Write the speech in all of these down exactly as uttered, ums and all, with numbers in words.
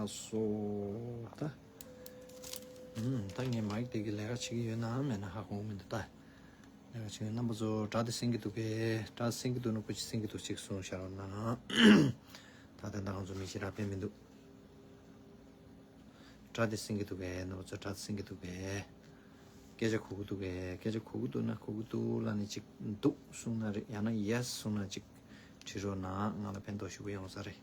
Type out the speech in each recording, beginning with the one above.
སོ། ད། ཨུམ། ད་ངས་མ་ཡིག་དེ་གི་ལས་ཀ་བྱེད་ཀྱི་ཡོད་ན་མེད་ན་ཧ་གོ་གི་མི་འདུག་ད། ལས་ཀ་བྱེད་ཀྱི་ཡོད། རྣམ་པ་ཚོ་སྒྲ་དེ་གསན་གྱི་འདུག་གས། སྒྲ་གསན་གྱི་འདུག་ན་སྐུ་མཁྱེན་གསན་གྱི་འདུག་ཅིག་གསུངས་བཞག་རོགས་གནང་། ད་ལྟ་ང་ཚོ་མི་ཤི་ར་དཔེ་མི་འདུག་སྒྲ་དེ་གསན་གྱི་འདུག་གས། རྣམ་པ་ཚོ་སྒྲ་དེ་གསན་གྱི་འདུག་གས། སྐད་ཆ་གོ་གི་འདུག་གས། སྐད་ཆ་གོ་གི་འདུག་ན་གོ་གི་འདུག་ལབ་ནས་ཅིག་འདུག་གསུངས་ན་རེད། ཡང་ན་ཡེས་གསུངས་ན་ཅིག་བྲིས་རོགས་གནང་། ང་ལ་ཕན་ཐོགས་ཞེ་པོ་ཡོང་ས་རེད།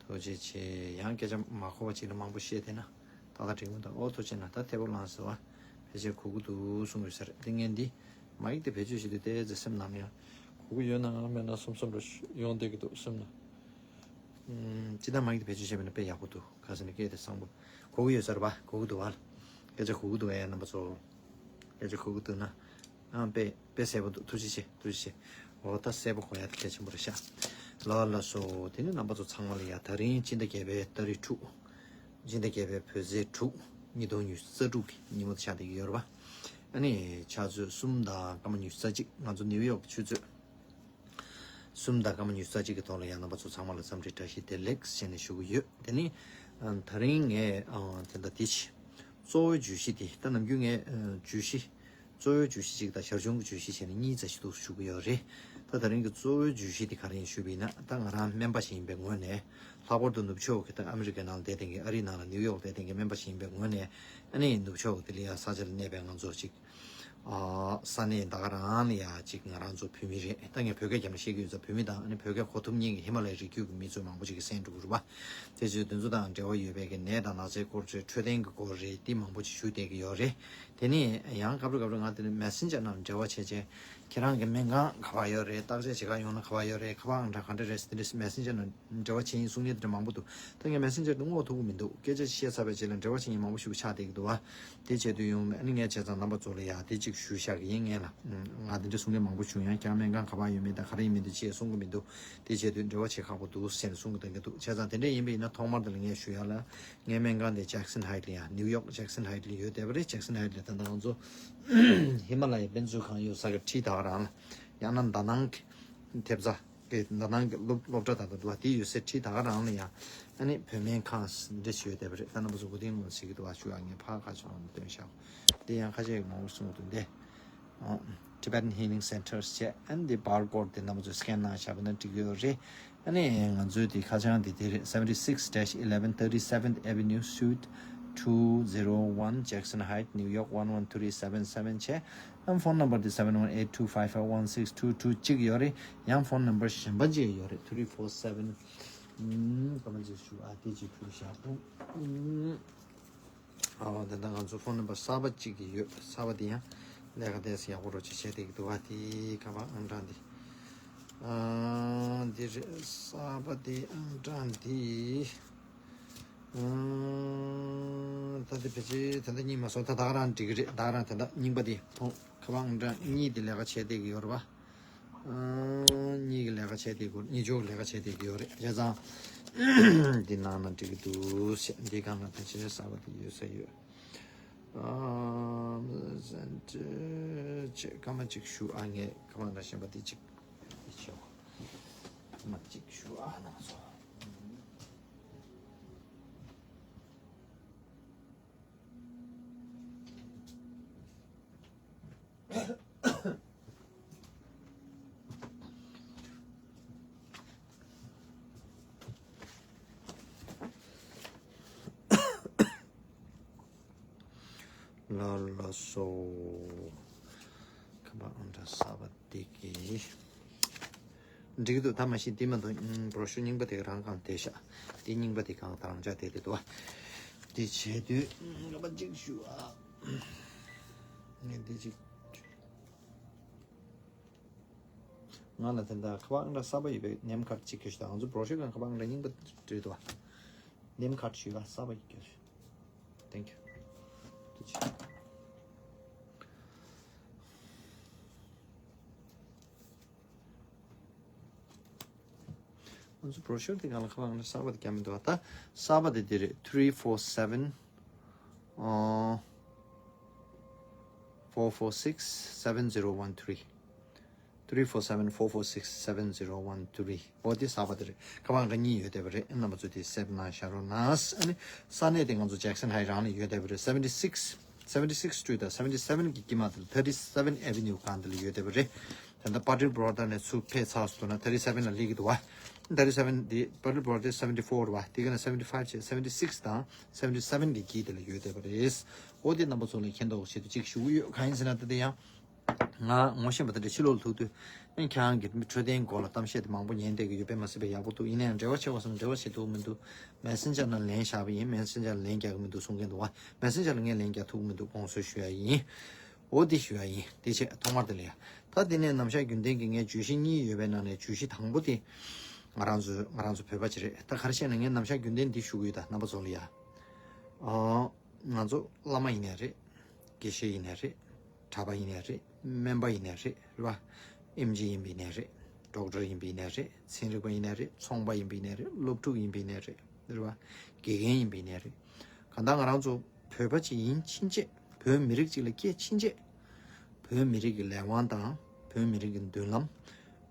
ཐུགས་རྗེ་ཆེ། ཡང་སྐད་ཆ་མ་གོ་བ་ཅིག་ལ་མང་པོ་བཤད་བསྡད་ན་ཏག་ཏག་འགྲིག་མི་འདུག་ཨོ་ཐུགས་རྗེ་གནང་། ད་ཐེ་བོ་ལངས་ཟེར་བ་ཕལ་ཆེར་གོ་གི་འདུག་གསུང་གི་ས་རེད། འདི་ངས་འདི་མ་ཡིག་དེ་བེད་སྤྱོད་བྱེད་དུས་དེ་ཚེ་སེམས་ནང་ལ་ཡང་གོ་གི་ཡོད་ན་ང་ལ་མེད་ན་བསམ་བསམ་རེ་ཡོང་བསྡད་ཀྱི་འདུག་སེམས་ནང་། ཨུམ། ཅི་ལྟར་མ་ཡིག་དེ་བེད་སྤྱོད་བྱས་པ་ན་དཔེ་ཡག་པོ་འདུག་ག་ཟེར་ན་སྐད་དེ་བཟང་པོ་གོ་གི་ཡོད་ས་རེད་པ། གོ་གི་འདུག་བ། སྐད་ཆ་གོ་གི་འདུག་ཨེ་རྣམ་པ་ཚོ། སྐད་ཆ་གོ་གི་འདུག་ན། ཨང་། དཔེ་དཔེ་གསལ་པོ་འདུག་ཐུགས་རྗེ་ཆེ། ཐུགས་རྗེ་ཆེ། འོ་ད་གསལ་པོ་གོ་ཡ་དེ་གལ་ཆེན་པོ་རེད་ཤག་ལགས་ལགས་སོ། དེ་ནི་རྣམ་པ་ཚོ་ཚང་མ་ལ་ཡ། ད་རིང་སྤྱི་ཟླ་བརྒྱད་པའི་ཏ་རིག་དྲུག་སྤྱི་ཟླ་བརྒྱད་པའི་བོད་ཚེས་དྲུག་ཉིས་སྟོང་ཉི་ཤུ་རྩ་དྲུག་གི་ཉིན་མོ་དེ་ཆགས་བསྡད་ཀྱི་ཡོད་རེད་པ། ཨ་ནི་ཆུ་ཚོད་གསུམ་དང་སྐར་མ་ཉི་ཤུ་རྩ་གཅིག་ང་ཚོ་ནིའུ་ཡོག་གི་ཆུ་ཚོད། གསུམ་དང་སྐར་མ་ཉི་ཤུ་རྩ་གཅིག་གི་ཐོག་ལ་ཡང་རྣམ་པ་ཚོ་ཚང་མ་ལ་འཚམས་འདྲི་བཀྲ་ཤིས་བདེ་ལེགས་ཞེས་ནས་ཞུ་གི་ཡོད། དེ་ནི་ཨ། ད་རིང་ངས་ཨ། དེ་འདྲ་དེ་བྱས། གཙོ་བོའི་བརྗོད་གཞི་དེ་ད་ནམ་རྒྱུན་ངས་ཨ། བརྗོད་གཞི། གཙོ་བོའི་བརྗོད་གཞི་གཅིག་དང་ཞར་བྱུང་གི་བརྗོད་གཞི་བྱས་ནས་གཉིས་ཙམ་ཞིག་འདུག་ཞུ་གི་ཡོད་རེད། ད་ད་རིང་གི་གཙོ་བོའི་བརྗོད་གཞི་དེ་ག་རེ་ཡིན་ཞུས་པ་ཡིན་ན། ད་ང་རང་སྨན་པ་ཞིག་ཡིན་པའི་ངོས་ནས། ལྷག་པར་དུ་ནུབ་ཕྱོགས་ཀྱི་ད་ཨ་མི་རི་ཀའི་ནང་ལ་བསྡད་མཁན་གྱི། ཨ་རིའི་ནང་ལ་ནིའུ་ཡོག་བསྡད་མཁན་གྱི་སྨན་པ་ཞིག་ཡིན་པའི་ངོས་ནས། ཨ་ནི་ནུབ་ཕྱོགས་ཀྱི་དེ་ལ་ཡ་ས་ཆ་ལ་གནས་པའི་ང་ཚོ་ཅིག་ཨ། ས་གནས་ད་ག་རང་ལ་ཡ་ཅིག་ང་རང་ཚོ་བོད་མི་རེད། ད་ངས་བོད་སྐད་རྒྱབ་ནས་བཤད་ཀྱི་ཡོད་ཙང་། བོད་མི་དང་ཨ་ནི་བོད་སྐད་གོ་ཐུབ་མཁན་གྱི་ཧི་མ་ལ་ཡའི་རི་རྒྱུད་ཀྱི་མི་ཚོ་མང་པོ་ཅིག་གིས་གསན་འགྲོ་གི་རེད་པ། དེ་ཚོས་དེ་ཚོ་དང་འབྲེལ་བ་ཡོད་པའི་གི་ནད་དང་ན་ཚའི་སྐོར་ཚོའི་འཕྲོད་བསྟེན་གྱི་སྐོར་རེད། འདི་མང་པོ་ཅིག་ཞུས་བསྡད་ཀྱི་ཡོད་རེད། དེ་ནས་ཡང་སྐབས་རེ་སྐབས་རེ་ང་དེ་ནས་མེ་སེན་ཇར་ནང་འབྲེལ་བ་བྱས་བྱས། ཁྱེད་རང་གི་སྨན་ཁང་ག་པར་ཡོད་རེད། བརྟག་དཔྱད་བྱེད་ག་ཡོང་ན་ག་པར་ཡོད་རེད། ཁ་པར་ཨང་གྲངས་ག་འདྲ་རེད་ཟེར། དེ་འདྲ་མེ་སེན་ཇར་ནང་འབྲེལ་བ་བྱེད་ཡིན་གསུང་མཁན་དེ་འདྲ་མང་པོ་འདུག་ད་ངས་མེ་སེན་ཇར་དེ་སྔོག་ཐུབ་ཀྱི་མི་འདུག་སྐད་ཆ་བཤད་ཚར་བའི་རྗེས་ལ་འབྲེལ་བ་བྱེད་མཁན་མང་པོ་ཞིག་ཆགས་བསྡད་ཀྱི་འདུག་བ། དེ་བྱེད་དུས་ཡོང་མེད། ཨ་ནི་ངས་བྱས་ཙང་རྣམ་པ་ཚོ་ལ་ཡ་དེ་གཅིག་ཞུ་བཞག་གི་ཡིན། ངས་ལ་ང་དེ་འདྲ་གསུང་མཁན་མང་པོ་བྱུང་། ཡང་ཁྱེད་རང་སྨན་ཁང་ག་པར་ཡོད་མེད་དང་ག་རེ་ཡིན་མིན་དེ་ཅིག་གསུང་གི་མི་འདུག་དེ་བྱེད་དུས་འབྲེལ་བ་བྱེད་ཁག་པོ་འདུག་ཟེར་ནས་གསུང་གི་འདུག་བྱས་ཙང་དེ་འདྲ་ཡིན་པ་ཡིན་ན་ཐོག་མར་དེ་ལ་ངས་ཞུ་ཡ་ལ། ངའི་སྨན་ཁང་དེ་ཇེག་སན་ཧའིཊ་ལ་ཡ། ནིའུ་ཡོག་ཇེག་སན་ཧའིཊ་ལ་ཡོད་བསྡད་པ་རེད། ཇེག་སན་ཧའིཊ་ལ་ད་ལྟ་ང་ཚོ་ཧི་མ་ལ་ཡའི་དཔེ་མཛོད་ཁང་ཡོད་ས་གི་འཁྲིས་ད་ག་རང་ལ། ཡང་ན་ཟླ་སྣང་གི་ཐེབས་རྩ་གི་ཟླ་སྣང་གི་སློབ་སློབ་གྲྭ་ད་ལྟ་འདུག་བ། དེ་ཡོད་སའི་འཁྲིས་ད་ག་རང་ལ་ཡ། ཨ་ནི་བོད་སྨན་ཁང་འདྲ་ཞིག་ཡོད་བསྡད་པ་རེད། ད་རྣམ་པ་ཚོ་གོ་དེ་ངོ་ཟེར་གི་འདུག་བ། ཞུ་ཡ་ངས་ཕར་ཁ་ཕྱོགས་ལ་སྟོན་ཤག་དེ་ཡང་ཁ་ཤས་ཀྱིས་མང་པོ་གསུང་གི་འདུག་འདི། ཨ། Tibetan Healing Centers བྱས། ཨ་ནི་འདི་བར་ཀོཌ་དེ་རྣམ་པ་ཚོས་སི་ཀེན་གནང་བཞག་པ་ན་འགྲིག་གི་ཡོད་རེད། ཨ་ནི་ང་ཚོའི་དེ་ཁ་བྱང་དེ་དེ་རེད། seventy-six dash eleven thirty-seventh Avenue, Suite two zero one, Jackson Heights, New York one one three seven seven བྱས། ཨ། ཕོན་ནམ་བར་དེ་seven one eight two five five one six two two གཅིག་ཡོད་རེད། ཡང་ཕོན་ནམ་བར་གཞན་པ་གཅིག་ཡོད་རེད། three four seven། ཨམ། ག་མ་ཅིག་ཞུ། ཨ། དེ་གཅིག་ཞུ་བཞག་པོ། ཨམ། ཨ། དེ་འདྲ་ང་ཚོ་ཕོན་ནམ་བར་གསར་པ་གཅིག་གི་ཡོད། གསར་པ་དེ་ཡང་ལས་ཀ་དེ་ཡག་པོ་རོ་ཆེ་བྱས་བསྡད་ཀྱི་འདུག་བ། དེ་ཁ་པར་ཨང་གྲངས་དེ། ཨ། འདི་རེད། གསར་པ་དེ་ཨང་གྲངས་དེ། ཨ། ད་དེ་ཕལ་ཆེར་ད་ལྟ་རྙེད་མ་སོང་། ད་ད་ག་རང་འགྲིག་གི་རེད། ད་ག་རང་ད་ལྟ་རྙིང་པ་དེ་ཁ་པར་ཨང་གྲངས་གཉིས་དེ་ལས་ཀ་བྱས་བསྡད་ཀྱི་ཡོད་རེད་པ། ཨ། གཉིས་ཀྱི་ལས་ཀ་བྱས་བསྡད་ཀྱི་ཡོད། གཉིས་ཆོག་ལས་ཀ་བྱས་བསྡད་ཀྱི་ཡོད་རེད། བྱས་ཙང་འདི་ནང་ན་འགྲིག་གི་འདུག་ཟེར། འདི་སྒང་ལ་ཕལ་ཆེར་གསར་པ་དེ་ཡོད་ས་ཡོད། ཨ། སེན་ཊར་ཅེ་སྐར་མ་གཅིག་ཞུ། ཨ། ངས་ཁ་པར་ཨང་གྲངས་གཞན་པ་དེ་གཅིག་འདི་བྱེད། སྐར་མ་གཅིག་ཞུ། ཨ། ནང་སོ། ལགས་ལགས་སོ། ཁ་པར་ཨང་གྲངས་གསར་པ་དེ་གི། འགྲིག་གི་འདུག་ད་མ་གཞི་འདི་མ་གཏོགས་བྲོ་ཤུ་རྙིང་པ་དེ་རང་གང་བསྡད་ཤག་འདི་རྙིང་པ་དེ་གང་དང་རང་འཇགས་བསྡད་དེ་འདུག་བ། འདི་བྱས་དུས་ཁ་པར་གཅིག་ཞུ་ཨ། ངས་འདི་གཅིག་ང་ལ་དེ་འདྲ་ཁ་པར་ཨང་གྲངས་གསར་པ་ཡོད་པའི་ནེམ་ཁཊ་གཅིག་བསྐྱོན་ཤོག་ད་ང་ཚོ་བྲོ་ཤུ་གང་ཁ་པར་ཨང་གྲངས་རྙིང་པ་འབྲི་འདུག་བ། ནེམ་ཁཊ་ཞུས་པ་གསར་པ་ཡིན་སྐྱོར། Thank you. ཐུགས་རྗེ་ཆེ། ང་ཚོ་བྲོ་ཤུ་དེ་གང་ལ་ཁ་པར་ཨང་གྲངས་གསར་པ་དེ་བརྒྱབ་མི་འདུག་བ། ད་གསར་པ་དེ་འདི་རེད། three four seven four four six seven zero one three། three four seven four four six seven zero one three. འོ་དེ་གསར་པ་དེ་རེད། ཁ་པར་འགའ་གཉིས་ཡོད་བསྡད་པ་རེད། རྣམ་པ་ཚོས་དེ་སེབ་གནང་བཞག་རོགས་གནང་། ཨ་ནི་ས་གནས་དེ་ང་ཚོ་Jackson Heights རང་ལ་ཡོད་བསྡད་པ་རེད། seventy six, seventy six Street དང་seventy seven གི་དཀྱིལ་མ་དེ་ལ་thirty seven Avenue སྒང་དེ་ལ་ཡོད་བསྡད་པ་རེད། ད་ལྟ་Paddle Brook ནས་ཚུར་ཕེབས་ཚར་སོང་ན་thirty seven ལ་སླེབས་ཀྱི་འདུག་བ། thirty seven དེ་Paddle Brook དེ་seventy four རེད་བ། དེ་ག་ནས་seventy five བྱས། seventy six དང་seventy seven གི་དཀྱིལ་དེ་ལ་ཡོད་བསྡད་པ་རེད། འོ་དེ་རྣམ་པ་ཚོ་ལ་མཁྱེན་རྟོགས་ཆེད་དུ་གཅིག་ཞུ་གི་ཡོད། གང་ཡིན་ཟེར་ན་ད་ལྟ་ཡང་ང་ངོ་ཤེས་པ་དེ་འདྲ་ཕྱི་ལོགས་ལ་ཐུག་དུས། ཨ་ནི་ཁྱེད་རང་གིས་འཕྲོད་བསྟེན་སྐོར་ལ་གཏམ་བཤད་དེ་མང་པོ་ཉན་བསྡད་ཀྱི་ཡོད་པས་མ་ཟད་པའི་ཡག་པོ་འདུག་ཡིན་ན་ཡང་འབྲེལ་བ་བྱེད་དགོས་བསམ་འབྲེལ་བ་བྱེད་ཐུབ་ཀྱི་མི་འདུག Messenger ནང་ལན་བཞག་པ་ཡིན། Messenger ལ་ལན་རྒྱག་གི་མི་འདུག་གསུང་མཁན་འདུག་བ། Messenger ལ་ངས་ལན་རྒྱག་ཐུབ་ཀྱི་མི་འདུག་དགོངས་སེལ་ཞུ་ཡ་ཡིན། འོ་དེ་ཞུ་ཡ་ཡིན། དེ་བྱས་ཐོག་མར་དེ་ལ་ཡ། ད་དེ་ནས་ནམ་ཞག་རྒྱུན་ལྡན་གྱི་ངའི་བརྗོད་གཞི་གཉིས་ཡོད་པའི་ནང་ནས་བརྗོད་གཞི་དང་པོ་དེ། ང་རང་ཚོ་ང་རང་ཚོ་བོད་པ་ཅིག་རེད། ད་ག་རེ་བཤད་ན་ངས་ནམ་ཞག་རྒྱུན་ལྡན་འདི་ཞུ་གི་ཡོད། ད་རྣམ་པ་ཚོ་ལ་ཡ། ཨ། ང་ཚོ་བླ་མ་ཡིན་ནའི་རེད། དགེ་བཤེས་ཡིན་ནའི་རེད། གྲྭ་པ་ཡིན་ནའི་རེད། སྨན་པ་ཡིན་ནའི་རེད། རེད་བ། ཨེམ་ཆི་ཡིན་པ་ཡིན་ནའི་རེད། ཌོག་ཊར་ཡིན་པ་ཡིན་ནའི་རེད། ཚན་རིག་པ་ཡིན་ནའི་རེད། ཚོང་པ་ཡིན་པ་ཡིན་ནའི་རེད། སློབ་ཕྲུག་ཡིན་པ་ཡིན་ནའི་རེད། རེད་བ། དགེ་རྒན་ཡིན་པ་ཡིན་ནའི་རེད། གང་ལྟར་ང་རང་ཚོ་བོད་པ་ཅིག་ཡིན་ཕྱིན་ཆད། བོད་མི་རིགས་ཅིག་ལ་སྐྱེས་ཕྱིན་ཆད། བོད་མི་རིགས་ཀྱི་ལས་དབང་དང་བོད་མི་རིགས་ཀྱི་མདུན་ལམ།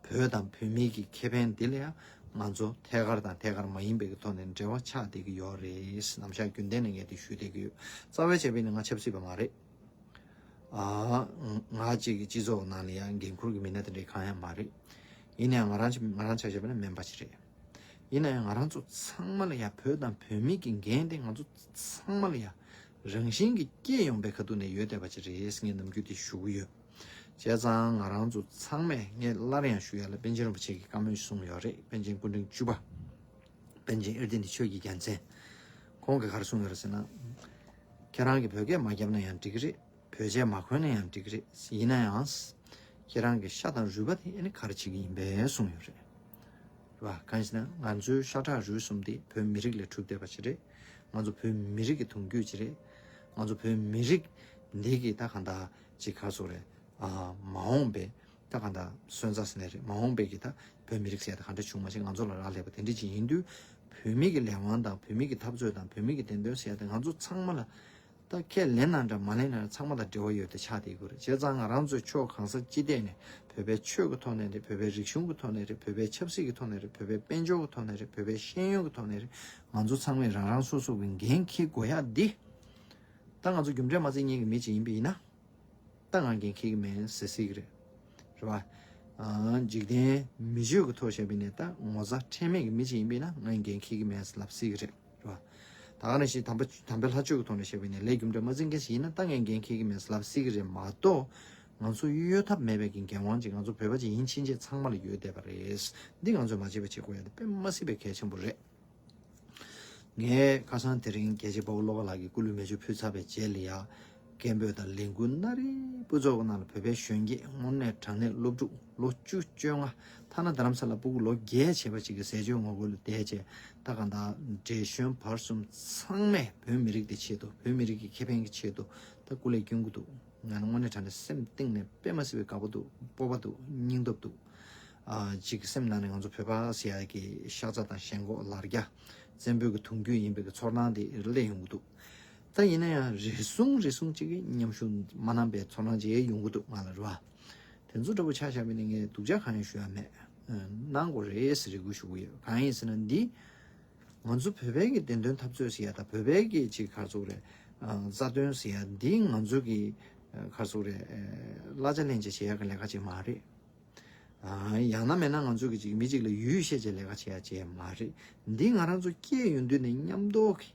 བོད་དང་བོད་མི་གི་ཁེ་ཕན་འདི་ལ་ཡང་ང་ཚོ་ཐད་ཀར་དང་ཐད་ཀར་མ་ཡིན་པའི་གི་ཐོག་ནས་འབྲེལ་བ་ཆགས་བསྡད་ཀྱི་ཡོད་རེད། ནམ་ཞག་རྒྱུན་ལྡན་ནས་ངས་དེ་ཞུ་བསྡད་ཀྱི་ཡོད། རྩ་བའི་བྱས་པས་ནི་ང་ཆབ་སྲིད་པ་མ་རེད། ཨ། ང་གཅིག་གི་སྤྱི་ཚོགས་ནང་ལ་ཡང་འགན་འཁུར་གྱི་མི་སྣ་དེ་འདྲའི་གང་ཡང་མ་རེད། ཡིན་ནའང་ང་རང་ང་རང་ཆ་བཞག་པ་ན་སྨན་པ་ཅིག་རེད། ཡིན་ན་ཡང་ང་རང་ཚོ་ཚང་མ་ལ་ཡ་བོད་དང་བོད་མི་གི་འགན་དེ་ང་ཚོ་ཚང་མ་ལ་ཡ་རང་བཞིན་གྱིས་སྐྱེས་ཡོང་པའི་ཁ་ཐུག་ནས་ཡོད་བསྡད་པ་ཅིག་རེད་ངས་ནམ་རྒྱུན་དེ་ཞུ་གི་ཡོད། བྱས་ཙང་ང་རང་ཚོ་ཚང་མས་ངས་སླར་ཡང་ཞུ་ཡ་ལ་པཎ་ཆེན་རིན་པོ་ཆེ་གིས་བཀའ་མོལ་གསུངས་ཡོད་རེད། པཎ་ཆེན་སྐུ་ཕྲེང་བཅུ་པ། པཎ་ཆེན་ཨིར་ལྡན་གྱི་ཆོས་ཀྱི་རྒྱལ་མཚན། ཁོང་གིས་ག་རེ་གསུངས་ཡོད་རེད་ཟེར་ན། ཁྱེད་རང་གིས་བོད་སྐད་མ་བརྒྱབ་ན་ཡང་འགྲིག་གི་རེད། བོད་ཆས་མ་གོན་ན་ཡང་འགྲིག་གི་རེད། ཡིན་ན་ཡང་། ཁྱེད་རང་གི་ཤ་དང་རུས་པ་དེ་ཨ་ནི་ག་རེ་བྱེད་ཀྱི་ཡིན་པས་གསུངས་ཡོད་རེད། རེད་བ། གང་ཡིན་ཟེར་ན་ང་ཚོའི་ཤ་ཁྲག་རུས་གསུམ་དེ་བོད་མི་རིགས་ལས་གྲུབ་བསྡད་པ་ཅིག་རེད། ང་ཚོ་བོད་མི་རིགས་ཀྱི་གདུང་རྒྱུད་ཅིག་རེད། ང་ཚོ་བོད་མི་རིགས་འདི་གི་ད་གང་ལྟར་ཅིག་ག་རེ་ཟེར་དགོས་རེད། ཨ། མ་འོངས་པའི་ད་གང་ལྟར་སོན་རྩ་ཟེར་ནའི་རེད། མ་འོངས་པའི་གི་ད་བོད་མི་རིགས་ཟེར་ཡ་ད་ག་འདྲ་བྱུང་མ་ཤེས། ང་ཚོ་ལ་རག་ལས་པ་དེ་འདྲ་ཅིག་ཡིན་དུས། བོད་མི་གི་ལས་དབང་དང་བོད་མི་གི་འཐབ་རྩོད་དང་བོད་མི་གི་བདེན་དོན་ཟེར་ཡ་དེ་ང་ཚོ་ཚང་མ་ལ། ད་ཁས་ལེན་ན་འདྲ་མ་ལེན་ན་འདྲ་ཚང་མ་དང་འབྲེལ་བ་ཡོད་དེ་ཆགས་བསྡད་ཀྱི་རེད། བྱས་ཙང་ང་རང་ཚོའི་ཕྱོགས་གང་ས་ཅི་ཐད་ནས་བོད་པའི་ཆོས་ཀྱི་ཐོག་ནས་རེད། བོད་པའི་རིག་གཞུང་གི་ཐོག་ནས་རེད། བོད་པའི་ཆབ་སྲིད་ཀྱི་ཐོག་ནས་རེད། བོད་པའི་དཔལ་འབྱོར་གྱི་ཐོག་ནས་རེད། བོད་པའི་ཤེས་ཡོན་གྱི་ཐོག་ནས་རེད། ང་ཚོ་ཚང་མས་རང་རང་སོ་སོ་གི་འགན་འཁྱེར་དགོས་ཡ་འདི། ད་ང་ཚོ་རྒྱུ་འབྲས་མ་བརྩི་མཁན་གྱི་མི་ཅིག་ཡིན་པ་ཡིན་ན། ད་ང་འགན་འཁྱེར་གྱི་མེད་ཟེར་སྲིད་ཀྱི་རེད། རེད་བ། ཨ། འཇིག་རྟེན་མི་ཆོས་ཀྱི་ཐོག་བཤད་པ་ཡིན་ན་ད་ངོ་ཚ་ཁྲེལ་མེད་ཀྱི་མི་ཅིག་ཡིན་པ་ཡིན་ན་ང་འགན་འཁྱེར་གྱི་མེད་ཟེར་ལབ་སྲིད་ཀྱི་རེད། རེད་བ། ད་ག་ནང་བཞིན་དམ་པ་དམ་པའི་ལྷ་ཆོས་ཀྱི་ཐོག་ནས་བཤད་པ་ཡིན་ན་ལས་རྒྱུ་འབྲས་མ་འཛིན་མཁན་ཞིག་ཡིན་ན་ད་ངས་འགན་འཁྱེར་གྱི་མེད་ཟེར་ལབ་སྲིད་ཀྱི་རེད་མ་གཏོགས། ང་ཚོ་གཡོལ་ཐབས་མེད་པའི་གི་འགན་དབང་ཅིག་ང་ཚོ་བོད་པ་ཅིག་ཡིན་ཕྱིན་ཆད་ཚང་མ་ལ་ཡོད་བསྡད་པ་རེད། འདི་ང་ཚོས་མ་བརྗེད་པ་བྱེད་དགོས་ཡ་དེ་དཔེ་མ་སྲིད་པའི་གལ་ཆེན་པོ་རེད། ངས་ཁ་སང་དེ་རིང་རྒྱལ་གཅེས་དཔའ་བོ་བློ་དགའ་ལགས་ཀྱི་སྐུ་ལུས་མེ་མཆོད་ཕུལ་ཚར་བའི་རྗེས་ལ་ཡ། སྐད་འབོད་དང་ལས་འགུལ་སྣ་རིགས་སྤུས་ཚོགས་ཀྱི་ནང་ལ་བོད་པའི་གཞོན་སྐྱེས་དངོས་གནས་དྲང་གནས་སློབ་ཕྲུག་ལོ་བཅུ་བཅོ་ལྔ། ཐ་ན་རྡ་རམ་ས་ལ་སྤུ་གུ་ལོ་བརྒྱད་བྱས་པ་ཅིག་གི་ཟས་སྤྱོད་ངོ་རྒོལ་ལ་བསྡད་བྱས་ད་གང་ལྟར་བགྲེས་གཞོན་བར་གསུམ་ཚང་མས་བོད་མི་རིགས་དེ་ཆེད་དུ་བོད་མི་རིགས་ཀྱི་ཁེ་ཕན་གྱི་ཆེད་དུ་ད་སྐུ་ལས་སྐྱོན་གྱི་འདུག་ང་ནི་དངོས་གནས་དྲང་གནས་སེམས་གཏིང་ནས་དཔེ་མ་སྲིད་པའི་དགའ་པོ་འདུག་སྤོབས་པ་འདུག་སྙིང་སྟོབས་འདུག་ཨ། གཅིག་གི་སེམས་ནང་ནས་ང་ཚོ་བོད་པ་ཟེར་ཡ་གི་ཤ་ཚ་དང་ཞེན་ཁོག་ལར་རྒྱ། བཙན་པོའི་གི་གདུང་རྒྱུད་ཡིན་པའི་གི་ཚོར་སྣང་དེ་སླེབས་ཡོང་གི་འདུག་ད་ཡིན་ན་ཡང་རེ་ཟུང་རེ་ཟུང་གཅིག་གི་མཉམ་ཞུགས་མ་གནང་པའི་ཚོར་སྣང་ཅིག་ཡོང་གི་འདུག་ང་ལ་རེད་བ། དེ་ཚོ་འདྲ་པོ་ཆ་བཞག་པ་ཡིན་ན་ངས་སྡུག་ཅག་གང་ཡང་ཞུ་ཡ་མེད། གནང་དགོས་རེད་ཟེར་རེ་སྐུལ་ཞུ་གི་ཡོད། གང་ཡིན་ཟེར་ན་འདི། ང་ཚོ་བོད་པའི་གི་བདེན་དོན་འཐབ་རྩོད་ཟེར་ཡ་དང་བོད་པའི་གི་ཅིག་ག་རེ་ཟེར་དགོས་རེད། རྩ་དོན་ཟེར་ཡ་འདི་ང་ཚོ་གི་ག་རེ་ཟེར་དགོས་རེད། གླ་ཆ་ལེན་བྱས་བྱེད་ཡ་གི་ལས་ཀ་ཅིག་མ་རེད། ཡང་ན་མེད་ན་ང་ཚོ་གི་ཅིག་མི་ཅིག་ལ་ཡུལ་བཤད་བྱས་ལས་ཀ་བྱེད་ཡ་ཅིག་མ་རེད། འདི་ང་རང་ཚོ་སྐྱེས་ཡོང་དུས་ནས་མཉམ་དུ་གི་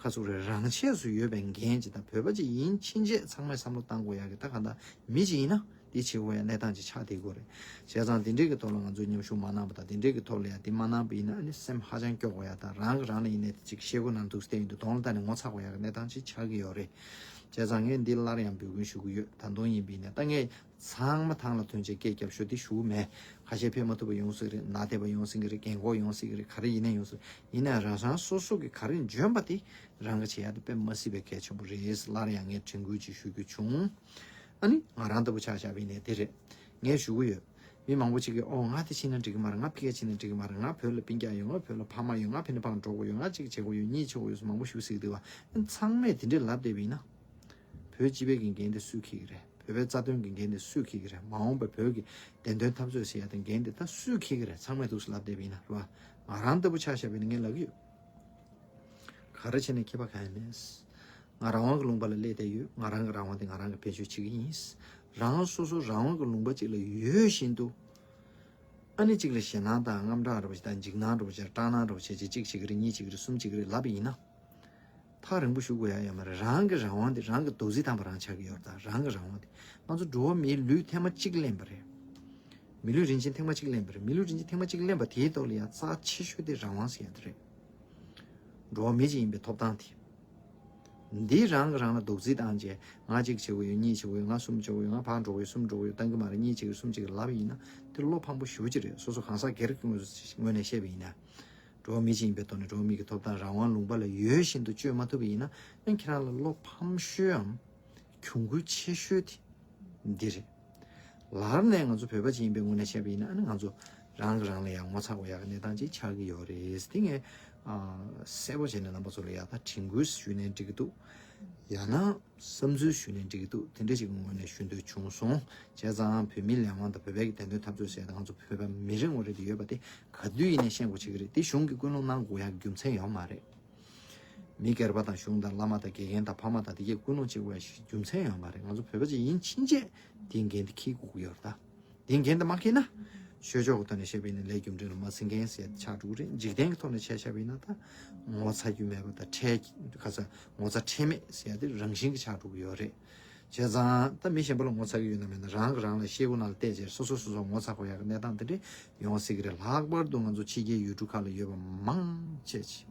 ག་རེ་ཟེར་དགོས་རེད། རང་ཆས་སུ་ཡོད་པའི་འགན་ཅིག་དང་བོད་པ་ཅིག་ཡིན་ཕྱིན་ཆད་ཚང་མས་བསམ་བློ་བཏང་དགོས་ཡ་གི་ད་ག་འདྲ་མི་ཅིག་ཡིན་ན། དེ་བྱེད་དགོས་ཡ་གནས་སྟངས་ཅིག་ཆགས་བསྡད་ཀྱི་ཡོད་རེད། བྱས་ཙང་དེ་འདྲའི་གི་ཐོག་ལ་ང་ཚོས་མཉམ་ཞུགས་མ་གནང་བ་དང་དེ་འདྲའི་གི་ཐོག་ལ་ཡ་དེ་མ་གནང་བ་ཡིན་ན་ཨ་ནི་སེམས་ཧ་ཅང་སྐྱོ་དགོས་ཡ་དང་རང་གི་རང་ལ་ཡིན་ནའི་དེ་ཅིག་ཤེལ་སྒོ་ནང་འདུག་བསྡད་ཡོང་དུས་གདོང་ལ་བལྟས་ནས་ངོ་ཚ་དགོས་ཡ་གི་གནས་སྟངས་ཅིག་ཆགས་ཀྱི་ཡོད་རེད། བྱས་ཙང་ངས་འདི་སླར་ཡང་འབོད་སྐུལ་ཞུ་གི་ཡོད། ད་དུང་ཡིན་པ་ཡིན་ན་ད་ངས་ཚང་མ་ཐང་ལ་ཐོན་བྱས་སྐད་རྒྱབ་ཤོག་འདི་ཞུ་གི་མེད། ཁ་ཤས་ཕེབས་མ་ཐུབ་པ་ཡོང་སྲིད་རེད། ནད་དེ་བ་ཡོང་སྲིད་ཀྱི་རེད། རྒན་འཁོགས་ཡོང་སྲིད་ཀྱི་རེད། ག་རེ་ཡིན་ན་ཡོང་སྲིད། ཡིན་ན་རང་རང་སོ་སོ་གི་ག་རེ་འཇོན་པ་དེ་རང་གི་བྱེད་ཡ་དེ་དཔེ་མ་སྲིད་པའི་གལ་ཆེན་པོ་རེད། སླར་ཡང་ངས་དྲན་སྐུལ་ཅིག་ཞུ་རྒྱུ་བྱུང་། ཨ་ནི་ང་རང་ལྟ་བུ་ཆ་བཞག་པ་ཡིན་ནའི་དེ་རེད། ངས་ཞུ་གི་ཡོད། མི་མང་པོ་ཅིག་གིས་ཨོ་ང་དེ་ཕྱིན་ན་འགྲིག་གི་མ་རེད། ང་ཕ་གིར་ཕྱིན་ན་འགྲིག་གི་མ་རེད། ང་བོད་ལ་སྤུན་ཀྱག་ཡོད། ང་བོད་ལ་ཕ་མ་ཡོད། ང་ཕ་ནས་ཕར་འགྲོ་དགོས་ཡོད། ང་གཅིག་བྱེད་དགོས་ཡོད། གཉིས་བྱེད་དགོས་ཡོད་ཟེར་མང་པོ་ཞུ་སྲིད་ཀྱི་འདུག་བ། ཚང་མས་དེ་འདྲས་ལབ་བསྡད་པ་ཡིན་ན། བོད་སྤྱི་པའི་གི་འགན་དེ་སུས་འཁྱེར་གི་རེད། བོད་པའི་རྩ་དོན་གྱི་འགན་དེ་སུས་འཁྱེར་གྱི་རེད། མ་འོངས་པའི་བོད་ཀྱི་བདེན་དོན་འཐབ་རྩོད་ཟེར་ཡ་དེ་འགན་དེ་ད་སུས་འཁྱེར་གྱི་རེད། ཚང་མས་འདུག་སེ་ལབ་བསྡད་པ་ཡིན་ན་རེད་བ། ང་རང་ལྟ་བུ་ཆ་བཞག་པ་ཡིན་ན་ངས་ལབ་ཀྱི་ཡོད། ག་རེ་བྱས་ནས་ཁྱད་པར་གང་ཡང་མེད། ང་རང་དབང་གི་ལུང་པ་ལ་སླེབས་བསྡད་ཡོད། ང་རང་གི་རང་དབང་དེ་ང་རང་གིས་བེད་སྤྱོད་བྱེད་ཀྱི་ཡིན། རང་སོ་སོ་རང་དབང་གི་ལུང་པ་གཅིག་ལ་ཡོད་བཞིན་དུ། ཨ་ནི་གཅིག་ལ་ཞེད་སྣང་དང་དངངས་སྐྲག་འདྲ་པོ་ཞིག་དང་འཇིགས་སྣང་འདྲ་པོ་ཞིག་སྐྲག་སྣང་འདྲ་པོ་བྱས་བྱས་གཅིག་བྱེད་ཀྱི་རེད། གཉིས་བྱེད་ཀྱི་རེད། གསུམ་བྱེད་ཀྱི་རེད་ལབ་པ་ཡིན་ན། ཐག་རིང་པོ་བཞུགས་དགོས་ཡ་ཡོད་མ་རེད། རང་གི་རང་དབང་དེ་རང་གི་རྡོག་རྫིས་བཏང་བ་རང་ཆགས་ཀྱི་ཡོད་རེད། ད་རང་གི་རང་དབང་དེ་ང་ཚོ་འགྲོ་བ་མིའི་ལུས་ཐེངས་མ་གཅིག་ལེན་པ་རེད། མི་ལུས་རིན་ཆེན་ཐེངས་མ་གཅིག་ལེན་པ་རེད། མི་ལུས་རིན་ཆེན་ཐེངས་མ་གཅིག་ལེན་པ་དེའི་ཐོག་ལ་ཡང་རྩ་ཆེ་ཤོས་དེ་རང་དབང་ཟེར་ཡ་དེ་རེད། འགྲོ་བ་མི་གཅིག་ཡིན་པའི་ཐོབ་ཐང་དེ། འདི་རང་གིས་རང་ལ་རྡོག་རྫིས་བཏང་རྗེས་ང་གཅིག་བྱེད་དགོས་ཡོད། གཉིས་བྱེད་དགོས་ཡོད། ང་གསུམ་བྱེད་དགོས་ཡོད། ང་ཕར་འགྲོ་དགོས་ཡོད། གསུམ་འགྲོ་དགོས་ཡོད། བཏང་གི་མ་རེད། གཉིས་བྱེད་དགོས་ཡོད། གསུམ་བྱེད་དགོས་ཡོད་ལབ་ཡིན་ན་དེ་བློ་ཕམ་པོ་ཞེ་པོ་ཅིག་རེད། སོ་སོ་གང་ཟག་སྒེར་གྱི་ངོས་ངོས་ནས་བཤད་པ་ཡིན་ན། འགྲོ་བ་མི་གཅིག་ཡིན་པའི་ཐོག་ནས་འགྲོ་བ་མི་གི་ཐོབ་ཐང་རང་དབང་ལུང་པ་ལ་ཡོད་བཞིན་དུ་སྤྱོད་མ་ཐུབ་པ་ཡིན་ན་ཨ་ཁྱེད་རང་ལ་བློ་ཕམ་ཤོས་འམ་གྱོང་གུན་ཆེ་ཤོས་དེ་འདི་རེད། ལར་ནས་ང་ཚོ་བོད་པ་ཅིག་ཡིན་པའི་ངོས་ནས་བཤད་པ་ཡིན་ན་ཨ་ནི་ང་ཚོ་རང་གིས་རང་ལ་ཡང་ངོ་ཚ་དགོས་ཡག་གི་གནས་སྟངས་ཅིག་ཆགས་ཀྱི་ཡོད་རེད། དེ་ངས་ཨ་གསལ་པོ་བྱས་ནས་རྣམ་པ་ཚོ་ལ་ཡག་ད་དྲན་སྐུལ་ཞུས་ནའི་འགྲིག་གི་འདུག་ཡང་ན་བསམ་ཚུལ་ཞུས་ནའི་འགྲིག་གི་འདུག་དེ་འདྲ་ཞིག་གི་ངོས་ནས་ཞུ་འདོད་བྱུང་སོང་། བྱས་ཙང་བོད་མིའི་ལས་དབང་དང་བོད་པའི་གི་བདེན་དོན་འཐབ་རྩོད་ཟེར་ཡ་དེ་ང་ཚོ་བོད་པ་མི་རེ་ངོ་རེ་དེ་ཡོད་པ་དེ་ག་དུས་ཡིན་ནའི་ཤེས་དགོས་བྱེད་ཀྱི་རེད། དེ་གཞུང་གིས་ཀུན་སློང་གནང་དགོས་ཡག་རྒྱུ་མཚན་ཡོད་མ་རེད། མི་སྒེར་པ་དང་གཞུང་དང་བླ་མ་དང་དགེ་རྒན་དང་ཕ་མ་དང་དེ་གས་ཀུན་སློང་བྱེད་དགོས་ཡ་ཞིག་རྒྱུ་མཚན་ཡོད་མ་རེད། ང་ཚོ་བོད་པ་ཅིག་ཡིན་ཕྱིན་ཆད་དེའི་འགན་དེ་འཁྱེར་དགོས་ཀྱི་ཡོད་རེད་ད། དེའི་འགན་དེ་མ་འཁྱེར་ན། ཆོས་ཕྱོགས་ཀྱི་ཐོག་ནས་བཤད་པ་ཡིན་ན་ལས་རྒྱུ་འབྲས་ལ་མ་ཟིན་མཁན་ཟེར་ཆགས་འགྲོ་གི་རེད། འཇིག་རྟེན་གྱི་ཐོག་ནས་ཆ་བཞག་པ་ཡིན་ན་ད། ངོ་ཚ་རྒྱུ་མེད་པ་དང་འཕྲད་ཁ་ཚ་ངོ་ཚ་ཁྲེལ་མེད་ཟེར་ཡ་དེ་རང་བཞིན་གྱི་ཆགས་འགྲོ་གི་ཡོད་རེད། བྱས་ཙང་ད་མི་གཞན་པ་ལ་ངོ་ཚ་གི་ཡོད་ན་མེད་ན་རང་གིས་རང་ལ་ཤེལ་སྒོ་ནང་ལ་བལྟས་རྗེས་སོ་སོ་སོ་སོ་ངོ་ཚ་དགོས་ཡག་གི་གནས་སྟངས་དེ་འདྲ་ཡོང་སྲིད་ཀྱི་རེད། ལྷག་པར་དུ་ང་ཚོ་ཕྱི་རྒྱལ་ཡུལ་གྲུ་ཁག་ལ་ཡོད་པ་མང་ཆེ་ཆེ།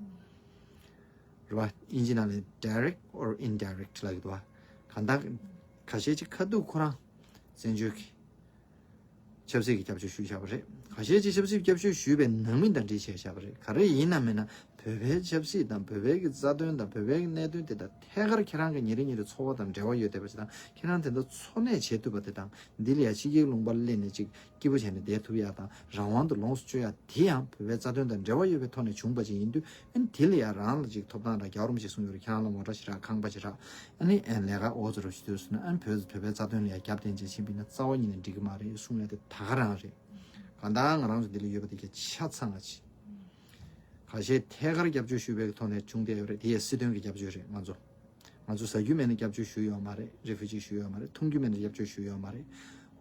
རེད་བ། ཨིན་ཇི་ནང་ལ་direct or indirect ལབ་ཀྱི་འདུག་བ། གང་ལྟར། ཁ་ཤས་ཅིག་ཁ་ཐུག་ཁོ་རང་བཙན་བྱོལ་གྱི་ཆབ་སྲིད་ཀྱི་སྐྱབས་བཅོལ་ཞུས་བཞག་པ་རེད། ཁ་ཤས་ཅིག་ཆབ་སྲིད་སྐྱབས་བཅོལ་ཞུས་པའི་ནང་མི་གདན་འདྲེན་བྱས་བཞག་པ་རེད། ག་རེ་ཡིན་ན་མིན་ན་བོད་པའི་ཆབ་སྲིད་དང་བོད་པའི་གི་རྩ་དོན་དང་བོད་པའི་གི་གནད་དོན་དེ་དག་ཐད་ཀར་ཁྱེད་རང་གི་ཉིན་རེ་ཉིན་རེ་འཚོ་བ་དང་འབྲེལ་བ་ཡོད་བསྡད་པ་ཅིག་དང་ཁྱེད་རང་དེ་འདྲ་འཚོ་གནས་བྱེད་ཐུབ་པ་དེ་དང་འདི་ལ་ཡ་ཕྱི་རྒྱལ་ལུང་པ་སླེབས་ནས་ཅིག་སྐྱིད་པོ་བྱས་ནས་བསྡད་ཐུབ་ཡག་དང་རང་དབང་དུ་ལོངས་སུ་སྤྱོད་ཡག་དེ་ཡང་བོད་པའི་རྩ་དོན་དང་འབྲེལ་བ་ཡོད་པའི་ཐོག་ནས་བྱུང་པ་ཅིག་ཡིན་དུས་ཨ་ནི་དེ་ལ་ཡང་རང་ལ་ཅིག་ཐོབ་ཐང་རག་རྒྱལ་བ་རིན་པོ་ཆེས་གསུངས་ཡོད་རེད། ཁྱེད་རང་ལ་མོ་ཊ་ཞིག་རག་ཁང་པ་ཞིག་རག་ཨ་ནི་ཨ་ནི་ལས་ཀ་ཨོ་ཙི་རོ་ཞིག་དུས་སུ་ན་ཨ་ནི་བོད་བོད་པའི་རྩ་དོན་ལ་ཡང་རྒྱབ་བརྟེན་བྱས་ཕྱིན་པ་ཡིན་ན་རྩ་བ་ཉིད་ནས་འགྲིག་གི་མ་རེད་གསུངས་ཡ་དེ་ད་ག་རང་རེད། གང་ལྟར་ང་རང་ཚོ་འདི་ལ་ཡོད་པ་དེ་གས་ཆ་ཚང་བ་ཅིག་ཁ་ཤས་ཐད་ཀར་སྐྱབས་བཅོལ་ཞུས་པའི་ཐོག་ནས་བྱུང་བསྡད་ཡོད་རེད། དེ་ཡང་སྲིད་དོན་གྱི་སྐྱབས་བཅོལ་རེད་ང་ཚོ། ང་ཚོ་ཟ་རྒྱུ་མེད་ན་སྐྱབས་བཅོལ་ཞུས་ཡོད་མ་རེད། རེ་ཕུ་ཇི་ཞུས་ཡོད་མ་རེད། འཐུང་རྒྱུ་མེད་ན་སྐྱབས་བཅོལ་ཞུས་ཡོད་མ་རེད།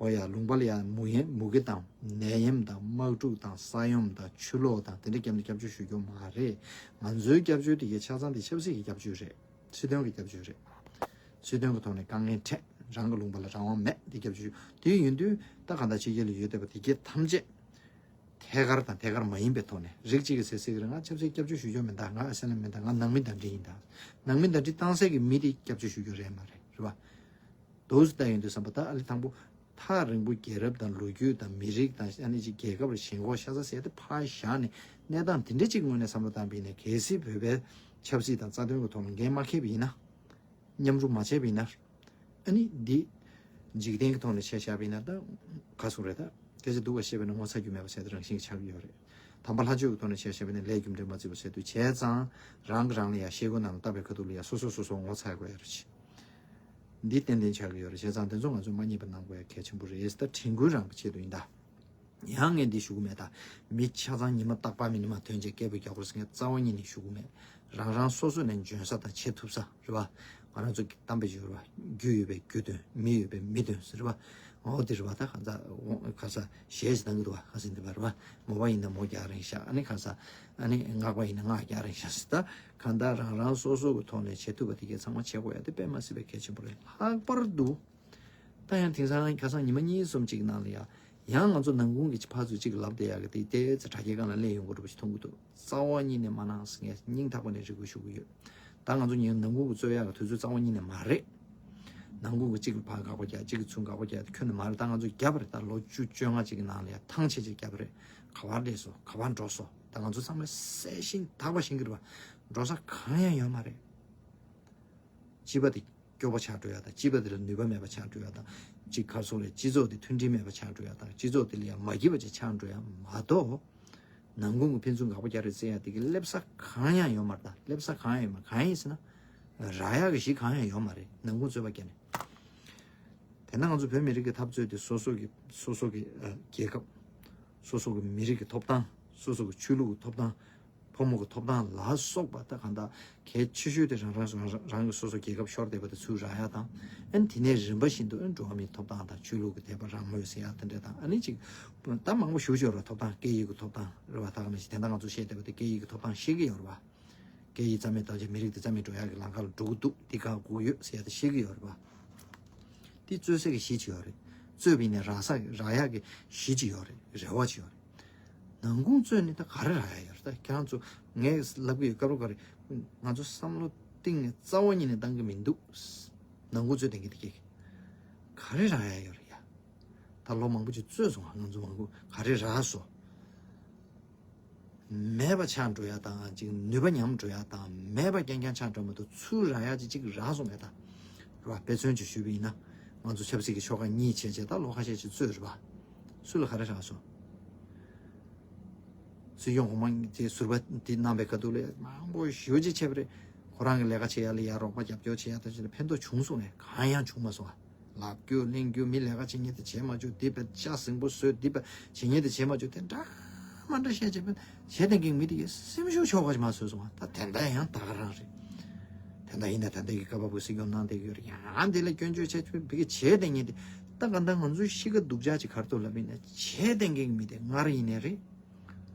ཨོ་ཡ་ལུང་པ་ལ་ཡང་མུ་ཡེ་མུ་གེ་དང་ནད་ཡམས་དང་དམག་འཁྲུག་དང་ས་ཡོམ་དང་ཆུ་ལོག་དང་དེ་འདྲ་བརྒྱབ་ནས་སྐྱབས་བཅོལ་ཞུ་རྒྱུ་མ་རེད། ང་ཚོའི་སྐྱབས་བཅོལ་དེ་གའི་ཆ་ཚང་དེ་ཆབ་སྲིད་ཀྱི་སྐྱབས་བཅོལ་རེད། སྲིད་དོན་གྱི་སྐྱབས་བཅོལ་རེད། སྲིད་དོན་གྱི་ཐོག་ནས་དཀའ་ངལ་འཕྲད་རང་གི་ལུང་པ་ལ་རང་དབང་མེད་དེ་སྐྱབས་བཅོལ་དེ་ཡིན་དུས་ད་གང་ལྟར་ཕྱི་རྒྱལ་ལ་ཡོད་བསྡད་པ་དེ་གའི་ཐམས་ཅད། ཐད་ཀར་དང་ཐད་ཀར་མ་ཡིན་པའི་ཐོག་ནས་རིགས་གཅིག་གིས་ཟེར་སྲིད་ཀྱི་རེད། ང་ཆབ་སྲིད་སྐྱབས་བཅོལ་ཞུ་རྒྱུ་མིན་ད། ང་ཨེ་སི་ཨེན་ཨེལ་མིན་ད། ང་ནང་མི་གདན་འདྲེན་ཡིན་ད། ནང་མི་གདན་འདྲེན་བཏང་སའི་གི་མི་དེ་སྐྱབས་བཅོལ་ཞུ་རྒྱུ་རེད་མ་རེད། རེད་བ། འདུག་སེ་ལྟ་ཡོང་དུས་བསམ་པ་ད་ཨ་ལི་དང་པོ་ཐག་རིང་པོ་རྒྱལ་རབས་དང་ལོ་རྒྱུས་དང་མི་རིགས་དང་ཨ་ནི་ཅིག་རྒྱལ་ཁབ་ལ་ཞེན་ཁོག་ཤ་ཚ་ཟེར་ཏེ་ཕར་བཞག་ནས་གནས་སྟངས་དེ་འདྲ་ཅིག་ངོས་ནས་བསམ་བློ་བཏང་པ་ཡིན་ན་གལ་སྲིད་བོད་པའི་ཆབ་སྲིད་དང་རྩ་དོན་གྱི་ཐོག་ལ་འགན་མ་འཁྱེར་བ་ཡིན་ན། མཉམ་རུབ་མ་བྱས་པ་ཡིན་ན། ཨ་ནི་འདི། འཇིག་རྟེན་གྱི་ཐོག་ནས་བྱས་བཞག་པ་ཡིན་ན་ད། ག་སོང་རེད་ད། སྐད་ཆ་སྡུག་པ་བཤད་པ་ཡིན་ན་ངོ་ཚ་རྒྱུ་མེད་པ་ཟེར་དེ་རང་བཞིན་གྱི་ཆགས་ཀྱི་ཡོད་རེད། དམ་པ་ལྷ་ཆོས་ཀྱི་ཐོག་ནས་བྱས་བཞག་པ་ཡིན་ན་ལས་རྒྱུ་འབྲས་མ་བརྩི་བ་ཟེར་དུས་བྱས་ཙང་། རང་གིས་རང་ལ་ཡ་ཤེལ་སྒོ་ནང་ལ་བཏབ་པའི་ཁ་ཐུག་ལ་ཡ་སོ་སོ་སོ་སོ་ངོ་ཚ་དགོས་ཡ་རེད། འདི་ཏན་ཏན་ཆགས་ཀྱི་ཡོད་རེད། བྱས་ཙང་དེ་ཚོ་ང་ཚོས་མ་རྙེད་པ་གནང་དགོས་ཡ་གལ་ཆེན་པོ་རེད། ད་དྲན་སྐུལ་རང་གི་ཆེད་དུ་ཡིན་ད། ཡང་ངས་འདི་ཞུ་གི་མེད་ད། མི་ཆ་ཚང་ཉི་མ་རྟག་པར་མི་ཉི་མ་ཐོན་རྗེས་སྐད་འབོད་རྒྱག་དགོས་ཟེར་མཁན་རྩ་བ་ཉིད་ནས་ཞུ་གི་མེད། རང་རང་སོ་སོ་ནས་འཇོན་ས་དང་བྱེད་ཐུབ་ས་རེད་བ། ང་རང་ཚོ་གི་གཏམ་དཔེ་ཅིག་ཡོད་རེད་བ། རྒྱུ་ཡོད་པའི་རྒྱུ་འདོན། མི་ཡོད་པའི་མི་འདོན་ཟེར་བ། འོ་དེ་རེད་བ། ད་གང་ཟག་གང་ཟག་གཞས་ཤིག་བཏང་གི་འདུག་བ། གང་ཟག་འདི་པ་རེད་བ། མོ་པ་ཡིན་ན་མོ་རྒྱག་རན་ཤག་ཨ་ནི་གང་ཟག་ཨ་ནི་སྔགས་པ་ཡིན་ན་སྔགས་རྒྱག་རན་ཤག་ཟེར། ད་གང་ལྟར་རང་རང་སོ་སོ་གི་ཐོག་ནས་བྱེད་ཐུབ་པ་དེ་གའི་ཚང་མ་བྱེད་དགོས་ཡ་དེ་དཔེ་མ་སྲིད་པའི་གལ་ཆེན་པོ་རེད། ལྷག་པར་དུ། ད་ཡང་དེང་སང་ཁ་སང་ཉི་མ་གཉིས་གསུམ་གཅིག་ནང་ལ་ཡ། ཡང་ང་ཚོ་ནང་ཁུལ་གྱི་ཕར་ཚུར་གཅིག་ལབ་བསྡད་ཡག་གི་དེ་ཏོག་ཙམ་དྲ་རྒྱའི་སྒང་ལ་སླེབས་ཡོང་གི་འདྲ་པོ་ཞིག་མཐོང་གི་འདུག་རྩ་བ་ཉིད་ནས་མ་གནང་ཟེར་ངས་སྙིང་ཐག་པ་ནས་རེ་སྐུལ་ཞུ་གི་ཡོད། ད་ང་ཚོ་ནང་ཁུལ་གྱི་རྩོད་ཡག་གི་དུས་ཚོད་རྩ་བ་ཉིད་ནས་མ་རེད། ནང་ཁུལ་གྱི་གཅིག་ལ་ཕར་དགག་པ་རྒྱག་གཅིག་གིས་ཚུར་དགག་པ་རྒྱག་དེ་ཁྱོན་ནས་མ་རེད། ད་ང་ཚོ་བརྒྱབ་པ་རེད། ད་ལོ་བཅུ་བཅོ་ལྔ་གཅིག་གི་ནང་ལ་ཡ་ཐང་ཆད་ཆད་བརྒྱབ་པ་རེད། ག་པར་སླེབས་སོང་། ག་པར་འགྲོ་སོང་། ད་ང་ཚོ་ཚང་མས་གསལ་ཤིང་དག་པ་ཤེས་ཀྱི་རེད་པ། འགྲོ་ས་གང་ཡང་ཡོད་མ་རེད། སྤྱི་པ་དེ་སྐྱོ་པོ་ཆགས་འགྲོ་ཡ་དང་། སྤྱི་པ་དེ་ལ་ནུས་པ་མེད་པ་ཆགས་འགྲོ་ཡ་དང་། གཅིག་ག་རེ་ཟེར་དགོས་རེད། སྤྱི་ཚོགས་དེ་མཐུན་སྒྲིལ་མེད་པ་ཆགས་འགྲོ་ཡ་དང་། སྤྱི་ཚོགས་དེ་ལ་ཡང་མ་སྐྱིད་པ་ཅིག་ཆགས་འགྲོ་ཡ་མ་གཏོགས། ནང་ཁུལ་གྱི་ཕན་ཚུན་དགག་པ་རྒྱག་རེས་རྩེ་ཡ་དེ་གི་སླེབས་ས་གང་ཡང་ཡོད་མ་རེད། ད་སླེབས་ས་གང་ཡང་ཡོད་མ་རེད། གང་ཡིན་ཟེར་ན། རག་ཡག་གི་གཞི་གང་ཡང་ཡོད་མ་རེད། ནང་ཁུལ་རྩོད་པ་བརྒྱབ་ནས། དེ་ན་ང་ཚོ་བོད་མི་རིགས་ཀྱི་འཐབ་རྩོད་དེ་སོ་སོ་གི་སོ་སོ་གི་ཨ་རྒྱལ་ཁབ། སོ་སོ་གི་མི་རིགས་ཀྱི་ཐོབ་ཐང་། སོ་སོ་གི་ཆོས་ལུགས་ཀྱི་ཐོབ་ཐང་། ཕོ་མོ་གི་ཐོབ་ཐང་ལ་སོགས་པ་ད་གང་ལྟར་གལ་ཆེ་ཤོས་དེ་རང་རང་རང་རང་གི་སོ་སོ་རྒྱལ་ཁབ་ཤོར་བསྡད་པ་དེ་ཚུར་རག་ཡ་དང་། ཨ་ནི་དེ་ནས་རིམ་པ་བཞིན་དུ་ཨ་ནི་འགྲོ་བ་མིའི་ཐོབ་ཐང་དང་ཆོས་ལུགས་ཀྱི་དད་པ་རང་མོས་ཟེར་ཡ་དེ་འདྲ་དང་། ཨ་ནི་ཅིག་ད་མང་པོ་ཞེ་པོ་ཅིག་ཡོད་རེད། ཐོབ་ཐང་། སྐད་ཡིག་གི་ཐོབ་ཐང་རེད་བ། ད་ག་ནང་བཞིན་དེ་འདྲ་ང་ཚོ་བཤད་བསྡད་པ་དེ་སྐད་ཡིག་གི་ཐོབ་ཐང་བཤད་ཀྱི་ཡོད་རེད་བ། སྐད་ཡིག་རྩ་མེད་བཏང་བྱས་མི་རིགས་དེ་རྩ་མེད་འགྲོ་ཡག་གི་ལམ་ཁ་ལ་འགྲོ་གི་འདུག་འདི་ག་དགོས་ཀྱི་ཡོད་ཟེར་ཡ་དེ་བཤད་ཀྱི་ཡོད་རེད་པ། དེ་རྩོད་སའི་གི་གཞི་ཅིག་ཡོད་རེད། རྩོད་པ་ཡིན་ནའི་རག་ས་རག་ཡག་གི་གཞི་ཅིག་ཡོད་རེད། རེ་བ་ཅིག་ཡོད་རེད། ནང་ཁུངས་རྩོད་ནི་ད་ག་རེ་རག་ཡག་ཡོད་རེད། ད་ཁྱེད་རང་ཚོ་ངས་ལབ་ཀྱི་ཡོད། སྐབས་རེ་སྐབས་རེ་ང་ཚོ་བསམ་བློ་གཏིང་ནས་རྩ་བ་ཉིད་ནས་བཏང་གི་མི་འདུག་ནང་ཁུངས་རྩོད་བསྡད་མཁན་དེ་གས་ག་རེ་རག་ཡག་ཡོད་རེད་ཡ། ད་ལོ་མང་པོ་ཅིག་རྩོད་སོང་། ང་ཚོ་མང་པོ་ག་རེ་རག་སོང་། མེད་པ་ཆགས་འགྲོ་ཡ་དང་། ཅིག་ནུས་པ་ཉམས་འགྲོ་ཡ་དང་། མེད་པ་རྐྱང་རྐྱང་ཆགས་འགྲོ་མ་གཏོགས་ཚུར་རག་ཡ་ཅིག་ཅིག་རག་སོང་མེད་ད། རེད་བ། དཔེ་མཚོན་ཅིག་ཞུས་པ་ཡིན་ན། ང་ཚོ་ཆབ་སྲིད་ཀྱི་ཆོལ་ཁ་གཉིས་བྱས་བྱས་ད་ལོ་ཁ་ཤས་ཅིག་རྩོད་རེད་བ། སུ་ལ་ག་རེ་རག་སོང་། སྲིད་སྐྱོང་གོང་མ་དེ་ཟུར་པ་དེ་གནང་བའི་ཁ་ཐུག་ལ་མང་པོ་ཞེ་པོ་ཅིག་བྱས་པ་རེད། ཁོ་རང་གི་ལས་ཀ་བྱེད་ཡ་ལ་ཡ་རོགས་པ་རྒྱབ་སྐྱོར་བྱེད་ཡ་ད་ཅིག་ལ་ཕན་ཐོགས་བྱུང་སོང་ནས་གང་ཡང་བྱུང་མ་སོང་བ། ལབ་རྒྱུ་གླེང་རྒྱུ། མི་ལས་ཀ་བྱེད་མཁན་དེ་བྱེད་མ་བཅུག་འདི་བས་ལྕགས་ཟིང་པོ་བཟོས། འདི་བས་བྱེད་མཁན་དེ་བྱེད་མ་བཅུག་དེ་འདྲ་མ་འདྲ་བཤད་བྱས་པས་བྱེད་བསྡད་མཁན་མི་དེ་གའི་སེམས་ཤུགས་ཆོག་པ་ཞིག་མ་བཟོས་སོང་བ། ད་དེ་འདྲ་ཡང་ད་ག་རང་རེད། དེ་འདྲ་ཡིན་ན་ད་ལྟའི་གི་སྐབས་བབ་སྲིད་སྐྱོང་གནང་བསྡད་ཀྱི་ཡོད་རེད། ཡང་འདི་ལ་སྐྱོན་བརྗོད་བྱས་བྱས་པའི་གི་བྱེད་བསྡད་མཁན་དེ། ད་ག་ད་ང་ཚོའི་གཤིས་ཀ་སྡུག་ཅག་ཅིག་ག་རེ་འདུག་ལབ་ཡིན་ན། བྱེད་བསྡད་མཁན་གི་མི་དེ་སྔར་ཡིན་ནའི་རེད།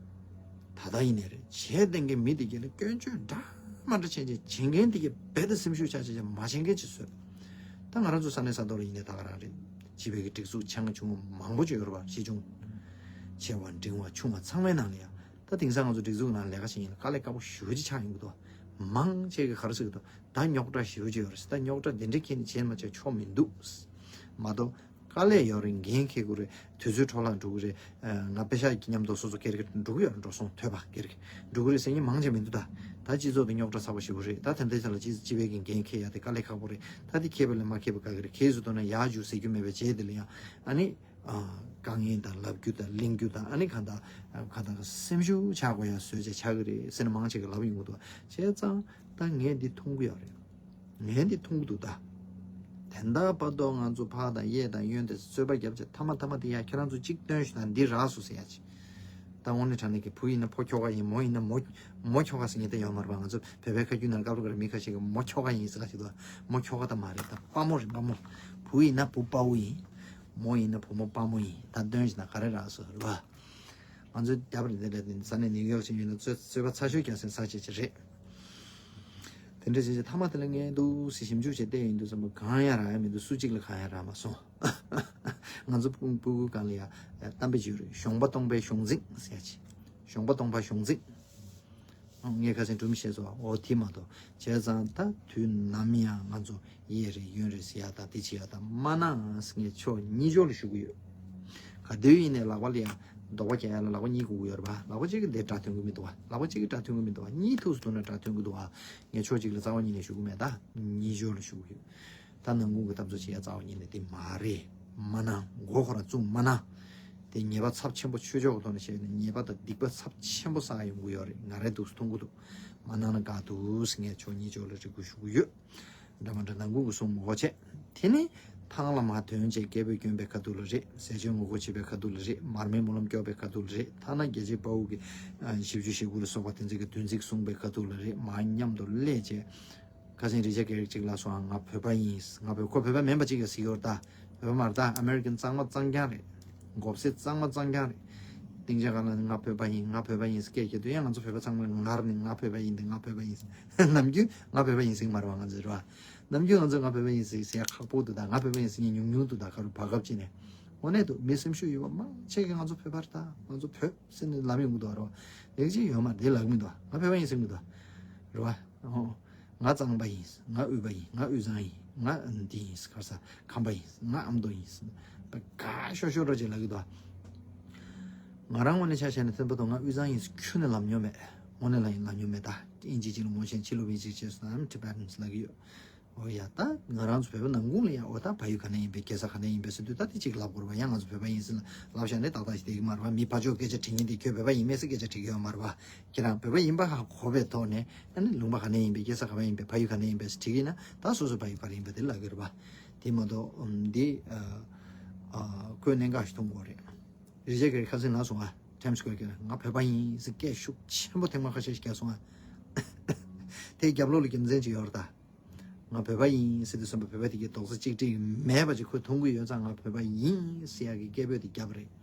ད་ལྟ་ཡིན་ནའི་རེད། བྱས་བསྡད་མཁན་མི་དེ་གྱད་ལ་སྐྱོན་བརྗོད་འདྲ་མ་འདྲ་བྱས་བྱས་བྱེད་མཁན་དེ་གྱད་རྦད་དེ་སེམས་ཤུགས་ཆག་ཆག་བྱས་མ་བྱེད་མཁན་ཅིག་བཟོས། ད་ང་རང་ཚོ་ས་གནས་ས་ཐོག་ལ་ཡིན་ནའི་ད་ག་རང་རེད། སྤྱི་པའི་གི་སྒྲིག་འཛུགས་ཆེ་ཆུང་མང་པོ་ཅིག་ཡོད་རེད་བ། ཆེ་ཆུང་། ཆེ་བ་འབྲིང་བ་ཆུང་བ་ཚང་མའི་ནང་ལ་ཡ། ད་དེང་སང་ང་ཚོ་སྒྲིག་འཛུགས་ནང་ལས་ཀ་བྱེད་མཁན་ལ་དཀའ་ལས་ཁག་པོ་ཞེ་པོ་ཅིག་ཆགས་ཡོང་གི་འདུག་མང་ཆེ་གིས་ག་རེ་ཟེར་གི་འདུག་ད་རྙོག་དྲ་ཞེ་པོ་ཅིག་ཡོད་རེད། ད་རྙོག་དྲ་དེ་འདྲའི་ཁྱེར་ནས་བྱས་མ་བྱས་ཆོག་མི་འདུག་མ་གཏོགས། དཀའ་ལས་ཡོད་རེད། འགན་འཁྱེར་དགོས་རེད། དུས་ཚོད་འཕྲོ་བརླག་འགྲོ་གི་རེད། ཨ། ང་པེ་ཤག་གི་མཉམ་དུ་སོ་སོ་སྒེར་གྱི་འགྲོ་གི་ཡོད་རེད། འགྲོ་སོང་ཐོབ་པ་སྒེར་གྱི་འགྲོ་གི་རེད་ཟེར་མཁན་མང་ཆེ་མི་འདུག་ད་ད་སྤྱི་ཚོགས་དེ་རྙོག་དྲ་ཚ་པོ་ཞེ་པོ་རེད། ད་དེ་འདྲའི་ཆ་ལ་སྤྱི་སྤྱི་པའི་གི་འགན་འཁྱེར་ཡ་དེ་དཀའ་ལས་ཁག་པོ་རེད། ད་དེ་འཁྱེར་བ་ལས་མ་འཁྱེར་བ་དགའ་གི་རེད། གལ་སྲིད་ཐོན་ན་ཡག་རྒྱུ་ཟེར་རྒྱུ་མེད་པའི་རྗེས་དེ་ལ་ཡང་ཨ་ནི། ཨ། དཀའ་ངལ་དང་ལབ་རྒྱུ་དང་གླེང་རྒྱུ་དང་། ཨ་ནི་གང་ལྟར་གང་ལྟར་སེམས་ཤུགས་ཆག་དགོས་ཡ་བཟོས་བྱས་ཆགས་གི་རེད་ཟེར་ནས་མང་ཆེ་གིས་ལབ་ཡོང་གི་འདུག་བྱས་ཙང་ད་ངས་འདི་མཐོང་གི་ཡོད་རེད། ངས་འདི་མཐོང་གི་འདུག་ད། དེ་འདྲ་བར་དུ་ང་ཚོ་ཕར་དང་གཡས་དང་གཡོན་དེ་རྩོད་པ་བརྒྱབ་བྱས་མཐའ་མ་མཐའ་མ་དེ་ཡ་ཁྱེད་རང་ཚོ་གཅིག་སྟོན་ཞུ་དང་འདི་རག་སོང་ཟེར་ཡ་ཅིག་ད་དངོས་གནས་དྲང་གནས་ཀྱི་བུ་ཡིན་ན་ཕོ་ཁྱོ་ག་ཡིན། མོ་ཡིན་ན་མོ་མོ་ཁྱོ་ག་ཟེར་མཁན་དེ་ཡོད་མ་རེད་པ། ང་ཚོ་བོད་པའི་ཁ་རྒྱུན་ནང་སྐབས་རེ་སྐབས་རེ་མི་ཁ་ཤས་ཀྱིས་མོ་ཁྱོ་ག་ཡིན་ཟེར་ཁ་ཤས་འདུག་མོ་ཁྱོ་ག་ད་མ་རེད། ད་དཔའ་མོ་རེད། དཔའ་མོ། བུ་ཡིན་ན་བུ་དཔའ་བོ་ཡིན། མོ་ཡིན་ན་བུ་མོ་དཔའ་མོ་ཡིན། ད་སྟོན་ཞུ་ན་ག་རེ་རག་སོང་རེད་པ། ང་ཚོ་རྒྱབ་རེ་འདི་འདྲ་དེ་ས་གནས་ནིའུ་ཡོག་ཕྱིན་ཡོད་ན་རྩོད་རྩོད་པ་ཚ་ཤོས་རྒྱག་སའི་ས་ཆ་ཅིག་རེད། དེ་འདྲ་བྱས་བྱས་མཐའ་མ་དེ་ལ་ངས་འདུག་སེ་ཞིབ་འཇུག་བྱས་བལྟས་ཡིན་དུས་ཙམ་པ་གང་ཡང་རག་ཡ་མི་འདུག་སུ་གཅིག་ལ་གང་ཡང་རག་མ་སོང་། ང་ཚོ་སྤུ་སྤུ་གུའི་སྒང་ལ་ཡ་གཏམ་དཔེ་ཅིག་ཡོད་རེད། གཞོང་པ་སྟོང་པའི་གཞོང་འཛིང་ཟེར་ཡ་ཅིག་གཞོང་པ་སྟོང་པ་གཞོང་འཛིང་། ངས་ཁ་སང་སྒྲུང་བཤད་སོང་། འོ་དེ་མ་གཏོགས་བྱས་ཙང་ད་དུས་ནམ་ཡང་ང་ཚོ་གཡས་རེ་གཡོན་རེ་ཟེར་ཡ་དང་དེ་བྱེད་ཡ་དང་མ་གནང་ཟེར། ངས་ཕྱོགས་གཉིས་ཕྱོགས་ལ་ཞུ་གི་ཡོད། ག་དུས་ཡིན་ནའི་ལག་པ་ལ་ཡང་རྡོག་པ་རྒྱག་ཡ་ལ་ལག་པ་གཉིས་དགོས་ཀྱི་ཡོད་རེད་པ། ལག་པ་གཅིག་གིས་དེ་དགྲ་ཐོན་གྱི་མི་འདུག་པ། ལག་པ་གཅིག་གིས་དགྲ་ཐོན་གྱི་མི་འདུག་པ། གཉིས་ཐུགས་སུ་བསྡུ་ན་དགྲ་ཐོན་གྱི་འདུག་པ། ངས་ཕྱོགས་གཅིག་ལ་རྩ་བ་ཉིད་ནས་ཞུ་གི་མེད། ད་གཉིས་ཕྱོགས་ལ་ཞུ་གི་ཡོད། ད་ནང་ཁུལ་གྱི་འཐབ་རྩོད་བྱེད་ཡ་རྩ་བ་ཉིད་ནས་དེ་མ་རེད། མ་གནང་། མགོ་ཁོ་རང་བཙུགས་མ་གནང་། དེ་ཉེས་པ་ཚབས་ཆེན་པོ། ཆོས་ཕྱོགས་ཀྱི་ཐོག་ནས་བཤད་ན་ཉེས་པ་དང་སྡིག་པ་ཚབས་ཆེན་པོ་བསགས་ཡོང་གི་ཡོད་རེད། ང་རང་འདུག་སེ་མཐོང་གི་འདུག་མ་གནང་ན་དགའ་འདུག་ཟེར། ངས་ཕྱོགས་གཉིས་ཕྱོགས་ལ་རེ་སྐུལ་ཞུ་གི་ཡོད། འདྲ་མ་འདྲ་ནང་ཁུལ་གྱི་གསུང་ངོ་ཆེ། དེ་ནི་ཐང་ལ་མ་ཐོན་བྱས་རྒྱལ་པོས་བསྐྱོན་པའི་ཁ་ཐུག་ལ་རེད། ཟས་བཅད་ངོ་རྒོལ་བྱེད་པའི་ཁ་ཐུག་ལ་རེད། མར་མེའི་སྨོན་ལམ་སྐྱོར་བའི་ཁ་ཐུག་ལ་རེད། ཐ་ན་རྒྱལ་གཅེས་དཔའ་བོ་གི་བཞི་བཅུ་ཞེ་དགུ་ལ་སོགས་པ་དེ་ཚོ་གི་བདུན་ཚིགས་གསུངས་པའི་ཁ་ཐུག་ལ་རེད། མར་མཉམ་དུ་སླེབས་བྱས། ཁ་སང་རི་ཅག་སྒེར་གཅིག་ལ་སོང་། ང་བོད་པ་ཡིན། ང་བོད། ཁོ་བོད་པ་མིན་པ་གཅིག་གིས་ཟེར་གྱི་ཡོད་རེད་ད། བོད་པ་མ་རེད་ད། ཨ་མེ་རི་ཀན་གཙང་མ་གཙང་རྐྱང་རེད། མགོ་སེར་གཙང་མ་གཙང་རྐྱང་རེད། སྟེང་ཆ་གང་ལ་ང་བོད་པ་ཡིན། ང་བོད་པ་ཡིན་ཟེར་སྐད་རྒྱག་དུས་ཡང་ང་ཚོ་བོད་པ་ཚང་མ་ངར་ནས་ང་བོད་པ་ཡིན་ཏེ། ང་བོད་པ་ཡིན་ཟེར། ནམ་རྒྱུན་ང་བོད་པ་ཡིན་ཟེར་གྱི་མ་རེད་བ། ང་ཚོ་རེད་བ། ནམ་རྒྱུན་ང་ཚོ་ང་བོད་པ་ཡིན་ཟེར་ཟེར་ཡ་ཁག་པོ་འདུག་ད། ང་བོད་པ་ཡིན་ཟེར་མཁན་ཉུང་ཉུང་འདུག་ད། ག་རུ་བར་སྐབས་ཅིག་ནས་དངོས་གནས་འདུག་མི་སེམས་ཤུགས་ཡོད་པ་མང་ཆེ་གིས་ང་ཚོ་བོད་པ་རེད་ད། ང་ཚོ་བོད་ཟེར་ནས་ལབ་ཡོང་གི་འདུག་བ། རེད་བ། ལེགས་ཅིག་ཡོད་མ་རེད། དེ་ལབ་གི་མི་འདུག་བ། ང་བོད་པ་ཡིན་ཟེར་གྱི་མི་འདུག་བ། རེད་བ། ཨོ། ང་གཙང་པ་ཡིན། ང་དབུས་པ་ཡིན། ང་དབུས་གཙང་ཡིན། ང་འདི་ཡིན། ག་རེ་ཟ། ཁམས་པ་ཡིན། ང་ཨ་མདོ་ཡིན། དགའ་ཤོར་ཤོར་རོ་ཅིག་ལབ་ཀྱི་འདུག་ང་རང་ངོས་ནས་ཆ་བཞག་ན་ཐོན་པ་དང་ང་དབུས་གཙང་ཡིན་ཁྱོན་ནས་ལབ་མྱོང་མེད། དངོས་གནས་ལ་ཡིན་ལབ་མྱོང་མེད་ད། དབྱིན་ཇི་ཅིག་ལ་ངོ་ཤེས། ཕྱི་ལོགས་པའི་ཅིག་བྱས་སོང་ན་I'm Tibetans ལབ་ཀྱི་ཡོད། འོ་ཡ། ད་ང་རང་ཚོ་བོད་པ་ནང་ཁུལ་ལ་ཡ། འོ་ད་ཕ་ཡུལ་ག་ནས་ཡིན་པས། སྐྱེས་ས་ག་ནས་ཡིན་པས་ཟེར་དུས་ད་དེ་གཅིག་ལབ་དགོས་རེད་པ། ཡང་ང་ཚོ་བོད་པ་ཡིན་ཟེར་ལབ་བཞག་ནས་ཏག་ཏག་ཞིག་བསྡད་ཀྱི་མ་རེད་པ། མི་ཕར་ཕྱོགས་སྐད་ཆ་དྲི་མཁན་དེ་ཁྱོད་བོད་པ་ཡིན་མེད་ཟེར་སྐད་ཆ་དྲི་གི་ཡོད་མ་རེད་པ། ཁྱེད་རང་བོད་པ་ཡིན་པ་ཧ་གོ་བའི་ཐོག་ནས། ཨ་ནི་ལུང་པ་ག་ནས་ཡིན་པས། སྐྱེས་ས་ག་པར་ཡིན་པས། ཕ་ཡུལ་ག་ནས་ཡིན་པས་ཟེར་དྲིས་ཀྱི་ན། ད་སོ་སོ་ཕ་ཡུལ་ག་རེ་ཡིན་པ་དེ་ལབ་ཀྱི་རེད་པ། དེ་མ་གཏོགས་འདི་ཁོས་གནད་འགག་ཞིག་མཐོང་གི་རེད། རི་ཇེ་ཀེ་རེད། ཁ་སང་ལབ་སོང་ཨ། ཊའིམ་སི་སྐོར་གྱི་ང་བོད་པ་ཡིན་ཟེར་སྐད་ཤུགས་ཆེན་པོ་ཐེངས་མ་ཁ་ཤས་ཤིག་བརྒྱབ་སོང་ཨ། དེའི་རྒྱབ་ལོགས་ལ་རྒྱུ་མཚན་ཅིག་ཡོད་རེད་ད། ང་བོད་པ་ཡིན་ཟེར་དུས་ཙམ་པ་བོད་པ་དེ་གའི་རྡོག་རྩ་གཅིག་སྒྲིལ་མེད་པ་ཅིག་ཁོས་མཐོང་གི་ཡོད་ཙང་ང་བོད་པ་ཡིན་ཟེར་ཡག་གི་སྐད་འབོད་དེ་བརྒྱབ་པ་རེད།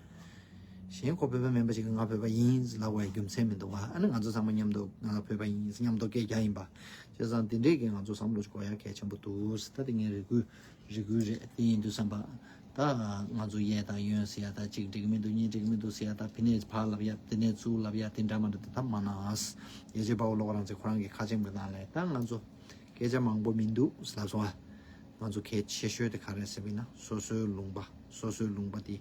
གཞན་ཁོ་བོད་པ་མིན་པ་ཅིག་གིས་ང་བོད་པ་ཡིན་ཟེར་ལབ་པའི་རྒྱུ་མཚན་མི་འདུག་བ། ཨ་ནི་ང་ཚོ་ཚང་མ་མཉམ་དུ་ང་བོད་པ་ཡིན་ཟེར་མཉམ་དུ་སྐད་རྒྱག་ཡིན་པ། བྱས་ཙང་དེ་འདྲས་ཀྱི་ང་ཚོ་བསམ་བློ་ཞིག་འཁོར་ཡག་གལ་ཆེན་པོ་འདུག་ཟེར། ད་དེ་ངས་རེ་སྐུལ་རེ་སྐུལ་རེད། དེ་ཡིན་དུས་ཙམ་པ་ད་ང་ཚོ་གཡས་དང་གཡོན་ཟེར་ཡག་ད་གཅིག་འགྲིག་གི་མི་འདུག་གཉིས་འགྲིག་གི་མི་འདུག་ཟེར་ཡག་ད་ཕི་ནས་ཕར་ལབ་ཡག་དེ་ནས་ཚུར་ལབ་ཡག་དེ་འདྲ་མ་འདྲ་དེ་ད་མ་གནང་། རྒྱལ་གཅེས་དཔའ་བོ་བློ་དགའ་རང་བཙན་ཁོ་རང་གི་ཁ་ཆེམས་ཀྱི་ནང་ལ་ད་ང་ཚོ་སྐད་ཆ་མང་པོ་མི་འདུག་ལབ་སོང་ཨ། ང་ཚོ་གལ་ཆེ་ཤོས་དེ་ག་རེ་ཟེར་བ་ཡིན་ན་སོ་སོའི་ལུང་པ། སོ་སོའི་ལུང་པ་དེ་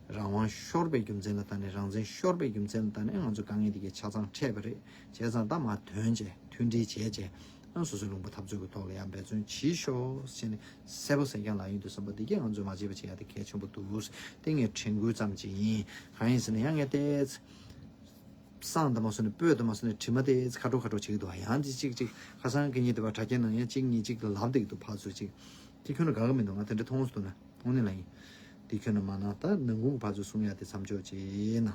རང་དབང་ཤོར་བའི་རྒྱུ་མཚན་ལ་བརྟེན་ནས། རང་བཙན་ཤོར་བའི་རྒྱུ་མཚན་ལ་བརྟེན་ནས་ང་ཚོ་དཀའ་ངལ་དེ་གའི་ཆ་ཚང་འཕྲད་པ་རེད། བྱས་ཙང་ད་མར་ཐོན་བྱས་མཐུན་སྒྲིལ་བྱས་བྱས་ཨ་སོ་སོའི་ལུང་པ་འཐབ་རྩོད་ཀྱི་ཐོག་ལ་ཡང་འབད་བརྩོན་བྱེད་ཤོག་ཟེར་ནས་གསལ་པོ་གསལ་རྐྱང་ལབ་ཡོང་དུས་ཙམ་པ་འདི་གས་ང་ཚོས་མ་བརྗེད་པ་བྱེད་ཡག་དེ་གལ་ཆེན་པོ་འདུག། དེ་ངས་དྲན་སྐུལ་ཙམ་ཅིག་ཡིན། གང་ཡིན་ཟེར་ན་ཡང་ངས་ཏོག་ཙམ་སང་དང་མ་སོང་ནས་སྤོས་དང་མ་སོང་ནས་དྲི་མ་ཏོག་ཙམ་ཁ་དྲོ་ཁ་དྲོ་བྱེད་ཀྱི་འདུག། ཡང་ཅིག་ཅིག་ཅིག་ཁ་སང་གི་ཉིན་དེ་བ་དྲ་རྒྱའི་ནང་ཡང་གཅིག་གཉིས་ཅིག་ལབ་བསྡད་ཀྱི་འདུག། ཕར་ཚུར་ཅིག་དེ་ཁྱོན་ནས་དགའ་གི་མི་འདུག། ང་དེ་འདྲ་མཐོང་སོང་འདུག་ན་དངོས་གནས་ལ་ཡིན། དེ་ཁྱོན་ནས་མ་གནང་། ད་ནང་ཁུངས་ཕར་ཚུར་གསུང་ཡག་དེ་མཚམས་འཇོག་བྱས་ན།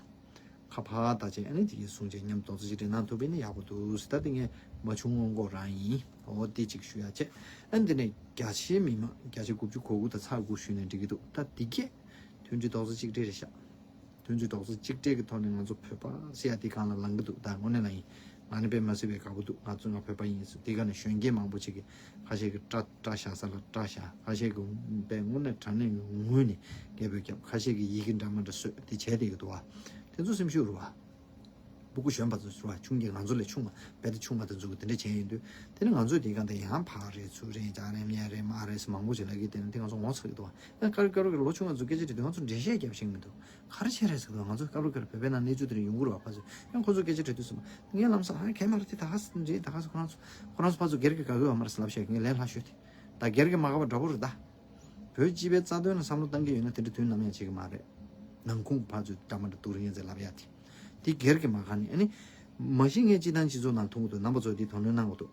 ཁ་ཕར་ལྟ་བྱས་ཨ་ནི་དེ་གའི་གསུང་བྱས་མཉམ་རྡོག་རྩ་གཅིག་སྒྲིལ་གནང་ཐུབ་པ་ཡིན་ན་ཡག་པོ་འདུག་ཟེར། ད་དེ་ངས་མ་བྱུང་སྔོན་འགོག་རང་ཡིན། འོ་དེ་གཅིག་ཞུ་ཡག་བྱས། ཨ་ནི་དེ་ནས་རྒྱ་ཆེའི་མི་མང་བརྒྱ་ཆ་དགུ་བཅུ་གོ་དགུ་དང་ཚེག་དགུ་ཞུས་ནས་འགྲིག་གི་འདུག། ད་དེ་གས་མཐུན་སྒྲིལ་རྡོག་རྩ་གཅིག་སྒྲིལ་རེད་ཤག། མཐུན་སྒྲིལ་རྡོག་རྩ་གཅིག་སྒྲིལ་གྱི་ཐོག་ནས་ང་ཚོ་བོད་པ་ཟེར་ཡག་དེ་སྒང་ལ་ལངས་ཀྱི་འདུག། ད་དངོས་གནས་ལ་ཡིན། ང་ནི་དཔེ་མ་སྲིད་པའི་དགའ་པོ་འདུག། ང་ཚོ་ང་བོད་པ་ཡིན་ཟེར། དེ་སྒང་ནས་གཞོན་སྐྱེས་མང་པོ་ཅིག་གིས་ཁ་ཤས་ཀྱིས་སྐྲ་སྐྲ་བཞར་ས་ལ་སྐྲ་བཞར། ཁ་ཤས་ཀྱིས་དཔེ་དངོས་གནས་དྲང་གནས་ངུས་ནས་སྐད་འབོད་བརྒྱབ། ཁ་ཤས་ཀྱིས་ཡི་གེ་འདྲ་མི་འདྲ་བཟོས་དེ་བྱས་བསྡད་ཀྱི་འདུག་བ། དེ་ཚོ་སེམས་ཤུགས་རུ་བ། སྤུ་གུ་གཞོན་པ་ཚོ་ཟེར་བ། ཆུང་གི་ང་ཚོ་ལས་ཆུང་བ། དཔེ་དེ་ཆུང་བ་དེ་ཚོ་གིས་དེ་འདྲ་བྱས་ཡོང་དུས་དེ་ནི་ང་ཚོས་དེ་སྒང་དེ་ཡང་ཕར་རེད་ཚུར་རེད་རྒྱག་རེད་མེད་རེད་མ་རེད་ཟེར་མང་པོ་ཅིག་ལབ་ཀྱི། དེ་ནི་དེ་ང་ཚོ་ངོ་ཚ་གི་འདུག་བ། ཡང་སྐབས་རེ་སྐབས་རེ་ལོ་ཆུང་བ་ཚོ་སྐད་ཆ་དྲིས་དུས་ང་ཚོ་འགྲེལ་བཤད་རྒྱབ་ཤེས་ཀྱི་མི་འདུག། ག་རེ་བྱས་རེད་ཟེར་དུས་ང་ཚོ་སྐབས་རེ་སྐབས་རེ་བོད་པའི་ནང་གནས་ཚུལ་དེ་འདྲ་ཡོང་གི་རེད་བ། ཕར་ཚུར་ཡང་ཁོ་ཚོ་སྐད་ཆ་དྲིས་དུས་ཙམ་པ་ངས་ལམ་སང་ཨ་གས་མ་རེད། དེ་ད་ག་ཟེར་འདྲི་ད་ག་ཟེར། ཁོ་རང་ཚོ་ཁོ་རང་ཚོ་ཕར་ཚུར་སྒེར་གྱི་དགའ་གི་ཡོད་མ་རེད་ཟེར་ལབ་བཤད། ངས་ལས་སླ་ཤོས་དེ་ད་སྒེར་གྱི་མ་དགའ་བ་འདྲ་པོ་རེད་ད། བོད་སྤྱི་པའི་རྩ་དོན་ལ་བསམ་བློ་བཏང་གི་ཡོད་ན་དེ་འདྲ་དུས་ནམ་ཡང་བྱེད་ཀྱི་མ་རེད། ནང་ཁུངས་ཕར་ཚུར་འདྲ་མ་འདྲ་འདུག་རེད་ངས་ཟེར་ལབ་ཡ་དེ། དེ་སྒེར་གྱི་མ་དགའ་ནི་ཨ་ནི། མ་གཞི་ངས་སྤྱི་དང་སྤྱི་ཚོགས་ནང་མཐོང་གི་འདུག། རྣམ་པ་ཚོ་དེ་དོ་སྣང་གནང་དགོས་འདུག།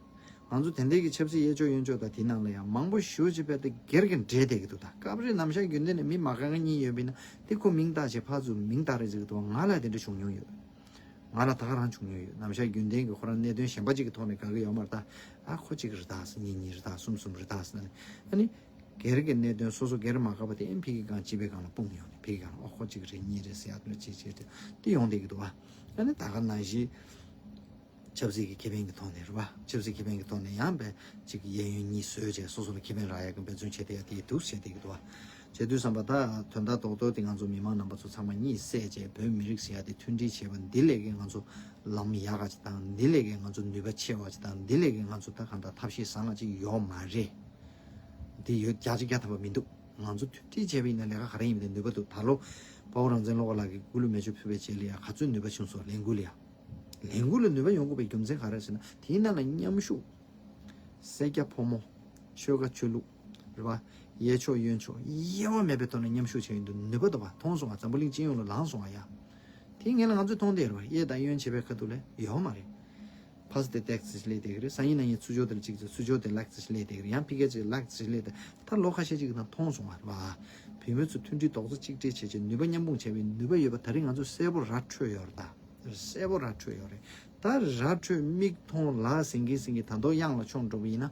ང་ཚོ་དེ་འདྲའི་གི་ཆབ་སྲིད་གཡས་ཕྱོགས་གཡོན་ཕྱོགས་དང་དེའི་ནང་ལ་ཡང་མང་པོ་ཞེ་པོ་ཅིག་དཔེ་དེ་སྒེར་གྱི་འབྲེལ་བསྡད་ཀྱི་འདུག། ད་སྐབས་རེ་ནམ་ཞག་རྒྱུན་ལྡན་ནས་མི་མ་དགའ་མཁན་གཉིས་ཡོད་པ་ཡིན་ན་དེ་ཁོ་མིང་བཏགས་བྱས་ཕར་ཚུར་མིང་བཏགས་རེས་ཟེར་གྱི་འདུག། ང་ལ་དེ་འདྲ་བྱུང་མྱོང་ཡོད། ང་ལ་ད་ག་རང་བྱུང་མྱོང་ཡོད། ནམ་ཞག་རྒྱུན་ལྡན་གྱི་ཁོ་རང་གནད་དོན་གཞན་པ་ཅིག་གི་ཐོག་ནས་དགའ་གི་ཡོད་མ་རེད་ད། ཨ་ཁོ་གཅིག་རེད་ད་ཟེར། གཉིས་གཉིས་རེད་ད། གསུམ་གསུམ་རེད་ད་ཟེར་ནས་ཨ་ནི། སྒེར་གྱི་གནད་དོན་སོ་སོ་སྒེར་མ་དགའ་བ་དེ་ཨེ་ཕ་གི་སྒང་སྤྱི་པའི་སྒང་ལ་སྤུངས་ཡོང་ནས་ཕ་གི་སྒང་ལ་ཨོ་ཁོ་གཅིག་རེད་གཉིས་རེད་ཟེར་ཡ་དེ་འདྲ་ཅིག་བྱས་ཏེ་དེ་ཡོང་བསྡད་ཀྱི་འདུག་བ། ཨ་ནི་ད་ག་ནང་བཞིན་ཆབ་སྲིད་ཀྱི་ཁེ་ཕན་གྱི་ཐོག་ནས་རེད་བ། ཆབ་སྲིད་ཁེ་ཕན་གྱི་ཐོག་ནས་ཡང་བས་ཅིག་གཡས་གཡོན་གཉིས་བཟོས་བྱས་སོ་སོ་ལ་ཁེ་ཕན་རག་ཡ་གི་འབད་བརྩོན་བྱས་བསྡད་ཡ་དེ་འདུག་བྱས་བསྡད་ཀྱི་འདུག་བ། བྱས་དུས་ཙམ་པ་ད་དོན་དག་རྡོག་རྡོག་དེ་ང་ཚོ་མི་མང་རྣམ་པ་ཚོ་ཚང་མ་གཉིད་སད་བྱས་བོད་མི་རིགས་ཟེར་ཡ་དེ་མཐུན་སྒྲིལ་བྱས་པ་འདི་ལས་ཀྱི་ང་ཚོ་ལམ་ཡག་ག་ཅིག་དང་འདི་ལས་ཀྱི་ང་ཚོ་ནུས་པ་ཆེ་བ་ཅིག་དང་འདི་ལས་ཀྱི་ང་ཚོ་ད་གང་ལྟར་ཐབས་ཤེས་བཟང་བ་ཅིག་ཡོད་མ་རེད། འདི་ཡོད་བརྒྱ་ཆ་བརྒྱ་ཐམ་པ་མི་འདུག། ང་ཚོ་མཐུན་སྒྲིལ་བྱས་པ་ཡིན་ན་ལས་ཀ་ག་རེ་ཡིན་མིན་ནུས་པ་འདུག། ད་ལོ་དཔའ་བོ་རང་བཙན་བློ་དགའ་ལགས་ཀྱིས་སྐུ་ལུས་མེ་མཆོད་ཕུལ་བའི་རྗེས་ལ་ཡང་ག་ཚོད་ནུས་པ་བྱུང་སོང་། ལས་འགུལ་ལ་ཡང་། ལས་འགུལ་ལ་ནུས་པ་ཡོང་དགོས་པའི་རྒྱུ་མཚན་ག་རེ་ཟེར་ན་དེའི་ནང་ལ་མཉམ་ཞུགས། སེར་སྐྱ་ཕོ་མོ། ཆོལ་ཁ་ཆོས་ལུགས། རེད་བ། གཡས་ཕྱོགས་གཡོན་ཕྱོགས་དབྱེ་བ་མེད་པའི་ཐོག་ནས་མཉམ་ཞུགས་བྱས་ཡོང་དུས་ནུས་པ་འདུག་བ། མཐོང་སོང་བ། འཛམ་བུ་གླིང་སྤྱི་ཡོངས་ལ་ལངས་སོང་བ་ཡ། དེ་ངས་ལ་ང་ཚོས་མཐོང་བསྡད་ཡོད་རེད་བ། གཡས་དང་གཡོན་བྱེད་པའི་ཁ་ཐུག་ལ་ཡོད་མ་རེད། ཕ་སི་ཏི་ཏེག་ཙི་སླེབས་བསྡད་ཀྱི་རེད། སང་ཉིན་གནངས་ཉིན་ཚུར་ཕྱོགས་དེ་ལ་གཅིག་ཚུར་ཕྱོགས་དེ་ལ་གཅིག་སླེབས་བསྡད་ཀྱི་རེད། ཡང་ཕ་གི་གཅིག་ལ་གཅིག་སླེབས་བསྡད། ད་ལོ་ཁ་ཤས་ཅིག་གི་ནང་མཐོང་སོང་བ་རེད་བ། བུད་མེད་ཚོ་མཐུན་སྒྲིལ་རྡོག་རྩ་གཅིག་སྒྲིལ་བྱས་བྱས་ནུས་པ་མཉམ་སྤུངས་བྱས་པའི་ནུས་པ་ཡོད་པ་ད་རིང་ང་ཚོ་གསལ་པོ་ར་འཕྲོད་ཡོད་རེད་ད། གསལ་པོ་ར་འཕྲོད་ཡོད་རེད། ད་ར་འཕྲོད་མིག་མཐོང་ལག་ཟིན་གིན་ཟིན་གིན་ད་དུང་གཡང་ལ་མཆོངས་འགྲོ་བ་ཡིན་ན།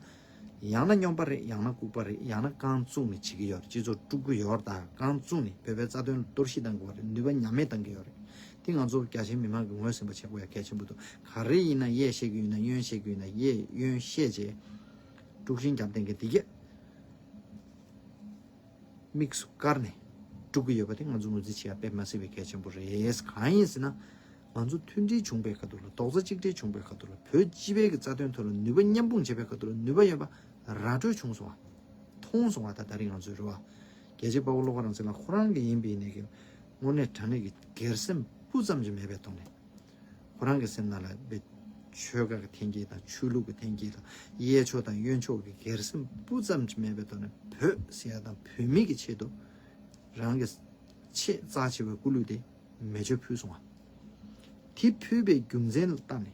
ཡང་ན་སྨྱོན་པ་རེད། ཡང་ན་ལྐུགས་པ་རེད། ཡང་ན་རྐང་བཙུགས་ནས་བྱེད་ཀྱི་ཡོད་རེད། སྤྱི་ཚོགས་དཀྲུག་གི་ཡོད་རེད་ད། རྐང་བཙུགས་ནས་བོད་པའི་རྩ་དོན་ལ་གཏོར་བཤིག་བཏང་གི་ཡོད་རེད། ནུས་པ་ཉམས་དམས་བཏང་གི་ཡོད་རེད། དེ་ང་ཚོ་རྒྱ་ཆེའི་མི་མང་གིས་ངོས་ཟིན་པ་བྱེད་དགོས་ཡ་གལ་ཆེན་པོ་འདུག། ག་རེ་ཡིན་ན་གཡས་བཤད་ཀྱི་ཡོད་ན་གཡོན་བཤད་ཀྱི་ཡོད་ན་གཡས་གཡོན་བཤད་བྱས། དཀྲུག་ཤིང་རྒྱབ་བསྟན་གྱི་དེ་གས། དམིགས་སུ་བཀར་ནས་དཀྲུག་གི་ཡོད་པ་དེ་ང་ཚོ་ངོས་འཛིན་བྱེད་ཡ་དཔེ་མ་སྲིད་པའི་གལ་ཆེན་པོ་རེད། གང་ཡིན་ཟེར་ན། ང་ཚོ་མཐུན་སྒྲིལ་བྱུང་པའི་ཁ་ཐུག་ལ། རྡོག་རྩ་གཅིག་སྒྲིལ་བྱུང་པའི་ཁ་ཐུག་ལ། བོད་སྤྱི་པའི་གི་རྩ་དོན་ཐོག་ལ་ནུས་པ་མཉམ་སྤུངས་བྱེད་པའི་ཁ་ཐུག་ལ་ནུས་པ་ཡོད་པ་ར་སྤྲོད་བྱུང་སོང་བ། མཐོང་སོང་བ། ད་ད་རིང་ང་ཚོའི་རེ་བ། རྒྱལ་གཅེས་དཔའ་བོ་བློ་དགའ་རང་བཙན་ལགས་ཁོ་རང་གི་ཡིན་པའི་ནས་ཀྱི་དངོས་གནས་དྲང་གནས་ཀྱི་སྒེར་སེམས་སྤུ་ཙམ་ཅིག་མེད་པའི་ཐོག་ནས། ཁོ་རང་གི་སེམས་ནང་ལ་བའི་ཆོལ་ཁ་གི་འཐེན་འཁྱེར་དང་ཆོས་ལུགས་ཀྱི་འཐེན་འཁྱེར་དང་གཡས་ཕྱོགས་དང་གཡོན་ཕྱོགས་ཀྱི་སྒེར་སེམས་སྤུ་ཙམ་ཅིག་མེད་པའི་ཐོག་ནས་བོད་ཟེར་ཡ་དང་བོད་མི་གི་ཆེད་དུ་རང་གི་ཆེས་རྩ་ཆེ་བའི་སྐུ་ལུས་དེ་མེ་མཆོད་ཕུལ་སོང་བ། དེ་ཕུལ་བའི་རྒྱུ་མཚན་ལ་བལྟས་ནས་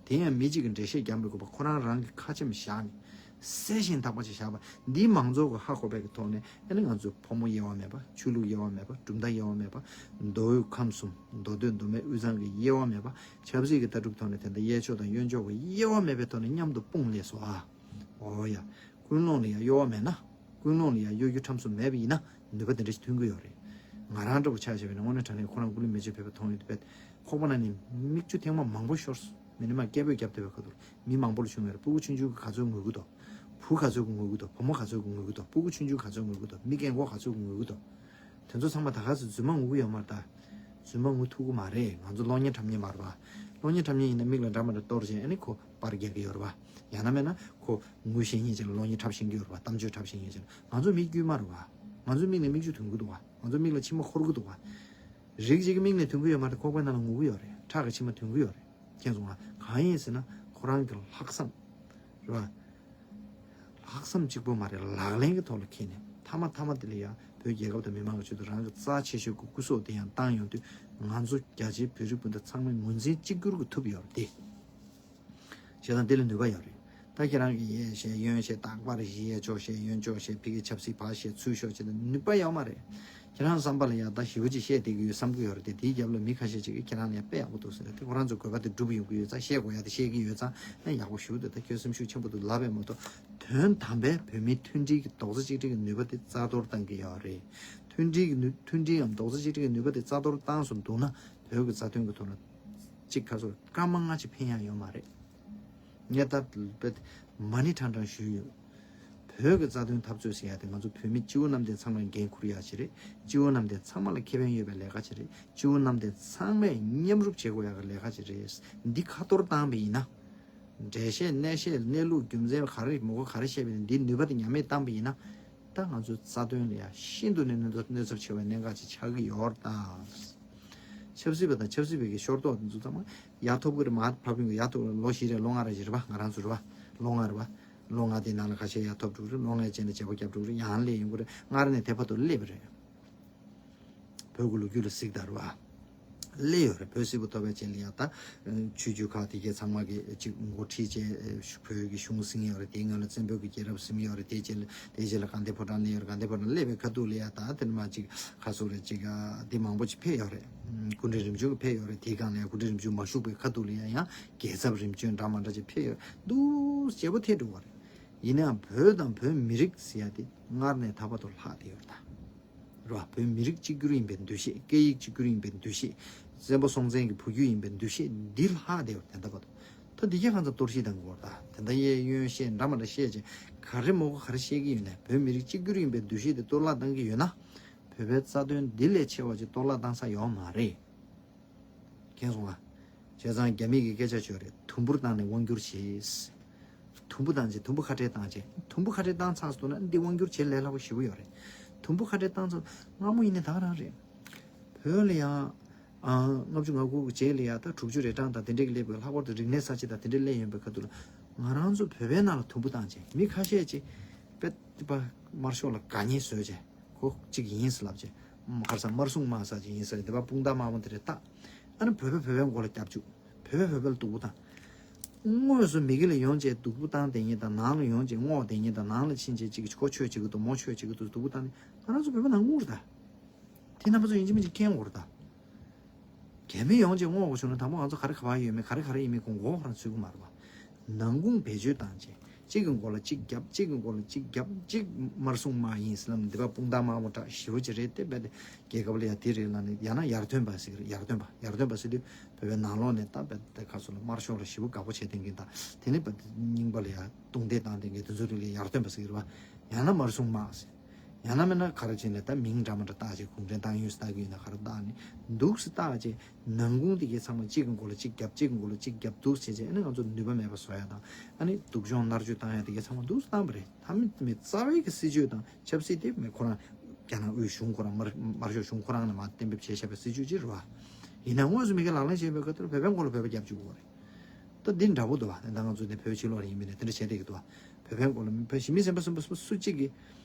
དེ་ཡང་མི་གཅིག་གིས་འགྲེལ་བཤད་རྒྱག་མི་དགོས་པར་ཁོ་རང་རང་གི་ཁ་ཆེམས་བཞག་ནས་ གསལ་ཞིང་དག་པ་ཅིག་བཞག་པ་འདིའི་མང་ཚོགས་ཀྱི་ཧ་གོ་བའི་གི་ཐོག་ནས། ཨ་ནི་ང་ཚོའི་ཕོ་མོ་དབྱེ་བ་མེད་པ། ཆོས་ལུགས་དབྱེ་བ་མེད་པ། གྲུབ་མཐའ་དབྱེ་བ་མེད་པ། མདོ་དབུས་ཁམས་གསུམ་མདོ་སྟོད་མདོ་སྨད་དབུས་གཙང་གི་དབྱེ་བ་མེད་པ། ཆབ་སྲིད་ཀྱི་ལྟ་གྲུབ་ཐོག་ནས་དེ་འདྲ་གཡས་ཕྱོགས་དང་གཡོན་ཕྱོགས་ཀྱི་དབྱེ་བ་མེད་པའི་ཐོག་ནས་མཉམ་དུ་སྤུངས་ལས་སོ་ཨ། འོ་ཡ། ཀུན་སློང་ལ་ཡང་གཡོ་བ་མེད་ན། ཀུན་སློང་ལ་ཡང་གཡོ་སྒྱུ་ཁྲམ་གསུམ་མེད་པ་ཡིན་ན། ནུས་པ་དེ་འདྲ་ཞིག་ཐོན་གི་ཡོད་རེད། ང་རང་འདྲ་པོ་ཆ་བཞག་པ་ཡིན་ན། དངོས་གནས་དྲང་གནས་ཁོ་རང་ཀུ་ལུ་མེ་མཆོད་བོད་པ་མཐོང་ཡོད་དུས། ཁོག་པ་ནང་ནས་མིག་ཆུ་ཐེངས་མ་མང་པོ་ཤོར་སོང་། མི་ནི་མ་སྐད་འབོད་རྒྱབ་བསྡད་པའི་ཁ་ཐུག་མི་མང་པོ་ལ་བྱུང་ཡོད་རེད། སྤུ་གུ་ཆུང་ཆུང་གིས་ག་ཚོད་ངུ་གི་འདུག་བུ་ག་ཚོད་ཀྱིས་ངུ་གི་འདུག་བུ་མོ་ག་ཚོད་ཀྱིས་ངུ་གི་འདུག་སྤུ་གུ་ཆུང་ཆུང་ག་ཚོད་ངུ་གི་འདུག་མི་རྒན་གོག་ག་ཚོད་ཀྱིས་ངུ་གི་འདུག་དེ་ཚོ་ཚང་མ་ད་ག་ཚོད་རྫུན་མ་ངུ་གི་ཡོད་མ་རེད་ད། རྫུན་མ་ངུ་ཐུབ་ཀྱི་མ་རེད། ང་ཚོ་གློག་བརྙན་འཁྲབ་མཁན་མ་རེད་པ། གློག་བརྙན་འཁྲབ་མཁན་ཡིན་ན་མིག་ལ་འདྲ་མ་འདྲ་གཏོར་བྱས། ཨ་ནི་ཁོ་པར་རྒྱག་གི་ཡོད་རེད་པ། ཡང་ན་མེད་ན་ཁོ་ངུ་ཤེས་མཁན་ཅིག་ལ་གློག་བརྙན་འཁྲབ་ཤེས་ཀྱི་ཡོད་རེད་པ། གཏམ་བརྗོད་འཁྲབ་ཤེས་མཁན་ཅིག་ལ། ང་ཚོ་མི་དཀྱུས་མ་རེད་པ། ང་ཚོའི་མིག་ནས་མིག་ཆུ་ཐོན་གྱི་འདུག་པ། ང་ཚོ་མིག་ལ་མཆི་མ་འཁོར་གྱི་འདུག་པ། རིགས་གཅིག་གི་མིག་ནས་ཐོན་གྱི་ཡོད་མ་རེད། ཁོག་པའི་ནང་ལ་ངུ་གི་ཡོད་རེད། ཁྲག་གི་མཆི་མ་ཐོན་གྱི་ཡོད་རེད། མཁྱེན་སོང་ང་། གང་ཡིན་ཟེར་ན་ཁོ་རང་གི་ལྷག་བསམ་རེད་པ། ལྷག་བསམ་གཅིག་པོ་མ་རེད། ལག་ལེན་གྱི་ཐོག་ལ་འཁྱེར་ནས། མཐའ་མ་མཐའ་མ་དེ་ལ་ཡང་བོད་རྒྱལ་ཁབ་དང་མི་མང་གི་ཆེད་དུ་རང་གི་རྩ་ཆེ་ཤོས་ཀྱི་སྐུ་སྲོག་དེ་ཡང་བཏང་ཡོང་དུས། ང་ཚོ་རྒྱ་ཆེའི་བོད་རིགས་སྤུན་ཟླ་ཚང་མས་ངོས་འཛིན་གཅིག་གྱུར་གྱིས་ཐུབ་ཡོད་རེད་དེ། བྱས་ཙང་དེ་ལ་ནུས་པ་ཡོད་རེད། ད་ཁྱེད་རང་གིས་གཡས་བཤད་གཡོན་བཤད། རྟག་པར་གཡས་ཕྱོགས་བཤད་གཡོན་ཕྱོགས་བཤད། ཕ་གིའི་ཆབ་སྲིད་ཕར་བཤད་ཚུར་བཤད་བྱས་ན་ནུས་པ་ཡོད་མ་རེད། ཁྱེད་རང་བསམ་པ་ལ་ཡང་ད་ཞེ་པོ་ཅིག་བཤད་བསྡད་ཀྱི་ཡོད་བསམ་གྱི་ཡོད་རེད་དེ། དེའི་རྒྱབ་ལ་མི་ཁ་ཤས་ཅིག་གིས་ཁྱེད་རང་ལ་ཡང་དཔེ་ཡག་པོ་འདུག་ཟེར་རེད་དེ། ཁོ་རང་ཚོའི་དགོས་པ་དེ་འགྲུབ་ཡོང་གི་ཡོད་ཙང་། ཨ། ཡག་པོ་ཞེ་པོ་འདུག་ད་ཁྱོད་སེམས་ཤུགས་ཆེན་པོ་འདུག་ལབ་པས་མ་གཏོགས། དོན་དམ་པའི་བོད་མིའི་མཐུན་སྒྲིལ་གྱི་རྡོག་རྩ་གཅིག་སྒྲིལ་གྱི་ནུས་པ་དེ་རྩ་གཏོར་བཏང་གི་ཡོད་རེད། མཐུན་སྒྲིལ་གྱི་ནུས། མཐུན་སྒྲིལ་ངམ་རྡོག་རྩ་གཅིག་སྒྲིལ་གྱི་ནུས་པ་དེ་རྩ་གཏོར་བཏང་སོང་འདུག་ན། བོད་ཀྱི་རྩ་དོན་གྱི་ཐོག་ལ་གཅིག་ག་ཚོད་སྐར་མ་ལྔ་ཅིག་ཕན་ཡག་ཡོད་མ་རེད། ངས་ད་དཔེ་མ་ཎི་ཁྲང་ཁྲང་ཞུས་ཡོད། བོད་ཀྱི་རྩ་དོན་འཐབ་རྩོད་ཟེར་ཡག་དེ་ང་ཚོ་བོད་མི་སྤྱི་བོ་གནམ་བསྟན་ཚང་མས་འགན་འཁུར་ཡག་ཅིག་རེད། སྤྱི་བོ་གནམ་བསྟན་ཚང་མ་ལ་ཁེ་ཕན་ཡོད་པའི་ལས་ཀ་ཅིག་རེད། སྤྱི་བོ་གནམ་བསྟན་ཚང་མས་མཉམ་རུབ་བྱེད་དགོས་ཡག་གི་ལས་ཀ་ཅིག་རེད། འདི་ཁ་གཏོར་བཏང་བ་ཡིན་ན། འགྲེལ་བཤད་གནས་བཤད་གནས་ལུགས་རྒྱུ་མཚན་ག་རེ་མི་གོ་ག་རེ་བཤད་པ་ཡིན་ན། འདིའི་ནུས་པ་དེ་ཉམས་མེད་བཏང་བ་ཡིན་ན། ད་ང་ཚོའི་རྩ་དོན་ལ་ཡང་ཤིན་ཏུ་ནས་གནོད་གནོད་ཚབས་ཆེ་བའི་གནད་འགག་ཅིག་ཆགས་ཀྱི་ཡོད་རེད་ད། ཆབ་སྲིད་པ་དང་ཆབ་སྲིད་པའི་གི་ཤོར་ཐོག་དེ་ཚོ་ཚང་མ་ཡར་ཐོབ་ཀྱི་རེད། མར་ཕབ་ཡོང་གི། ཡར་ཐོབ་ལོ་བཞི་རེད། ལོ་ལྔ་རེ་བཞི་རེད་པ། ང་རང་ཚོ་རེད་པ། ལོ་ལྔ་རེད་པ། ལོ་ལྔ་དེའི་ནང་ལ་ཁ་ཤས་ཡར་ཐོབ་འགྲོ་གི་རེད། ལོ་ལྔའི་རྗེས་ལ་བྱེད་པ་བརྒྱབ་འགྲོ་གི་རེད། ཡང་སླེབས་ཡོང་གི་རེད། སྔར་ནས་དེ་བར་དུ་སླེབས་པ་རེད། བོད་ཀྱི་ལོ་རྒྱུས་ལ་གཟིགས་དང་རེད་པ། སླེབས་ཡོད་རེད། བོད་སིལ་བུ་ཐོབ་པའི་རྗེས་ལ་ཡང་ད་ཆོས་བརྒྱུད་ཁག་དེ་གའི་ཚང་མ་གི་ཅིག་འགོ་ཁྲིད་བྱས་བོད་ཀྱི་གཞུང་ཟིན་ཡོད་རེད། དེའི་སྔོན་ལ་བཙན་པོའི་གི་རྒྱལ་རབས་ཟིན་ཡོད་རེད། དེའི་རྗེས་ལ། དེའི་རྗེས་ལ་དགའ་ལྡན་ཕོ་བྲང་སླེབས་ཡོད་རེད། དགའ་ལྡན་ཕོ་བྲང་སླེབས་པའི་ཁ་ཐུག་ལ་ཡང་ད་དེ་ནས་མར་ཅིག་ག་ཚོད་རེད། ཅིག་འདི་མང་པོ་ཅིག་ཕེབས་ཡོད་རེད། སྐུ་ཕྲེང་རིམ་བྱོན་གྱི་ཕེབས་ཡོད་རེད། དེའི་སྒང་ལ་ཡང་སྐུ་ཕྲེང་རིམ་བྱོན་མ་བཞུགས་པའི་ཁ་ཐུག་ལ་ཡང་ཡང་རྒྱལ་ཚབ་རིམ་བྱོན་འདྲ་མ་འདྲ་ཅིག་ཕེབས་ཡོད་འདུག་བྱས་པོ་ཐལ་འགྲོ་བ་རེད། ཡིན་ནའང་བོད་དང་བོད་མི་རིགས་ཟེར་ཡ་དེ་སྔར་ནས་ད་བར་དུ་ལྷག་བསྡད་ཡོད་རེད་ད། རེད་པ། བོད་མི་རིགས་གཅིག་གྱུར་ཡིན་པའི་འདུ་ཤེས། སྐད་ཡིག་གཅིག་གྱུར་ཡིན་པའི་འདུ་ཤེས། བཙན་པོ་སྲོང་བཙན་གྱི་བུ་རྒྱུད་ཡིན་པའི་འདུ་ཤེས་འདི་ལྷག་བསྡད་ཡོད་རེད་ད་བར་དུ། ད་འདི་གའི་ཁ་སང་གཏོར་བཤིག་བཏང་གི་ཡོད་རེད་ད། དེ་འདྲ་གཡས་གཡོན་བཤད་འདྲ་མ་འདྲ་བཤད་བྱས། ག་རེ་མ་གོ་ག་རེ་བཤད་ཀྱི་ཡོད་ནའི། བོད་མི་རིགས་གཅིག་གྱུར་ཡིན་པའི་འདུ་ཤེས་དེ་གཏོར་བརླག་བཏང་གི་ཡོད་ན། བོད་པའི་རྩ་དོན་འདི་ལས་ཆེ་བ་ཅིག་གཏོར་བརླག་བཏང་ས་ཡོད་མ་རེད། མཁྱེན་སོང་ང་། བྱས་ཙང་རྒྱ་མི་གི་སྐད་ཆ་ཅིག་ཡོད་རེད། དུམ་བུར་བཏང་ནས་དབང་བསྒྱུར་བྱེད། དུམ་བུ་བཏང་བྱས། དུམ་བུ་ཁ་བྲལ་བཏང་བྱས། དུམ་བུ་ཁ་བྲལ་བཏང་ཚར་སོང་ན་འདི་དབང་བསྒྱུར་བྱེད་ལས་སླ་པོ་ཞེ་པོ་ཡོད་རེད། དུམ་བུ་ཁ་བྲལ་བཏང་ཚར། སྔ་མོ་ཡིན་ནའི་ད་ག་རང་རེད། བོད་ལ་ཡང་། ཨ། ལྔ་བཅུ་ང་དགུ་གི་རྗེས་ལ་ཡང་ད་དྲུག་ཅུ་རེ་གྲངས་དང་དེ་འདྲས་ཀྱི་སླེབས་པའི། ལྷག་པར་དུ་རིག་གནས་གསར་བརྗེ་དང་དེ་འདྲས་སླེབས་ཡོང་པའི་ཁ་ཐུག་ལ། ང་རང་ཚོ་བོད་པའི་ནང་ལ་དུམ་བུ་བཏང་བྱས། མི་ཁ་ཤས་ཅིག་དཔེ་དེ་པ་དམར་ཤོག་ལ་དགའ་ཉེ་བཟོས་བྱས། ཁོ་གཅིག་ཡིན་ཟེར་ལབ་བྱས། ཁ་སང་དམར་སྲུང་དམག་ཟེར་ཅིག་ཡིན་ཟེར། དེ་པ་དཔུང་རྡང་དམར་པོ་དེ་རེད་ད། ཨ་ནི་བོད་པས་བོད་པའི་མགོ་ལ་སྐྱབས་བཅུག་བོད་པས་བོད་པ་ལ་སྡུག་པོ་བཏང་། དངོས་སུ་མི་སྒེར་ལ་ཡོང་བྱས་སྡུག་པོ་བཏང་བསྡད་མཁན་དང་། ནང་ལ་ཡོང་བྱས་སྔོག་བསྡད་མཁན་དང་། ནང་ལ་ཕྱིན་བྱས་ཅིག་ཁོ་ཆོས་བྱེད་ཀྱི་འདུག་མོ་ཆོས་བྱེད་ཀྱི་འདུག་སྡུག་པོ་བཏང་ནས། ང་རང་ཚོ་བོད་པ་ནང་ངུ་རེད་ད། དེ་རྣམ་པ་ཚོ་ཡིན་གཅིག་མིན་གཅིག་མཁྱེན་དགོས་རེད་ད། རྒྱ་མི་ཡོང་བྱས་སྔོག་དགོས་བྱུང་ན། དང་པོ་ང་ཚོ་ག་རེ་ག་པར་ཡོད་མེད། ག་རེ་ག་རེ་ཡིན་མིན་ཁོ་མགོ་ཁོ་རང་ཚོད་ཀྱི་མ་རེད་པ། ནང་ཁུངས་བེད་སྤྱོད་བཏང་བྱས། གཅིག་གི་མགོ་ལ་གཅིག་བརྒྱབ། གཅིག་གི་མགོ་ལ་གཅིག་བརྒྱབ། གཅིག་དམར་སྲུང་དམག་ཡིན་ཟེར་ལབ་ནས། འདི་པ་དཔུང་རྡང་དམར་པོ་དྲག་ཞེ་པོ་ཅིག་རེད་དེ། རྦད་དེ་རྒྱལ་ཁབ་ལ་ཡ་དེ་རེད་ལབ་ནས། ཡང་ན་ཡར་ཐོན་པ་ཟེར་གི་རེད། ཡར་ཐོན་པ། ཡར་ཐོན་པ་ཟེར་དུས་བོད་པའི་ནང་ལོགས་ནས་ད་རྦད་དེ་ཁ་སོ་ལ་དམར་ཤོག་ལ་ཞེ་པོ་དགའ་པོ་བྱེད་བསྡད་མཁན་དང་། དེ་ནས་རྦད་དེ་རྙིང་པ་ལ་ཡ་རྡུང་རྡེག་བཏང་བསྡད་མཁན་དེ་ཚོ་རིགས་ལ་ཡར་ཐོན་པ་ཟེར་གི་རེད་པ། ཡང་ན་དམར་སྲུང་དམག་ཟེར། ཡང་ན་མིན་ན་ག་རེ་བྱས་ནས་ད་མིང་འདྲ་མི་འདྲ་བཏགས་བྱས། གུང་ཁྲན་ཏང་ཡོན་ཟེར་བཏགས་ཀྱི་ཡོད་ན་ག་རེ་བཏགས་ནས་འདུག་སེ་བཏགས་བྱས། ནང་ཁུངས་དེ་གའི་ཚང་མ་གཅིག་གི་མགོ་ལ་གཅིག་བརྒྱབ། གཅིག་གི་མགོ་ལ་གཅིག་བརྒྱབ་འདུག་སེ་བྱས་བྱས། ཨ་ནི་ང་ཚོ་ནུས་པ་མེད་པ་བཟོ་ཡ་དང་། ཨ་ནི་སྡུག་སྦྱོང་མནར་གཅོད་བཏང་ཡ་དེ་གའི་ཚང་མ་འདུག་སེ་བཏང་བ་རེད། ད་མི་མི་རྩ་བའི་གི་སྲིད་བྱུས་དང་ཆབ་སྲིད་དེ་མི་ཁོ་རང་རྒྱ་ནག་དབུས་གཞུང་ཁོ་རང་། དམར་དམར་ཤོག་གཞུང་ཁོ་རང་ནས་མར་གཏན་འབེབས་བྱས་བཞག་པའི་སྲིད་བྱུས་ཅིག་རེད་པ། ཡིན་ན་དངོས་སུ་མི་སྒེར་ལག་ལེན་བྱས་པའི་ཁ་ཐུག་བོད་པའི་མགོ་ལ་བོད་པ་བརྒྱབ་བཅུག་དགོས་པ་རེད། ད་འདི་འདྲ་པོ་འདུག་པ། ད་ང་ཚོ་ནི་བོད་ཕྱི་ལོགས་ལ་ཡིན་མིན་ནས་དེ་འདྲ་བྱས་བསྡད་ཀྱི་འདུག་པ། བོད་པའི་མགོ་ལ་མི་བོད་གཞིས་མི་སེམས་པ་གསུམ་པོ་སུ་གཅིག་གིས་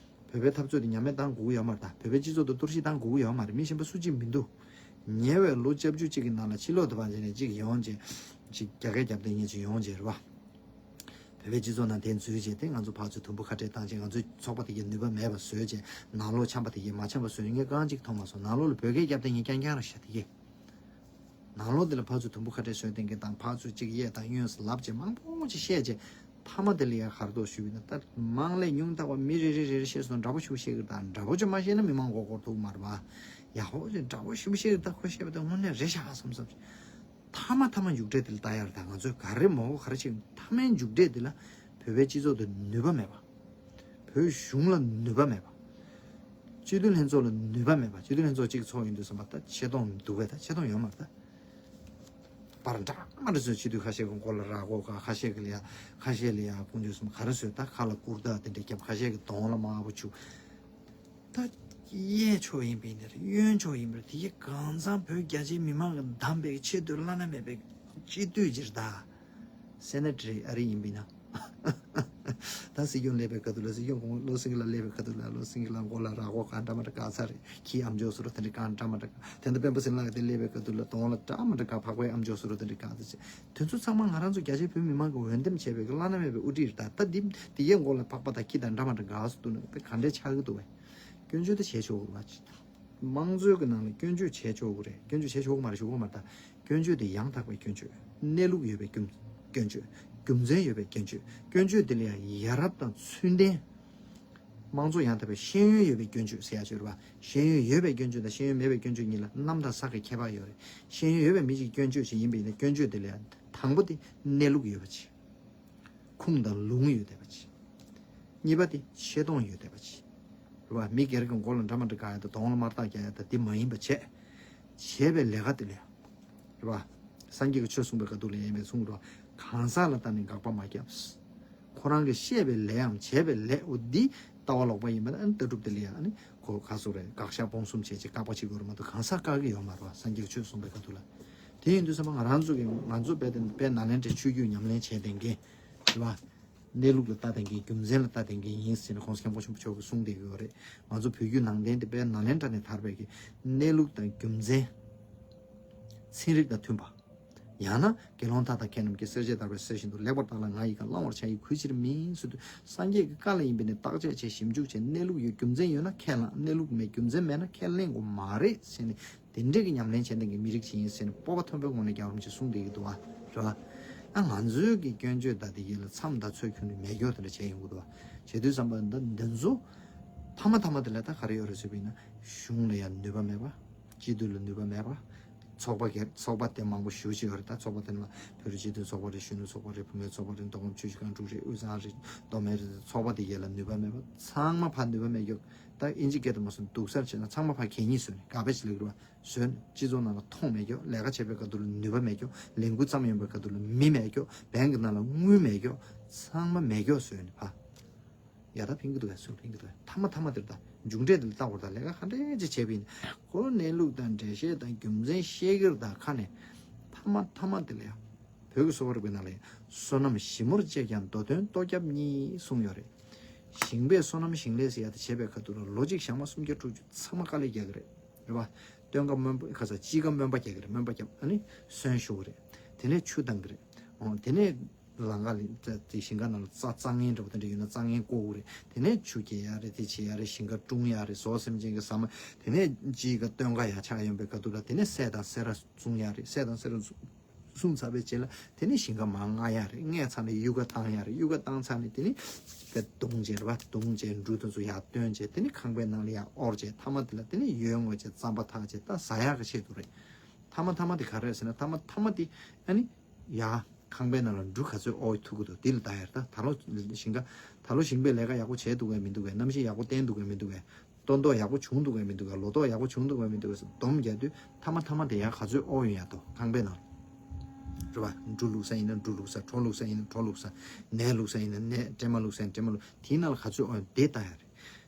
བོད་པའི་འཐབ་རྩོད་དེ་ཉམས་མེད་བཏང་དགོས་ཀྱི་ཡོད་མ་རེད་ད། བོད་པའི་སྤྱི་ཚོགས་དེ་གཏོར་བཤིག་བཏང་དགོས་ཀྱི་ཡོད་མ་རེད། མི་གཞན་པ་སུ་གཅིག་མི་འདུག་ཉེ་བའི་ལོ་བཅུ་གཅིག་གི་ནང་ལ་ཕྱི་ལོགས་དེ་བ་བྱས་ནས་གཅིག་ཡོང་བྱས། གཅིག་རྒྱ་སྐད་རྒྱབ་བསྡད་མཁན་ཅིག་ཡོང་བྱས་རེད་པ། བོད་པའི་སྤྱི་ཚོགས་ནང་དེ་འཛུལ་བྱས་ཏེ་ང་ཚོ་ཕར་ཚུར་དུམ་བུ་ཁ་བྲལ་བཏང་བྱས། ང་ཚོའི་ཚོགས་པ་དེ་གའི་ནུས་པ་མེད་པ་བཟོས་བྱས། ནང་ལོགས་འཆམ་པ་དེ་གའི་མ་འཆམ་པ་བཟོས་ནས་ངས་རྐང་གཅིག་མཐོང་མ་སོང་། ནང་ལོགས་ལ་བོད་སྐད་རྒྱབ་སྟེ་ངས་རྐྱང་རྐྱང་རེད་ཤག་དེ་གའི། ནང་ལོགས་དེ་ལ་ཕར་ཚུར་དུམ་བུ་ཁ་བྲལ་བཟོས་བསྡད་མཁན་དང་། ཕར་ཚུར་གཅིག་གཡས་དང་གཡོན་ལབ་བྱས་མང་པོ་ཅིག་བཤད་བྱས། མཐའ་མ་དེ་ལ་ཡང་ག་རེ་འདུག་ཞུས་པ་ཡིན་ན། ད་མང་ལས་ཉུང་མཐའ་བ་མི་རེ་རེ་རེ་རེ་བཤད་སོང་། འདྲ་པོ་ཞིག་བཤད་ཀྱི་རེད། ད་འདྲ་པོ་ཅིག་མ་བཤད་ན་མི་མང་མགོ་སྐོར་ཐུབ་མ་རེད་པ། ཡག་པོ་ཅིག་འདྲ་པོ་ཞིག་བཤད་ཀྱི་རེད། ད་ཁོ་བཤད་པ་དེ་དངོས་གནས་རེད་ཤག་བསམ་བསམ་ཅིག་མཐའ་མ་མཐའ་མ་མཇུག་འབྲས་དེ་ལ་ལྟ་ཡ་རེད། ད་ང་ཚོས་ག་རེ་མོ་ག་རེ་བྱེད། མཐའ་མའི་མཇུག་འབྲས་དེ་ལ་བོད་པའི་སྤྱི་ཚོགས་དེ་ནུས་པ་མེད་པ། བོད་གཞུང་ལ་ནུས་པ་མེད་པ། སྤྱི་འཐུས་ལྷན་ཚོགས་ལ་ནུས་པ་མེད་པ། སྤྱི་འཐུས་ལྷན་ཚོགས་གཅིག་ཚོགས་ཡིན་དུས་ཙམ་པ་ད་ཆེ་མཐོང་འདུག་གས། ད་ཆེ་མཐོང་ཡོད་མ་རེད་ད། པར་འདྲ་མ་འདྲ་བཟོས། སྤྱི་འཐུས་ཁ་ཤས་ཀྱི་མགོ་ལ་ར་མགོ་ག་ཁ་ཤས་ཀྱི་ལ་ཡ། ཁ་ཤས་ལ་ཡ་དཀོན་མཆོག་གསུམ་ག་རེ་བཟོས། ད་ཁ་ལ་ཀུར་ཏ་དེ་འདྲ་རྒྱབ། ཁ་ཤས་ཀྱི་གདོང་ལ་དམར་པོ་བྱུག་ད་གཡས་ཕྱོགས་ཡིན་པ་ཡིན་ན་རེད། གཡོན་ཕྱོགས་ཡིན་པ་རེད། དེ་གའི་གང་ཚང་བོད་རྒྱ་ཆེའི་མི་མང་གིས་བདམས་པའི་ཆེས་མཐོའི་བླ་ན་མེད་པའི་སྤྱི་འཐུས་ཅིག་རེད་ད། སེ་ནེ་ཊི་རེད། ཨ་རི་ཡིན་པ་ཡིན་ན། ད་སྲིད་སྐྱོང་སླེབས་པའི་ཁ་ཐུག་ལ། སྲིད་སྐྱོང་གོང་བློ་སེང་གེ་ལགས་སླེབས་པའི་ཁ་ཐུག་ལ། བློ་སེང་གེ་ལགས་མགོ་ལ་ར་མགོ་གང་འདྲ་མ་འདྲ་བཀག་ཚར་རེད། ཁྱི་ཨམ་ཅོག་བཟོ་འདྲ་དེ་འདྲ་གང་འདྲ་མ་འདྲ། དེ་འདྲ་སྤེན་པ་ཚེ་རིང་ལགས་དེ་སླེབས་པའི་ཁ་ཐུག་ལ་གདོང་ལ་འདྲ་མ་འདྲ་གང་། ཕག་པའི་ཨམ་ཅོག་བཟོ་འདྲ་དེ་འདྲ་གང་། དེ་ཚོ་ཚང་མ་ང་རང་ཚོ་རྒྱ་ཆེའི་བོད་མི་མང་གིས་འོས་འདེམས་བྱས་པའི་བླ་ན་མེད་པའི་དབུ་ཁྲིད་རེད་ད། ད་འདི་དེ་གའི་མགོ་ལ་ཕག་པ་དང་ཁྱི་དང་འདྲ་མ་འདྲ་གང་བཟོ་འདུག་ན་དཔེ་ག་འདྲས་ཆགས་ཀྱི་འདུག་བས། སྐྱོན་བརྗོད་དེ་བྱས་ཆོག་གི་རེད་པ། དམངས་གཙོའི་གི་ནང་ལ་སྐྱོན་བརྗོད་བྱས་ཆོག་གི་རེད། སྐྱོན་བརྗོད་བྱས་ཆོག་གི་མ་རེད། ཞུ་གི་མ་རེད་ད། སྐྱོན་བརྗོད་དེ་ཡང་དག་པའི་སྐྱོན་བརྗོད། གནས་ལུགས་ཡོད་པའི་སྐྱོན་སྐྱོན་བརྗོད། རྒྱུ་མཚན་ཡོད་པའི་སྐྱོན་བརྗོད། སྐྱོན་བརྗོད་དེ་ལ་ཡང་ཡ་རབས་དང་ཚུལ་ལྡན། དམངས་གཙོ་ཡང་དག་པའི་ཤེས་ཡོན་ཡོད་པའི་སྐྱོན་བརྗོད་ཟེར་ཡ་ཅིག་ཡོད་རེད་པ། ཤེས་ཡོན་ཡོད་པའི་སྐྱོན་བརྗོད་དང་ཤེས་ཡོན་མེད་པའི་སྐྱོན་བརྗོད་གཉིས་ལ་གནམ་དང་ས་གི་ཁྱད་པར་ཡོད་རེད། ཤེས་ཡོན་ཡོད་པའི་མི་གཅིག་སྐྱོན་བརྗོད་ཅིག་ཡིན་པ་ཡིན་ན། སྐྱོན་བརྗོད་དེ་ལ་ཡང་དང་པོ་དེ་གནས་ལུགས་ཡོད་པ་ཅིག་ཁུངས་དང་ལུང་ཡོད་བསྡད་པ་ཅིག་གཉིས་པ་དེ་ཆེ་མཐོང་ཡོད་བསྡད་པ་ཅིག་རེད་པ། མི་སྒེར་གྱི་མགོ་ལ་འདྲ་མ་འདྲ་གང་ཡ་དང་གདོང་ལ་དམར་རྟགས་རྒྱག་ཡ་དང་དེ་མ་ཡིན་པ་བྱས། བྱས་པའི་ལས་ཀ་དེ་ལས། རེད་པ། སངས་རྒྱས་ཀྱིས་ཆོས་གསུངས་པའི་ཁ་ཐུག་ལ་ཡ་མེད་གསུངས་རེད་པ། གང་ཟག་ལ་ལྟ་ནས་དགག་པ་མ་རྒྱབ། ཁོ་རང་གིས་བཤད་པའི་ལས་འམ་བྱས་པའི་ལས། འོ་འདི་ལྟ་བ་ལོག་པ་ཡིན་པ་ན་ཨ་ནི་ལྟ་གྲུབ་དེ་ལ་ཡ་ཨ་ནི་གོ་ག་སོགས་རེད། དགག་བཞག་སྤོང་གསུམ་བྱས་ཅིག་བཀག་པ་བྱེད་དགོས་རེད་མ་གཏོགས་གང་ཟག་བཀག་གི་ཡོད་མ་རེད་པ། སངས་རྒྱས་ཀྱིས་ཆོས་གསུངས་པའི་ཁ་ཐུག་ལ། དེ་ཡིན་དུས་ཙམ་པ་ང་རང་ཚོ་གི་ང་ཚོ་དཔེ་དེ་དཔེ་ནཱ་ལེནྡྲའི་ཆོས་བརྒྱུད་ཉམས་ལེན་བྱས་བསྡད་མཁན་རེད་པ། གནས་ལུགས་ལ་ལྟ་བསྡད་མཁན། རྒྱུ་མཚན་ལ་ལྟ་བསྡད་མཁན་ཡིན་ཟེར་ནས་༸གོང་ས་༸སྐྱབས་མགོན་ཆེན་པོ་མཆོག་གིས་གསུངས་བསྡད་ཀྱི་ཡོད་རེད། ང་ཚོ་བོད་བརྒྱུད་ནང་བསྟན་དེ་དཔེ་ནཱ་ལེནྡྲ་ནས་དར་བའི་གི་གནས་ལུགས་དང་རྒྱུ་མཚན། ཚན་རིག་དང་མཐུན་པ། ཡང་ན་དགེ་སློང་མཐའ་དག་མཁས་རྣམས་ཀྱིས། སྲས་བཅས་དར་བའི་གསེར་བཞིན་དུ། ལེགས་པར་བརྟགས་ལ་ང་ཡི་བཀའ། བླང་བར་བྱ་ཡི་གུས་ཕྱིར་མིན་ཟེར་དུས། སངས་རྒྱས་ཀྱི་བཀའ་ལ་ཡིན་པས་ནི་བརྟག་དཔྱད་བྱས་ཞིབ་འཇུག་བྱས། གནས་ལུགས་ཡོད་རྒྱུ་མཚན་ཡོད་ན་ཁས་བླངས། གནས་ལུགས་མེད་རྒྱུ་མཚན་མེད་ན་ཁས་ལེན་དགོས་མ་རེད་ཟེར་ནས། དེ་འདྲས་ཀྱི་ཉམས་ལེན་བྱས་བསྡད་མཁན་མི་རིགས་ཅིག་ཡིན་ཟེར་ནས་སྤོབས་པ་མཐོན་པོའི་ངང་ནས་རྒྱལ་བ་རིན་པོ་ཆེས་གསུངས་བསྡད་ཀྱི་འདུག་བ། རེད་བ། ཨ་ང་ཚོའི་གི་སྐྱོན་བརྗོད་ད་དེ་ཡིན་ལ་མཚམས་ད་ཚོད་ཁྱོན་ནས་མེད་སྐྱོ་དེ་འདྲ་བྱས་ཡོང་གི་འདུག་བ། བྱེད་དུས་ཙམ་པ་ད་འདི་ཚོ་མཐའ་མ་མཐའ་མ་དེ་ལ་ད་ག་རེ་ཡོད་རེད་ཟེར་བ་ཡིན་ན། གཞུང་ལ་ཡང་ནུས་པ་མེད་པ། སྤྱི་འཐུས་ལ་ནུས་པ་མེད་པ། ཚོགས་པ་སྒེར་ཚོགས་པ་དེ་མང་པོ་ཞེ་པོ་ཅིག་ཡོད་རེད། ད་ཚོགས་པ་དེ་ནང་ལ་བོད་རིགས་སྤྱི་མཐུན་ཚོགས་པ་རེད། གཞོན་ནུ་ཚོགས་པ་རེད། བུད་མེད་ཚོགས་པ་རེད། མདོ་ཁམས་ཆུ་བཞི་སྒང་དྲུག་རེད། དབུས་གཙང་རེད། མདོ་སྨད་རེད། ཚོགས་པ་དེ་གས་ལ་ནུས་པ་མེད་པ། ཚང་མ་ཕར་ནུས་པ་མེད་སྐྱོ། ད་ཨིན་ཇི་སྐད་དུ་མ་སོང་སྡུག་སར་བྱས་ན་ཚང་མ་ཕར་གད་སྙིགས་བཟོས་ནས་ག་བེཇ་ལབ་ཀྱི་རེད་བ། བཟོས་ནས་སྤྱི་ཚོགས་ནང་ལ་མཐོང་མེད་སྐྱོ། ལས་ཀ་བྱེད་པའི་ཁ་ཐུག་ལ་ནུས་པ་མེད་སྐྱོ། ལས་འགུལ་བརྩམས་ཡོང་པའི་ཁ་ཐུག་ལ་མི་མེད་སྐྱོ། བེང་གི་ནང་ལ་དངུལ་མེད་སྐྱོ། ཚང་མ་མེད་སྐྱོ་བཟོས་ནས་ཕར། ཡ་ད་ཕིང་གི་འདུག་གས། སུ་ཕིང་གི་འདུག་གས། མཐའ་མ་མཐའ་མ་དེར་ད་མཇུག་འབྲས་དེ་ལ་ལྟ་དགོས་རེད། ད་ལས་ཀ་ག་འདྲས་ཅིག་བྱས་པ་ཡིན། ཁོ་གནས་ལུགས་དང་འགྲེལ་བཤད་དང་རྒྱུ་མཚན་བཤད་ཀྱི་རེད། ད་ཁ་ནས་མཐའ་མ་མཐའ་མ་དེ་ལ་ཡང་བོད་ཀྱི་གསོ་བ་རིག་པའི་ནང་ལ་ཡང་བསོད་ནམས་ཞིབ་མོར་དཔྱད་ཀྱང་མདོ་དོན་ལྟོ་རྒྱབ་གཉིས་གསུངས་ཡོད་རེད། ཞིང་པས་བསོད་ནམས་ཞིང་ལས་ཟེར་ཡ་དེ་བྱེད་པའི་ཁ་ཐུག་ལ་ལོ་གཅིག་ཞག་མ་སུམ་བརྒྱ་དྲུག་ཅུ་ཚང་མ་དཀའ་ལས་རྒྱག་གི་རེད། རེད་བ། སྟོན་ཁ་སྨོན་པ་ཁ་ས་དཔྱིད་ཀ་སྨོན་པ་རྒྱག་གི་རེད། སྨོན་པ་རྒྱབ་ཨ་ནི་སོན་ཞུ་གི་རེད། དེ་ནས་ཆུ་བཏང་གི་རེད། འོ་དེ་ནས། ལང་ཀ་ལ་དེ་ཞིང་ཁ་ནང་ལ་རྩྭ་རྩྭ་ངན་འདྲ་པོ་དེ་འདྲ་ཡོད་ན་རྩྭ་ངན་བརྐོ་དགོས་རེད། དེ་ནས་ཆུ་སྐྱེལ་ཡ་རེད། དེ་བྱེད་ཡ་རེད། ཞིང་ཁ་སྲུང་ཡ་རེད། ཟོག་སེམས་ཅན་གྱི་ཟ་མ། དེ་ནས་དཔྱིད་ཀ་སྟོན་ཁ་ཡ་ཆགས་ཡོང་པའི་ཁ་ཐུག་ལ་དེ་ནས་སྲན་དང་སེར་སྲུང་ཡ་རེད། སྲན་དང་སེར་སྲུང་ཚར་བའི་རྗེས་ལ་དེ་ནས་ཞིང་ཁ་མར་མངག་ཡ་རེད། མངགས་ཚར་ནས་གཡུལ་ཁ་བཏང་ཡ་རེད། གཡུལ་ཁ་བཏང་ཚར་ནས་དེ་ནས་དཔེ་བརྡུངས་བྱས་རེད་བ། བརྡུངས་བྱས་འབྲུ་དེ་ཚོ་ཡར་བཏོན་བྱས་དེ་ནས་ཁང་པའི་ནང་ལ་ཡར་དབོར་བྱས་མཐའ་མ་དེ་ལ་དེ་ནས་ཡོལ་ངོ་བྱས་རྩམ་པ་འཐག་བྱས་ད་ཟ་ཡག་གི་ཆེད་དུ་རེད། མཐའ་མ་མཐའ་མ་དེ་ག་རེ་རེད་ཟེར་ན། མཐའ་མ་མཐའ་མ་དེ་ཨ་ནི། ཡ། ཁང་པའི་ནང་ལ་འབྲུ་ག་ཚོད་དབོར་ཐུབ་ཀྱི་འདུག་འདི་ལ་ལྟ་ཡ་རེད། ད་ད་ལོ་ཞིང་ཁ་ད་ལོ་ཞིང་པས་ལས་ཀ་ཡག་པོ་བྱས་འདུག་གས་མི་འདུག་གས། གནམ་གཤིས་ཡག་པོ་བསྟན་འདུག་གས་མི་འདུག་གས། སྟོན་ཐོག་ཡག་པོ་བྱུང་འདུག་གས་མི་འདུག་གས། ལོ་ཐོག་ཡག་པོ་བྱུང་འདུག་གས་མི་འདུག་གས་སྡོམ་རྒྱག་དུས་མཐའ་མ་མཐའ་མ་དེ་ཡང་ག་ཚོད་དབོར་ཡོང་ཡ་འདུག་ཁང་པའི་ནང་ལ། རེད་བ། འབྲུ་བླུགས་ས་ཡིན་ན་འབྲུ་བླུགས་ས། གྲོ་བླུགས་ས་ཡིན་ན་གྲོ་བླུགས་ས། ནས་བླུགས་ས་ཡིན་ན་ནས། སྲན་མ་བླུགས་ས་ཡིན་ན་སྲན་མ་བླུགས། དེའི་ནང་ལ་ག་ཚོད་དབོར་ཡོང་དེ་ལྟ་ཡ་རེད།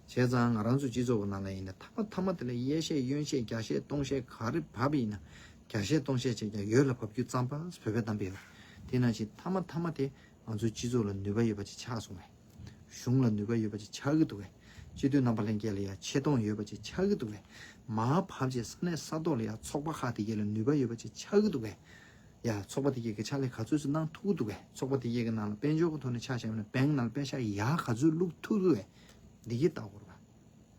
བྱས་ཙང་ང་རང་ཚོ་སྤྱི་ཚོགས་ཀྱི་ནང་ལ་ཡིན་ན་མཐའ་མ་མཐའ་མ་དེ་ལ་གཡས་བཤད་གཡོན་བཤད་བརྒྱ་བཤད་སྟོང་བཤད་ག་རེ་བབས་ཡིན་ན། བརྒྱ་བཤད་སྟོང་བཤད་བྱས་ཀྱང་ཡོལ་ལ་བབས་རྒྱུ་རྩམ་པ་བོད་པའི་གཏམ་དཔེ་ཡོད། དེ་ནང་བཞིན་མཐའ་མ་མཐའ་མ་དེ་ང་ཚོའི་སྤྱི་ཚོགས་ལ་ནུས་པ་ཡོད་པ་ཅིག་ཆགས་སོང་བས། གཞུང་ལ་ནུས་པ་ཡོད་པ་ཅིག་ཆགས་ཀྱི་འདུག་བས། སྤྱི་འཐུས་རྣམ་པ་ལྷན་རྒྱས་ལ་ཡང་ཆེ་མཐོང་ཡོད་པ་ཅིག་ཆགས་ཀྱི་འདུག་བས། མར་བབས་རྗེས་ས་གནས་ས་ཐོག་ལ་ཡང་ཚོགས་པ་ཁག་དེ་གས་ལ་ནུས་པ་ཡོད་པ་ཅིག་ཆགས་ཀྱི་འདུག་བས། ཡ་ཚོགས་པ་དེ་གས་ཀྱི་ཕྱག་ལས་ག་ཚོད་ཙམ་གནང་ཐུབ་ཀྱི་འདུག་གས། ཚོགས་པ་དེ་གས་ཀྱི་ནང་ལ་དཔལ་འབྱོར་གྱི་ཐོག་ནས་ཕྱག་བཞག་ན་བེང་ནང་ལ་པེ་ཤག་ཡག་ག་ཚོད་བླུག་ཐུབ་ཀྱི་འདུག་གས། འདི་གས་བལྟ་དགོས་རེད་པ།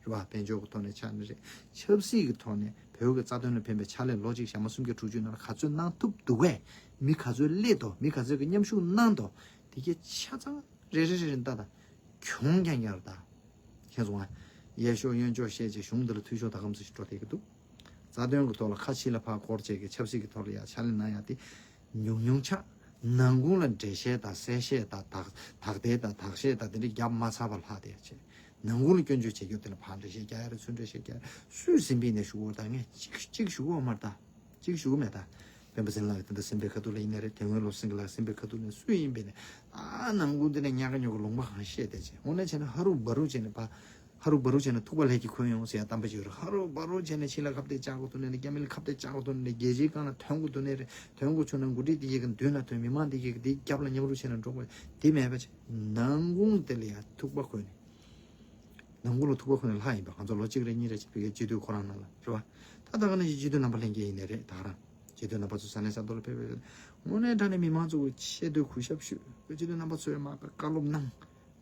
རེད་པ། དཔལ་འབྱོར་གྱི་ཐོག་ནས་ཕྱག་ནས་རེད། ཆབ་སྲིད་ཀྱི་ཐོག་ནས་བོད་ཀྱི་རྩ་དོན་ལ་ཕན་པའི་ཕྱག་ལས་ལོ་གཅིག་ཞག་མ་སུམ་བརྒྱ་དྲུག་ཅུ་ནང་ལ་ག་ཚོད་གནང་ཐུབ་འདུག་གས། མི་ག་ཚོད་སླེབས་འདུག་མི་ག་ཚོད་ཀྱི་མཉམ་ཞུགས་གནང་འདུག་དེ་གས་ཆ་ཚང་རེ་རེ་རེ་རེ་ལྟ་དང་། གྱོང་རྐྱང་རྐྱང་རེད་ད། མཁྱེན་སོང་ང་། གཡས་ཕྱོགས་གཡོན་ཕྱོགས་བཤད་ཅིག་གཞུང་འདི་ལ་འཐུས་ཤོར་ད་གམ་ཚོད་ཞིག་འགྲོ་བསྡད་ཀྱི་འདུག་རྩ་དོན་གྱི་ཐོག་ལ་ཁ་ཕྱི་ལ་ཕར་སྐོར་བྱས་ཀྱི་ཆབ་སྲིད་ཀྱི་ཐོག་ལ་ཡ་ཕྱག་ལས་གནང་ཡ་དེ་ཉུང་ཉུང་ཆགས། ནང་ཁུལ་ལ་འགྲེལ་བཤད་དང་གསལ་བཤད་དང་དག་དག་ཐེར་དང་དག་བཤད་དང་དེ་འདྲ་རྒྱབ་མ་ཚར་བ་ལྷག་བསྡད་ཡ་བྱས། ནང་ཁུལ་ལ་སྐྱོན་བརྗོད་བྱེད་རྒྱུ་དེ་ལ་ཕར་འགྲེལ་བཤད་རྒྱག་ཡ་རེད། ཚུར་འགྲེལ་བཤད་རྒྱག་ཡ་རེད། སུས་ཟིན་པའི་ནས་ཞུ་གོ་ད་ངས་གཅིག་གཅིག་ཞུ་གོ་མ་རེད་ད། གཅིག་ཞུ་གི་མེད་ད། སྤེན་པ་ཚེ་རིང་ལགས་ཀྱིས་ད་ལྟ་སེམས་པའི་ཁ་ཐུག་ལ་ཡིན་ནའི་རེད། དོན་དངོས་སློབ་གསེང་གི་ལགས་སེམས་པའི་ཁ་ཐུག་ལ་སུ་ཡིན་པའི་ནས་ཨ་ནང་ཁུལ་འདི་ནས་ཉག་ག་ཉོག་ག་ལུང་པ་གང་བཤད་བསྡད་ཅེ། དངོས་གནས་བྱས་ན་ཧ་རུ་བ་རུ་བྱས་ནས་ཕ། ཧ་རུ་བ་རུ་བྱས་ནས་ཐུག་པ་ལྷས་ཀྱིས་འཁོན་ཡོང་ཟེར་ཡ་གཏམ་པ་ཅིག་ཡོད་རེད། ཧ་རུ་བ་རུ་བྱས་ནས་ཕྱི་ལ་ཁ་གཏད་བཅག་དགོས་ཐུག་ནས་རེད། རྒྱ་མི་ལ་ཁ་གཏད་བཅག་དགོས་ཐུག་ནས་རེད། རྒྱལ་སྤྱིའི་སྒང་ལ་ཐོན་དགོས་ཐུག་ནས་རེད། ཐོན་དགོས་བྱུང་ན་འགོ་ཁྲིད་འདི་གས་ཀྱི་མདུན་ལ་ཐོན། མི་མང་འདི་གས་ཀྱི་འདི་རྒྱབ་ལ་མཉམ་རུབ་བྱས་ནས་འགྲོ་དགོས་འདི་མེད་པ་བྱས། ནང་ཁུལ་དེ་ལ་ཡ་ཐུག་པ་འཁོན་ནས། ནང་ཁུལ་ལ་ཐུག་པ་འཁོན་ནས་ལྷག་ཡིན་པ། ང་ཚོ་ལོ་གཅིག་རེ་གཉིས་རེ་བྱས་ཕ་གིའི་སྤྱི་འཐུས་ཁོ་རང་ནང་ལ་རེད་བ། ད་ད་ག་ནང་བཞིན་སྤྱི་འཐུས་རྣམ་པ་ལྷན་རྒྱས་ཡིན་ནའི་རེད། ད་ག་རང་སྤྱི་འཐུས་རྣམ་པ་ཚོ་ས་གནས་ས་ཐོག་ལ་ཕེབས་ཕེབས། དངོས་གནས་དྲང་གནས་མི་མང་ཚོ་གི་ཆེ་བསྟོད་གུས་ཞབས་ཞུ། སྤྱི་འཐུས་རྣམ་པ་ཚོས་མ་བཀའ་སློབ་གནང་།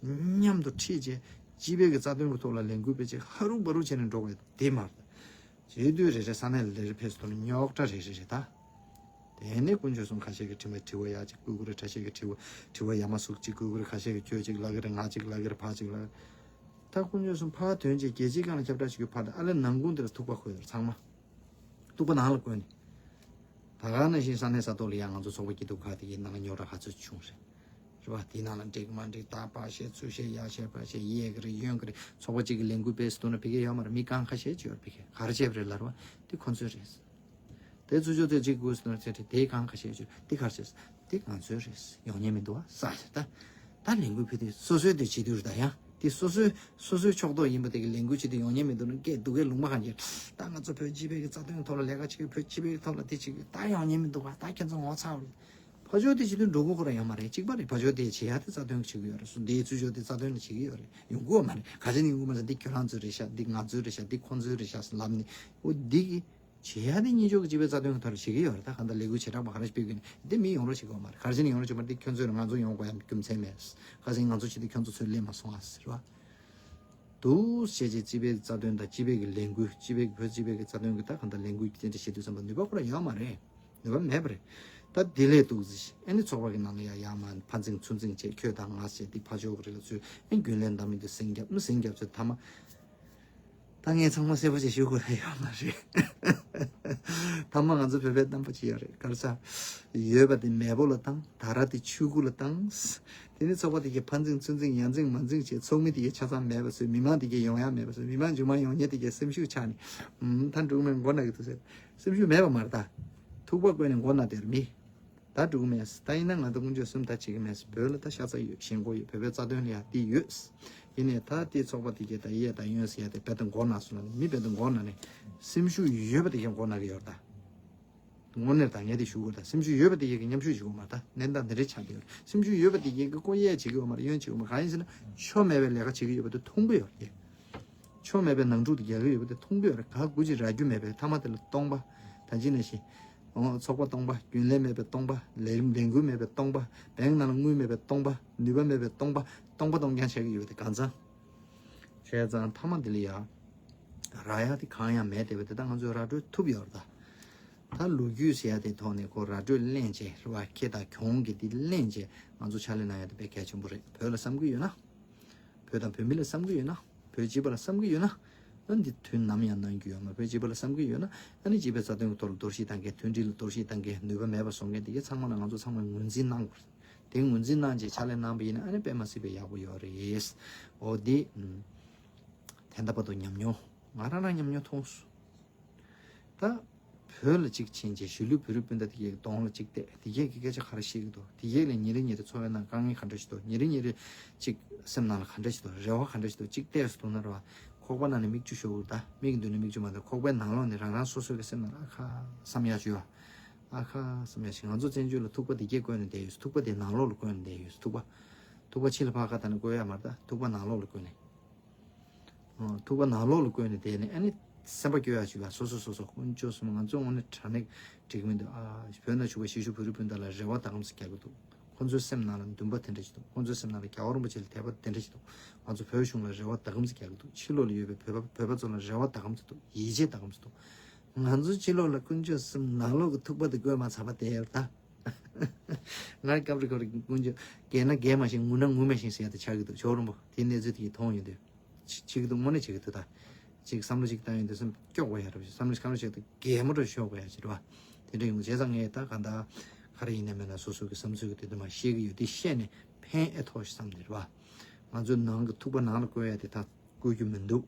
མཉམ་དུ་ཁྲིད་བྱས་སྤྱི་པའི་གི་རྩ་དོན་གི་ཐོག་ལ་ལས་འགུལ་སྤེལ་བྱས་ཧ་རུ་བ་རུ་བྱས་ནས་འགྲོ་དགོས་དེ་མ་རེད། བྱེད་དུས་རེ་རེ་ས་གནས་ལ་རེ་རེ་ཕེབས་སུ་ཐོན་རྙོག་དྲ་རེ་རེ་རེད་ད། དེ་ནས་དཀོན་མཆོག་གསུམ་ཁ་ཤས་ཀྱི་དྲི་བ་དྲི་བ་ཡ་གཅིག་བསྐུལ་གྱི་རེད། ཁ་ཤས་ཀྱི་དྲི་བ་དྲི་བ་ཡ་མ་ཟུག་གཅིག་བསྐུལ་གྱི་རེད། ཁ་ཤས་ཀྱི་ཁྱོད་གཅིག་ལབ་ཀྱི་རེད། ང་གཅིག་ལབ་ཀྱི་རེད། ཕར་གཅིག་ལབ་ཀྱི་རེད། ད་དཀོན་མཆོག་གསུམ་ཕར་ཐོན་བྱས་རྒྱལ་སྤྱིའི་སྒང་ལ་ཁྱབ་བསྒྲགས་བྱེད་རྒྱུ་ཕར་དང་ཨ་ལས་ནང་ཁུལ་འདི་ལ་ཐུག་པ་འཁོར་ཡོད་རེད་ཚང་མ། ཐུག་པ་ནང་ལ་བསྐོན་ནས། ད་ག་ནང་བཞིན་ས་གནས་ས་ཐོག་ལ་ཡ་ང་ཚོ་ཚོགས་པ་སྐྱིད་སྡུག་ཁག་དེ་གའི་ནང་ལ་རྙོག་དྲ་ག་ཚོད་བྱུང་རེད། རེད་བ། དེའི་ནང་ལ་འགྲིག་མ་འགྲིག་ད་ཕར་བཤད་ཚུར་བཤད་ཡར་བཤད་ཕར་བཤད་གཡས་ཀྱི་རེད་གཡོན་གྱི་རེད། ཚོགས་པ་གཅིག་གི་ལས་འགུལ་སྤེལ་སྲིད་འདུག་ན་ཕ་གིར་ཡོད་མ་རེད། མི་གང་ཁ་ཤས་ཅིག་ཡོད་རེད་ཕ་གིར། ག་རེ་བྱས་པ་རེད་ལབ་རེད་བ། དེ་ཁོ་ཚོའི་རེད། དེ་ཚུར་ཕྱོགས་དེ་གཅིག་དགོས་སྲིད་འདུག་ན་ཚེ་རེད་དེ་གང་ཁ་ཤས་ཅིག་དེ་ག་རེ་བྱས་དེ་ང་ཚོའི་རེད། ཡོང་ཉན་མི་འདུག་བ་ས་རེད་ད། ད་ལས་འགུལ་ཕེབས་དུས་སོ་སོའི་དེ་བྱེད་དུས་རེད་ད་ཡང་དེ་སོ་སོའི་སོ་སོའི་ཕྱོགས་གཏོགས་ཡིན་པ་དེ་གི་ལས་འགུལ་བྱེད་དུས་ཡོང་ཉན་མི་འདུག་ན་སྐད་སྡུག་གའི་ལུང་པ་གང་གི་ད་ང་ཚོ་བོད་སྤྱི་པའི་གི་རྩ་དོན་ཐོག་ལ་ལས་ཀ་བྱེད་གི་བོད་སྤྱི་པའི་ཐོག་ལ་དེ་བྱེད་གི་ད་ཡོང་ཉན་མི་འདུག་བ། ད་ཁྱེད་ཚོ་ངོ་ཚ་བ་རེད། ཕ་ཇོ་དེ་བྱེད་དུས་འགྲོ་གི་ཁོ་རང་ཡོད་མ་རེད། གཅིག་པ་རེད། ཕ་ཇོ་དེ་བྱེད་ཡ་དེ་རྩ་དོན་བྱེད་ཀྱི་ཡོད་རེད། སུ་དེའི་ཚུར་ཕྱོགས་དེ་རྩ་དོན་ལ་བྱེད་ཀྱི་ཡོད་རེད། ཡོང་གི་ཡོད་མ་རེད། ག་ཚོད་ནས་ཡོང་གི་མ་རེད། འདི་ཁྱོད་རང་ཚོའི་རེད་ཤག་འདི་ང་ཚོའི་རེད་ཤག་འདི་ཁོང་ཚོའི་རེད་ཤག་ལབ་ནས་འོ་འདི་གི་བྱེད་ཡ་དེ་སྙིང་ཆོག་གི་སྤྱི་པའི་རྩ་དོན་གྱི་ཐོག་ལ་བྱེད་ཀྱི་ཡོད་རེད། ད་གང་ལྟར་ལས་འགུལ་བྱེ་བྲག་པ་ག་རེ་སྤེལ་དགོས་ནས་འདི་མི་ཡོང་རོགས་བྱེད་ཀྱི་ཡོད་མ་རེད། ག་རེ་བྱས་ནས་ཡོང་རོགས་བྱེད་མ་རེད། འདི་ཁྱོད་ཚོའི་རེད། ང་ཚོ་ཡོང་དགོས་ཡ་རྒྱུ་མཚན་མེད། ག་ཚོད་ང་ཚོ་བྱེད་དུས་ཁྱོད་ཚོ་ཚུར་སླེབས་མ་སོང་ཨ་ཟེར་བ། འདུག་བྱས་རྗེས་སྤྱི་པའི་རྩ་དོན་དང་སྤྱི་པའི་གི་ལས་འགུལ་སྤྱི་པའི་གི་བོད་སྤྱི་པའི་གི་རྩ་དོན་གི་ད་གང་ལྟར་ལས་འགུལ་དེ་འདྲ་བྱེད་དུས་ཙམ་པ་ནུས་པ་ཁོ་རང་ཡོད་མ་རེད། ནུས་པ་མེད་པ་རེད། ད་དེ་ལས་འདུག་ཟེར་ཨ་ནི་ཚོགས་པ་གི་ནང་ལ་ཡ་ཡ་མ་ཕར་འཛིང་ཚུར་འཛིང་བྱས་ཁྱོད་དང་ང་ཟེར་འདི་ཕར་ཕྱོགས་གི་རེད་ལ་ཚུར་ཨ་རྒྱུན་ལས་འདང་མི་འདུག་ཟིང་རྒྱབ་མི་ཟིང་རྒྱབ་ཚོད་ཐ་མ། ད་ངས་ཚང་མ་གསལ་པོ་ཞིག་ཞུ་དགོས་ཡ་ཡོད་མ་རེད། ཐ་མ་ང་ཚོ་བོད་པའི་རྣམ་པ་ཅིག་ཡོད་རེད། ག་རེ་ཟེར། ཡོད་པ་དེ་མེད་པོ་ལ་བཏང་། ད་ར་དེ་ཆུ་ཁུ་ལ་བཏང་། དེ་ནས་ཚོགས་པ་དེ་གའི་ཕར་འཛིང་ཚུར་འཛིང་ཡར་འཛིང་མར་འཛིང་བྱས་ཚོགས་མི་དེ་གའི་ཆ་ཚང་མེད་པ་བཟོས། མི་མང་དེ་གའི་ཡོང་ཡ་མེད་པ་བཟོས། མི་མང་མཇུག་མ་ཡོང་མཁན་དེ་གའི་སེམས་ཤུགས་ཆག་ནས་ཨུམ་ད་འགྲིག་མེད་མགོ་ན་གི་འདུག་ཟེར། སེམས་ཤུགས་མེད་པ་མ་རེད་ད། ཐུག་པ་བསྐོན་ནས་མགོ་ན་བསྡད་རེད་མི། ད་འགྲིག་མེད། ད་ཡིན་ན་ང་ད་དཀོན་མཆོག་གསུམ་ད་བྱེད་ཀྱི་མེད། བོད་ལ་ད་ཤ་ཚ་ཡོད། ཞེན་ཁོག་ཡོད། བོད་པའི་རྩ་དོན་ལ་ཡ་དེ་ཡོད། ཡིན་ནའི་ད་དེ་ཚོགས་པ་དེ་གའི་ད་གཡས་ད་གཡོན་ཟེར་ཡ་དེ་རྦད་དེ་མགོ་ན་སོང་ན་མི་རྦད་དེ་མགོ་ན་ནས་སེམས་ཤུགས་ཡོད་པ་དེ་གའི་མགོ་ན་གི་ཡོད་རེད་ད། དངོས་གནས་ད་ངས་དེ་ཞུ་དགོས་ད། སེམས་ཤུགས་ཡོད་པ་དེ་གའི་གི་མཉམ་ཞུགས་བྱེད་དགོས་མ་རེད་ད། གནས་སྟངས་འདི་འདྲའི་ཆགས་ཀྱི་ཡོད་རེད། སེམས་ཤུགས་ཡོད་པ་དེ་གའི་གི་ཀོ་གཡས་བྱེད་ཀྱི་ཡོད་མ་རེད། གཡོན་བྱེད་ཀྱི་ཡོད་མ་རེད། གང་ཡིན་ཟེར་ན་ཆོ་མེད་པའི་ལས་ཀ་བྱེད་ཀྱི་ཡོད་པ་དེ་མཐོང་གི་ཡོད་རེད། ཆོ་མེད་པའི་ནང་འཁྲུག་དེ་རྒྱག་གི་ཡོད་པ་དེ་མཐོང་གི་ཡོད་རེད། ག་དགུ་ཅིག་རག་རྒྱུ་མེད་པའི་ཐ་མ་དེ་ལ་སྟོང་པ། ད་ཅི་ནས་ཤི། འོ་ཚོགས་པ་སྟོང་པ། རྒྱུན་ལས་མེད་པའི་སྟོང་པ། ལས་ལས་འགུལ་མེད་པའི་སྟོང་པ། བེང་ནང་ལ་དངུལ་མེད་པའི་སྟོང་པ། ནུས་པ་མེད་པའི་སྟོང་པ། སྟོང་པ་སྟོང་རྐྱང་བྱེད་ཀྱི་ཡོད་པ་དེ་གང་ཚང་། བྱས་ཙང་ཐ་མ་དེ་ལ་ཡ། རག་ཡ་དེ་གང་ཡང་མེད་བསྡད་པ་དེ་ད་ང་ཚོས་ར་སྤྲོད་ཐུབ་ཡོད་རེད་ད། ད་ལོ་རྒྱུས་ཟེར་ཡ་དེ་ཐོག་ནས་ཁོ་ར་སྤྲོད་ལེན་བྱས་རེད་བ། ཁེ་དང་གྱོང་གི་དེ་ལེན་བྱས་ང་ཚོ་ཕྱག་ལས་གནང་ཡ་དེ་དཔེ་གལ་ཆེན་པོ་རེད། བོད་ལ་བསམ་གྱི་ཡོད་ན། བོད་དང་བོད་མི་ལ་བསམ་གྱི་ཡོད་ན། བོད་སྤྱི་པ་ལ་བསམ་གྱི་ཡོད་ན། ཨ་འདི་དུས་ནམ་ཡང་གནང་རྒྱུ་ཡོད་མ། བོད་སྤྱི་པ་ལ་བསམ་གྱི་ཡོད་ན། ཨ་ནི་སྤྱི་པའི་རྩ་དོན་གྱི་ཐོག་ལ་གཏོར་བཤིག་བཏང་མཁན། མཐུན་སྒྲིལ་ལ་གཏོར་བཤིག་བཏང་མཁན། ནུས་པ་མེད་པ་བཟོ་མཁན་དེ་གས་ཚང་མ་ལ་ང་ཚོ་ཚང་མས་ངོས་འཛིན་གནང་དགོས། དེ་ངོས་འཛིན་གནང་རྗེས་ཕྱག་ལས་གནང་པ་ཡིན་ན་ཨ་ནི་དཔེ་མ་སྲིད་པའི་ཡག་པོ་ཡོད་རེད། འོ་འདི། ཨུམ། ད་ལྟ་བར་དུ་ཉམས་མྱོང་། ང་རང་རང་ཉམས་མྱོང་མཐོང་སོང་། ད། བོད་ལ་གཅིག་ཕྱིན་རྗེས་གཞིས་ལུས་བོད་རིགས་སྤུན་ཟླ་དེ་གའི་གདོང་ལ་གཅིག་བལྟས། དེ་གས་ཀྱི་སྐད་ཆ་ག་རེ་བཤད་ཀྱི་འདུག་དེ་གས་ལ་ཉིན་རེ་ཉིན་རེ་འཚོ་བའི་ནང་དཀའ་ངལ་ག་འདྲ་ཞིག་འདུག་ཉིན་རེ་ཉིན་རེ་གཅིག་སེམས་ནང་ལ་ག་འདྲ་ཞིག་འདུག་རེ་བ་ག་འདྲ་ཞིག་འདུག་གཅིག་བལྟས་སུ་འདུག་ན་རེད་བ། ཁོག་པ་ནང་ནས་མིག་ཆུ་ཤོར་གི་འདུག་ད་མིག་གི་མདུན་ནས་མིག་ཆུ་མ་འདུག་ཁོག་པའི་ནང་ལོགས་ནས་རང་རང་སོ་སོ་གི་སེམས་ནང་ལ་ཨ་ཁ་བསམ་ཡག་ཞུ་བ། ཨ་ཁ་བསམ་ཡག་ཞིག་ང་ཚོ་བཙན་བྱོལ་ལ་ཐུག་པ་དེ་གས་བསྐོན་ནས་བསྡད་ཡོད། ཐུག་པ་དེ་ནང་ལོགས་ལ་བསྐོན་ནས་བསྡད་ཡོད། ཐུག་པ། ཐུག་པ་ཕྱི་ལ་ཕར་ཁ་ད་ནས་བསྐོན་ཡ་མ་རེད་ད། ཐུག་པ་ནང་ལོགས་ལ་བསྐོན་ནས། ཨོ། ཐུག་པ་ནང་ལོགས་ལ་བསྐོན་ནས་བསྡད་ནས་ཨ་ནི། སེམས་པ་སྐྱོ་ཡག་ཅིག་ལ་སོ་སོ་སོ་སོ་དཀོན་མཆོག་གསུམ། ང་ཚོ་དངོས་གནས་དྲང་གནས་འགྲིག་གི་མི་འདུག་ཨ། བོད་ན་བཞུགས་པའི་གཞིས་བཞུགས་བོད་རིགས་སྤུན་ཟླ་ལ་རེ་བ་ད་གམ་ཟེར་རྒྱག་གི་འདུག་ཁོ་ཚོའི་སེམས་ནང་ལ་འདུན་པ་དེ་འདྲ་ཞིག་འདུག་ཁོ་ཚོའི་སེམས་ནང་ལ་རྒྱལ་བ་རིན་པོ་ཆེ་ལ་དད་པ་དེ་འདྲ་ཞིག་འདུག་ང་ཚོ་བོད་གཞུང་ལ་རེ་བ་ད་གམ་ཟེར་རྒྱག་གི་འདུག་ཕྱི་ལོགས་ལ་ཡོད་པའི་བོད་པ་བོད་པ་ཚོ་ལ་རེ་བ་ད་གམ་ཟེར་འདུག་ཡིད་ཆེས་ད་གམ་ཟེར་འདུག་ང་ཚོ་ཕྱི་ལོགས་ལ་དཀོན་མཆོག་གསུམ། ནང་ལོགས་ཀྱི་ཐུག་པ་དེ་བཀོད་མ་ཚར་བ་དེ་ཡོད་ད། ང་སྐབས་རེ་སྐབས་རེ་དཀོན་མཆོག་རྒས་ན་རྒས་མ་ཤེས། ངུ་ན་ངུ་མ་ཤེས་ཟེར་ཡ་དེ་ཆགས་ཀྱི་འདུག་ཇོ་བོ་རིན་པོ་དེའི་གནས་ཚུལ་དེ་གི་མཐོང་ཡོང་དུས། བྱེད་ཀྱི་འདུག་དངོས་གནས་བྱེད་ཀྱི་འདུག་ད། ཅིག་བསམ་བློ་ཅིག་བཏང་ཡོང་དུས་སེམས་སྐྱོ་དགོས་ཡ་རེད། བསམ་བློ་ཅིག་བསམ་བློ་ཅིག་ད་གད་མོ་འདྲ་ཤོར་དགོས་ཡ་ཅིག་རེད་བ། དེ་འདྲ་ཡོང་བྱས་ཙང་ངས་ད་ག་ད་ག་རེ་ཡིན་ན་མིན་ན་སོ་སོ་གི་བསམ་ཚུལ་གི་དེ་དུ་མ་བཤད་ཀྱི་ཡོད། དེ་བཤད་ནས་ཕན་ཨེ་ཐོགས་ཤིག་བསམ་ནས་རེད་བ། ང་ཚོའི་ནང་གི་ཐུག་པ་ནང་ལ་བཀོད་ཡ་དེ་ད་བཀོད་རྒྱུ་མི་འདུག་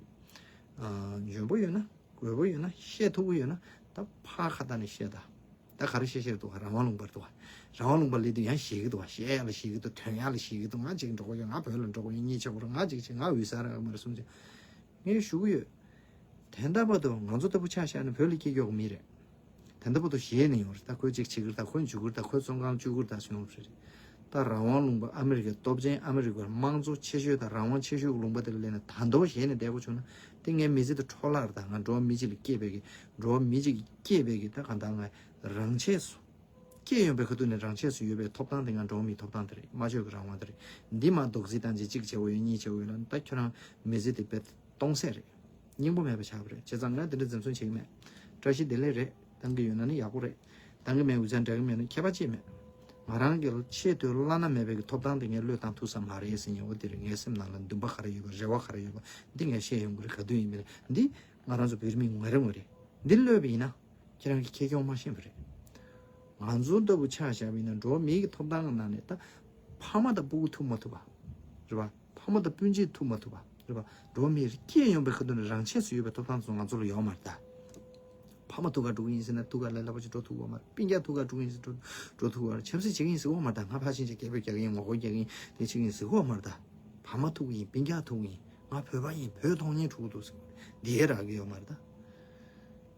ཨ། འཇོན་པོ་ཡོད་ན། དགོས་པ་ཡོད་ན་བཤད་ཐུབ་ཀྱི་ཡོད་ན། ད་ཕར་ཁ་བཏང་ནས་བཤད་ད། ད་ག་རེ་བཤད་བཤད་འདུག་ག་རང་དབང་ལུང་པར་འདུག་ག་རང་དབང་ལུང་པར་སླེབས་དུས་ཡང་ཞེད་ཀྱི་འདུག་ག་བཤད་ཡ་ལ་ཞེད་ཀྱི་འདུག་དོན་ཡ་ལ་ཞེད་ཀྱི་འདུག་ང་གཅིག་འགྲོ་གི་ཡོད། ང་བོད་ལ་འགྲོ་གི་ཡོད། གཉིད་ཆེ་བོར་ང་གཅིག་བྱེད། ང་འོད་གསལ་ར་མར་གསུངས་བྱས། ངས་ཞུ་གི་ཡོད། དེ་འདྲ་བར་དུ་ང་ཚོ་ལྟ་བུ་ཆ་བཞག་ན་བོད་ལ་སྐྱེས་ཡོད་མི་རེད། དེ་འདྲ་བར་དུ་ཞེད་ནས་ཡོང་རེད། ད་ཁོས་གཅིག་བྱེད་ཀྱི་རེད། ད་ཁོས་འཇུ་གི་རེད། ད་ཁོས་བཙོན་ཁང་བཅུག་གི་རེད། ད་སོང་རེད། ད་རང་དབང་ལུང་པ་ཨ་མི་རི་ཀའི་སྟོབས་ཆེན་ཨ་མི་རི་ཀའི་དམངས་གཙོ་ཆེ་ཤོས་དང་རང་དབང་ཆེ་ཤོས་ཀྱི་ལུང་པ་དེ་ལ་སླེབས་ནས་ད་དུང་ཞེད་ནས་བསྡད་དགོས་བྱུང་ན། དེ་ངའི་མི་ཚེ་དེ་འཕྲོ་བརླག་རེད། ད་ང་འགྲོ་བ་མི་གཅིག་ལ་སྐྱེས་པའི་གི་འགྲོ་བ་མི་གཅིག་གིས་སྐྱེས་པའི་གི་ད་གང་ལྟར་ང་རང་ཆས་སུ་སྐྱེས་ཡོང་པའི་ཁ་ཐུག་ནས་རང་ཆས་སུ་ཡོད་པའི་ཐོབ་ཐང་དེ་ང་འགྲོ་བ་མིའི་ཐོབ་ཐང་དེ་རེད། སྨྲ་བརྗོད་ཀྱི་རང་དབང་དེ་རེད། འདི་མ་རྡོག་རྫིས་བཏང་བྱས་གཅིག་བྱེད་དགོས་ཡོད། གཉིས་བྱེད་དགོས་ཡོད་ལ། ད་ཁྱོད་རང་མི་ཚེ་དེ་དཔེ་སྟོང་ཟད་རེད། སྙིང་པོ་མེད་པ་ཆགས་པ་རེད། བྱས་ཙང་ང་དེ་འདྲ་འཛེམ་ཟོན་བྱེད་ཀྱི་མེད། བཀྲ་ཤིས་བདེ་ལེགས་རེད། བཏང་གི་ཡོད་ན་ནི་ཡག་པོ་རེད། བཏང་གི་མེད་འུ་ཚང་འདྲ་གི་མེད་ན་ཁྱད་པར་ཅི་མེད། ང་རང་གི་ཆེས་མཐོའི་བླ་ན་མེད་པའི་གི་ཐོབ་ཐང་དེ་ངས་བློས་བཏང་ཐུབ་ས་མ་རེད་ཟེར་ཡོང་བ་དེ་རེད། ངའི་སེམས་ནང་ལ་འདུན་པ་ག་རེ་ཡོད་པ། རེ་བ་ག་རེ་ཡོད་པ་འདི་ངས་བཤད་ཡོང་གི་རེད། ག་དུས་ཡིན་མིན་འདི་ང་རང་ཚོ་བོད་མི་ངོ་རེ་ངོ་རེ་འདི་བློས་པ་ཡིན་ན། ཁྱེད་རང་གི་ཁེ་གྱོང་མ་ཤེས་པ་རེད། ང་ཚོ་ལྟ་བུ་ཆ་བཞག་པ་ཡིན་ན་འགྲོ་བ་མིའི་གི་ཐོབ་ཐང་གི་ནང་ནས་ད་ཕ་མ་དང་སྤུ་གུ་ཐུག་མ་ཐུབ་པ་རེད་བ། ཕ་མ་དང་སྤུན་མཆེད་ཐུག་མ་ཐུབ་པ་རེད་བ། འགྲོ་བ་མི་སྐྱེས་ཡོང་པའི་ཁ་ཐུག་ནས་རང་ཆས་སུ་ཡོད་པའི་ཐོབ་ཐང་ཚོ་ང་ཚོ་ལ་ཡོད་མ་རེད་ད། ཕ་མ་ཐུག་ག་འགྲོ་གི་ཡིན་ཟེར་ན་ཐུག་ག་ལས་སླ་པོ་ཅིག་འགྲོ་ཐུབ་ཀྱི་ཡོད་མ་རེད། སྤུན་ཀྱག་ཐུག་ག་འགྲོ་གི་ཡིན་ཟེར་འགྲོ་འགྲོ་ཐུབ་ཀྱི་ཡོད་མ་རེད། ཆབ་སྲིད་བྱེད་ཀྱི་ཡིན་ཟེར་གྱི་ཡོད་མ་རེད་ད། ང་ཕར་ཕྱིན་ཆད་རྒྱ་བོད་རྒྱག་གི་ཡིན། ངོ་རྒོལ་རྒྱག་གི་ཡིན། དེ་བྱེད་ཀྱི་ཡིན་ཟེར་གྱི་ཡོད་མ་རེད་ད། ཕ་མ་ཐུག་གི་ཡིན། སྤུན་ཀྱག་ཐུག་གི་ཡིན། ང་བོད་པ་ཡིན། བོད་མཐོང་སྙིང་འདོད་ཀྱི་འདུག་ཟེར་གྱི་ཡོད་མ་རེད། འདི་ཡས་རག་གི་ཡོད་མ་རེད་ད།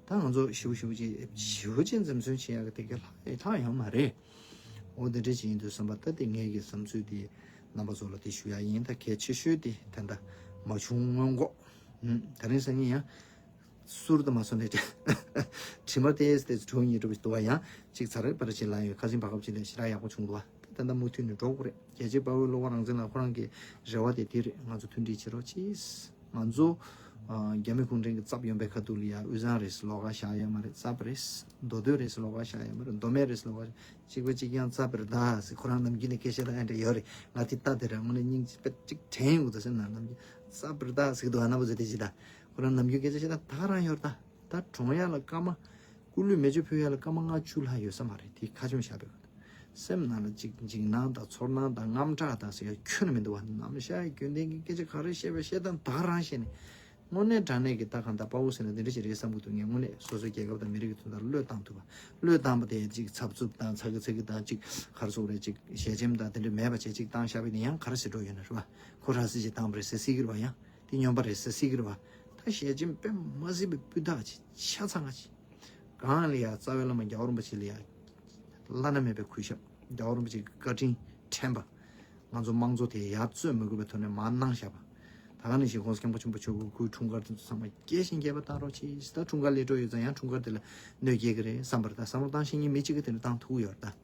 ད་ང་ཚོ་ཞེ་པོ་ཞེ་པོ་ཅིག་ཞེ་པོ་ཅིག་འཛེམ་ཟོན་བྱེད་ཡག་གི་དེ་ག་ལྷག་ལྷག་ཡོད་མ་རེད། འོ་དེ་འདྲ་ཅིག་ཡིན་དུས་བསམ་པ་ད་དེ་ངའི་གི་བསམ་ཚུལ་དེ་རྣམ་པ་ཚོ་ལ་དེ་ཞུ་ཡག་ཡིན། ད་གལ་ཆེ་ཤོས་དེ་ད་ལྟ་མ་བྱུང་སྔོན་འགོག་ཨུམ། ད་རིང་སང་ཉིན་ཡང་ཟུར་དུ་མ་སོང་ནས་དྲི་མ་དེ་དེ་གྲོང་ཉེ་གྲུབ་འདུག་བ། ཡང་ཅིག་ཚར་རེ་བར་ཅིག་ལ་ཡོད། ཁ་སང་བར་སྐབས་ཅིག་ལ་ཞེ་དྲག་ཡག་པོ་བྱུང་འདུག་བ། ད་ལྟ་མུ་མཐུད་ནས་འགྲོ་དགོས་རེད། རྒྱལ་གཅེས་དཔའ་བོའི་བློ་དགའ་རང་བཙན་ལགས་ཁོ་རང་གི་རེ་བ་དེ་དེ་རེད། ང་ཚོ་མཐུན་སྒྲིལ་བྱེད་རོགས་གྱིས། ང་ཚོ་ཨ། རྒྱ་མི་གུང་ཁྲན་གྱི་ཚབ་ཡོང་པའི་ཁ་ཐུག་ལ་ཡ་དབུས་གཙང་རེད་ཟེར་ལོགས་ཀ་བཞག་ཡོད་མ་རེད། ཚབ་རེད། མདོ་སྟོད་རེད་ཟེར་ལོགས་ཀ་བཞག་ཡོད་མ་རེད། མདོ་སྨད་རེད་ཟེར་ལོགས་ཀ་བཞག་གཅིག་པ་གཅིག་རྐྱང་རྩ་བིར་ད་ཟེར། ཁོ་རང་ནམ་རྒྱུན་ནས་སྐད་ཆ་ད་ཨེ་འདྲ་ཡོད་རེད། ང་དེ་ལྟ་དེ་རང་ངོ་ནས་སྙིང་རྗེ་དཔེ་གཅིག་དྲན་ཡོང་གི་འདུག་ཟེར་ན། ནམ་རྒྱུན་རྩ་བིར་ད་ཟེར་གི་འདུག་ཨ་ན་པོ་ཟེར་དེ་ཅི་ད། ཁོ་རང་ནམ་རྒྱུན་སྐད་ཆ་བཤད་ན་ད་ག་རང་ཡོད་རེད་ད། ད་གྲོངས་ཡ་ལ་སྐར་མ་སྐུ་ལུས་མེ་མཆོད་ཕུལ་ཡ་ལ་སྐར་མ་ལྔ་བཅུ་ལྷག་ཡོད་ས་མ་རེད། དེ་ཁ་ཆེམས་བཞག་པའི་སྐབས་སེམས་ནང་ལ་ཅིག་འཇིགས་སྣང་དང་ཚོར་སྣང་དང་དངངས་སྐྲག་དང་ཟེར་ཡ་ཁྱོན་ནས་མི་འདུག་བ། ནམ་ཞག་རྒྱུན་ལྡན་གྱི་སྐད་ཆ་ག་རེ་བཤད་པ་བཤད་སྟངས་ད་ག་རང་བཤད་ནས། དངོས་གནས་དྲང་གནས་ཀྱི་ད་གང་ལྟར་དཔའ་བོ་ཟེར་ན་འདི་འདྲ་ཞིག་རེད་བསམ་གྱི་འདུག་ངས་དངོས་གནས་སོ་སོའི་རྒྱལ་ཁབ་དང་མི་རིགས་ཀྱི་དོན་དག་བློས་བཏང་ཐུབ་པ། བློས་བཏང་པ་དེ་ཅིག་འཚབ་འཚུབ་དང་ཚ་གི་ཚ་གི་དང་ཅིག་ག་རེ་ཟེར་དགོས་རེད། ཅིག་ཞལ་ཆེམས་དང་དེ་འདྲ་མེད་པ་བྱས་ཅིག་བཏང་བཞག་པ་ཡིན་ན་ཡང་ག་རེ་ཟེར་འགྲོ་ཡོད་ན་རེད་བ། ཁོ་ར་སི་ཅིག་བཏང་པ་རེད་ཟེར་སྲིད་ཀྱི་རེད་བ། ཡང་དེ་སྨྱོན་པ་རེད་ཟེར་སྲིད་ཀྱི་རེད་བ། ད་ཞལ་ཆེམས་དཔེ་མ་སྲིད་པའི་སྤུས་དག་ཅིག་ཆ་ཚང་ཅིག་གང་ལ་ཡ་རྩ་བའི་བླ་མ་རྒྱལ་བ་རིན་པོ་ཆེ་ལ་ཡ་བླ་ན་མེད་པའི་གུས་ཞབས། རྒྱལ་བ་རིན་པོ་ཆེ་གི་བཀའ་དྲིན་དྲན་པ། ང་ཚོ་དམངས་གཙོ་དེ་ཡར་རྩོད་མི་དགོས་པའི་ཐོག་ནས་མར་གནང་བཞག་པ། ད་ག་ནང་བཞིན་༸གོང་ས་༸སྐྱབས་མགོན་ཆེན་པོ་མཆོག་གི་སྐུའི་འཁྲུངས་སྐར་དེ་ཚོ་ཚང་མ་རྒྱས་ཤིང་རྒྱས་པ་བཏང་རོགས་གྱིས། ད་འཁྲུངས་སྐར་སླེབས་འགྲོ་ཡོད་ཙང་ཡང་འཁྲུངས་སྐར་དེ་ལ་གནོད་སྐྱེལ་གི་རེད་བསམ་པ་རེད། ད་བསམ་བློ་བཏང་ཤེས་མཁན་མི་གཅིག་གིས་དེ་འདྲ་བཏང་ཐུབ་ཀྱི་ཡོད་རེད་ད།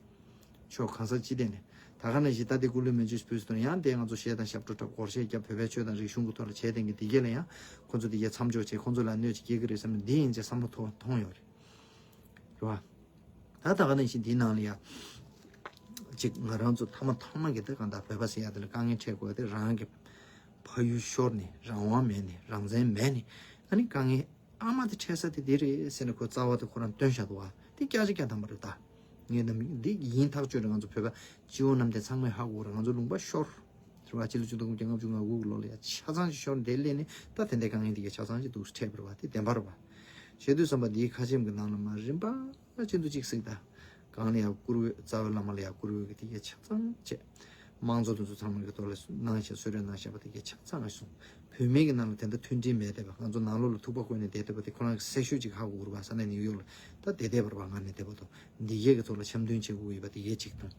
ཕྱོགས་གང་ས་ཅི་ཐད་ནས། ད་ག་ནང་བཞིན་ད་དེ་སྐུ་ལུས་མེ་མཆོད་ཕུལ་སོང་ཡང་དེ་ང་ཚོ་གཞས་དང་ཞབས་བྲོ་འཁྲབ་སྒོར་གཞས་རྒྱབ་བོད་པའི་ཆོས་དང་རིག་གཞུང་གི་ཐོག་ལ་བྱས་བསྡད་མཁན་དེ་གས་ལ་ཡང་ཁོ་ཚོ་དེ་གས་མཚམས་འཇོག་བྱས་ཁོ་ཚོ་ལ་གནོད་ཅིག་སྐྱེལ་གི་རེད་བསམ་ནས་འདི་ཡིན་ཅེས་བསམ་བློ་ཐོངས་ཐོངས་ཡོད་རེད། རེད་བ། ད་ད་ག་ནང་བཞིན་འདིའི་ནང་ལ་ཡ། ཅིག་ང་རང་ཚོ་ཐ་མ་ཐ་མ་གི་དེ་གང་ལྟར་བོད་པ་ཟེར་ཡ་དེ་ལ་དཀའ་ངལ་འཕྲད་དགོས་དེ་རང་གི་ཕ་ཡུལ་ཤོར་ནས་རང་དབང་མེད་ནས་རང་བཙན་མེད་ནས་ཨ་ནི་དཀའ་ངལ་ཨ་མ་དེ་འཕྲད་ས་དེ་འདི་རེད་ཟེར་ནས་ཁོ་རྩ་བ་དེ་ཁོ་རང་སྟོན་བཞག་འདུག་བ། དེ་བརྒྱ་ཆ་བརྒྱ་ཐམ་པ་རེད་ད། ངས་ནམ་འདི་ཡིན་ཐག་ཆོད་རེད། ང་ཚོ་བོད་པ་སྤྱི་བོ་གནམ་བསྟན་ཚང་མས་ཧ་གོ་རེད། ང་ཚོ་ལུང་པ་ཤོར། རེད་བ། སྤྱི་ལོ་ཆིག་སྟོང་དགུ་བརྒྱ་ལྔ་བཅུ་ང་དགུ་གི་ལོ་ལ་ཡ་ཆ་ཚང་ཞིག་ཤོར་འདི་སླེབས་ནས་ད་དེ་འདྲའི་དཀའ་ངལ་འདི་ག་ཆ་ཚང་ཞིག་འདུག་འཕྲད་པ་རེད་བ། དེ་བདེན་པ་རེད་བ། བྱེད་དུས་བསམ་པ་འདིའི་ཁ་ཆེམས་ཀྱི་ནང་ལ་མ་རིམ་པ་ཅན་དུ་གཅིག་གཟིགས་ད། གང་ལ་ཡ་བཀུར་འོས། རྩ་བའི་བླ་མ་ལ་ཡ་བཀུར་འོས་ཀྱི་དེ་གའི་ཆ་ཚང་བྱས། དམངས་གཙོ་དེ་ཚོ་ཚང་མ་གི་ཐོག་ལ་གནང་བཞག་གསོལ་རས་གནང་བཞག་པ་དེ་གའི་ཆ་ཚང་ང་སོང་། བོད་མི་གི་ནང་ལ་དེ་འདྲ་མཐུན་སྒྲིལ་མེད་བསྡད་པ། ང་ཚོ་ནང་ལོགས་ལ་ཐུག་པ་བསྐོན་ནས་བསྡད་བསྡད་པ་དེ་ཁོ་རང་གི་སེམས་ཤུགས་ཅིག་ཧ་གོ་གི་རེད་བ། ས་གནས་ནིའུ་ཡོག་ལ་ད་བསྡད་བསྡད་པ་རེད་བ། ང་ནི་བསྡད་པ་དང་འདི་གའི་གི་ཐོག་ལ་འཆམ་མཐུན་བྱེད་དགོས་ཀྱི་ཡོད་པ་དེ་གའི་གཅིག་དང་།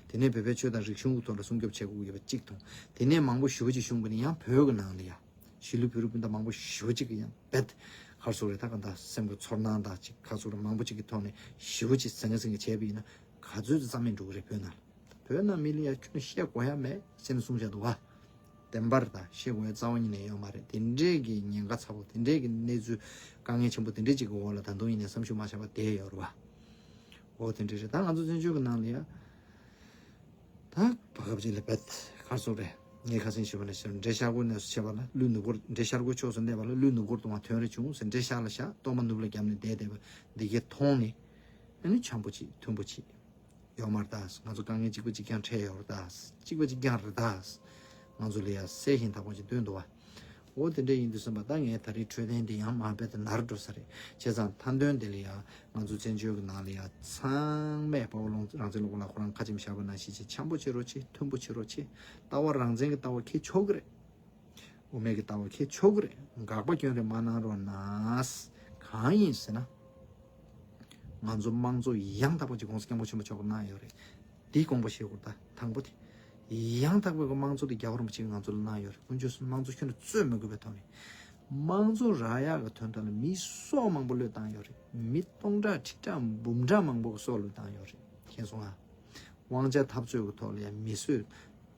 དེ་ནས་བོད་པའི་ཆོས་དང་རིག་གཞུང་གི་ཐོག་ལ་སྲུང་སྐྱོབ་བྱེད་དགོས་ཀྱི་ཡོད་པ་གཅིག་དང་། དེ་ནས་མང་པོ་ཞེ་པོ་ཅིག་བྱུང་བ་ནི་ཡང་བོད་ཀྱི་ནང་ལ་ཡ། གཞིས་ལུས་བོད་རིགས་སྤུན་ཟླ་མང་པོ་ཞེ་པོ་ཅིག་གིས་ཡང་རྦད་ ཁར་སོ་རེ་ད་ག་འདྲ་སེམས་ཀྱི་ཚོར་སྣང་དང་ཅིག་ཁ་ཚུར་མང་པོ་ཅིག་གི་ཐོག་ནས་ཞེ་པོ་ཅིག་ཟང་ངེ་ཟིང་ངེ་བྱས་པ་ཡིན་ན་ག་ཚོད་ཙམ་རྩ་མེད་འགྲོ་གི་རེད། བོད་ནང་ལ། བོད་ནང་མི་ལ་ཡ་ཁྱོད་བཤད་དགོས་ཡ་མེད་ཟེར་ནས་གསུངས་བཞག་འདུག་བ། བདེན་པར་ད་བཤད་དགོས་ཡ་རྩ་བ་ཉིད་ནས་ཡོད་མ་རེད། དེ་འདྲས་ཀྱི་ཉེན་ཁ་ཚ་པོ་དེ་འདྲས་ཀྱི་གནས་ཚུལ་དཀའ་ངལ་ཆེན་པོ་དེ་འདྲས་ཅིག་གི་འོག་ལ་ད་དུང་ཡིན་ནའི་བསམ་ཤུགས་མ་ཆག་པ་བསྡད་ཡོད་རེད་བ། འོ་དེ་འདྲས་རེད། ད་ང་ཚོ་བཙན་བྱོལ་གྱི་ནང་ལ་ཡ། ད་བར་སྐབས་ཅིག་ལ་བེད་ཁར་སོ་རེད། ངས་ཁ་སང་ཞུས་པ་ནང་བཞིན་འདྲེ་ཤར་སྒོ་གནས་སུ་ཕྱེ་བ་ལ་ཀླུ་ནུབ་སྒོར། འདྲེ་ཤར་སྒོ་ཕྱོགས་སུ་གནས་པ་ལ་ཀླུ་ནུབ་སྒོར་ལྟུང་བ་ཐོན་རེ་བྱུང་ཟེར། འདྲེ་ཤར་ལ་བཞག་གཏོར་མ་ནུབ་ལ་བརྒྱབ་ནས་བསྡད་བསྡད་པ་འདི་གས་མཐོང་ནས། ཨ་ནི་འཆམ་པོ་ཅིག་མཐུན་པོ་ཅིག་ཡོད་མ་རེད་ད། ང་ཚོ་དཀའ་ངལ་གཅིག་པ་གཅིག་རྐྱང་འཕྲད་ཡོད་རེད་ད། གཅིག་པ་གཅིག་རྐྱང་རེད་ད། ང་ཚོ་ལ་ཡ་གསལ་ཞིང་དག་པོ་ཅིག་སྟོན་འདུག་བ། འོ་དེ་འདྲ་ཡིན་དུས་ཙམ་པ་ད་ངའི་ད་རེས་འཕྲོད་བསྟེན་འདི་ཡང་མ་རྦད་དེ་ནར་འགྲོ་ས་རེད། བྱས་ཙང་མཐའ་དོན་དེ་ལ་ཡ་ང་ཚོ་བཙན་བྱོལ་གྱི་ནང་ལ་ཡ་ཚང་མས་དཔའ་བོ་ལུང་རང་བཙན་སློབ་དཔོན་ལགས་ཁོ་རང་ཁ་ཆེམས་བཞག་པ་ནང་བཞིན་བྱས་འཆམ་པོ་བྱེད་རོགས་བྱེད། མཐུན་པོ་བྱེད་རོགས་བྱེད། ལྟ་བ་རང་བཙན་གྱི་ལྟ་བ་ཁྱེད་ཆོག་གི་རེད། དབུ་མའི་གི་ལྟ་བ་ཁྱེད་ཆོག་གི་རེད། དགག་པ་སྐྱོན་རེ་མ་གནང་རོགས་གནང་། གང་ཡིན་ཟེར་ན། ང་ཚོ་དམངས་གཙོ་ཡང་དག་པ་ཅིག་༸གོང་ས་༸སྐྱབས་མགོན་ཆེན་པོ་མཆོག་གིས་གནང་ཡོད་རེད། འདི་དགོངས་པ་བཞེས་དགོས། ད་དང་པོ་དེ། ཡང་དག་པའི་དམངས་གཙོ་དེ་རྒྱལ་བ་རིན་པོ་ཆེ་གིས་ང་ཚོ་ལ་གནང་ཡོད་རེད། དཀོན་མཆོག་གསུམ་དམངས་གཙོ་ཁྱོན་ནས་རྩོད་མི་དགོས་པའི་ཐོག་ནས། དམངས་གཙོ་རག་ཡག་གི་དོན་དག་ལ་མི་སྲོག་མང་པོ་བློས་བཏང་ཡོད་རེད། མི་སྟོང་ཕྲག་ཁྲི་ཕྲག་འབུམ་ཕྲག་མང་པོ་གི་སྲོག་བློས་བཏང་ཡོད་རེད། མཁྱེན་སོང་ཨ། དབང་ཆ་འཐབ་རྩོད་ཀྱི་ཐོག་ལ་ཡང་མི་གསོད།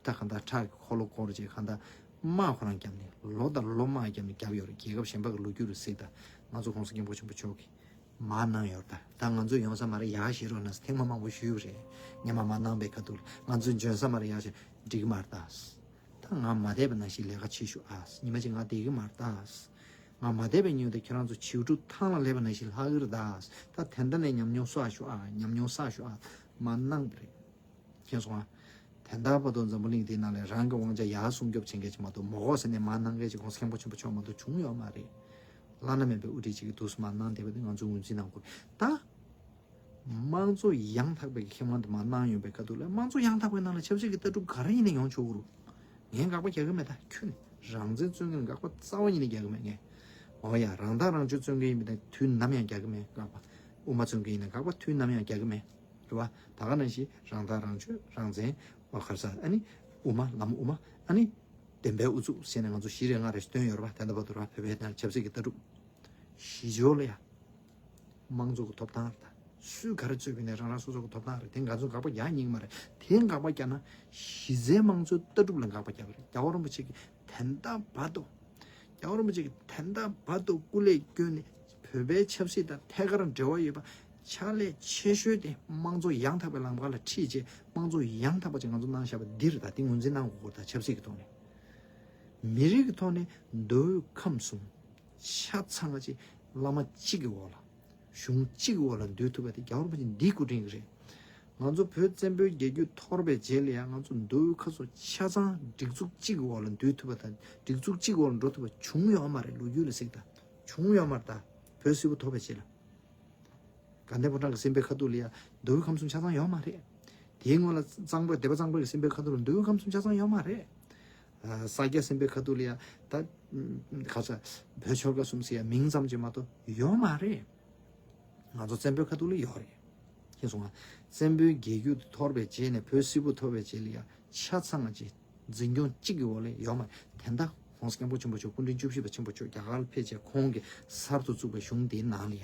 ད་གང་ལྟར་ཁྲག་གི་འཁོར་ལོ་བསྐོར་བྱས་གང་ལྟར་དམག་ཁོ་རང་བརྒྱབ་ནས་ལོ་དང་ལོ་དམག་བརྒྱབ་ནས་བརྒྱབ་ཡོད་རེད། རྒྱལ་ཁབ་གཞན་པ་གི་ལོ་རྒྱུས་རུ་གཟིགས་དང་། ང་ཚོ་༸གོང་ས་༸སྐྱབས་མགོན་ཆེན་པོ་མཆོག་གིས་མར་གནང་ཡོད་རེད་ད། ད་ང་ཚོ་ཡོང་ས་མ་རེད་ཡར་བཞེས་རོགས་གནང་ཟེར་ཐེངས་མ་མང་པོ་ཞུས་པ་རེད། ངས་མར་མར་གནང་པའི་ཁ་ཐུག་ལ་ང་ཚོ་འབྱོན་ས་མ་རེད་ཡར་བཞེས་འགྲིག་གི་མ་རེད་ད། ད་ང་མ་བསྡད་པ་ནང་བཞིན་ལས་ཀ་བྱེད་ཤོག་ཨ། ཉི་མ་གཅིག་ང་བསྡད་ཀྱི་མ་རེད་ད། ང་མ་བསྡད་པའི་ཉིན་དེ་ཁྱེད་རང་ཚོ་བྱིའུ་ཕྲུག་ཐང་ལ་སླེབས་པ་ནང་བཞིན་ལྷག་གི་རེད་ད། ད་དེ་འདྲ་ནས་ཉམས་མྱོང་བསགས་ཤོག་ཨ། ཉམས་མྱོང་བསགས་ཤོག་ཨ། མར་གནང་པ་རེད། མཁྱེན་སོང་ཨ། དེ་འདྲ་བར་དུ་འཛམ་བུ་གླིང་འདིའི་ནང་ལ་རང་གི་དབང་ཆ་ཡར་སྲུང་སྐྱོབ་བྱེད་མཁན་ཅིག་མ་གཏོགས། མོ་གོ་ཟེར་ནས་མར་གནང་མཁན་ཅིག་༸གོང་ས་༸སྐྱབས་མགོན་ཆེན་པོ་མཆོག་མ་གཏོགས་བྱུང་ཡོད་མ་རེད། བླ་ན་མེད་པའི་དབུ་ཁྲིད་ཅིག་གིས་འདུག་སེ་མར་གནང་བསྡད་པ་འདི་ང་ཚོས་ངོས་འཛིན་གནང་དགོས་རེད་ད། དམངས་གཙོ་ཡང་དག་པའི་ཁེ་དབང་དུ་མར་གནང་ཡོང་པའི་ཁ་ཐུག་ལ། དམངས་གཙོ་ཡང་དག་པའི་ནང་ལ་ཆབ་སྲིད་ཀྱི་ལྟ་གྲུབ་ག་རེ་ཡིན་ན་ཡོང་ཆོག་གི་རེད། ངས་དགག་པ་རྒྱག་གི་མེད། ད་ཁྱོད་ནི་རང་བཙན་རྩོད་མཁན་ལ་དགག་པ་རྩ་བ་ཉིད་ནས་རྒྱག་གི་མེད་ངས། འོ་ཡ། རང་ཐག་རང་གཅོད་རྩོད་མཁན་ཡིན་པ་ཡིན་ན་དུས་ནམ་ཡང་རྒྱག་གི་མེད་དགག་པ། དབུ་མ་རྩོད་མཁན་ཡིན་ན་དགག་པ་དུས་ནམ་ཡང་རྒྱག་གི་མེད། རེད་བ། ད་ག་ནང་བཞིན་རང་ཐག་རང་གཅོད་རང་བཙན། འོ་ག་རེ་ཟེར། ཨ་ནི་དབུ་མ་ལམ། དབུ་མ། ཨ་ནི་བདེན་པའི་ཨུ་ཚུགས་ཟེར་ནས་ང་ཚོ་བཞི་རེ་ལྔ་རེ་བཏོན་ཡོད་རེད་བ། དེ་འདྲ་བར་དུ་ར་བོད་པའི་ནང་ཆབ་སྲིད་ཀྱི་ལྟ་གྲུབ་བཞི་ཆོག་ལ་ཡ། དམངས་གཙོ་གི་ཐོབ་ཐང་རེད་ད། སུས་ག་རེ་རྩོད་པ་ཡིན་ནའི་རང་རང་སོ་སོ་གི་ཐོབ་ཐང་རེད། དེ་ང་ཚོ་དགག་པ་རྒྱག་སྙིང་མ་རེད། དེ་དགག་པ་རྒྱག་ན་གཞི་རྩའི་དམངས་གཙོའི་ལྟ་གྲུབ་ལ་དགག་པ་རྒྱག་པ་རེད། རྒྱལ་བ་རིན་པོ་ཆེ་གིས་དེ་འདྲ་བར་དུ། རྒྱལ་བ་རིན་པོ་ཆེ་གིས་དེ་འདྲ་བར་དུ་སྐུ་ལས་བསྐྱོན་ནས་བོད་པའི་ཆབ་སྲིད་དང་ཐད་ཀར་འབྲེལ་བ་ཡོད་པ་ཕྱག་ལས་ཆེ་ཤོས་དེ་དམངས་གཙོ་ཡང་དག་པའི་ལམ་ཁ་ལ་ཁྲིད་བྱས་དམངས་གཙོ་ཡང་དག་པ་ཅིག་ང་ཚོ་གནང་བཞག་པ་འདི་རེད་ད། དེ་ངོས་འཛིན་གནང་དགོས་ད། ཆབ་སྲིད་ཀྱི་ཐོག་ནས། མི་རིགས་ཀྱི་ཐོག་ནས་མདོ་དབུས་ཁམས་གསུམ་ཆ་ཚང་གཅིག་བླ་མ་གཅིག་གི་འོག་ལ། གཞུང་གཅིག་གི་འོག་ལ་སྡོད་ཐུབ་པ་དེ་རྒྱལ་བ་རིན་པོ་ཆེ་འདིའི་སྐུ་དྲིན་གྱིས་རེད། ང་ཚོ་བོད་བཙན་པོའི་རྒྱལ་རྒྱུད་འཐོར་བའི་རྗེས་ལ་ཡང་ང་ཚོ་མདོ་དབུས་ཁམས་གསུམ་ཆ་ཚང་སྒྲིག་འཛུགས་གཅིག་གི་འོག་ལ་སྡོད་ཐུབ་པ་དང་སྒྲིག་འཛུགས་གཅིག་གི་འོག་ལ་འགྲོ་ཐུབ་པ་བྱུང་ཡོད་མ་རེད། ལོ་རྒྱུས་ལ་གཟིགས་དང་། བྱུང་ཡོད་མ་རེད་ད། བོད་སིལ་བུ་ཐོར་བའི་རྗེས་ལ། དགའ་ལྡན་ཕོ་བྲང་གི་སེམས་དཔའི་ཁ་ཐུག་ལ་ཡ་མདོ་དབུས་ཁམས་གསུམ་ཆ་ཚང་ཡོད་མ་རེད། དེའི་སྔོན་ལ་གཙང་པ་སྡེ་པ་གཙང་པ་གི་སེམས་དཔའི་ཁ་ཐུག་ལ་མདོ་དབུས་ཁམས་གསུམ་ཆ་ཚང་ཡོད་མ་རེད། ཨ། ས་སྐྱ་སེམས་དཔའི་ཁ་ཐུག་ལ་ཡ་ད་ཁ་ས་བོད་ཆོལ་ཁ་གསུམ་ཟེར་ཡ་མིང་ཙམ་ཅིག་མ་གཏོགས་ཡོད་མ་རེད། ང་ཚོ་བཙན་པོའི་ཁ་ཐུག་ལ་ཡོད་རེད། མཁྱེན་སོང་ང་། བཙན་པོའི་རྒྱལ་རྒྱུད་འཐོར་བའི་རྗེས་ནས་བོད་སིལ་བུ་ཐོར་བའི་རྗེས་ལ་ཡ་ཆ་ཚང་ཅིག་འཛིན་སྐྱོང་གཅིག་གི་འོག་ལ་ཡོད་མ་རེད། དེ་འདྲ་༸གོང་ས་༸སྐྱབས་མགོན་ཆེན་པོ་མཆོག་སྐུ་ཕྲེང་བཅུ་བཞི་པ་ཆེན་པོ་མཆོག་རྒྱ་གར་ལ་ཕེབས་རྗེས་ཁོང་གིས་གསར་དུ་བཙུགས་པའི་གཞུང་འདིའི་ནང་ལ་ཡ།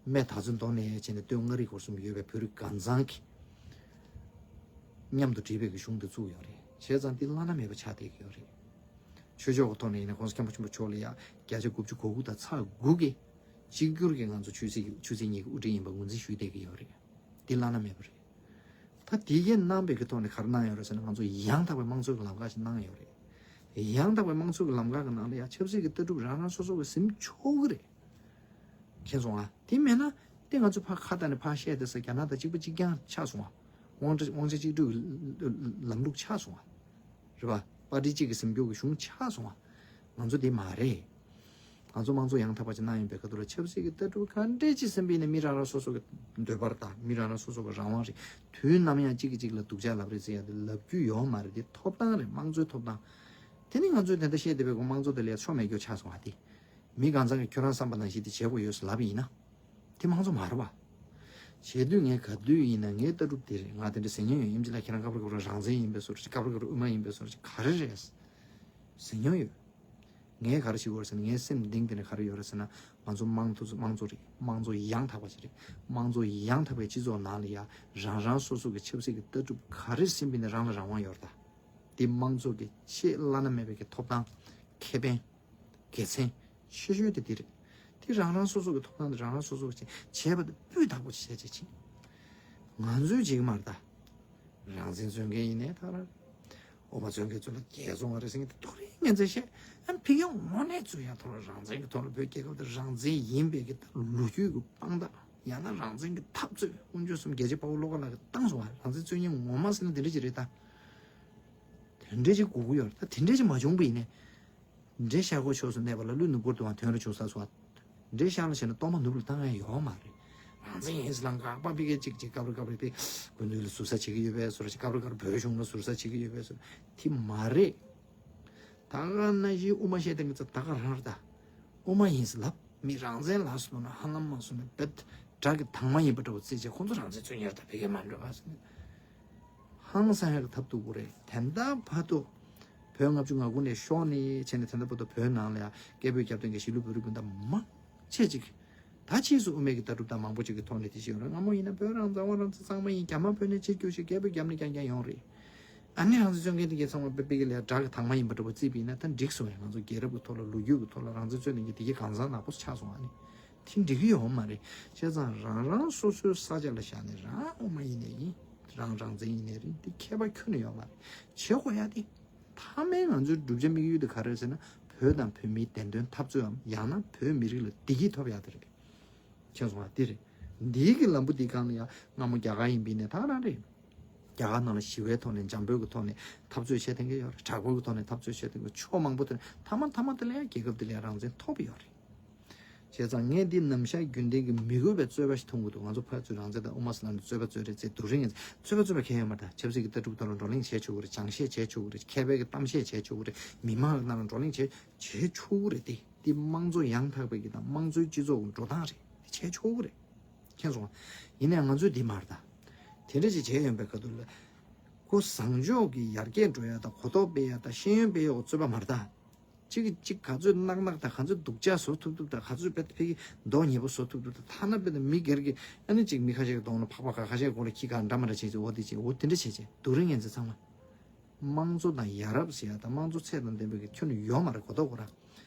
སྨད་ད་ཚོད་མདོ་ནས་བྱས་ནས་སྟོད་མངའ་རིས་སྐོར་གསུམ་ཡོད་པའི་བོད་རིགས་གང་ཚང་གིས་མཉམ་དུ་བསྒྲིགས་པའི་གི་གཞུང་དེ་བཙུགས་ཡོད་རེད། བྱས་ཙང་འདི་བླ་ན་མེད་པ་ཆགས་བསྡད་ཀྱི་ཡོད་རེད། ཆོས་ཕྱོགས་ཀྱི་ཐོག་ནས་ཡིན་ན་༸གོང་ས་༸སྐྱབས་མགོན་ཆེན་པོ་མཆོག་ལ་ཡ་བརྒྱ་ཆ་དགུ་བཅུ་གོ་དགུ་དང་ཚེག་དགུ་གིས་གཅིག་གྱུར་གྱི་ང་ཚོ་ཆོས་སྲིད་ཆོས་སྲིད་གཉིས་ཀྱི་དབུ་ཁྲིད་ཡིན་པ་ངོས་འཛིན་ཞུས་བསྡད་ཀྱི་ཡོད་རེད། འདི་བླ་ན་མེད་པ་རེད། ད་དེ་གས་གནང་བའི་གི་ཐོག་ནས་ག་རེ་གནང་ཡོད་རེད་ཟེར་ན། ང་ཚོ་ཡང་དག་པའི་དམངས་གཙོའི་གི་ལམ་ཁ་ཞིག་གནང་ཡོད་རེད། ཡང་དག་པའི་དམངས་གཙོའི་གི་ལམ་ཁ་གི་ནང་ལ་ཡང་ཆབ་སྲིད་ཀྱི་ལྟ་གྲུབ་རང་རང་སོ་སོ་གི་ཟིན་ཆོག་གི་རེད། མཁྱེན་སོང་ང་། དེ་མེད་ན་དེ་ང་ཚོ་ཕར་ཁ་བཏགས་ནས་ཕར་བཤད་བསྡད་ས་རྒྱ་ནག་དང་གཅིག་པ་གཅིག་རྐྱང་ཆགས་སོང་ང་། དབང་ཆ་དབང་ཆ་གཅིག་སྒྲིལ་ལམ་ལུགས་ཆགས་སོང་ང་། རེད་པ། པར་ཊི་གཅིག་གི་འཛིན་སྐྱོང་གི་གཞུང་ཆགས་སོང་ང་། ང་ཚོ་དེ་མ་རེད། ང་ཚོ་དམངས་གཙོ་ཡང་དག་པ་ཅིག་གནང་ཡོད་པའི་ཁ་ཐུག་ལ་ཆབ་སྲིད་ཀྱི་ལྟ་གྲུབ་ག་འདྲས་ཅིག་ཟིན་པ་ཡིན་ན་མི་རང་རང་སོ་སོ་གི་འདོད་པ་རེད་ད། མི་རང་རང་སོ་སོ་གི་རང་དབང་རེད། དུས་ནམ་ཡང་གཅིག་གིས་གཅིག་ལ་སྡུག་ཅག་ལབ་རེས་ཟེར་ཡ་དེ་ལབ་རྒྱུ་ཡོད་མ་རེད། དེ་ཐོབ་ཐང་རེད། དམངས་གཙོའི་ཐོབ་ཐང་། དེ་ནི་ང་ཚོས་དེ་འདྲ་བཤད་བསྡད་པའི་གོ་དམངས་གཙོ་དེ་ལ་ཡ་ཆོ་མེད་རྒྱུ་ཆགས་སོང་བ་དེ། མི་གང་ཚང་གིས་ཁྱོད་རང་བསམ་པ་ནང་བཞིན་དེ་བྱེད་དགོས་ཡོད་ཟེར་ལབ་པ་ཡིན་ན། དེ་དམངས་གཙོ་མ་རེད་བ། བྱེད་དུས་ངས་ག་དུས་ཡིན་ན་ངའི་ལྟ་གྲུབ་དེ་རེད། ང་དེ་འདྲ་ཟེར་མྱོང་ཡོད། ཨེམ་ཆི་ལགས་ཁྱེད་རང་སྐབས་རེ་སྐབས་རེ་རང་བཙན་ཡིན་པའི་བཟོ་འདྲ། སྐབས་རེ་སྐབས་རེ་དབུ་མ་ཡིན་པའི་བཟོ་འདྲ། ག་རེ་རེད་ཟེར་མྱོང་ཡོད། ངས་ག་རེ་ཞིག་ཡོད་རེད་ཟེར་ན། ངའི་སེམས་གཏིང་དེ་ནས་ག་རེ་ཡོད་རེད་ཟེར་ན། ང་ཚོ་དམངས་གཙོ་དམངས་གཙོ་རེད། དམངས་གཙོ་ཡང་དག་པ་ཞིག་རེད། དམངས་གཙོ་ཡང་དག་པའི་སྤྱི་ཚོགས་ནང་ལ་ཡ་རང་རང་སོ་སོ་གི་ཆབ་སྲིད་ཀྱི་ལྟ་གྲུབ་ག་རེ་ཟིན་པ་ཡིན་ན་རང་ལ་རང་དབང་ཡོད་རེད་ད། དེ་དམངས་གཙོ་གི་ཆེས་བླ་ན་མེད་པའི་གི་ཐོབ་ཐང་ཁེ་ཕན་དགེ་མཚན་ཆེ་ཤོས་དེ་དེ་རེད། དེ་རང་རང་སོ་སོ་གི་ཐོབ་ཐང་དེ་རང་རང་སོ་སོ་གི་བྱས་བྱས་པ་དེ་སྤུས་དག་པོ་བྱས་བྱས་ཕྱིན། ང་ཚོའི་བྱེད་ཀྱི་མ་རེད་ད། རང་བཙན་རྩོད་མཁན་ཡིན་ནའི་ད་ར། འོ་མ་རྩོད་མཁན་ཚོ་ལ་རྒྱལ་བཙོང་བ་རེད་ཟེར་མཁན་དེ་ཐོ་རེ་ངན་ཚད་བཤད། ཨ་ཕ་གི་དངོས་གནས་ཚུལ་ཡང་ཐོག་ལ་རང་བཙན་གྱི་ཐོག་ལ་བོད་རྒྱལ་ཁབ་དེ་རང་བཙན་ཡིན་པའི་གི་ལོ་རྒྱུས་ཀྱི་དཔང་རྟགས། ཡང་ན་རང་བཙན་གྱི་འཐབ་རྩོད། དཀོན་མཆོག་གསུམ་རྒྱལ་གཅེས་དཔའ་བོ་བློ་དགའ་ལགས་ཀྱིས་བཏང་སོང་བ། རང་བཙན་རྩོད་མཁན་ངོ་མ་ཟེར་ན་དེ་འདྲ་ཅིག་རེད་ད། དེ་འདྲ་ཅིག་དགོས་ཀྱི་ཡོད་རེད་ད། དེ་འདྲ་ཅིག་མ་བྱུང་པ་ཡིན་ནའི། འདྲེ་ཤ་ཁོ་ཕྱོགས་སུ་གནས་པ་ལ་ཀླུ་ནུ་པུར་དུའང་དོན་རུ་བྱུང་ས་སོ། འདྲེ་ཤ་ལ་བྱས་ན་གཏོར་མ་ནུབ་ལ་བཏང་ཡ་ཡོད་མ་རེད། རང་བཙན་ཡིན་ཟེར་ལ་འགག་པ་ཕ་གི་གཅིག་གཅིག་སྐབས་རེ་སྐབས་རེ་ཕ་གི་དགོན་སྡེ་ལ་ཟུར་ཟ་བྱེད་ཀྱི་ཡོད་པའི་བཟོ་འདྲ་ཅིག་སྐབས་རེ་སྐབས་རེ་བོད་གཞུང་ལ་ཟུར་ཟ་བྱེད་ཀྱི་ཡོད་པའི་བཟོ་འདྲ་དེ་མ་རེད། ད་ག་ནང་བཞིན་དབུ་མ་བཤད་མཁན་ཚོ་ད་ག་རང་རེད་ད། དབུ་མ་ཡིན་ཟེར་ལབ། མི་རང་བཙན་ལ་སོང་ན་ཧ་ལམ་མ་སོང་ན་བེད་དགྲ་གི་དྭངས་མ་ཡིན་པ་འདྲ་བོ་བརྩིས་བྱས་ཁོང་ཚོ་རང་བཙན་རྩོད་མཁན་རེད་ད། ཕ་གི་མ་འགྲོ་ཨ་ཟེར་ནས། ཧང་སང་ཡག་གི་ཐབས་སྡུག་པོ་རེད། དེ་འདྲ་བར་དུ་བོད་ལྔ་བཅུ་ང་དགུ་ནས་ཤོར་ནས་བྱས་ནས་དེ་འདྲ་བར་དུ་བོད་ནང་ལ་ཡང་སྐད་འབོད་རྒྱབ་མཁན་གྱི་གཞིས་ལུས་བོད་རིགས་སྤུན་ཟླ་མང་ཆེ་ཅིག་ད་ཕྱིས་སུ་དབུ་མའི་གི་ལྟ་གྲུབ་དང་མང་པོ་ཅིག་གི་ཐོག་ནས་དེ་བཤད་ཡོང་རེད། སྔ་མོ་ཡིན་ན་བོད་རང་བཙན་དབང་རང་བཙན་གཙང་མ་ཡིན། རྒྱ་དམར་བོད་ནས་ཕྱིར་རྒྱུགས་ཤིག་སྐད་འབོད་རྒྱབ་ནས་རྐྱང་རྐྱང་ཡོང་རེད། ཨ་ནི་རང་བཙན་རྩོད་མཁན་དེ་གའི་ཚང་མ་དཔེ་དཔེ་གི་ལས་དགྲ་གི་དྭངས་མ་ཡིན་པ་འདྲ་བོ་བརྩིས་པ་ཡིན་ན་ད་འགྲིག་སོང་ཡ། ང་ཚོ་རྒྱལ་རབས་ཀྱི་ཐོག་ལ་ལོ་རྒྱུས་ཀྱི་ཐོག་ལ་རང་བཙན་རྩོད་མཁན་གྱི་དེ་གའི་གང་ཟག་ནག་པོ་ཆགས་སོང་ཨ་ནི། དེ་འགྲིག་གི་ཡོད་མ་རེད། བྱས་ཙང་རང་རང་སོ་སོའི་ས་ཆ་ལ་བཞག་ནས་རང་དབུ་མ་ཡིན་ནའི་ཡིན། རང་རང་བཙན་ཡིན་ནའི་རེད། འདི་ཁྱད་པར་ཁྱོན་ནས་ཡོད་མ་རེད། བྱེད་དགོས་ཡ་དེ། མཐའ་མའི་ང་ཚོའི་བསྒྲུབ་བྱ་དམིགས་ཡུལ་དེ་ག་རེ་རེད་ཟེར་ན། བོད་དང་བོད་མིའི་བདེན་དོན་འཐབ་རྩོད་འམ། ཡང་ན་བོད་མི་རིགས་ལ་བདེ་སྐྱིད་ཐོབ་ཡ་དེ་རེད། མཁྱེན་སོང་ང་། འདི་རེད། འདིའི་གི་ལམ་བུ་འདི་སྒང་ལ་ཡ་སྔ་མོ་རྒྱ་གར་ཡིན་པ་ཡིན་ནའི་ད་ག་རང་རེད། རྒྱ་གར་ནང་ལ་ཞི་བའི་ཐོག་ནས་འཇམ་པོའི་གི་ཐོག་ནས་འཐབ་རྩོད་བྱེད་མཁན་ཡོད་རེད། དྲག་པོའི་གི་ཐོག་ནས་འཐབ་རྩོད་བྱེད་མཁན་ཕྱོགས་མང་པོ་དེ་མཐའ་མ་མཐའ་མ་དེ་ལ་ཡང་རྒྱལ་ཁབ་དེ་ལ་ཡང་རང་བཙན་ཐོབ་ཡོད་རེད། བྱས་ཙང་ངས་འདི་ནམ་ཞག་རྒྱུན་ལྡན་གྱི་མི་དགོས་པའི་རྩོད་པ་ཞིག་མཐོང་གི་འདུག་ང་ཚོ་ཕར་ཚུར་རང་བཙན་དང་དབུ་མ་ཟེར་ལབ་ནས་རྩོད་པ་རྩོད་རེད་ཟེར་སྡུག་རུས་ངན་ཚེ། རྩོད་པ་རྩོད་པ་གང་ཡང་ཡོད་མ་རེད་ད། ཆབ་སྲིད་ཀྱི་ལྟ་གྲུབ་ཐོག་ལ་བགྲོ་གླེང་བྱས་ཆོག་གི་རེད། སྦྱང་བཤད་བྱས་ཆོག་གི་རེད། མཁས་པའི་གི་གཏམ་བཤད་བྱས་ཆོག་གི་རེད། མི་མང་གི་ནང་ལ་བགྲོ་གླེང་བྱས་བྱས་ཆོག་གི་རེད་དེ། འདི་དམངས་གཙོ་ཡང་དག་པའི་གི་དང་དམངས་གཙོའི་སྤྱི་ཚོགས་ཀྱི་འགྲོ་སྟངས་རེད། འདི་བྱས་ཆོག་གི་རེད། མཁྱེན་སོང་ང་། ཡིན་ནའི་ང་ཚོས་འདི་མ་རེད་ད། དེ་འདྲ་ཅིག་བྱས་ཡོང་པའི་ཁ་ཐུག་ལ། ཀོ་བཟང་ཕྱོགས་ཀྱི་ཡར་རྒྱས་འགྲོ་ཡ་དང་གོ་རྟོགས་སྤེལ་ཡ་དང་ཤེས་ཡོན་སྤེལ་ཡ་གི་རྩོད་པ་མ་རེད་ད། གཅིག་གིས་གཅིག་ག་ཚོད་གནག་གནག་དང་ག་ཚོད་སྡུག་ཅག་བཟོ་ཐུབ་ཐུབ་དང་ག་ཚོད་དཔེ་ཕ་གི་མདོག་ཉེས་པོ་བཟོ་ཐུབ་ཐུབ་དང་། ཐ་ན་དཔེ་ད་མི་སྒེར་གྱི་ཨ་ནི་གཅིག་མི་ཁ་ཤས་ཀྱི་གདོང་ལ་ཕག་པ་ག་ཁ་ཤས་མགོ་ལ་ཁྱི་ག་འདྲ་མ་འདྲ་བྱེད་ཅིག་འོ་དེ་བྱེད། འོ་དེ་འདྲ་བྱེད་བྱེད་སྡུག་རུས་ངན་ཚེ་ཚང་མ། དམངས་གཙོ་དང་ཡ་རབས་ཟེར་ཡ་དང་དམངས་གཙོ་ཚད་དང་ལྡན་པའི་གི་ཁྱོན་ནས་ཡོད་མ་རེད། གོ་རྟོགས་ཁོ་རང་།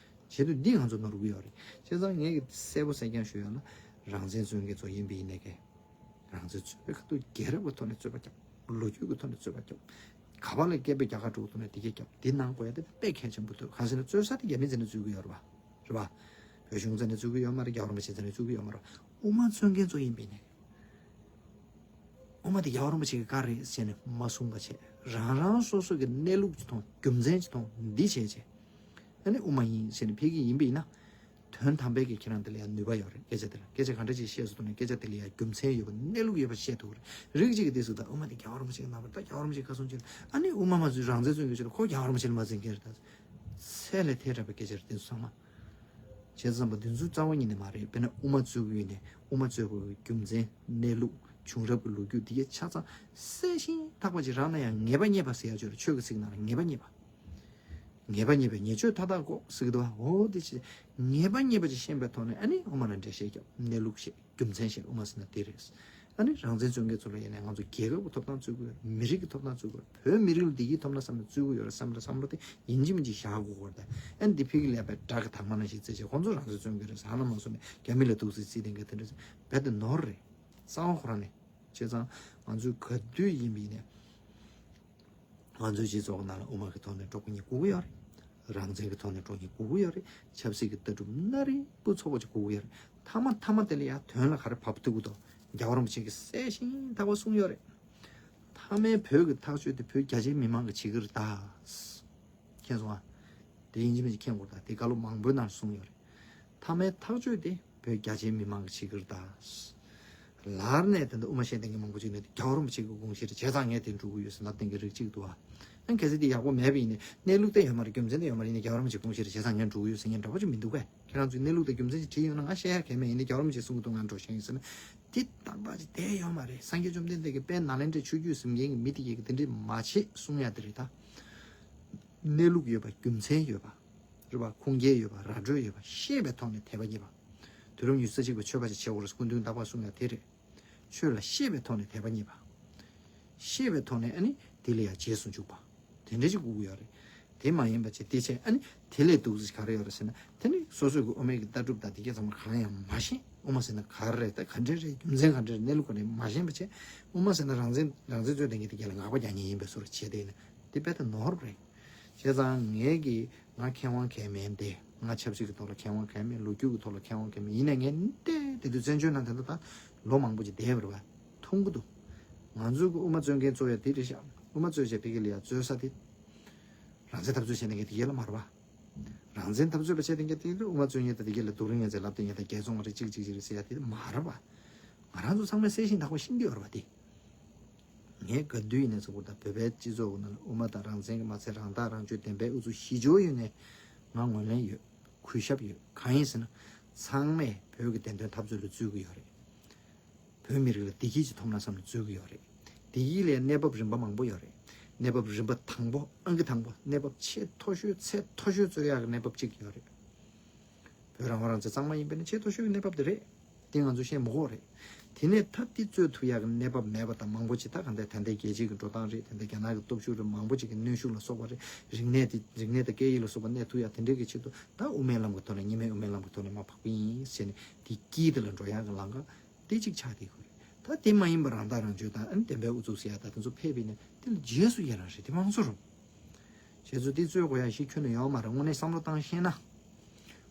བྱེད་དུས་འདི་ང་ཚོ་ནོར་གི་ཡོད་རེད། བྱས་ཙང་ངས་གི་གསལ་པོ་གསལ་རྐྱང་ཞུ་ཡ་ལ། རང་བཙན་རྩོད་མཁན་ཚོ་ཡིན་པ་ཡིན་ནའི་གི། རང་བཙན་རྩོད་པའི་ཁ་ཐུག་རྒྱལ་རབས་ཀྱི་ཐོག་ནས་རྩོད་པ་རྒྱབ། ལོ་རྒྱུས་ཀྱི་ཐོག་ནས་རྩོད་པ་རྒྱབ། ག་པ་ལ་སྐད་འབོད་རྒྱག་ག་འགྲོ་གི་འདུག་ན་དེ་གས་རྒྱབ། འདི་གནང་དགོས་ཡ་དེ་དཔེ་གལ་ཆེན་པོ་འདུག་གང་ཟེར་ན་རྩོད་ས་དེ་རྒྱ་མི་རྩ་ནས་རྩོད་ཀྱི་ཡོད་རེད་པ། རེད་པ། བོད་གཞུང་རྩ་ནས་རྩོད་ཀྱི་ཡོད་མ་རེད། རྒྱལ་བ་རིན་པོ་ཆེ་རྩ་ནས་རྩོད་ཀྱི་ཡོད་མ་རེད། དབུ་མ་རྩོད་མཁན་ཚོ་ཡིན་པ་ཡིན་ནའི། དབུ་མ་དེ་རྒྱལ་བ་རིན་པོ་ཆེ་གི་བཀའ་རེད་ཟེར་ནས་མ་གསུང་པ་བྱས། རང་རང་སོ་སོ་གི་གནས་ལུགས་ཅིག་མཐོང་། རྒྱུ་མཚན་ཅིག་མཐོང་། འདི་བྱས་བྱས། ཨ་ནི་དབུ་མ་ཡིན་ཟེར་ནས་ཕེབས་ཀྱི་ཡིན་པ་ཡིན་ན། དོན་དམ་པའི་གི་ཁྱེད་རང་དེ་ལ་ཡང་ནུས་པ་ཡོད་རེད། སྐད་ཆ་དེ་ལ་སྐད་ཆ་ག་འདྲ་ཅིག་བཤད་སོང་ན་སྐད་ཆ་དེ་ལ་ཡང་རྒྱུ་མཚན་ཡོད་པ་གནས་ལུགས་ཡོད་པ་བཤད་ཐུབ་རེད། རིགས་གཅིག་གིས་དེ་ཟེར་ད་དབུ་མ་དེ་རྒྱལ་བ་རིན་པོ་ཆེ་གི་རྣམ་པར་ད་རྒྱལ་བ་རིན་པོ་ཆེ་བཀའ་གསུང་ཆེན། ཨ་ནི་དབུ་མ་མ་ཚུད་རང་བཙན་རྩོད་མཁན་ཚོ་ལ་ཁོ་རྒྱལ་བ་རིན་པོ་ཆེ་ལ་མ་འཛིན་མཁན་རེད་ད། ཚད་ལས་ཐལ་དྲགས་པའི་སྐད་ཆ་རེད་དེ་ཚོ་ཚང་མ། བྱས་ཙང་པ་འདི་ཚོ་རྩ་བ་ཉིད་ནས་མ་རེད། དཔེར་ན་དབུ་མ་རྩོད་ཀྱི་ཡོད་ནས་དབུ་མ་རྩོད་དགོས་པའི་རྒྱུ་མཚན། གནས་ལུགས། བྱུང་རབས་ཀྱི་ལོ་རྒྱུས་འདི་གའི་ཆ་ཚང་གསལ་ཞིང་དག་པ་ཅིག་རག་ན་ཡང་། ངེས་པ་རྙེད་པ་ཟེར་ཡ་ཅིག་ཡོད་རེད། ཆོས་ཀྱི་ཚིག་ནང་ལ་ངེས་པ་རྙེད་པ། ངེས་པ་རྙེད་པས་ཉེས་སྤྱོད་མཐའ་དག་འགོག་ཟེར་གྱི་འདུག་བ། འོ་དེ་ཅིག་ངེས་པ་རྙེད་པ་ཅིག་ཤེས་པའི་ཐོག་ནས་ཨ་ནི་དབུ་མ་ལ་འགྲེལ་བཤད་རྒྱབ། གནས་ལུགས་བཤད། རྒྱུ་མཚན་བཤད། དབུ་མ་ཟེར་ན་དེ་རེད། ཨ་ནི་རང་བཙན་རྩོད་མཁན་ཚོ་ལ་ཡིན་ནའི་ང་ཚོ་རྒྱལ་ཁབ་ཀྱི་ཐོབ་ཐང་རྩོད་ཀྱི་ཡོད། མི་རིགས་ཀྱི་ཐོབ་ཐང་རྩོད་ཀྱི་ཡོད། བོད་མི་རིགས་ལ་བདེ་སྐྱིད་ཐོབ་ན་བསམ་ནས་རྩོད་ཀྱི་ཡོད་རེད་བསམ་རེད། བསམ་བློ་དེ་ཡིན་གཅིག་མིན་གཅིག་བཞག་དགོས་ཀྱི་རེད། ཨ་ནི་འདི་ཕ་གི་ལས་པའི་དགྲ་གི་དྭངས་མ་ནང་བཞིན་བརྩིས་བྱས་ཁོང་ཚོ་རང་བཙན་རྩོད་མཁན་རེད་ཟེར་ཧ་ལམ་མ་སོང་ནས་རྒྱ་མི་ལ་ཐུགས་སྲས་བརྩིས་དེ་འགའ་དེ་འདྲ་ཟེར་རྦད་དེ་ནོར་རེད། གསང་བ་ཁོ་རང་ནས། བྱས་ཙང་ང་ཚོས་ག་དུས་ཡིན་པ་ཡིན་ནའི། ང་ཚོའི་སྤྱི་ཚོགས་ནང་ལ་དབུ་མ་གི་ཐོག་ནས་འགྲོ་མཁན་དགོས་ཀྱི་ཡོད་རེད། རང་བཙན་གྱི་ཐོག་ནས་འགྲོ་མཁན་དགོས་ཀྱི་ཡོད་རེད། ཆབ་སྲིད་ཀྱི་ལྟ་གྲུབ་སྣ་རིང་པོ་ཚོགས་པ་ཅིག་དགོས་ཀྱི་ཡོད་རེད། མཐའ་མ་མཐའ་མ་དེ་ལ་ཡང་དོན་ལ་ག་རེ་བབས་ཐུབ་ཀྱི་འདུག་རྒྱལ་བ་རིན་པོ་ཆེ་གིས་གསལ་ཞིང་དག་པ་གསུངས་ཡོད་རེད། མཐའ་མའི་བོད་ཀྱི་ཐག་གཅོད་དེ་བོད་རྒྱ་ཆེའི་མི་མང་གིས་བྱེད་ཀྱི་རེད་ད། མཁྱེན་སོང་ཨ། དེ་ཡིན་གཅིག་མིན་གཅིག་མཁྱེན་དགོས་རེད་ད། དེ་བཀའ་སློབ་མང་པོའི་ནང་གསུངས་ཡོད་རེད། མཐའ་མའི་ཐག་གཅོད་དེ་བོད་རྒྱ་ཆེའི་མི་མང་གིས་བྱེད་ཀྱི་རེད་ད། ལར་ནས་དེ་འདྲ་དབུ་མ་བཤད་མཁན་མང་པོ་ཅིག་ནས་རྒྱལ་བ་རིན་པོ་ཆེ་གི་དགོངས་གཞི་རེད། བྱས་ཙང་ངས་དེ་འགྲོ་གི་ཡོད་ཟེར་ལབ་མཁན་གྱི་རིགས་གཅིག་འདུག་ཨ། ཨ་གལ་སྲིད་དེ་ཡག་པོ་མེད་པ་ཡིན་ནའི་གནས་ལུགས་དེ་ཡོད་མ་རེད། རྒྱུ་མཚན་དེ་ཡོད་མ་རེད། ཡིན་ནའི་རྒྱལ་བ་རིན་པོ་ཆེའི་དགོངས་གཞི་རེད། བྱས་ཙང་ངས་འགྲོ་གི་ཡོད་ཟེར་མཁན་འདྲ་པོ་ཅིག་མི་འདུག་གས། ཁྱེད་རང་ཚོས་གནས་ལུགས་དང་རྒྱུ་མཚན་ཅིག་བྲིས་ཡོང་ན་ང་བཤད་ཡ་གལ་མེད། ཡིན་ནའི་རྒྱལ་བ་རིན་པོ་ཆེས་གསུང་གི་འདུག་ང་འགྲོ་ཤེས་ཡིན་ཟེར་ན། དེ་ཏག་ཏག་ཅིག་བསྡད་ཡོད་མ་རེད། སངས་རྒྱས་བཅོམ་ལྡན་འདས་ཀྱིས་དཔལ་ནཱ་ལེནྡྲའི་ཆོས་བརྒྱུད་ཟེར་མཁན་གྱི་མི་དེ་གས་ཀྱིས་དེ་འདྲས་མ་བྱེད་གསུང་ཡ་དེ་རེད་ད། གནས་ལུགས་ཡོད་པ། རྒྱུ་མཚན་ཡོད་པ། རེད་པ། ཁུངས་སྐྱེལ་ཡོད་པ། ར་སྤྲོད་ཡོད་པ། ཤེས་པའི་ཐོག་ནས་དད་པ་རྙེད་པ། དུས་རབས་ཉི་ཤུ་རྩ་གཅིག་པའི་ཆོས་པ་ཅིག་བྱེད་དགོས་རེད། སྐུ་མདུན་རྟག་པར་གསུང་ཡ་དེ་རེད། ཆོས་ལ་ཤེས་པའི་ཐོག་ནས་དད་པ་རྙེད་པ། ཤེས་པའི་ཐོག་ནས་ཨ་ནི་དེ་ལ་ཡང་རྗེས་སུ་འཇུག་པ། དེ་འདྲ་ཅིག་དགོས་ཀྱི་ཡོད་རེད། དེ་མ་ཡིན་པ་བྱས་དེ་བྱས་ཨ་ནི་དེ་ལས་སྡུག་ཅིག་ག་རེ་ཡོད་རེད་ཟེར་ན། དེ་ནི་སོ་སོའི་གི་དབུ་མའི་གི་ལྟ་གྲུབ་དང་དེ་གས་ཚང་མ་གང་ཡང་མ་ཤེས། དབུ་མ་ཟེར་ན་ག་རེ་རེད། ད་ག་འདྲ་རེད། རྒྱུ་མཚན་ག་འདྲ་རེད། གནས་ལུགས་ག་རེ་མ་ཤེས་པ་བྱས། དབུ་མ་ཟེར་ན་རང་བཙན་རང་བཙན་རྩོད་ལྡན་གྱི་དེ་གས་ལ་ངག་པ་རྒྱག་མཁན་ཡིན་པའི་བཟོ་འདྲ་བྱས། དེ་ནི་དེ་དཔེ་ད་ནོར་བ་རེད། བྱས་ཙང་ངས་གི་ང་མཁས་དབང་གང་ཡང་མིན་ཏེ། ང་ཆབ་སྲིད་ཀྱི་ཐོག་ལ་མཁས་དབང་གང་ཡང་མིན། ལོ་རྒྱུས་ཀྱི་ཐོག་ལ་མཁས་དབང་གང་ཡང་མིན། ཡིན་ནའི་ངས་འདི་དེ་དུས་བཙན་བྱོལ་ནང་དེ་འདྲ་ད་ལོ་མང་པོ་ཅིག་བསྡད་པ་རེད་པ། མཐོང་གི་འདུག་ང་ཚོའི་གི་དབུ་མ་བཙོན་མཁན་གཙོ་བོ་དེ་རེད་ཤག་དབུ་མ་གཙོས་བྱས་དེ་གི་ལ་ཡ་རྩོད་ས་དེ། རང་བཙན་འཐབ་རྩོད་བྱས་ནས་གི་དེ་གི་ལ་མ་རེད་པ། རང་བཙན་འཐབ་རྩོད་པ་བྱས་དེ་གི་དེ་གི་དབུ་མ་བཙོན་མཁན་དང་དེ་གི་ལ་རྡོག་རིང་ཡོད་ཚད་ལབ་དེ་ངས་ད་རྒྱལ་ཚོང་བ་རེད། གཅིག་གཅིག་གཅིག་རེད་ཟེར་ཡ་དེ་མ་རེད་པ། ང་རང་ཚོ་ཚང་མས་གསལ་ཤིང་དག་པ་ཤེས་ཀྱི་ཡོད་རེད་པ་དེ། ངས་ག་དུས་ཡིན་ནའི་ཚོགས་པ་དང་བོད་པའི་སྤྱི་ཚོགས་ནང་ལ་དབུ་མ་དང་རང་བཙན་གྱི་མ་ཚད་རང་ཐག་རང་གཅོད་བདེན་པའི་ཨུ་ཚུགས་ཞི་འཇོག་ཡོད་ནས་ང་ངོས་ལེན་ཡོད། གུས་ཞབས་ཡོད། གང་ཡིན་ཟེར་ན། ཚང་མས་བོད་ཀྱི་བདེན་དོན་འཐབ་རྩོད་ལ་བརྩོན་གྱི་ཡོད་རེད། བོད་མི་རིགས་ལ་བདེ་སྐྱིད་ཅིག་ཐོབ་ན་བསམ་ནས་བརྩོན་གྱི་ཡོད་རེད། བདེ་སྐྱིད་ལ་གནས་བབ་རིམ་པ་མང་པོ་ཡོད་རེད། གནས་བབ་རིམ་པ་དང་པོ་ཨང་ཀི་དང་པོ་གནས་བབ་ཆེས་མཐོ་ཤོས་ཚད་མཐོ་ཤོས་རྩོད་ཡག་གི་གནས་བབ་གཅིག་ཡོད་རེད། བོད་རང་དབང་རང་བཙན་གཙང་མ་ཡིན་པ་ནི་ཆེས་མཐོ་ཤོས་ཀྱི་གནས་བབ་དེ་རེད། དེ་ང་ཚོས་ཤེས་མི་དགོས་རེད། དེ་ནས་ད་དེ་རྩོད་ཐུབ་ཡག་གི་གནས་བབ་མེད་པ་དང་མང་པོ་ཅིག་ད་ག་འདྲ་ད་ལྟའི་རྒྱལ་སྤྱིའི་གི་འགྲོ་སྟངས་རེད། ད་ལྟའི་རྒྱ་ནག་གི་སྟོབས་ཤུགས་རེད། མང་པོ་ཅིག་གི་གནོན་ཤུགས་ལ་སོགས་པ་རེད། རིག་གནས་དེ་རིག་གནས་དང་སྐད་ཡིག་ལ་སོགས་པ་གནས་ཐུབ་ཡག་དེ་འདྲའི་གི་ཆེད་དུ་ད་དབུ་མའི་ལམ་གི་ཐོག་ནས་གཉིས་སྨན་དབུ་མའི་ལམ་གི་ཐོག་ནས་མར་བག་པ་ཡིན་ཟེར་ནས་དེ་དཀྱིལ་དེ་ལ་འགྲོ་ཡག་གི་ལམ་ཁ་དེ་གཅིག་ཆགས་བསྡད་ཡོད་རེད། ད་དེ་མ་ཡིན་པ་རང་ཐག་རང་གཅོད་དང་ཨ་ནི་བདེན་པའི་ཨུ་ཚུགས་ཟེར་ཡག་ད་དེ་ཚོ་ཕེབས་པ་ཡིན་ན་དེ་ལ་རྗེས་སུ་ཡི་རང་རེད། དེ་མང་ཚོགས་རུ། བྱས་ཙང་དེ་རྩོད་དགོས་ཡ་ཞིག་ཁྱོན་ནས་ཡོད་མ་རེད། དངོས་གནས་བསམ་བློ་བཏང་ཤེས་ན།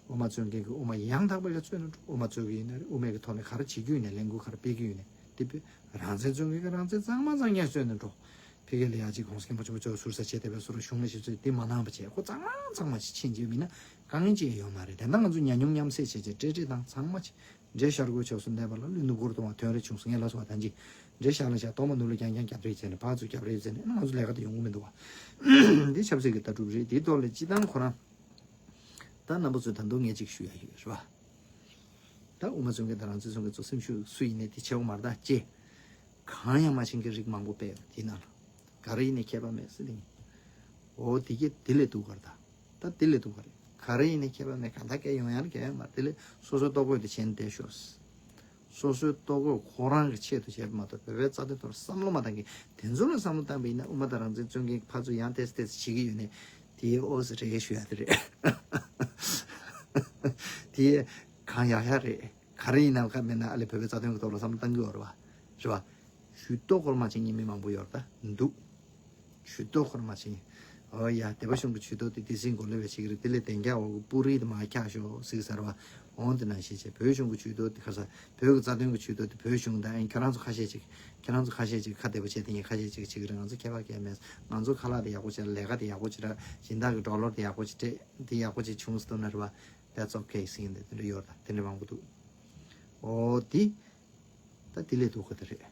དབུ་མ་བཙོན་མཁན་གྱིས་དབུ་མ་ཡང་དག་པ་ལ་རྩོད་ན་འགྲོ། དབུ་མ་རྩོད་ཀྱི་ཡིན་ན་རེད། དབུ་མའི་གི་ཐོག་ནས་ག་རེ་བྱེད་རྒྱུ་ཡིན་ནའི་ལས་འགུལ་ག་རེ་སྤེལ་རྒྱུ་ཡིན་ནའི་དེ་དཔེ་རང་བཙན་རྩོད་མཁན་གྱིས་རང་བཙན་གཙང་མ་གཙང་རྐྱང་རྩོད་ན་འགྲོ། ཕ་གི་ལ་ཡ་གཅིག་གོང་ས་སྐྱབས་མགོན་ཆེན་པོ་མཆོག་ཟུར་ཟ་བྱས་བསྡད་པའི་བཟོ་འདྲ་གཞུང་ལ་ཞིབ་རྩོད་དེ་མ་གནང་པ་བྱས་ཁོ་གཙང་མ་གཙང་མ་ཞིག་ཕྱིན་རྒྱུ་མིན་ན་དཀའ་ངལ་ཅི་ཡང་ཡོད་མ་རེད། དེ་འདྲ་ང་ཚོ་ཉམས་མྱོང་མཉམ་བསྲེས་བྱས་བྱས་འབྲེལ་འདྲིས་དང་ཚང་མ་བྱས། འདྲེ་ཤར་སྒོའི་ཕྱོགས་སུ་གནས་པ་ལ་ཀླུ་ནུ་གུར་གཏོང་བ་དོན་རེ་བྱུང་སོང་། ངས་ལབ་སོང་བ་ད་ཅི། འདྲེ་ཤར་ལ་ཤར་གཏོར་མ་ནུབ་ལ་རྐྱང་རྐྱང་རྒྱབ་རེས་བྱས་ནས་ཕར་ཚུར་རྒྱབ་རེས་བྱས་ནས་ང་ཚོ་ལས་ཀ་དེ་ཡོང་གི་མི་འདུག་བ། འདི་ཆབ་སྲིད་ཀྱི་ལྟ་གྲུབ་རེད། འདིའི་ཐོག་ལ་སྤྱི་བཏང་ཁོ་རང་། ད་རྣམ་པ་ཚོས་ད་དུང་ངས་ཅིག་ཞུ་ཡ་ཡོད་རེད་བ། ད་དབུ་མ་བཙོན་མཁན་དང་རང་བཙན་བཙོན་མཁན་ཚོ་སེམས་ཤུགས་སུ་ཡིན་ནས་དེ་བྱེད་དགོས་མ་རེད་ད་ཅེ། གང་ཡང་མ་ཕྱིན་གྱི་རིགས་མང་པོ་སྤེལ་ཡོད་དེའི་ནང་ལ། ག་རེ་ཡིན་ནས་ཁྱད་པར་མེད་ཟེར་ནས། འོ་དེ་གས་དེ་ལས་སྡུག་ག་རེད་ད། ད་དེ་ལས་སྡུག་ག་རེད། ག་རེ་ཡིན་ནས་ཁྱད་པར་མེད། གང་ལྟར་སྐད་ཡོང་ཡ་ལ་གལ་ཡོད་མ་རེད། དེ་ལས་སོ་སོའི་ལྟོ་གོས་དེ་བྱས་ནས་བསྡད་ཤོག་སོ་སོའི་ལྟོ་གོས་ཁོ་རང་གི་ཆེད་དུ་བྱས་པ་མ་གཏོགས་བོད་པའི་རྩ་དོན་ཐོག་བསམ་བློ་མ་བཏང་གི། དེ་ཚོ་ལ་བསམ་བློ་བཏང་པ་ཡིན་ན་དབུ་མ་དང་རང་བཙན་བཙོན་མཁན་ཕར་ཚུར་ཡང་ཏོག་ཙམ་ཏོག་ཙམ་བྱེད་ཀྱི་ཡོད་ནས་དེའི་ཨོ་ཙི་རེད་ཞུ་ཡ་དེ་རེད། དེའི་གང་ཡག་ཡག་རེད། ག་རེ་ཡིན་ནམ་ཁ་མེད་ན་ཨ་ལས་བོད་པའི་རྩ་དོན་གྱི་ཐོག་ལ་བསམ་བློ་བཏང་གི་ཡོད་རེད་བ། རེད་བ། ཇུས་གཏོགས་སྐོར་མ་བྱེད་མཁན་མི་མང་པོ་ཡོད་རེད་ད་འདུག་ཇུས་གཏོགས་སྐོར་མ་བྱེད་མཁན། ཨོ་ཡ་སྡེ་པ་གཞུང་གི་ཇུས་གཏོགས་དེ་དེ་སྲིད་མགོ་ལས་བའི་བྱེད་ཀྱི་རེད། དེ་ལས་བདེན་རྒྱག་འོག་གི་སྤུ་རིས་དེ་མར་འཁྱག་ཤོག་ཟེར་གི་ཟེར་བ། འོང་དེ་ནང་བཞིན་བྱས་བོད་གཞུང་གི་ཇུས་གཏོགས་དེ་ཁ་ས་བོད་ཀྱི་རྩ་དོན་གྱི་ཇུས་གཏོགས་དེ་བོད་གཞུང་དང་ཨ་ཁྱེད་རང་ཚོ་ཁ་ཤས་ཅིག་ཁྱེད་རང་ཚོ་ཁ་ཤས་ཅིག་ཁ་བདེ་པོ་བྱས་དེ་ངས་ཁ་ཤས་ཅིག་བྱེད་ཀྱི་རེད། ང་ཚོ་ཁྱད་པར་གང་ཡང་མེད། ང་ཚོ་ཁ་ལག་དེ་ཡག་པོ་བྱས། ལས་ཀ་དེ་ཡག་པོ་བྱས་ར། སྦྱིན་བདག་གི་ཌོ་ལར་དེ་ཡག་པོ་བྱས་སྤྲད། དེ་ཡག་པོ་བྱས་བྱུང་སོང་ན་རེད་བ། That's okay ཟེར་གྱི་འདུག་དེ་འདྲ་ཡོད་རེད་ད། དེ་འདྲ་མང་པོ་འདུག་འོ་དེ། ད་དེ་ལས་སྡུག་ག་དེ་རེད།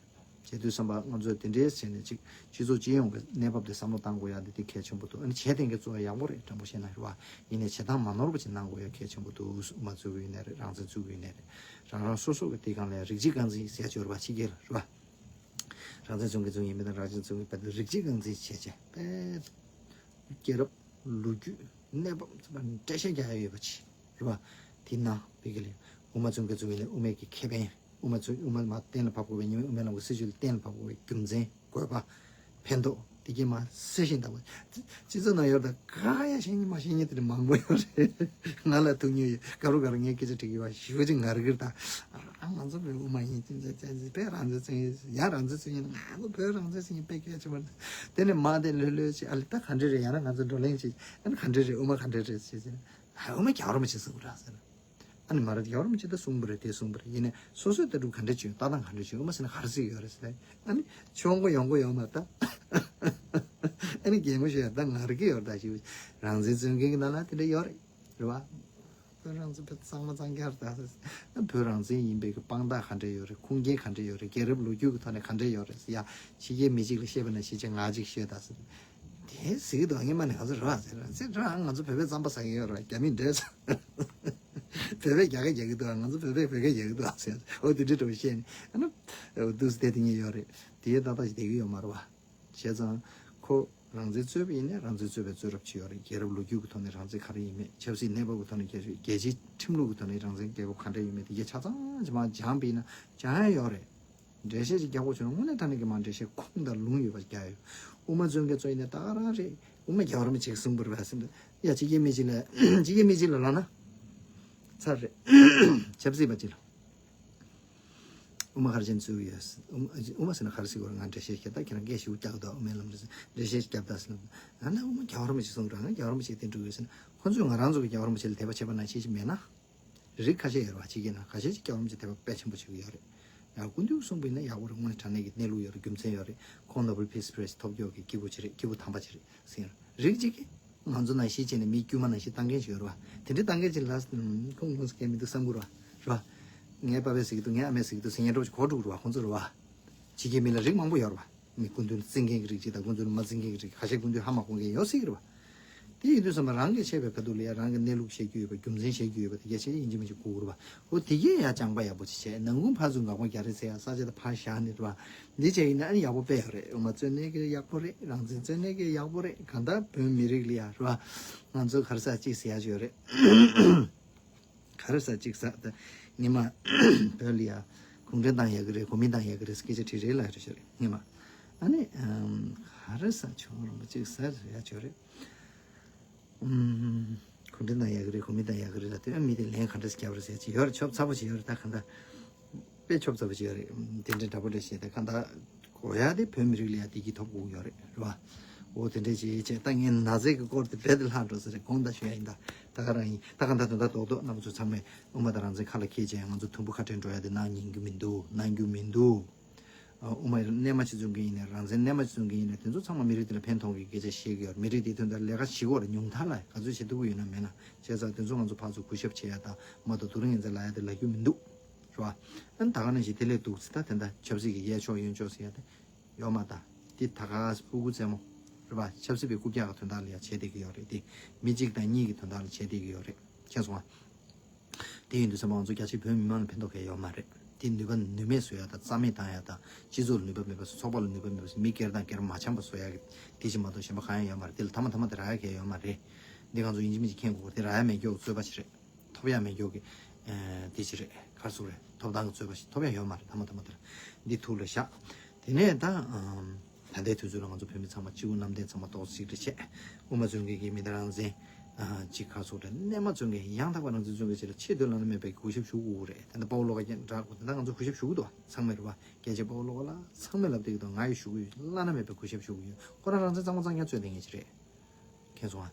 བྱེད་དུས་བསམ་པ་ང་ཚོས་དེ་འདྲའི་བྱས་ནས་ཅིག་སྤྱི་ཚོགས་སྤྱི་ཡོངས་ཀྱི་གནས་བབ་དེ་བསམ་བློ་བཏང་དགོས་ཡ་དེ་དེ་གལ་ཆེན་པོ་འདུག་ཨ་ནི་བྱས་དེང་གི་གཙོ་བོ་ཡག་པོ་རེད། དྲང་པོ་བཤད་ན་རེད་བ། ཡིན་ནའི་བྱེད་སྟངས་མ་ནོར་བ་ཅིག་གནང་དགོས་ཡ་གལ་ཆེན་པོ་འདུག་དབུ་མ་བཙུགས་ཀྱི་ཡིན་ནའི་རེད། རང་བཙན་བཙུགས་ཀྱི་ཡིན་ནའི་རེད། རང་རང་སོ་སོ་གི་དེ་སྒང་ལ་རིགས་གཅིག་རྐང་འཛིན་ཟེར་ཡ་ཅིག་ཡོད་རེད་བ། ཕྱི་རྒྱལ་ལ་རེད་བ། རང་བཙན་བཙུགས་མཁན་བཙུགས་ཡིན་མིན་དང་རང་བཙན་བཙུགས་མེད་པ་དེ་རིགས་གཅིག་རྐང་འཛིན་བྱས་བྱས་པས། སྐྱེས་རབས། ལོ་རྒྱུས། གནས་བབ་ཚང་མ་འགྲེལ་བཤད་རྒྱག་ཡ་ཡོད་པ་ཅིག་རེད་བ། དེ་ནང་བོད་ཀྱི་ལས་དབུ་མ་བཙུགས་མཁན་བཙུགས་མཁན་ལ་དབུ་མའི་གི་ཁེ་ཕན། དབུ་མ་བཙུགས་དབུ་མ་མར་གཏན་ལ་ཕབ་དགོས་པའི་གཉིས་སྨན་དབུ་མའི་ལམ་གྱི་སྲིད་བྱུས་ལ་གཏན་ལ་ཕབ་དགོས་པའི་རྒྱུ་མཚན་དགོས་པ། ཕན་ཐོགས་དེ་གས་མར་གསལ་ཞིང་དག་པ། སྤྱི་ཚོགས་ནང་ཡོད་རེད་ད། ག་ཡ་ཤེས་མཁན་མ་ཤེས་མཁན་དེ་འདྲ་མང་པོ་ཡོད་རེད། ང་ལ་ཐུག་མྱོང་ཡོད། སྐབས་རེ་སྐབས་རེ་ངས་སྐད་ཆ་དྲི་གི་ཡོད་པ་ཞེ་པོ་ཅིག་ངར་གི་རེད་ད། ཨ་ང་ཚོ་བོད་དབུ་མ་ཡིན་ཅིང་ཅིང་ཅིང་བོད་རང་བཙན་བཙན་ཡིན་ཡང་རང་བཙན་བཙན་ཡིན། ང་ཚོ་བོད་རང་བཙན་བཙན་ཡིན་དཔེ་གལ་ཆེ་བ་རེད། དེ་ནས་མ་དེ་ལྷོད་ལྷོད་ཅིག་ཨ་ལེ་ད་ག་འདྲ་རེད། ཡང་ན་ང་ཚོ་བགྲོ་གླེང་ཅིག་ཨ་ནི་ག་འདྲ་རེད། དབུ་མ་ག་འདྲ་རེད་ཟེར་ཟེར། ཨ་དབུ་མ་རྒྱལ་བ་རིན་པོ་ཆེ་གསུངས་པ་རེད་ཟེར། ཨ་ནི་མ་རེད། རྒྱལ་བ་རིན་པོ་ཆེ་ད་གསུངས་པ་རེད། དེ་གསུངས་པ་རེད། ཡིན་ནའི་སོ་སོའི་ལྟ་གྲུབ་ག་འདྲ་བྱུང་། ལྟ་སྟངས་ག་འདྲ་བྱུང་། དབུ་མ་ཟེར་ན་ག་རེ་ཟེར་གྱི་ཡོད་རེད་ཟེར། ཨ་ནི་ཆོག་མགོ་ཡོང་མགོ་ཡོད་མ་རེད་ད། ཨ་ནི་གད་མོ་ཤོར་ཡ་ད་ངར་གི་ཡོད་རེད་ད། ཞེས་རང་བཙན་བཙུགས་མཁན་གྱི་ནང་ལ་དེ་འདྲ་ཡོད་རེད། རེད་བ། བོད་རང་བཙན་བོད་གཙང་མ་གཙང་རྐྱང་རེད་ད། བོད་རང་བཙན་ཡིན་པའི་གི་དཔང་རྟགས་ག་འདྲ་ཡོད་རེད། ཁུངས་སྐྱེལ་ག་འདྲ་ཡོད་རེད། རྒྱལ་རབས་ལོ་རྒྱུས་ཀྱི་ཐོག་ནས་ག་འདྲ་ཡོད་རེད་ཟེར་ཡ། ཕྱི་རྒྱལ་མི་གཅིག་ལ་བཤད་པ་ན་ཕྱི་རྒྱལ་ངག་གཅིག་ཤོད་ད་ཟེར། དེ་ཟེར་གི་འདུག་ངས་མ་ནས་ང་ཚོ་རེད་བ་ཟེར། ཟེར་རེད་བ། ང་ཚོ་བོད་པའི་རྩམ་པ་ཟ་གི་ཡོད་རེད་བ། རྒྱ་མི་འདྲེས། བོད་པས་རྒྱ་སྐད་རྒྱག་གི་འདུག་ང་ཚོ་བོད་པས་བོད་སྐད་རྒྱག་གི་འདུག་ཟེར། འོ་དེ་འདྲ་འདྲ་བོ་བཤད་ནས་ཨ་ནི། འདུག་སེ་བསྡད་དེ་ཉིད་ཡོད་རེད། དེའི་ཏག་ཏག་ཞིག་བསྡད་གི་ཡོད་མ་རེད་བ། བྱས་ཙང་ཁོ། རང་བཙན་རྩོད་པ་ཡིན་ན་རང་བཙན་རྩོད་པའི་རྩོད་རབས་ཅིག་ཡོད་རེད། རྒྱལ་རབས་ལོ་རྒྱུས་ཀྱི་ཐོག་ནས་རང་བཙན་ག་རེ་ཡིན་མེད། ཆབ་སྲིད་གནས་བབ་ཀྱི་ཐོག་ནས་རྒྱལ་རྒྱལ་སྤྱིའི་ཁྲིམས་ལུགས་ཀྱི་ཐོག་ནས་རང་བཙན་རྒྱལ་ཁབ་ག་འདྲ་ཡིན་མེད་དེ་གས་ཆ་ཚང་ཇི་མ་སྦྱངས་པ་ཡིན་ན་སྦྱང་ཡ་ཡོད་རེད། འགྲེལ་བཤད་ཅིག་རྒྱག་དགོས་བྱུང་ན་དངོས་གནས་དྲང་གནས་ཀྱི་མ་འགྲེལ་བཤད་ཁུངས་དང་ལུང་ཡོད་པ་རྒྱག་ཡོད། དབུ་མ་བཙོན་མཁན་ཚོ་ཡིན་ན་ད་ག་རང་རེད། དབུ་མ་རྒྱལ་བ་རིན་པོ་ཆེས་གསུངས་པ་རེད་བ་ཟེར་ན་ཡ་གཅིག་གིས་མི་གཅིག་ལ་གཅིག་གིས་མི་གཅིག་ལ་ལབ་ན་ཚར་རེད། ཆབ་སྲིད་པ་གཅིག་ལ། དབུ་མ་ག་རེ་བྱས་ནས་བཙུགས་ཡོད། དབུ་མ་དབུ་མ་ཟེར་ན་ག་རེ་ཟེར་དགོས་རེད། ང་འགྲེལ་བཤད་བཤད་ད་ཁྱེད་རང་སྐད་ཞིབ་རྒྱག་དང་དབུ་མའི་ལམ་རེད་ཟེར་འགྲེལ་བཤད་བརྒྱབ་ད་ཟེར་ན་ང་ལ་དབུ་མ་རྒྱལ་བ་རིན་པོ་ཆེ་གསུངས་རེད། ང་རྒྱལ་བ་རིན་པོ་ཆེ་བསྟེན་འགྲོ་གི་ཡོད་ཟེར་ན་ཁོ་ཚོས་ང་རང་ཚོ་གི་རྒྱལ་བ་རིན་པོ་ཆེ་ལ་དད་པ་བྱེད་པ་ནང་བཞིན་ཅིག་མེད་ན། རིགས་ཁ་ཤས་ཡོད་རེད་བ། ཕྱི་རྒྱལ་ནང་ཁ་ཤས་ཅིག་རྒྱལ་བ་རིན་པོ་ཆེ་དད་པ་དཔེ་ཆེན་པོ་བྱེད་ཀྱི་ཡོད་རེད། ཡང་སྐུ་མདུན་གསུངས་པ་ཡིན་ན་ཡག་པོ་རེད། དངོས་གནས་དྲང་གནས་ཀྱི་གནས་ལུགས་ཡོད་རེད། རྒྱུ་མཚན་ཡོད་རེད། ཁོང་Nobel Peace Prize་ཐོབ་མཁན་གྱི་སྐྱེས་བུ་ཅིག་རེད། སྐྱེས་བུ་དམ་པ་ཅིག་རེད་ཟེར། རིགས་གཅིག་གིས་ང་ཚོ་ནང་བཞིན་བྱས་ནས་མི་དཀྱུས་མ་ནང་བཞིན་བཏང་མཁན་ཞིག་ཡོད་རེད་བ། དེ་འདྲའི་བཏང་མཁན་ཅིག་ལ་ཁོང་ཁོང་སྐད་མི་འདུག་བསམ་གྱི་རེད་བ། རེད་བ། ངའི་པ་ཕས་ཟེར་གྱི་འདུག་ངའི་ཨ་མས་ཟེར་གྱི་འདུག་ཟེར་མཁན་འདྲ་པོ་ཅིག་གོ་འགྲོ་གི་རེད་བ། ཁོང་ཚོ་རེད་བ། ཕྱི་རྒྱལ་མི་ལ་རིགས་མང་པོ་ཡོད་རེད་བ། མི་སྐུ་མདུན་ལ་བརྩི་མཁན་གྱི་རིགས་གཅིག་དང་སྐུ་མདུན་ལ་མ་བརྩི་མཁན་གྱི་རིགས། ཁ་ཤས་སྐུ་མདུན་ཧ་མ་གོ་མཁན་ཡོད་སྲིད་ཀྱི་རེད་བ། དེ་ཡིན་དུས་ཙམ་པ་རང་གི་ཆད་པའི་ཁ་ཐུག་ལ་ཡ་རང་གི་གནས་ལུགས་བཤད་རྒྱུ་ཡོད་པ། རྒྱུ་མཚན་བཤད་རྒྱུ་ཡོད་པ་དེ་གས་བཤད་ཡིན་གཅིག་མིན་གཅིག་གོ་དགོས་རེད་བ། འོ་དེ་གས་ཡ་སྦྱངས་པ་ཡག་པོ་ཅིག་བྱས། ནང་ཁུལ་ཕར་ཚུར་འགག་པ་རྒྱག་རེས་བྱས་ཡ་ས་ཆ་དེ་ཕར་བཞག་ནས་རེད་བ། འདི་བྱས་ཡིན་ན་ཨ་ནི་ཡག་པོ་དཔེ་ཡག་རེད། དབུ་མ་བཙོན་གནས་ཀྱི་ཡག་པོ་རེད། རང་བཙན་བཙོན་གནས་ཀྱི་ཡག་པོ་རེད། གང་ལྟར་བོད་མི་རིགས་ལ་ཡ་རེད་བ། ང་ཚོ་ག་རེ་ཟེར་ཅིག་ཟེར་ཡ་ཅིག་ཡོད་རེད། ག་རེ་ཟེར་ཅིག་ཟེར་ད། ཉི་མ་བོད་ལ་ཡ་གུང་ཁྲན་ཏང་ཡག་གི་རེད། གོ་མིན་ཏང་ཡག་གི་རེད། སྐད་ཆ་དྲིས་རེད་ལ་རེད་ཤག་རེད་ཉི་མ། ཨ་ནི་ཨམ་ག་རེ་ཟེར། ཆུང་རིང་པོ་ཅིག་ཟེར་ཡ་ཅིག་ཡོད་རེད། ཨུམ། གུང་ཁྲན་ཏང་ཡག་གི་རེད། གོ་མིན་ཏང་ཡག་གི་རེད་ལ་དེ་ཨ་མི་དེ་ལན་ག་འདྲ་ཞིག་རྒྱབ་རེད་ཟེར་ཅིག་ཡོད་རེད། ཆོབ་ཚ་པོ་ཅིག་ཡོད་རེད། ད་ག་འདྲ་དཔེ་ཆོབ་ཚ་པོ་ཅིག་ཡོད་རེད། དེ་འདྲ་འདྲ་པོ་འདྲ་བཤད་ད་ག་འདྲ་གོ་ཡ་དེ་བོད་མི་རིགས་ལ་ཡ་བདེ་སྐྱིད་ཐོབ་དགོས་ཡོད་རེད། རེད་བ། འོ་དེ་འདྲ་ཅིག་བྱས་ད་ངས་ན་ཚས་ཀྱི་སྐོར་དེ་རྦད་དེ་ལྷག་འགྲོ་ས་རེད། དགོངས་དག་ཞུ་ཡ་ཡིན། ད་ད་ག་རང་ཡིན། ད་ག་འདྲ་དོན་དག་རྡོག་རྡོག་རྣམ་པ་ཚོ་ཚང་མས་དབུ་མ་དང་རང་བཙན་ཁ་ལ་འཁྱེར་བྱས་ང་ཚོ་དུམ་བུ་ཁ་བྲལ་འགྲོ་ཡ་དེ་གནང་ཉན་རྒྱུ་མི་འདུག་གནང་རྒྱུ་མི་འདུག་ཨ། དབུ་མ་རྣལ་མ་ཅིག་བཙུན་གྱི་ཡིན་ནའི་རང་བཙན་རྣལ་མ་ཅིག་བཙུན་གྱི་ཡིན་ནའི་དེ་ཚོ་ཚང་མ་མི་རིགས་དེ་ལ་ཕན་ཐོགས་ཀྱི་སྐད་ཆ་བཤད་ཀྱི་ཡོད་རེད། མི་རིགས་དེའི་དོན་དུ་ལས་ཀ་བྱེད་དགོས་རེད། ཉུང་མཐའ་ལ་ག་ཚོད་བྱེད་ཐུབ་ཀྱི་ཡོད་ན་མེད་ན། བྱས་ཙང་དེ་ཚོ་ང་ཚོ་ཕར་ཚུར་གུས་ཞབས་བྱེད་ཡ་དང་མ་གཏོགས་དུ་རིང་ཡིན་ཚེ་ལབ་ཡ་དེ་ལབ་རྒྱུ་མི་འདུག་རེད་བ། ཨ་ནི་ད་ག་ནང་བཞིན་དེ་ལས་སྡུག་ཚེ་ད་དེ་འདྲ་ཆབ་སྲིད་ཀྱི་གཡས་ཕྱོགས་གཡོན་ཕྱོགས་ཟེར་ཡ་དེ་ཡོད་མ་རེད། དེ་ད་ག་སྤུ་གུ་རྩེད་མོ་རེད་བ། ཆབ་སྲིད་པའི་རྐུབ་བཀྱག་གི་དོན་དག་ལ་ཡ་བྱས་བསྡད་ཀྱི་ཡོད་རེད། དེ་མི་གཅིག་དང་གཉིས་ཀྱི་དོན་དག་ལ་བྱས་བསྡད་ཀྱི་ཡོད་རེད། མཁྱེན་སོང་ང་། དེ་ཡིན་དུས་ཙམ་པ་ང་ཚོ་རྒྱ་ཆེའི་བོད་མི་མང་ལ་ཕན་ཐོགས་གང་ཡང་ཡོད་མ་རེད། དེ་ནུས་པ་ནུས་མེད་བཟོ་ཡ་དང་རྩ་མེད་བཏང་ཡ་དང་སྤྱི་ཚོགས་ལ་ནུས་པ་མེད་པ་བཟོ། ཚོགས་པ་ལ་ནུས་པ་མེད་པ་བཟོ། མི་སྒེར་དང་སྒེར་མ་འཆམ་པ་བཟོ་ཡ་གི་དེ་བཞིན་མ་གཏོགས་གཞན་པ་གང་ཡང་ཡོད་མ་རེད། དེ་ལ་ཐ་མ་ཐ་མ་དེ་རག་ཡ་གང་ཡང་ཡོད་མ་རེད། འདི་ང་ཚོ་ཡིན་གཅིག་མིན་གཅིག་མཁྱེན་དགོས། དེ་རག་ཡ་མེད་མཁན་གྱི་རྩོད་པ་ཞིག་རེད། ཐོབ་ཡ་མེད་མཁན་གྱི་ཨེ་དེ་ཅི་རེད། ག་རེ་ཟེར་དགོས་རེད། ཐོབ་ཐང་གི་རྩོད་པ་ཞིག་ཐོབ་ཡ་ཡོད་མ་རེད། ཐ་མ་ཐ་མ་དེ་ལ་འདི་ཐུགས་ལ་བཞག་དེ་ནས་ད་ཨམ། ད་ལྟའི་དུས་ཚོད་ལ་ང་ཚོ་བོད་མི་ཚང་མ་སྤྱི་བོ་གནམ་བསྟན་ཚང་མ་ཏོག་ཙམ་གཅིག་སྒྲིལ་བྱས། དབུ་མ་བཙོན་མཁན་གྱི་མི་དང་རང་བཙན་ཨ་གཅིག་ག་རེ་ཟེར་དགོས་རེད། རྣལ་མ་བཙོན་མཁན་ཡང་དག་པ་རང་བཙན་བཙོན་མཁན་ཅིག་ལ་ཆེས་མཐོའི་བླ་ན་མེད་པའི་གུས་ཞབས་ཞུ་དགོས་རེད། ད་ལྟ་དཔའ་བོ་བློ་དགའ་རྒྱན་འདྲ་དགོས། ད་ལྟ་ང་ཚོ་གུས་ཞབས་ཞུ་གི་འདུག་ཚང་མས་རེད་བ། རྒྱལ་གཅེས་དཔའ་བོ་བློ་དགའ་ལ་ཚང་མས་ལབ་བསྡད་ཀྱི་འདུག་ང་ཡང་ཞུ་གི་ཡོད། བླ་ན་མེད་པའི་གུས་ཞབས་ཞུ་གི་ཡོད། ཁོ་རང་རང་བཙན་གཙང་མ་གཙང་རྐྱང་རྩོད་བསྡད་མཁན་ཅིག་རེད། མཁྱེན་སོང་ཨ།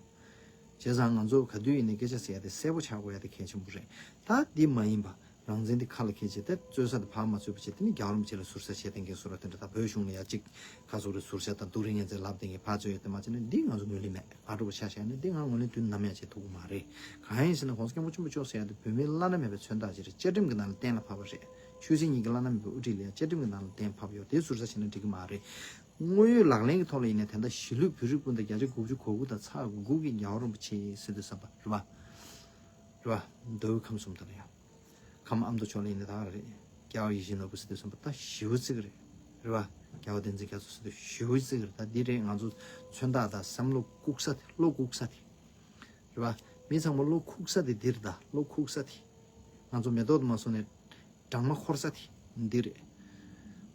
བྱས་ཙང་ང་ཚོ་ག་དུས་ཡིན་ནའི་སྐད་ཆ་ཟེར་ཡ་དེ་གསལ་པོ་ཆགས་དགོས་ཡ་དེ་གལ་ཆེན་པོ་རེད། ད་འདི་མ་ཡིན་པ་རང་བཙན་འདི་ཁ་ལ་འཁྱེར་བྱས་ཏེ་རྩོད་ས་དེ་ཕར་མ་རྩོད་པ་བྱས། དེ་ནི་རྒྱལ་བ་རིན་པོ་ཆེ་ལ་ཟུར་ཟ་བྱས་བསྡད་མཁན་བཟོ་འདྲ་དེ་འདྲ། ད་བོད་གཞུང་ལ་ཡ་གཅིག་ག་རེ་ཟེར་དགོས་རེད། ཟུར་ཟ་དང་སྡུག་རུས་ངན་ཚད་ལབ་བསྡད་མཁན་ཕར་རྩོད་ཡ་དེ་མ་བྱས་ན་འདི་ང་ཚོ་ངོས་ལེན་མེད། ང་འདྲ་པོ་ཆ་བཞག་ན་འདི་ང་ངོས་ལེན་དུས་ནམ་ཡང་བྱེད་ཐུབ་ཀྱི་མ་རེད། གང་ཡིན་ཟེར་ན་༸གོང་ས་༸སྐྱབས་མགོན་ཆེན་པོ་མཆོག་ཟེར་ཡ་དེ་བོད་མིའི་བླ་ན་མེད་པའི་མཚོན་རྟགས་ཅིག་རེད། བཅའ་ཁྲིམས་ཀྱི་ནང་ལ་གཏན་ལ་ཕབ་པ་རེད། ཆོས་སྲིད་གཉིས་ཀྱི་བླ་ན་མེད་པའི་དབུ་ཁྲིད་ལ་ཡ་བཅའ་ཁྲིམས་ཀྱི་ནང་ལ་གཏན་ཕབ་ཡོད། དེ་ཟུར་ཟ་བྱས་ན་འགྲིག་གི་མ་རེད། དངོས་ཡོད་ལག་ལེན་གྱི་ཐོག་ལ་ཡིན་ནའི་ད་ལྟ་གཞིས་ལུས་བོད་རིགས་སྤུན་ཟླ་བརྒྱ་ཆ་དགུ་བཅུ་གོ་དགུ་དང་ཚེག་དགུ་གི་རྒྱལ་བ་རིན་པོ་ཆེ་ཟེར་དུས་ཙམ་པ་རེད་བ། རེད་བ། མདོ་དབུས་ཁམས་གསུམ་དུ་ལ་ཡ། ཁམས་ཨ་མདོ་ཕྱོགས་ལ་ཡིན་ནའི་ད་ག་རེད། རྒྱལ་བ་ཡིད་བཞིན་ནོར་བུ་ཟེར་དུས་ཙམ་པ་ད་ཞེ་པོ་ཅིག་རེད། རེད་བ། རྒྱལ་བ་བསྟན་འཛིན་རྒྱ་མཚོ་ཟེར་དུས་ཞེ་པོ་ཅིག་རེད། ད་འདི་རེད། ང་ཚོ་མཚོན་རྟགས་དང་བསམ་བློ་བཀུག་ས་དེ། བློ་བཀུག་ས་དེ། རེད་བ། མི་ཚང་མ་བློ་བཀུག་ས་དེ་འདིར། ད་བློ་བཀུག་ས་དེ། ང་ཚོ་མེ་ཏོག་ཏུ་མ་སོང་ནས་སྦྲང་མ་འཁོར་ས་དེ་འདི་རེད།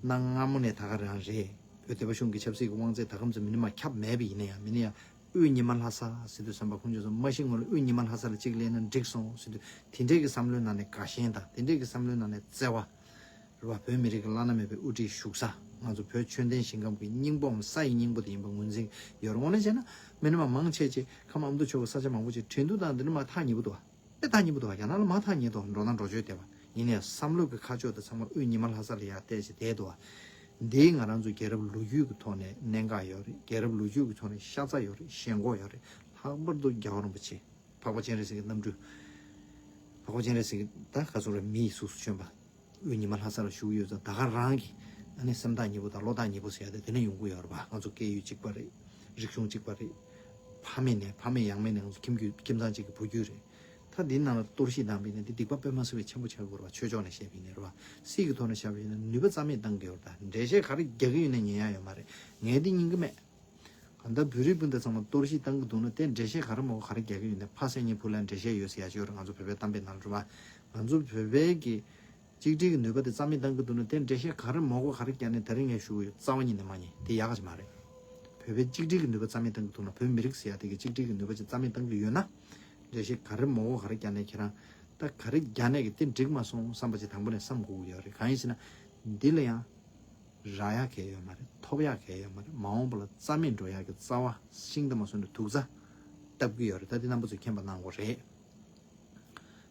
གནའ་སྔ་མོ་ནས་ད་ག་རང་རེད། བོད་སྡེ་པ་གཞུང་གི་ཆབ་སྲིད་ཀྱི་དབང་ཚད་ད་གམ་ཚོད་མི་ནི་མ་ཁྱབ་མེད་པ་ཡིན་ན་ཡང་། མི་ནི་ཡང་དབུས་ཉི་མ་ལྷ་ས་ཟེར་དུས་ཙམ་པ་ཁོང་ཚོས་མ་གཞི་ངོ་ལ་དབུས་ཉི་མ་ལྷ་ས་ལ་གཅིག་སླེབས་ན་འགྲིག་སོང་ཟེར་དུས། དེ་འདྲས་ཀྱི་བསམ་བློའི་ནང་ནས་དགའ་ཞེན་དང་དེ་འདྲས་ཀྱི་བསམ་བློའི་ནང་ནས་བརྩེ་བ། རེད་བ། བོད་མི་རིགས་ཀྱི་བླ་ན་མེད་པའི་དབུ་ཁྲིད་བཞུགས་ས། ང་ཚོ་བོད་ཆོས་ལྡན་ཞིང་ཁམས་ཀྱི་སྙིང་པོའམ་ས་ཡི་སྙིང་པོ་དེ་ཡིན་པ་ངོས་འཛིན་ཡོད་རེད། དངོས་གནས་བྱས་ན་མི་ནི་མ་མང་ཆེ་ཆེ་ཁམས་ཨ་མདོ་ཕྱོགས་ཀྱི་ས་ཆ་མང་པོ་ཅིག་དྲན་དུས་དང་འདི་ནི་མ་ཐག་ཉེ་པོ་འདུག་བ། དཔེ་ཐག་ཉེ་པོ་འདུག་བ། རྒྱ་ནག་ལ་མ་ཐག་ཉེ་འདུག་འགྲོ་ན་འགྲོ་བྱོས་བསྡད་པ་ཡིན་ནའི་བསམ་བློ་གི་ཁ་ཕྱོགས་དེ་ཚང་མ་དབུས་ཉི་མ་ལྷ་ས་ལ་ཡར་གཏད་བྱས་བསྡད་འདུག་བ། འདིའི་ང་རང་ཚོའི་རྒྱལ་རབས་ལོ་རྒྱུས་ཀྱི་ཐོག་ནས་གནད་འགག་ཡོད་རེད། རྒྱལ་རབས་ལོ་རྒྱུས་ཀྱི་ཐོག་ནས་ཤ་ཚ་ཡོད་རེད། ཞེན་ཁོག་ཡོད་རེད། ལྷག་པར་དུ་རྒྱལ་བ་རིན་པོ་ཆེ། འཕགས་པ་སྤྱན་རས་གཟིགས་ཀྱི་རྣམ་སྤྲུལ། འཕགས་པ་སྤྱན་རས་གཟིགས་ཀྱི་ད་ག་ཚོད་རེད། མིའི་གཟུགས་སུ་བྱོན་པ། དབུས་ཉི་མ་ལྷ་ས་ལ་བཞུགས་ཡོད་ཙང་ད་ག་རང་གི་ཨ་ནི་སེམས་ཐག་ཉེ་པོ་དང་བློ་ཐག་ཉེ་པོ་ཟེར་ཡ་དེ་དེ་ནས་ཡོང་གི་ཡོད་རེད་པ། ང་ཚོ་སྐད་ཡུལ་གཅིག་པ་རེད། རིག་གཞུང་གཅིག་པ་རེད། ཕ་མེས་ནས་ཕ་མེས་ཡང་མེས་ནས་ང་ཚོ་ཁྱིམ་རྒྱུད་ཁྱིམ་ཚང་གཅིག་གི་བུ་རྒྱུད་རེད། ད་འདི་ནང་ལ་གཏོར་བཤིག་བཏང་པ་ཡིན་ན་འདི་སྡིག་པ་དཔེ་མ་སྲིད་པའི་ཆེན་པོ་ཆགས་ཀྱི་ཡོད་རེད་པ། ཆོས་ཕྱོགས་ནས་བཤད་པ་ཡིན་ན་རེད་པ། སྲིད་ཀྱི་ཐོག་ནས་བཤད་པ་ཡིན་ན་ནུས་པ་རྩ་མེད་བཏང་གི་ཡོད་རེད། ད་འགྲེལ་བཤད་ག་རེ་རྒྱག་གི་ཡོད་ན་ཉན་ཡ་ཡོད་མ་རེད། ངས་འདི་ཉན་གི་མེད། གང་ལྟར་བོད་རིགས་སྤུན་ཟླ་ཚང་མ་གཏོར་བཤིག་བཏང་གི་འདུག་ན་དེ་འགྲེལ་བཤད་ག་རེ་མོ་ག་རེ་རྒྱག་གི་ཡོད་ན། ཕ་སེ་ཉེ་བུ་ལ་འགྲེལ་བཤད་ཡོད་ཟེར་ཡ་ཅིག་ཡོད་རེད། ང་ཚོ་བོད་པའི་གཏམ་དཔེ་ནང་ལ་རེད་བ། ང་ཚོ་བོད་པའི་གི་གཅིག་སྒྲིལ་གྱི་ནུས་པ་དེ་རྩ་མེད་བཏང་གི་འདུག་ན་དེ་འགྲེལ་བཤད་ག་རེ་མོ་ག་རེ་རྒྱག་ནས། ད་རིང་ངས་ཞུ་གི་ཡོད། རྩ་བ་ཉིད་ནས་མ་ཉན། དེ་ཡག་ག་ཅིག་མ་རེད། བོད་པའི་གཅིག་སྒྲིལ་གྱི་ནུས་པ་རྩ་མེད་བཏང་གི་འདུག་ན། བོད་མི་རིགས་ཟེར་ཡ་དེ་གི་གཅིག་སྒྲིལ་གྱི་ནུས་པ་ཅིག་རྩ་མེད་བཏང་གི་ཡོད་ན། འགྲེལ་བཤད་ག་རེ་མོ་ག་རེ་རྒྱག་ནས་ཁྱེད་རང་ད་ག་རེ་རྒྱག་ནས་གི་དེ་འགྲིག་མ་སོང་བསམ་པ་ཅིག་དང་པོ་ནས་བསམ་དགོས་ཀྱི་ཡོད་རེད། གང་ཡིན་ཟེར་ན། འདི་ལ་ཡང་རག་ཡག་གང་ཡང་ཡོད་མ་རེད། ཐོབ་ཡག་གང་ཡང་ཡོད་མ་རེད། མ་འོངས་པ་ལ་རྩ་མེད་འགྲོ་ཡག་གི་རྩ་བ་ཤིང་རྟ་མ་སོན་དུ་དུག་རྩ་བཏབ་ཀྱི་ཡོད་རེད། ད་འདི་རྣམ་པ་ཚོས་མཁྱེན་པ་གནང་དགོས་རེད།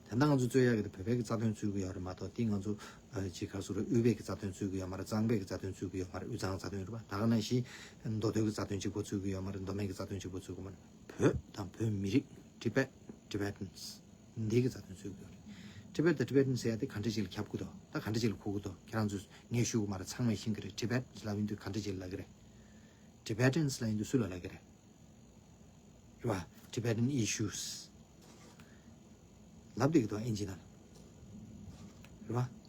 དེ་འདྲ་ང་ཚོ་རྩོད་ཡག་གི་དེ་བོད་པའི་གི་རྩ་དོན་རྩོད་ཀྱི་ཡོད་རེད་མ་གཏོགས། དེ་ང་ཚོ་ཨ་ཅིག་ག་སུ་རེད། དབུས་པའི་གི་རྩ་དོན་རྩོད་ཀྱི་ཡོད་མ་རེད། གཙང་པའི་གི་རྩ་དོན་རྩོད་ཀྱི་ཡོད་མ་རེད། དབུས་གཙང་རྩ་དོན་རེད་པ། ད་ག་ནང་བཞིན་མདོ་སྟོད་ཀྱི་རྩ་དོན་གཅིག་པོ་རྩོད་ཀྱི་ཡོད་མ་རེད། མདོ་སྨད་ཀྱི་རྩ་དོན་གཅིག་པོ་རྩོད་ཀྱི་མ་རེད། བོད་དང་བོད་མི་རིགས། Tibet, Tibetans། འདི་གི་རྩ་དོན་རྩོད་ཀྱི་ཡོད་རེད། Tibet དང་Tibetans ཟེར་ཡ་དེ་ག་འདྲ་ཅིག་ལ་ཁྱབ་ཀྱི་འདུག་ད་ག་འདྲ་ཅིག་ལ་གོ་གི་འདུག་ཁྱེད་རང་ཚོས་ངས་ཞུ་གི་མ་རེད། ཚང་མས་ཤེས་ཀྱི་རེད། Tibet ལབ་ཡིན་དུས་ག་འདྲ་ཅིག་ལ་ལབ་ཀྱི་རེད། Tibetans ལབ་ཡིན་དུས་སུ་ལ་ལབ་ཀྱི་རེད། རེད་བ། Tibetan issues ལབ་བསྡད་ཀྱི་འདུག་ཨིན་ཇི་ནང་། རེད་བ།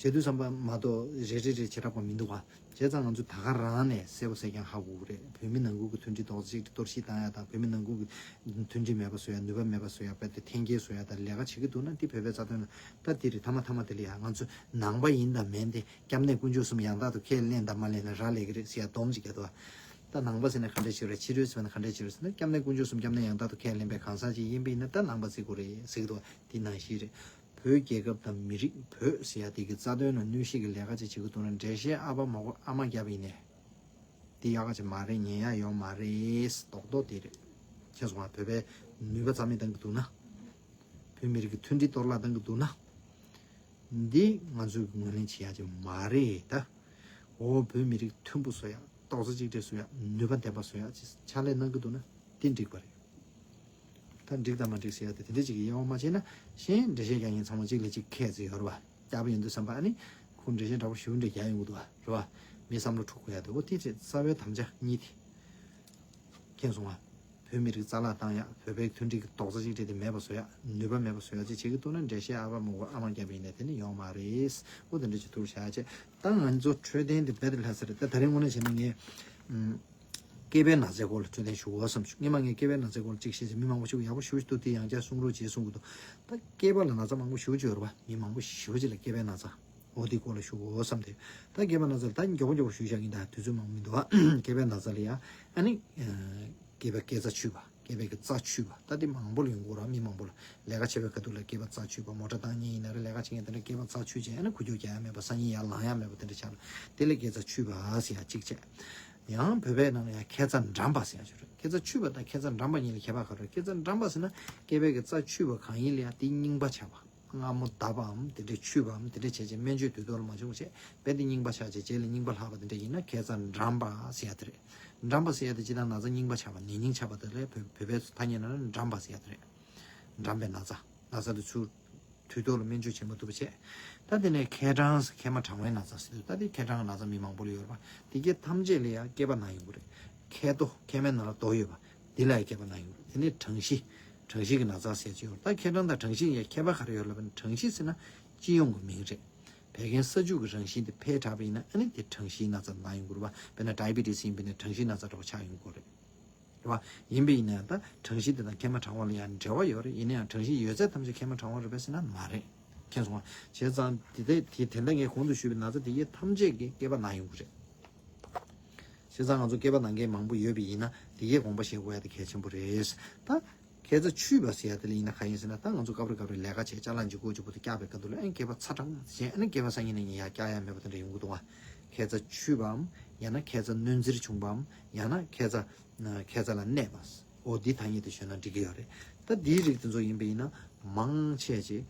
བྱེད་དུས་བསམ་པ་མ་གཏོགས་རེ་རེ་རེ་བྱེད་རག་པ་མི་འདུག་བ། བྱས་ཙང་ང་ཚོ་ད་ག་རང་ནས་གསལ་པོ་གསལ་རྐྱང་ཧ་གོ་གི་རེད། བོད་མི་ནང་ཁུལ་གྱི་མཐུན་སྒྲིལ་རྡོག་རྩ་གཅིག་སྒྲིལ་གཏོར་བཤིག་བཏང་ཡ་དང་། བོད་མི་ནང་ཁུལ་གྱི་མཐུན་སྒྲིལ་མེད་པ་བཟོ་ཡ། ནུས་པ་མེད་པ་བཟོ་ཡ། དཔེ་དེ་འཐེན་འཁྱེར་བཟོ་ཡ་དང་ལས་ཀ་བྱེད་ཀྱི་འདུག་ན། དེ་བོད་པའི་རྩ་དོན་ལ་ད་དེ་རེད། མཐའ་མ་མཐའ་མ་དེ་ལ་ཡ་ང་ཚོ་ནང་པ་ཡིན་དང་མིན་དེ། སྐྱབས་གནས་དཀོན་མཆོག་གསུམ་ཡང་དག་ཏུ་ཁས་ལེན་དང་མ་ལེན་ལ་རག་ལས་ཀྱི་རེད་ཟེར་ཡ་སྡོམ་ཅིག་རྒྱག་འདུག་ད་ནང་པ་ཟེར་ན་ག་འདྲ་ཞིག་རེད། ཕྱི་རོལ་ཟེར་ན་ག་འདྲ་ཞིག་རེད་ཟེར་ན། སྐྱབས་གནས་དཀོན་མཆོག་གསུམ་སྐྱབས་གནས་ཡང་དག་ཏུ་ཁས་ལེན་པའི་གང་ཟག་ཅིག་ཡིན་པ་ཡིན་ན་ད་ནང་པ་ཟེར་དགོས་རེད་ཟེར་གྱི་འདུག་དེ་ནང་བཞིན་རེད། བོད་རྒྱལ་ཁབ་དང་མི་རིགས། བོད་ཟེར་ཡ་དེ་གི་རྩ་དོན་ལ་གནོད་བྱེད་ཀྱི་ལས་ཀ་ཅིག་བྱེད་ཀྱི་འདུག་ན། འགྲེལ་བཤད་ཨ་ཕ་མ་གོ་ཨ་མ་རྒྱབ་ཡིན་ནས། དེ་ཡག་ག་ཅིག་མ་རེད། ཉན་ཡ་ཡོད་མ་རེད། རྡོག་རྡོག་དེ་རེད། མཁྱེན་སོང་ང་། བོད་པའི་ནུས་པ་རྩ་མེད་བཏང་གི་འདུག་ན། བོད་མི་རིགས་ཀྱི་མཐུན་སྒྲིལ་གཏོར་བརླག་བཏང་གི་འདུག་ན། འདི་ང་ཚོས་ངོས་ལེན་བྱེད་ཡ་ཅིག་མ་རེད་ད། འོ་བོད་མི་རིགས་མཐུན་པོ་བཟོ་ཡ། རྡོག་རྩ་གཅིག་སྒྲིལ་བཟོ་ཡ། ནུས་པ་ལྡན་པ་བཟོ་ཡ་ཅིག་ཕྱག་ལས་གནང་གི་འདུག་ན་དེ་འགྲིག་པ་རེད། ད་འགྲིག་དང་མ་འགྲིག་ཟེར་ཡ་དེ་དེ་འདྲ་ཅིག་གི་དབྱེ་བ་མ་ཕྱེ་ན། གཞན་འགྲེལ་བཤད་རྒྱག་མཁན་ཚང་མ་གཅིག་ལས་གཅིག་ཁྱད་ཚད་ཡོད་རེད་བ། སྐྱག་པ་ཡོང་དུས་བསམ་པ། ཨ་ནི་ཁོང་འགྲེལ་བཤད་འདྲ་པོ་ཞེ་པོ་འདྲ་རྒྱག་ཡོང་གི་འདུག་བ། རེད་བ། མི་བསམ་བློ་འཁྲུག་དགོས་ཡ་དེ། འོ་དེ་བྱས་རྩ་བའི་དམ་བཅའ་གཉིས་དེ། མཁྱེན་སོང་ང་། བོད་མི་རིགས་རྩ་བརླག་བཏང་ཡ། བོད་པའི་མཐུན་སྒྲིལ་གྱི་རྡོག་རྩ་གཅིག་སྒྲིལ་དེ་མེད་པ་བཟོ་ཡ། ནུས་པ་མེད་པ་བཟོ་ཡ་ཅིག་བྱེད་ཀྱི་འདུག་ན། འགྲེལ་བཤད་ཨ་ཕ་མ་གོ་ཨ་མ་རྒྱབ་ཡིན་ནས་དེ་ནི་ཡོང་མ་རེད། འོ་དེ་འདྲ་ཅིག་ཐུགས་བཞག་བྱས། ད་ང་ཚོ་འཕྲོད་བསྟེན་དེ་རྦད་དེ་ལྷག་ས་རེད། ད་ད་རིང་དངོས་གནས་བྱས་ན་ངས་ཨམ། སྐེད་པའི་ན་ཚའི་སྐོར་ལ་འཕྲོད་བསྟེན་ཞུ་དགོས་བསམ་བྱུང་། སྔོན་མ་ངས་སྐེད་པའི་ན་ཚའི་སྐོར་ལ་གཅིག་བཤད་ཅིག་མི་མང་པོ་ཞིག་ཡག་པོ་ཞེ་པོ་ཅིག་འདུག་དེ་ཡང་བསྐྱར་གསུང་རོགས་བྱེད་གསུང་གི་འདུག་ད་སྐེད་པ་ལ་ན་ཚ་མང་པོ་ཞེ་པོ་ཅིག་ཡོད་རེད་པ། མི་མང་པོ་ཞེ་པོ་ཅིག་ལ་སྐེད་པའི་ན་ཚ། འོ་དེའི་སྐོར་ལ་ཞུ་དགོས་བསམ་སྟེ། ད་སྐེད་པའི་ན་ཚ་ལ་ད་མགྱོགས་པོ་མགྱོགས་པོ་ཞུས་བཞག་གི་ཡིན། ད་དུས་ཚོད་མང་པོ་མི་འདུག་ཨ། སྐེད་པའི་ན་ཚ་ལ་ཡ། ཨ་ནི། སྐེད་པའི་སྐེ་རྩ་འཆུས་པ། སྐེད་པའི་གི་རྩ་འཆུས་པ། ད་དེ་མང་པོ་ལ་ཡོང་གི་ཡོད་རེད། མི་མང་པོ་ལ། ལས་ཀ་བྱེད་པའི་ཁ་ཐུག་ལ་སྐེད་པ་རྩ་འཆུས་པ། མོ་ཊ་བཏང་མཁན་ཡིན་ན་རེད། ལས་ཀ་བྱེད་མཁན་དེ་འདྲ་སྐེད་པ་རྩ་འཆུས་བྱས། ཨ་ནི་འགུལ་སྐྱོད་རྒྱག་ཡ་མེད་པ། སང་ཉིན་ཡར་ལངས་ཡ་མེད་པ། དེ་འདྲ་ཆགས་ན་དེ་ལ་སྐེད་རྩ་འཆུས་པ་ཟེར་ཡ་གཅིག་བྱས། ཡང་བོད་པའི་ནང་ལ་ཡང་སྐེ་རྩ་འགྲམ་པ་ཟེར་ཡ་ཅིག་ཡོད་རེད། སྐེ་རྩ་འཆུས་པ་དང་སྐེ་རྩ་འགྲམ་པ་གཉིས་ལ་ཁྱད་པར་ག་རེ་རེད། སྐེ་རྩ་འགྲམ་པ་ཟེར་ན་སྐེད་པའི་གི་རྩ་འཆུས་པ་གང་ཡིན་ལ་ཡ་དེ་རྙིང་པ་ཆགས་པ། མངར་མོ་བརྡབ་པའམ་དེ་འདྲས་འཆུས་པའམ་དེ་འདྲས་བྱས་བྱས་སྨན་བཅོས་དུས་ཐོག་ལ་མ་བྱུང་བྱས་རྦད་དེ་རྙིང་པ་ཆགས་བྱས་རྗེས་ལ་རྙིང་པ་ལྷག་པ་དེ་འདྲས་ཡིན་ན་སྐེ་རྩ་འགྲམ་པ་ཟེར་ཡ་དེ་རེད། འགྲམ་པ་ཟེར་ཡ་དེ་སྤྱིར་བཏང་ན་ཚ་རྙིང་པ་ཆགས་པ། ནད་རྙིང་ཆགས་པ་དེ་ལ་བོད་བོད་པའི་ཐ་སྙད་ནང་ན་འགྲམ་པ་ཟེར་ཡ་དེ་རེད། འགྲམ་པའི་ན་ཚ། ན་ཚ་དེ་ཚུར་དུས་ཐོག་ལ་སྨན་བཅོས་བྱེད་མ་ཐུབ་པ་བྱས། ད་དེ་ནས་མཁལ་གྲང་། མཁལ་མ་གྲང་བའི་ན་ཚ་ཟེར་དུས། ད་དེ་མཁལ་གྲང་གི་ན་ཚ་མི་མང་པོ་ལ་ཡོད་རེད་པ། དེ་གའི་ཐམས་ཅད་ལ་ཡང་སྐེད་པ་ན་ཡོང་གི་རེད། མཁལ་རྡོ། མཁལ་མའི་ནང་ལ་རྡོ་ཡོད་པ། དེ་ལ་ཡང་སྐེད་པ་ན་ཡོང་གི་རེད། དེ་ནས་གྲང་གཤིས། གྲང་གཤིས་ཀྱི་ན་ཚ་ཟེར་གྱི་ཡོད་རེད། ད་མཁལ་གྲང་དང་གྲང་གཤིས་ཡང་ཁྱད་པར་ག་རེ་ཡོད་ལབ་ན། གྲང་གཤིས་ཟེར་ན་སྤྱི་ཡོངས་ཀྱི་མིང་རེད། བད་ཀན་ས་འཇུག་གི་རང་བཞིན་དེ་འཕེལ་དྲགས་པ་ཡིན་ན། ཨ་ནི་དེ་གྲང་གཤིས་ན་ཚ་ན་ཡོང་གི་རེད་པ། དཔེར་ན་ཌའི་བི་ཊི་སི་ཡིན་པ་ཡིན་ན་གྲང་གཤིས་ན་ཚ་འདྲ་པོ་ཆགས་ཡོང་གི་རེད། རེད་བ། ཡིན་པ་ཡིན་ན་ཡང་ད་གྲང་གཤིས་དེ་དང་མཁལ་མ་གྲང་བ་ལ་ཡང་འབྲེལ་བ་ཡོད་རེད། ཡིན་ན་ཡང་གྲང་གཤིས་ཡོད་ཚད་ཐམས་ཅད་མཁལ་མ་གྲང་བ་རེད་པས་ཟེར་ན་མ་རེད། མཁྱེན་སོང་ང་། བྱས་ཙང་དེ་དེ་དེ་དེ་འདྲ་ངས་གོང་དུ་ཞུས་པའི་ན་ཚ་དེ་གའི་ཐམས་ཅད་ཀྱིས་སྐེད་པ་ན་ཡོང་གི་རེད། བྱས་ཙང་ང་ཚོ་སྐེད་པ་ན་མཁན་མང་པོ་ཡོད་པ་ཡིན་ན་དེ་གའི་དགོངས་པ་བཞེས་དགོས་ཡ་དེ་གལ་ཆེན་པོ་རེད། ད་མཁལ་རྩ་འཆུས་པ་ཟེར་ཡ་དེ་ལ་ཡིན་ན་ག་ཡིན་ཟེར་ན། ད་ང་ཚོ་སྐབས་རེ་སྐབས་རེ་ལས་ཀ་བྱས་ཅ་ལག་ཅིག་སྒོ་ཅིག་པོ་དེ་བཀྱགས་པའི་སྐབས་དུ་ལ་ཨེ་སྐེད་པ་ཚ་གྲང་བྱས། ཨ་ནི་སྐེད་པ་སང་ཉིན་ནས་ཉིན་ཡར་བཀྱག་ཡ་མེད་པ་དེ་འདྲ་ཡོང་གི་འདུག་བ། མཁལ་རྩ་འཆུས་པའམ། ཡང་ན་མཁལ་རྩ་གནོན་འཚེར་བྱུང་བའམ། ཡང་ན་མཁལ་རྩ། མཁལ་རྩ་ལ་གནས་པ། འོ་འདི་ཐ་སྙད་དུ་བྱས་ན་འགྲིག་གི་ཡོད་རེད། ད་འདིའི་རིགས་དེ་ཚོ་ཡིན་པ་ཡིན་ན་མང་ཆེ་ཅིག་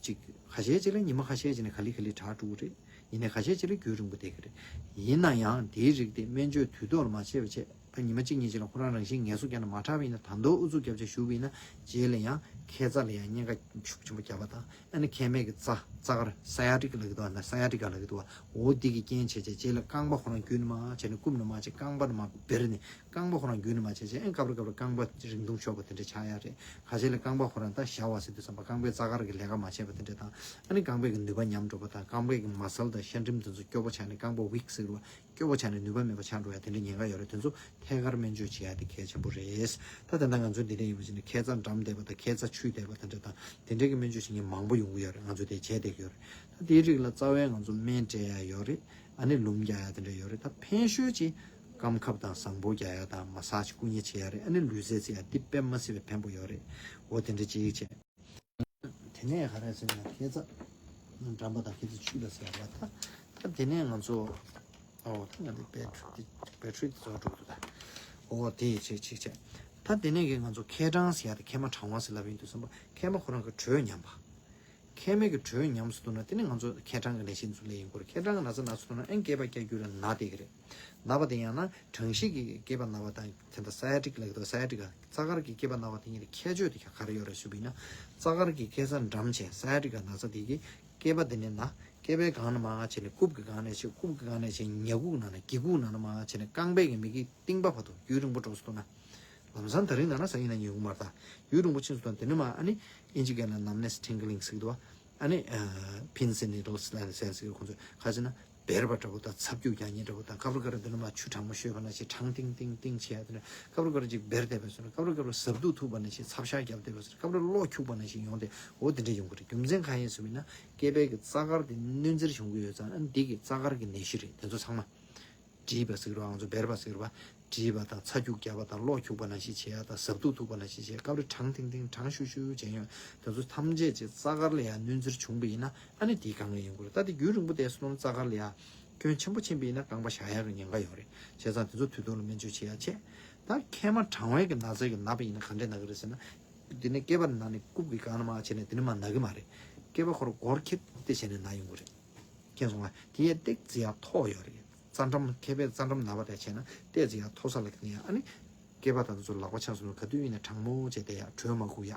ཅིག་ཁ་ཤས་ཅིག་ལ་ཉི་མ་ཁ་ཤས་ཅིག་ནས་ག་ལེ་ག་ལེ་དྲག་འགྲོ་གི་རེད། ཡིན་ནའི་ཁ་ཤས་ཅིག་ལ་རྒྱུན་རིང་པོ་བསྡད་ཀྱི་རེད། ཡིན་ན་ཡང་དེའི་རིགས་དེ་སྨན་བཅོས་དུས་ཐོག་ལ་མ་བྱས་པ་བྱས། ད་ཉི་མ་གཅིག་གཉིས་ཅིག་ལ་ཁོ་རང་རང་བཞིན་ངལ་གསོ་བརྒྱབ་ནས་མ་དྲག་པ་ཡིན་ན། ད་དུང་ཨུ་ཚུགས་རྒྱབ་བྱས་བཞུགས་པ་ཡིན་ན། རྗེས་ལ་ཡང་མཁལ་རྩ་ལ་ཡང་གཉན་ཁ་ཤུགས་ཆེན་པོ་བརྒྱབ་པ་དང་། ཨ་ནི་མཁལ་མའི་གི་རྩ། རྩ་དཀར་སའི་ཡ་ཊི་ཀ་ལབ་ཀྱི་འདུག་བ། ན་སའི་ཡ་ཊི་ཀ་ལབ་ཀྱི་འདུག་བ། འོ་འདི་གི་རྐྱེན་བྱས་བྱས་རྗེས་ལ་རྐང་པ་ཁོ་རང་རྒྱུད་ནས་མར་བྱས་ནས་རྐུབ་ནས་མར་བྱས་རྐང་པ་ནས་མར་འབེར་ནས་རྐང་པ་ཁོ་རང་རྒྱུད་ནས་མར་བྱས་བྱས་ཨེ་སྐབས་རེ་སྐབས་རེ་རྐང་པ་རིང་ཐུང་ཤོར་བ་དེ་འདྲ་ཆགས་ཡ་རེད། ཁ་ཤས་ལ་རྐང་པ་ཁོ་རང་ད་ཞ་བ་ཟེར་དུས་ཙམ་པ་རྐང་པའི་རྩ་དཀར་གྱི་ལས་ཀ་མ་བྱས་པ་དེ་འདྲ་དང་། ཨ་ནི་རྐང་པའི་གི་ནུས་པ་ཉམས་འགྲོ་བ་དང་རྐང་པའི་གི་མ་སལ་དང་ཤ་འགྲམ་དེ་ཚོ་སྐྱོ་པོ་ཆགས་ནས་རྐང་པ་ཝིག་ཟེར་བ། སྐྱོ་པོ་ཆགས་ནས་ནུས་པ་མེད་པ་ཆགས་འགྲོ་ཡ་དེ་འདྲ་ཉེན་ཁ་ཡོད་རེད། དེ་ཚོ་ཐད་ཀར་སྨན་བཅོས་བྱེད་ཡ་དེ་གལ་ཆེན་པོ་རེད། ད་དེ་འདྲ་ང་ཚོ་འདི་འདྲ་ཡིན་པ་ཅིག་ནི་ཁའི་རྩ་འགྲམ་བསྡད་པ་དང་ཁའི་རྩ་ཆུ་བསྡད་པ་དེ་འདྲ་དང་དེ་འདྲ་གི་སྨན་བཅོས་བྱེད་མཁན་མང་པོ་ཡོང་གི་ཡོད་རེད། ང་ཚོ་དེ་བྱས་བསྡད་ཀྱི་ཡོད་རེད། ད་དེའི་རིགས་ལ་རྩ་བའི་ང་ཚོ་སྨན་སྤྲད་ཡ་ཡོད་རེད། ཨ་ནི་ལུམ་རྒྱག་ཡ་དེ་འདྲ་ཡོད་རེད། ད་ཕན་ཤོས་ཅིག་སྐམ་ཁབ་དང་བཟང་པོ་རྒྱག་ཡ་དང་མ་སཱཇ་བསྐུ་མཉེ་བྱེད་ཡ་རེད། ཨ་ནི་ལུས་རྩལ་རྩེ་ཡ་འདི་དཔེ་མ་སྲིད་པའི་ཕན་པོ་ཡོད་རེད། འོ་དེ་འདྲ་ཅིག་བྱས། དེ་ནས་ག་རེ་ཟེར་ན་ཁའི་རྩ་འགྲམ་པ་དང་ཁའི་རྩ་ཆུ་ལ་ཟེར་བ་ད། ད་དེ་ནས་ང་ཚོ་ཨོ་ད་ང་ཚོ་བེ་ཊི་རི་དེ་བེ་ཊི་རི་དེ་ཚོ་འགྲོ་འདུག་ད། ཨོ་དེ་ཡི་ཆེ་ཆེ་ཆེ། ད་དེ་ནས་གི་ང་ཚོ་མཁལ་གྲང་ཟེར་ཡ་དེ་མཁལ་མ་གྲང་བ་ཟེར་ལབ་ཡིན་དུས་ཙམ་པ་མཁལ་མ་ཁོ་རང་གི་དྲོད་ཉམས་པ། མཁལ་མའི་གི་དྲོད་ཉམས་སུ་བཏང་ན་དེ་ནི་ང་ཚོ་མཁལ་གྲང་གི་ནད་གཞི་ཚོ་སླེབས་ཡོང་གི་རེད། མཁལ་གྲང་གི་ན་ཚ་ན་ཚོ་བཏང་ན་ཨེ་སྐེད་པ་བཀྱག་རྒྱུ་རེད་ན་བསྡད་ཀྱི་རེད། ན་བ་དེ་ཡང་ན་གྲང་གཤིས་ཀྱི་སྐེད་པ་ན་བ་དང་དེ་འདྲ་སའི་ཡ་ཊིག་ལབ་ཀྱི་འདུག་སའི་ཡ་ཊི་ཀ་རྩ་དཀར་གྱི་སྐེད་པ་ན་བ་དེ་གཉིས་ལ་ཁྱད་ཆོས་དེ་ག་རེ་ཡོད་རེད་ཞུས་པ་ཡིན་ན། རྩ་དཀར་གྱི་སྐེད་རྩ་འགྲམ་བྱས་སའི་ཡ་ཊིག་ན་ཚ་དེ་གི་སྐེད་པ་དེ་ནས་ན་སྐེད་པའི་སྒང་ནས་མར་བྱས་ནས་རྐུབ་ཀྱི་སྒང་ནས་བྱས་རྐུབ་ཀྱི་སྒང་ནས་བྱས་ཉ་ཁུག་ནང་ནས་སྒྱེ་ཁུག་ནང་ནས་མར་བྱས་ནས་རྐང་པའི་གི་མིག་གི་རྟིང་པ་བར་དུ་ཡུན་རིང་པོ་འགྲོ་སོང་ན། ལམ་སང་ད་རིང་ན་ན་ཚ་ཡིན་ན་ཉན་གི་མ་རེད་ད། ཡུན་རིང་པོ་ཕྱིན་སོང་ན་དེ་ནས་མར་ཨ་ནི་ཨིན་ཇི་སྐད་ལ་numbness tingling ཟེར་གི་འདུག་བ། ཨ་ནི་pins and needles ལབ་ནས་ཟེར་ཟེར་ཁོང་ཚོས་ག་ཟེར་ན་འབེར་བ་འདྲ་པོ་དང་ཚ་རྒྱུག་རྒྱག་མཁན་འདྲ་པོ་དང་སྐབས་རེ་སྐབས་རེ་འདི་ནས་མར་ཆུ་གྲང་མོ་བཤོས་པ་ནང་བཞིན་གྲང་ཏིང་ཏིང་ཏིང་བྱེད་ཡ་དེ་འདྲ། སྐབས་རེ་སྐབས་རེ་ཅིག་འབེར་བསྡད་པའི་བཟོ་འདྲ། སྐབས་རེ་སྐབས་རེ་ཟབ་ཏུ་ཐུག་པ་ནང་བཞིན་ཚབ་ཤ་བརྒྱབ་བསྡད་པའི་བཟོ་འདྲ། སྐབས་རེ་གློ་འཁྱུག་པ་ནང་བཞིན་ཡོང་སྟེ་འོ་དེ་འདྲ་ཡོང་གི་རེད། རྒྱུ་མཚན་གང་ཡིན་ཟེར་བ་ཡིན་ན་སྐེད་པའི་གི་རྩ་དཀར་དེ་གནོད་འཚེར་བྱུང་གི་ཡོད་ཙང་ཨ་ནི་འདི་གི་རྩ་དཀར་གི་ནད་གཞི་རེད། དེ་ཚོ་ཚང་མ། བྲིས་པ་ཟེར་གི་རེད་བ། ང་ཚོ་འབེར་བ་ཟེར་གི་རེད་བ། བྲིས་པ་དང་ཚ་རྒྱུག་རྒྱབ་པ་དང་གློ་འཁྱུག་པ་ནང་བཞིན་བྱེད་ཡ་དང་ཟབ་ཏུ་ཐུག་པ་ནང་བཞིན་བྱེད་ཡ། སྐབས་རེ་གྲང་ཐིང་ཐིང་གྲང་ཤུར་ཤུར་བྱེད་ཡོང་། དེ་ཚོ་ཐམས་ཅད་ཀྱི་རྩ་དཀར་ལ་ཡང་གནོད་འཚེར་བྱུང་བ་ཡིན་ན་ཨ་ནི་དེའི་དཀའ་ངལ་ཡོང་གི་རེད། ད་དེ་རྒྱུན་རིང་པོ་བསྡད་སོང་ན་རྩ་དཀར་ལ་ཡང་སྐྱོན་ཆེན་པོ་ཕྱིན་པ་ཡིན་ན་རྐང་པ་བཞག་ཡ་གི་ཉེན་ཁ་ཡོད་རེད། བྱས་ཙང་དེ་ཚོ་དུས་ཐོག་ལ་སྨན་བཅོས་བྱེད་ཡ་བྱས། ད་མཁལ་མ་གྲང་བའི་གི་ན་ཚ་གི་ན་བ་ཡིན་ན་ག་འདྲས་ན་གི་རེད་ཟེར་ན། དེ་ནས་སྐེད་པ་ན་ནས་རྐུབ་ཀྱི་སྒང་ནས་མར་བྱས་ནས་དེ་ནས་མར་ན་གི་མ་རེད། སྐེད་པ་ཁོ་རང་སྒོར་ཁེབས་ཏེ་བྱས་ནས་ན་ཡོང་གི་རེད། མཁྱེན་སོང་ང་། དེ་ཡས་ཏོག་ཙམ་ཡར་མཐོ་ཡོད་རེད། རྩ་འགྲམ་མཁལ་པའི་རྩ་འགྲམ་ན་བ་དེ་བྱས་ན་ཏོག་ཙམ་ཡར་མཐོ་ས་ལ་ཁེལ་ཡ། ཨ་ནི་སྐེད་པ་དང་དེ་ཚོ་ལག་པ་ཆགས་སོང་ན་ག་དུས་ཡིན་ན་གྲང་མོ་བྱས་བསྡད་ཡ། དྲོད་མ་ཁུག་ཡ།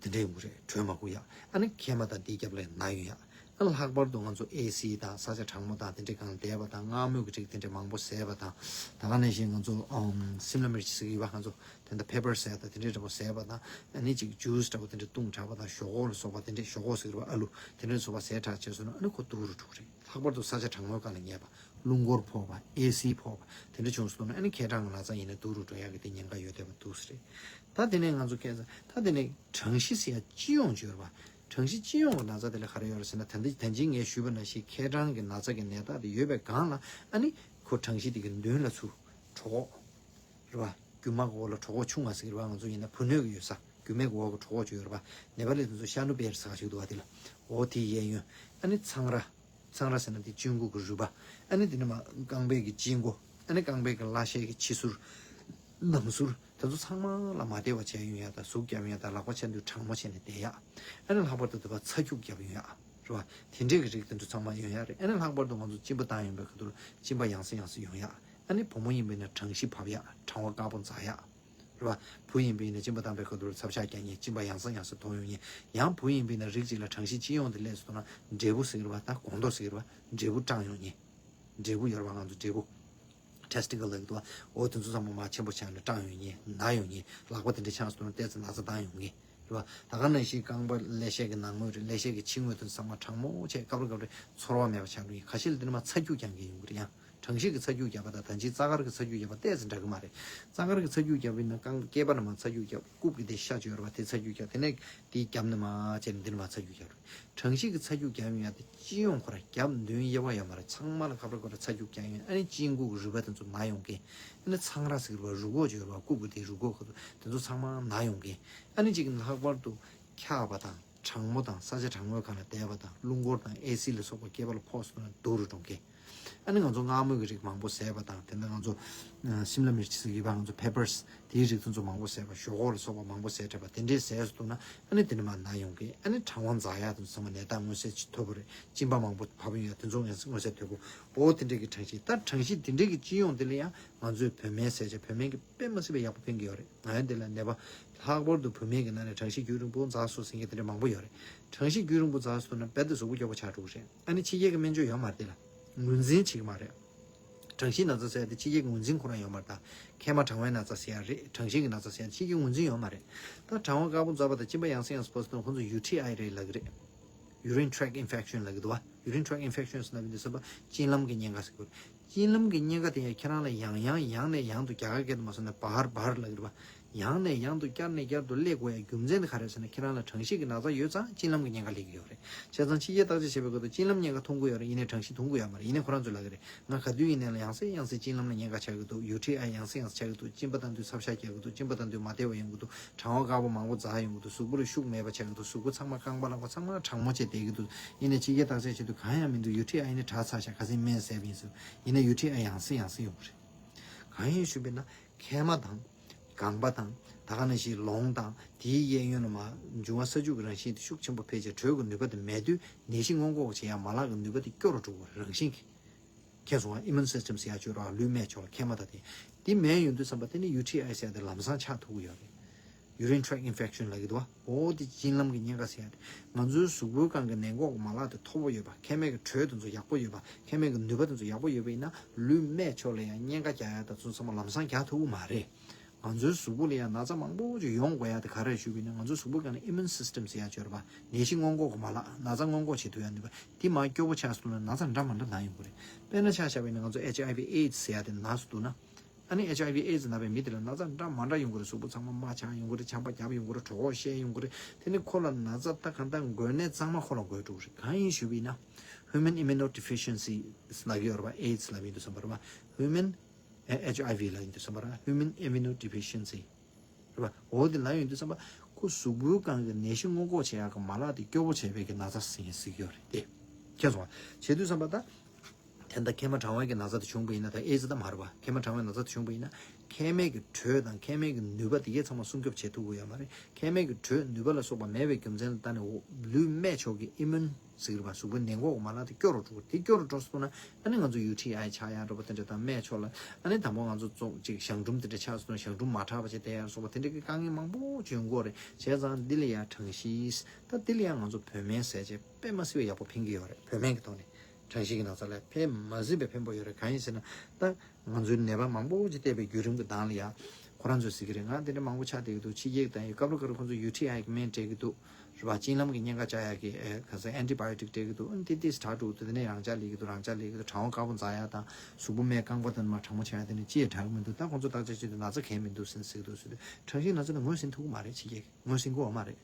དེ་འདྲ་ཡོང་གི་རེད། དྲོད་མ་ཁུག་ཡ། ཨ་ནི་མཁལ་མ་དང་དེའི་རྒྱབ་ལ་ན་ཡོང་ཡ། ཨ་ལྷག་པར་དུ་ང་ཚོ་ཨེ་སི་དང་ས་ཆ་གྲང་མོ་དང་དེ་འདྲའི་སྒང་བསྡད་པ་དང་མངར་མོ་གི་རིགས་དེ་འདྲ་མང་པོ་ཟས་པ་དང་། ད་ག་ནང་བཞིན་ང་ཚོ་ཨམ་སིམ་ལ་མིར་ཅི་ཟེར་གི་ཡོད་པ། ང་ཚོ་དེ་འདྲ་པེ་པར་ཟས་དང་དེ་འདྲའི་འདྲ་པོ་ཟས་པ་དང་། ཨ་ནི་ཅིག་ཇུས་འདྲ་པོ་དེ་འདྲ་བཏུང་དྲགས་པ་དང་ཞོག་ཁོག་ལ་སོགས་པ་དེ་འདྲ། ཞོག་ཁོག་ཟེར་བ་ཨ་ལུ་དེ་འདྲ་སོགས་པ་ཟས་དྲགས་བྱས་སོང་ན་ཨ་ནི་ཁོ་སྡུག་རུ་འགྲོ་གི་རེད། ལྷག་པར་དུ་ས་ཆ་གྲང་མོའི་སྒང་ལ་ཉལ་བ། རླུང་འཁོར་ཕོག་པ། ཨེ་སི་ཕོག་པ་དེ་འདྲ་བྱུང་སོང་ན་ཨ་ནི་མཁལ་གྲང་གི་ན་ཚ་ཡིན་ན་སྡུག་རུ་འགྲོ་ཡག་གི་དེ་ཉེན་ཁ་ཡོད་བསྡད་པ་འདུག་ཟེར་རེད། ད་དེ་ནས་ང་ཚོ་ཁ་སང་ད་དེ་ནས་གྲང་གཤིས་ཟེར་ཡ་སྤྱི་ཡོངས་ཡོད་རེད་པ། གྲང་གཤིས་སྤྱི་ཡོངས་ཀྱི་ན་ཚ་དེ་ལ་ག་རེ་ཡོད་རེད་ཟེར་ན། ད་ལྟ་ད་ཅི་ངས་ཞུས་པ་ནང་བཞིན་མཁལ་གྲང་གི་ན་ཚ་གི་ནད་རྟགས་དེ་ཡོད་པའི་སྒང་ལ་ཨ་ནི་ཁོ་གྲང་གཤིས་དེ་གི་མདུན་ལ་ཚུར་གྲོད་ཁོག་རེད་པ། རྒྱུ་མ་གི་འོག་ལ་གྲོད་ཁོག་ཆུང་བ་ཟེར་གི་རེད་པ། ང་ཚོ་ཡིན་ན་བུ་སྣོད་ཀྱི་ཡོད་ས། རྒྱུ་མའི་གི་འོག་གི་གྲོད་ཁོག་ཅིག་ཡོད་རེད་པ། ནེ་པ་ལི་དེ་ཚོ་ཤ་ནུ་པེར་ཟེར་ཞིག་འདུག་པ། དེ་ལ་འོ་དེའི་གཡས་གཡོན། ཨ་ནི་ཚང་ར། ཚང་ར་ཟེར་ན་དེ་གཅིན་སྐུ་གི་རུས་པ། ཨ་ནི་དེ་ནས་མར་རྐང་པའི་གི་དཔྱི་མགོ། ཨ་ནི་རྐང་པའི་གི་ལྷ་ཤའི་གི་ཕྱི་ཟུར། ནང་ཟུར། དེ་ཚོ་ཚང་མ་ལ་མ་བདེ་བ་བྱས་ཡོང་ཡ་དང་ཟུག་བརྒྱབ་ཡོང་ཡ་དང་ལག་པ་ཆག་དུས་གྲང་མོ་བྱས་ནས་བསྡད་ཡ། ཨ་ནི་ལྷག་པར་དུ་དེ་བ་ཚ་རྒྱུག་བརྒྱབ་ཡོང་ཡ། རེད་པ། དེ་འདྲའི་གི་རིགས་དེ་ཚོ་ཚང་མ་ཡོང་ཡ་རེད། ཨ་ནི་ལྷག་པར་དུ་ང་ཚོ་གཅིན་པ་བཏང་ཡོང་པའི་ཁ་ཐུག་ལ་གཅིན་པ་ཡང་སེ་ཡང་སེ་ཡོང་ཡ། ཨ་ནི་བུ་མོ་ཡིན་པས་ན་གྲང་གཤིས་བབས་ཡ། གྲང་བ་དཀར་པོ་འཛག་ཡ། རེད་པ། བུ་ཡིན་པས་ན་གཅིན་པ་བཏང་པའི་ཁ་ཐུག་ལ་ཚབ་ཤ་རྒྱག་མཁན། གཅིན་པ་ཡང་སེ་ཡང་སེ་མཐོང་ཡོང་མཁན། ཡང་བུ་ཡིན་པས་ན་རིགས་གཅིག་ལ་གྲང་གཤིས་སྤྱི་ཡོངས་དེ་སླེབས་སོང་ན་འབྲས་བུ་ཟེར་གི་རེད་པ། ད་སྒོང་རྡོག་ཟེར་གི་རེད་པ། འབྲས་བུ་སྐྲངས་ཡོང་མཁན། འབྲས་བུ་ཡོད་རེད་པ། ང་ཚོ་འབྲས་བུ། ཊེ་སི་ཊི་ཀལ་ལབ་ཀྱི་འདུག་པ། འོ་དེ་ཚོ་ཚང་མ་མར་ཆེན་པོ་ཆགས་ནས་སྐྲངས་ཡོང་མཁན། ན་ཡོང་མཁན། ལག་པ་དེ་འདྲ་ཆགས་སོང་ན་ཏོག་ཙམ་ན་ཚ་བཏང་ཡོང་མཁན། རེད་པ། ད་ག་ནང་བཞིན་རྐང་པ་ཀླད་ཤའི་གི་ནང་ངོས་རེད། ཀླད་ཤའི་གི་ཕྱི་ངོས་དེ་ཚང་མ་གྲང་མོ་བྱས། སྐབས་རེ་སྐབས་རེ་ཚོར་བ་མེད་པ་ཆགས་འགྲོ་མཁན། ཁ་ཤས་ལ་དེ་ནས་མར་ཚ་རྒྱུག་རྒྱག་མཁན་ཡོང་གི་རེད། ཡང་གྲང་གཤིས་ཀྱི་ཚ་རྒྱུག་བརྒྱབ་པ་དང་ད་ཅི་རྩ་དཀར་གྱི་ཚ་རྒྱུག་བརྒྱབ་པ་ཏོག་ཙམ་འདྲ་གི་མ་རེད། རྩ་དཀར་གྱི་ཚ་རྒྱུག་བརྒྱབ་པ་ཡིན་ན་རྐང་སྐེད་པ་ནས་མར་ཚ་རྒྱུག་བརྒྱབ། རྐུབ་ཀྱི་དེ་ཤ་ཅིག་ཡོད་རེད་པ། དེ་ཚ་རྒྱུག་བརྒྱབ། དེ་ནས་དེའི་རྒྱབ་ནས་མར་བྱས་ནས་འདི་ནས་མར་ཚ་རྒྱུག་རྒྱག་རེད། གྲང་གཤིས་ཀྱི་ཚ་རྒྱུག་རྒྱབ་ཡོང་ཡ་དེ་སྤྱི་ཡོངས་ཁོ་རང་རྒྱབ་མདུན་དབྱེ་བ་ཡོད་མ་རེད། ཚང་མ་ལ་ཁ་པར་ཁོ་རང་ཚ་རྒྱུག་རྒྱག་ཡོང་། ཨ་ནི་གཅིན་སྐུ་གི་རུས་པ་དེ་ཚོ་ན་ཡོང་མཁན། ཨ་ནི་ཚང་ར་ཟེར་བ་རུས་ཁོག་ཅིག་ཡོད་རེད་པ། རྐུབ་ཀྱི་དེ་རུས་ཁོག་ཁ་ཐུག་དེ་ཚོ་ཚང་མ་ན་ཡོང་མཁན། ཨ་ནི་གཅིག་ལྷག་པར་དུ་འཁྱག་པ་དང་གྲང་མོ་དང་ས་ཆ་གྲང་མོའི་སྒང་ལ་བསྡད་པ་དང་རླུང་འཁོར་དང་ཨེ་སི་ལ་སོགས་པ་སྐེད་པ་ལ་ཕོག་སོང་ན་སྡུག་རུ་འགྲོ་མཁན། ཨ་ནི་ང་ཚོ་མངར་མོ་གི་རིགས་མང་པོ་བཟས་པ་དང་། དེ་འདྲ་ང་ཚོ་ཨ་སིམ་ལ་མིར་ཆི་ཟེར་གྱི་ཡོད་པ། ང་ཚོ་པེ་པར་སི་དེའི་རིགས་དེ་ཚོ་མང་པོ་བཟས་པ། ཞོག་ཁོག་ལ་སོགས་པ་མང་པོ་བཟས་འདྲ་པོ་དེ་འདྲས་བཟས་སུ་འདུག་ན། ཨ་ནི་དེ་ནི་མར་ན་ཡོང་གི། ཨ་ནི་གྲང་བ་འཛག་ཡག་དེ་ཚོ་ཚང་མ། ནད་རྟགས་མངོན་གསལ་ཅིག་མཐོ་པོ་རེད། གཅིན་པ་མང་པོ་བབས་ཡོང་ཡག་དེ་ཚོ་མངོན་གསལ་མཐོ་པོ། འོ་དེ་འདྲས་ཀྱི་གྲངས་གཞི། ད་གྲངས་གཞི་དེ་འདྲས་ཀྱི་སྤྱི་ཡོངས་དེ་ལ་ཡང་ང་ཚོས་བོད་སྨན་བཟས་བྱས། བོད་སྨན་གྱི་དཔེ་མ་སྲིད་པའི་ཡག་པོ་ཕན་གྱི་ཡོད་རེད། ང་ཡང་དེ་ལ་ནད་པ་ལྷག་པར་དུ་བུད་མེད་ཀྱི་ནང་ནས་གྲངས་གཞི་རྒྱུན་རིང་པོ་འཛག་སོང་ཟེར་མཁན་དེ་འདྲ་མང་པོ་ཡོད་རེད། གྲངས་གཞི་རྒྱུན་རིང་པོ་འཛག་སོང་ན་རྦད་དེ་གཟུགས་པོ་སྐྱོ་པོ་ཆགས་འགྲོ་གི་རེད། ཨ་ནི་ཕྱི་རྒྱལ་གྱི་སྨན་བཅོས་ཡོད་མ་རེད་དེ་ལ། ངོས་འཛིན་བྱེད་ཀྱི་མ་རེད། གྲངས་གཞིའི་ན་ཚ་ཟེར་ཡ་དེ་ཕྱི་རྒྱལ་གྱི་ངོས་འཛིན་ཁོ་རང་ཡོད་མ་རེད། ད་མཁལ་མ་གྲང་བའི་ན་ཚ་ཟེར་ཡ་རེད། གྲངས་གཞི་གི་ན་ཚ་ཟེར་ཡ་ཕྱི་རྒྱལ་ངོས་འཛིན་ཡོད་མ་རེད། ད་གྲང་བ་དཀར་པོ་འཛག་པ་དང་གཅིན་པ་ཡང་སེ་ཡང་སེ་འབབ་སོང་ན་ཁོ་ཚོ་ཡུ་ཊི་ཨའི་རེད་ལབ་ཀྱི་རེད། Urinary tract infection ལབ་ཀྱི་འདུག་བ། Urinary tract infection ཟེར་ན་འདི་ཚོ་བ་གཅིན་ལམ་གྱི་གཉན་ཁ་ཟེར་གྱི་རེད། གཅིན་ལམ་གྱི་གཉན་ཁ་དེ་ཡང་ཁྱེད་རང་ལ་ཡང་ཡང་ཡང་ནས་ཡང་དུ། རྒྱ་གར་སྐད་དུ་མ་སོང་ན་བར་བར་ལབ་ཀྱི་རེད་བ། ཡང་ནས་ཡང་དུ་བསྐྱར་ནས་བསྐྱར་དུ་སླེབས་དགོས་ཡ་རྒྱུ་མཚན་དེ་ག་རེ་རེད་ཟེར་ན། ཁྱེད་རང་ལ་གྲངས་གཞི་གི་ན་ཚ་ཡོད་ཙང་གཅིན་ལམ་གྱི་གཉན་ཁ་སླེབས་ཀྱི་ཡོད་རེད། བྱས་ཙང་ཕྱི་རྒྱལ་བརྟག་དཔྱད་བྱེད་པའི་སྐབས་དུ་གཅིན་ལམ་གཉན་ཁ་མཐོང་གི་ཡོད་རེད། ཡིན་ནའི་གྲངས་གཞི་མཐོང་གི་ཡོད་མ་རེད། ཡིན་ནའི་ཁོ་རང་ཚོས་ལབ་ཀྱི་རེད། ང་ག་དུས་ཡིན་ནའི་ལ་ཡང་སེ་ཡང་སེ་གཅིན་ལམ་ལ་གཉན་ཁ་ཆགས་ཀྱི་འདུག། ཡུ་ཊི་ཨའི་ཡང་སེ་ཡང་སེ་ཆགས་ཀྱི་འདུག། གཅིན་པ་བཏང་དུས་ཚབ་ཤ་རྒྱག་གི་འདུག། གཅིན་པ་བཏང་དུས་མ་བདེ་བ་ཡོང་གི་འདུག། གྲང་བ་དཀར་པོ་མང་པོ་འཛག་ཡོང་གི་འདུག། གཟུགས་པོ་ལ་ཤུགས་མེད་པ་ཆགས་ཀྱི་འདུག། གཟུགས་པོ་ཚང་མ་རྐང་པ་ལག་པ་ཚང་མ་གྲང་མོ་བྱས་བསྡད་ཀྱི་འདུག། ཡིན་ནའི་ཕྱི་རྒྱལ་བརྟག་དཔྱད་བྱེད་དུས་གང་ཡང་མི་འདུག། ཡུ་ཊི་ཨའི་ནི་དྲག་ཚར་ཤག། ཁ་སང་སྨན་བཟས་པ་ཡིན་ཟེར། ཡིན་ནའི་ཡུ་ཊི་ཨའི་ཡང་སེ་ཡང་སེ་ཡོང་གི་རེད། གང་ཡིན་ཞུས་པ་ཡིན་ན། མཁལ་མ་དང་། རྐང་པ་དང་། ད་ག་ནང་བཞིན་ལོང་དང་དེའི་གཡས་གཡོན་ལ་མར་འབྱུང་བ་ས་འཇུག་གི་རང་བཞིན་དེ་ཤུགས་ཆེན་པོ་འཕེལ་བྱས། དྲོད་ཀྱི་ནུས་པ་དེ་མེད་དུས་ནད་གཞི་སྔོན་འགོག་བྱེད་ཡག་མ་ལག་གི་ནུས་པ་དེ་སྐྱོ་རུ་འགྲོ་གི་རེད། རང་བཞིན་གྱིས། མཁྱེན་སོང་ང་། ཨི་མུན་སིས་ཊམ་ཟེར་ཡག་ཅིག་ཡོད་རེད་བ། ལུས་སྨད་ཕྱོགས་ལ་མཁལ་མ་དང་དེ། དེ་མེད་ཡོང་དུས་ཙམ་པ་དེ་ནི་ཡུ་ཊི་ཨའི་ཟེར་ཡག་དེ་ལམ་སང་ཆགས་ཐུབ་ཀྱི་ཡོད་རེད། Urinary tract infection ལབ་ཀྱི་འདུག་བ། འོ་དེ་གཅིན་ལམ་གྱི་གཉན་ཁ་ཟེར་ཡག་དེ། ང་ཚོའི་གཟུགས་པོའི་སྒང་གི་ནད་འགོག་གི་མ་ལག་དེ་མཐོ་པོ་ཡོད་པ། མཁལ་མའི་གི་དྲོད་དེ་ཚོ་ཡག་པོ་ཡོད་པ། མཁལ་མའི་གི་ནུས་པ་དེ་ཚོ་ཡག་པོ་ཡོད་པ་ཡིན་ན། ལུས་སྨད་ཕྱོགས་ལ་ཡང་གཉན་ཁ་རྒྱག་ཡག་དང་དེ་ཚོ་ཚང་མ་ལམ་སང་རྒྱག་ཐུབ་ཀྱི་མ་རེད། ང་ཚོའི་གཟུགས་པོ་ལ་ཡང་ན་ཚ་མང་པོ་ཅིག་ཡོང་དགོས་ཡག་དེ་ག་རེ་ཞུས་པ་ཡིན་ན། ང་ཚོའི་གཟུགས་པོའི་སྒང་ལ་ཨི་མུན་སིས་ཊམ་ཟེར་ཡག་ཅིག་ཡོད་རེད་པ། ནད་གཞི་སྔོན་འགོག་གི་མ་ལག། ན་ཚ་སྔོན་འགོག་བྱེད་ཐུབ་ཡག་ནུས་པ་དེ་མར་སྐྱོ་པོ་ཆགས་སོང་ན་ན་ཚ་འདྲ་མ་འདྲ་ན་ཡོང་གི་རེད། དཔེར་ན་ཆ་བཞག་པ་ཡིན་ན་ང་ཚོ་ཨེཆ་ཨའི་ཝི་ཨེ་ཌི་སི་ཟེར་ཡག་དེ་ན་སོང་འདུག་ན། ཨ་ནི་ཨེཆ་ཨའི་ཝི་ཨེ་ཌི་སི་ན་བའི་མི་དེ་ལ་ན་ཚ་འདྲ་མ་འདྲ་ཡོང་གི་རེད། གཟུགས་པོ་ཚང་མ་རྨ་ཆགས་ཡོང་གི་རེད། ཆམ་པ་རྒྱབ་ཡོང་གི་རེད། གྲོད་ཁོག་བཤལ་ཡོང་གི་རེད། དེ་ནི་ཁོ་ལ་ན་ཚ་ད་གང་ལྟར་འགོས་ནད་གཙང་མ་ཁོ་ལ་འགོས་འགྲོ་གི་རེད། གང་ཡིན་ཞུས་པ་ཡིན་ན། Human immunodeficiency ལབ་ཀྱི་ཡོད་རེད་པ། ཨེ་ཌི་སི་ལབ་ཡིན་དུས་ཙམ་པ་རེད་པ། Human ཨེ་ཨེཆ་ཨའི་ཝི་ལབ་ཡིན་དུས་ཙམ་པ་རེད། Human immunodeficiency རེད་པ། འོ་དེ་ལབ་ཡོང་དུས་ཙམ་པ། ཁོ་གཟུགས་པོའི་སྒང་གི་ནད་གཞི་སྔོན་འགོག་བྱེད་ཡག་གི་མ་ལག་དེ་སྐྱོ་པོ་བྱས་པའི་གི་ན་ཚ་ཟེར་ཡིན་ཟེར་གྱི་ཡོད་རེད་དེ། མཁྱེན་སོང་ང་། བྱེད་དུས་ཙམ་པ་ད། དེ་འདྲ་མཁལ་མ་གྲང་བའི་གི་ན་ཚ་དེ་བྱུང་པ་ཡིན་ན། ད་ཨེ་ཌི་སི་ད་མ་རེད་པ། མཁལ་མ་གྲང་བའི་ན་ཚ་དེ་བྱུང་པ་ཡིན་ན། མཁལ་མའི་གི་དྲོད་དང་མཁལ་མའི་གི་ནུས་པ་དེ་གས་ཚང་མ་སྲུང་སྐྱོབ་བྱེད་ཐུབ་ཀྱི་ཡོད་མ་རེད། མཁལ་མའི་གི་དྲོད་ནུས་པ་ལ་སོགས་པ་མེད་པའི་རྒྱུ་མཚན་ལ་བརྟེན་ནས། འོ་ལུས་སྨད་ཕྱོགས་ཀྱི་ཨི་མུན་ཟེར་གྱི་རེད་པ། གཟུགས་པོའི་ནད་འགོག་གི་མ་ལག་དེ་སྐྱོ་རུ་འགྲོ་གི་རེད། དེ་སྐྱོ་རུ་འགྲོ་སོང་ན། ཨ་ནི་ང་ཚོ་ཡུ་ཊི་ཨའི་ཆགས་ཡག་འདྲ་པོ་དེ་འདྲ་དང་། སྨད་ཕྱོགས་ལ། ཨ་ནི་དང་པོ་ང་ཚོ་ཙོག་ཅིག་གཞང་འབྲུམ་དེ་འདྲ་ཆགས་སོང་ན་གཞང་འབྲུམ་མ་དྲག་པ་བྱས་བསྡད་ཡག་སོགས་པ་དེ་འདྲ་གི་དཀའ་ངལ་མང་པོ་ཅིག་ཡོང་གི་ཡོད་རེད། བྱས་ཙང་འདི་ལ་ཡང་གྲངས་གཞི། ད་འདི་ལ་ཡང་ང་ཚོ་བོད་སྨན་ཟས་བྱས་དཔེ་མ་སྲིད་པའི་ཡག་པོ་ཕན་གྱི་ཡོད་རེད། བོད་སྨན་གྱི་ཐོག་ནས། གྲངས་གཞི་གི་ན་ཚ་ལ་དཔེ་མ་སྲིད་པའི་ཕན་པོ་ཡོད་རེད། གང་ཡིན་ཟེར་ན། ད་ང་ཚོའི་ནད་པ་མང་པོ་ཅིག་བལྟས་པའི་བརྒྱུད་རིམ་གྱི་ནང་ལ་ཡ། ཁོ་རང་ཚོས་ཟེར་གྱི་རེད། ང་དེ་འདྲ་མང་པོ་ཆགས་བསྡད་ཀྱི་འདུག། ཕྱི་རྒྱལ་གྱི་ད་ཡོད། སྐབས་རེ་སྐབས་རེ་ཁོ་ཚོ་ཡུ་ཊི་ཨའི་གི་སྨན་སྤྲད་ཀྱི་འདུག། རེད་པ། གཅིན་ལམ་གྱི་གཉན་ཁ་བཅག་ཡག་གི་ཨེ་ག་ཟེར། ཨན་ཊི་བྷའི་ཡོ་ཊིག་སྤྲད་ཀྱི་འདུག། ཨ་ནི་དེ་དེས་དྲག་འགྲོ་གི་འདུག། དེ་ནས་རང་འཇགས་སླེབས་ཀྱི་འདུག། རང་འཇགས་སླེབས་ཀྱི་འདུག། གྲང་བ་དཀར་པོ་འཛག་ཡག་དང་། གཟུགས་པོ་སྨད་རྐང་པ་དེ་མར་གྲང་མོ་ཆགས་ཡག་དེ་ནི་ཅི་ཡང་དྲག་གི་མི་འདུག། ད་ཁོ་ཚོ་བརྟག་དཔྱད་བྱེད་དུས་ན་ཚ་གང་ཡང་མི་འདུག་ཟེར་གྱི་འདུག་ཟེར་དུས། གྲངས་གཞིའི་ན་ཚ་ནི་ངོས་ཟིན་ཐུབ་ཀྱི་མ་རེད། ཕྱི་རྒྱལ་གྱིས་ངོས་ཟིན་གྱི་ཡོད་མ་རེད།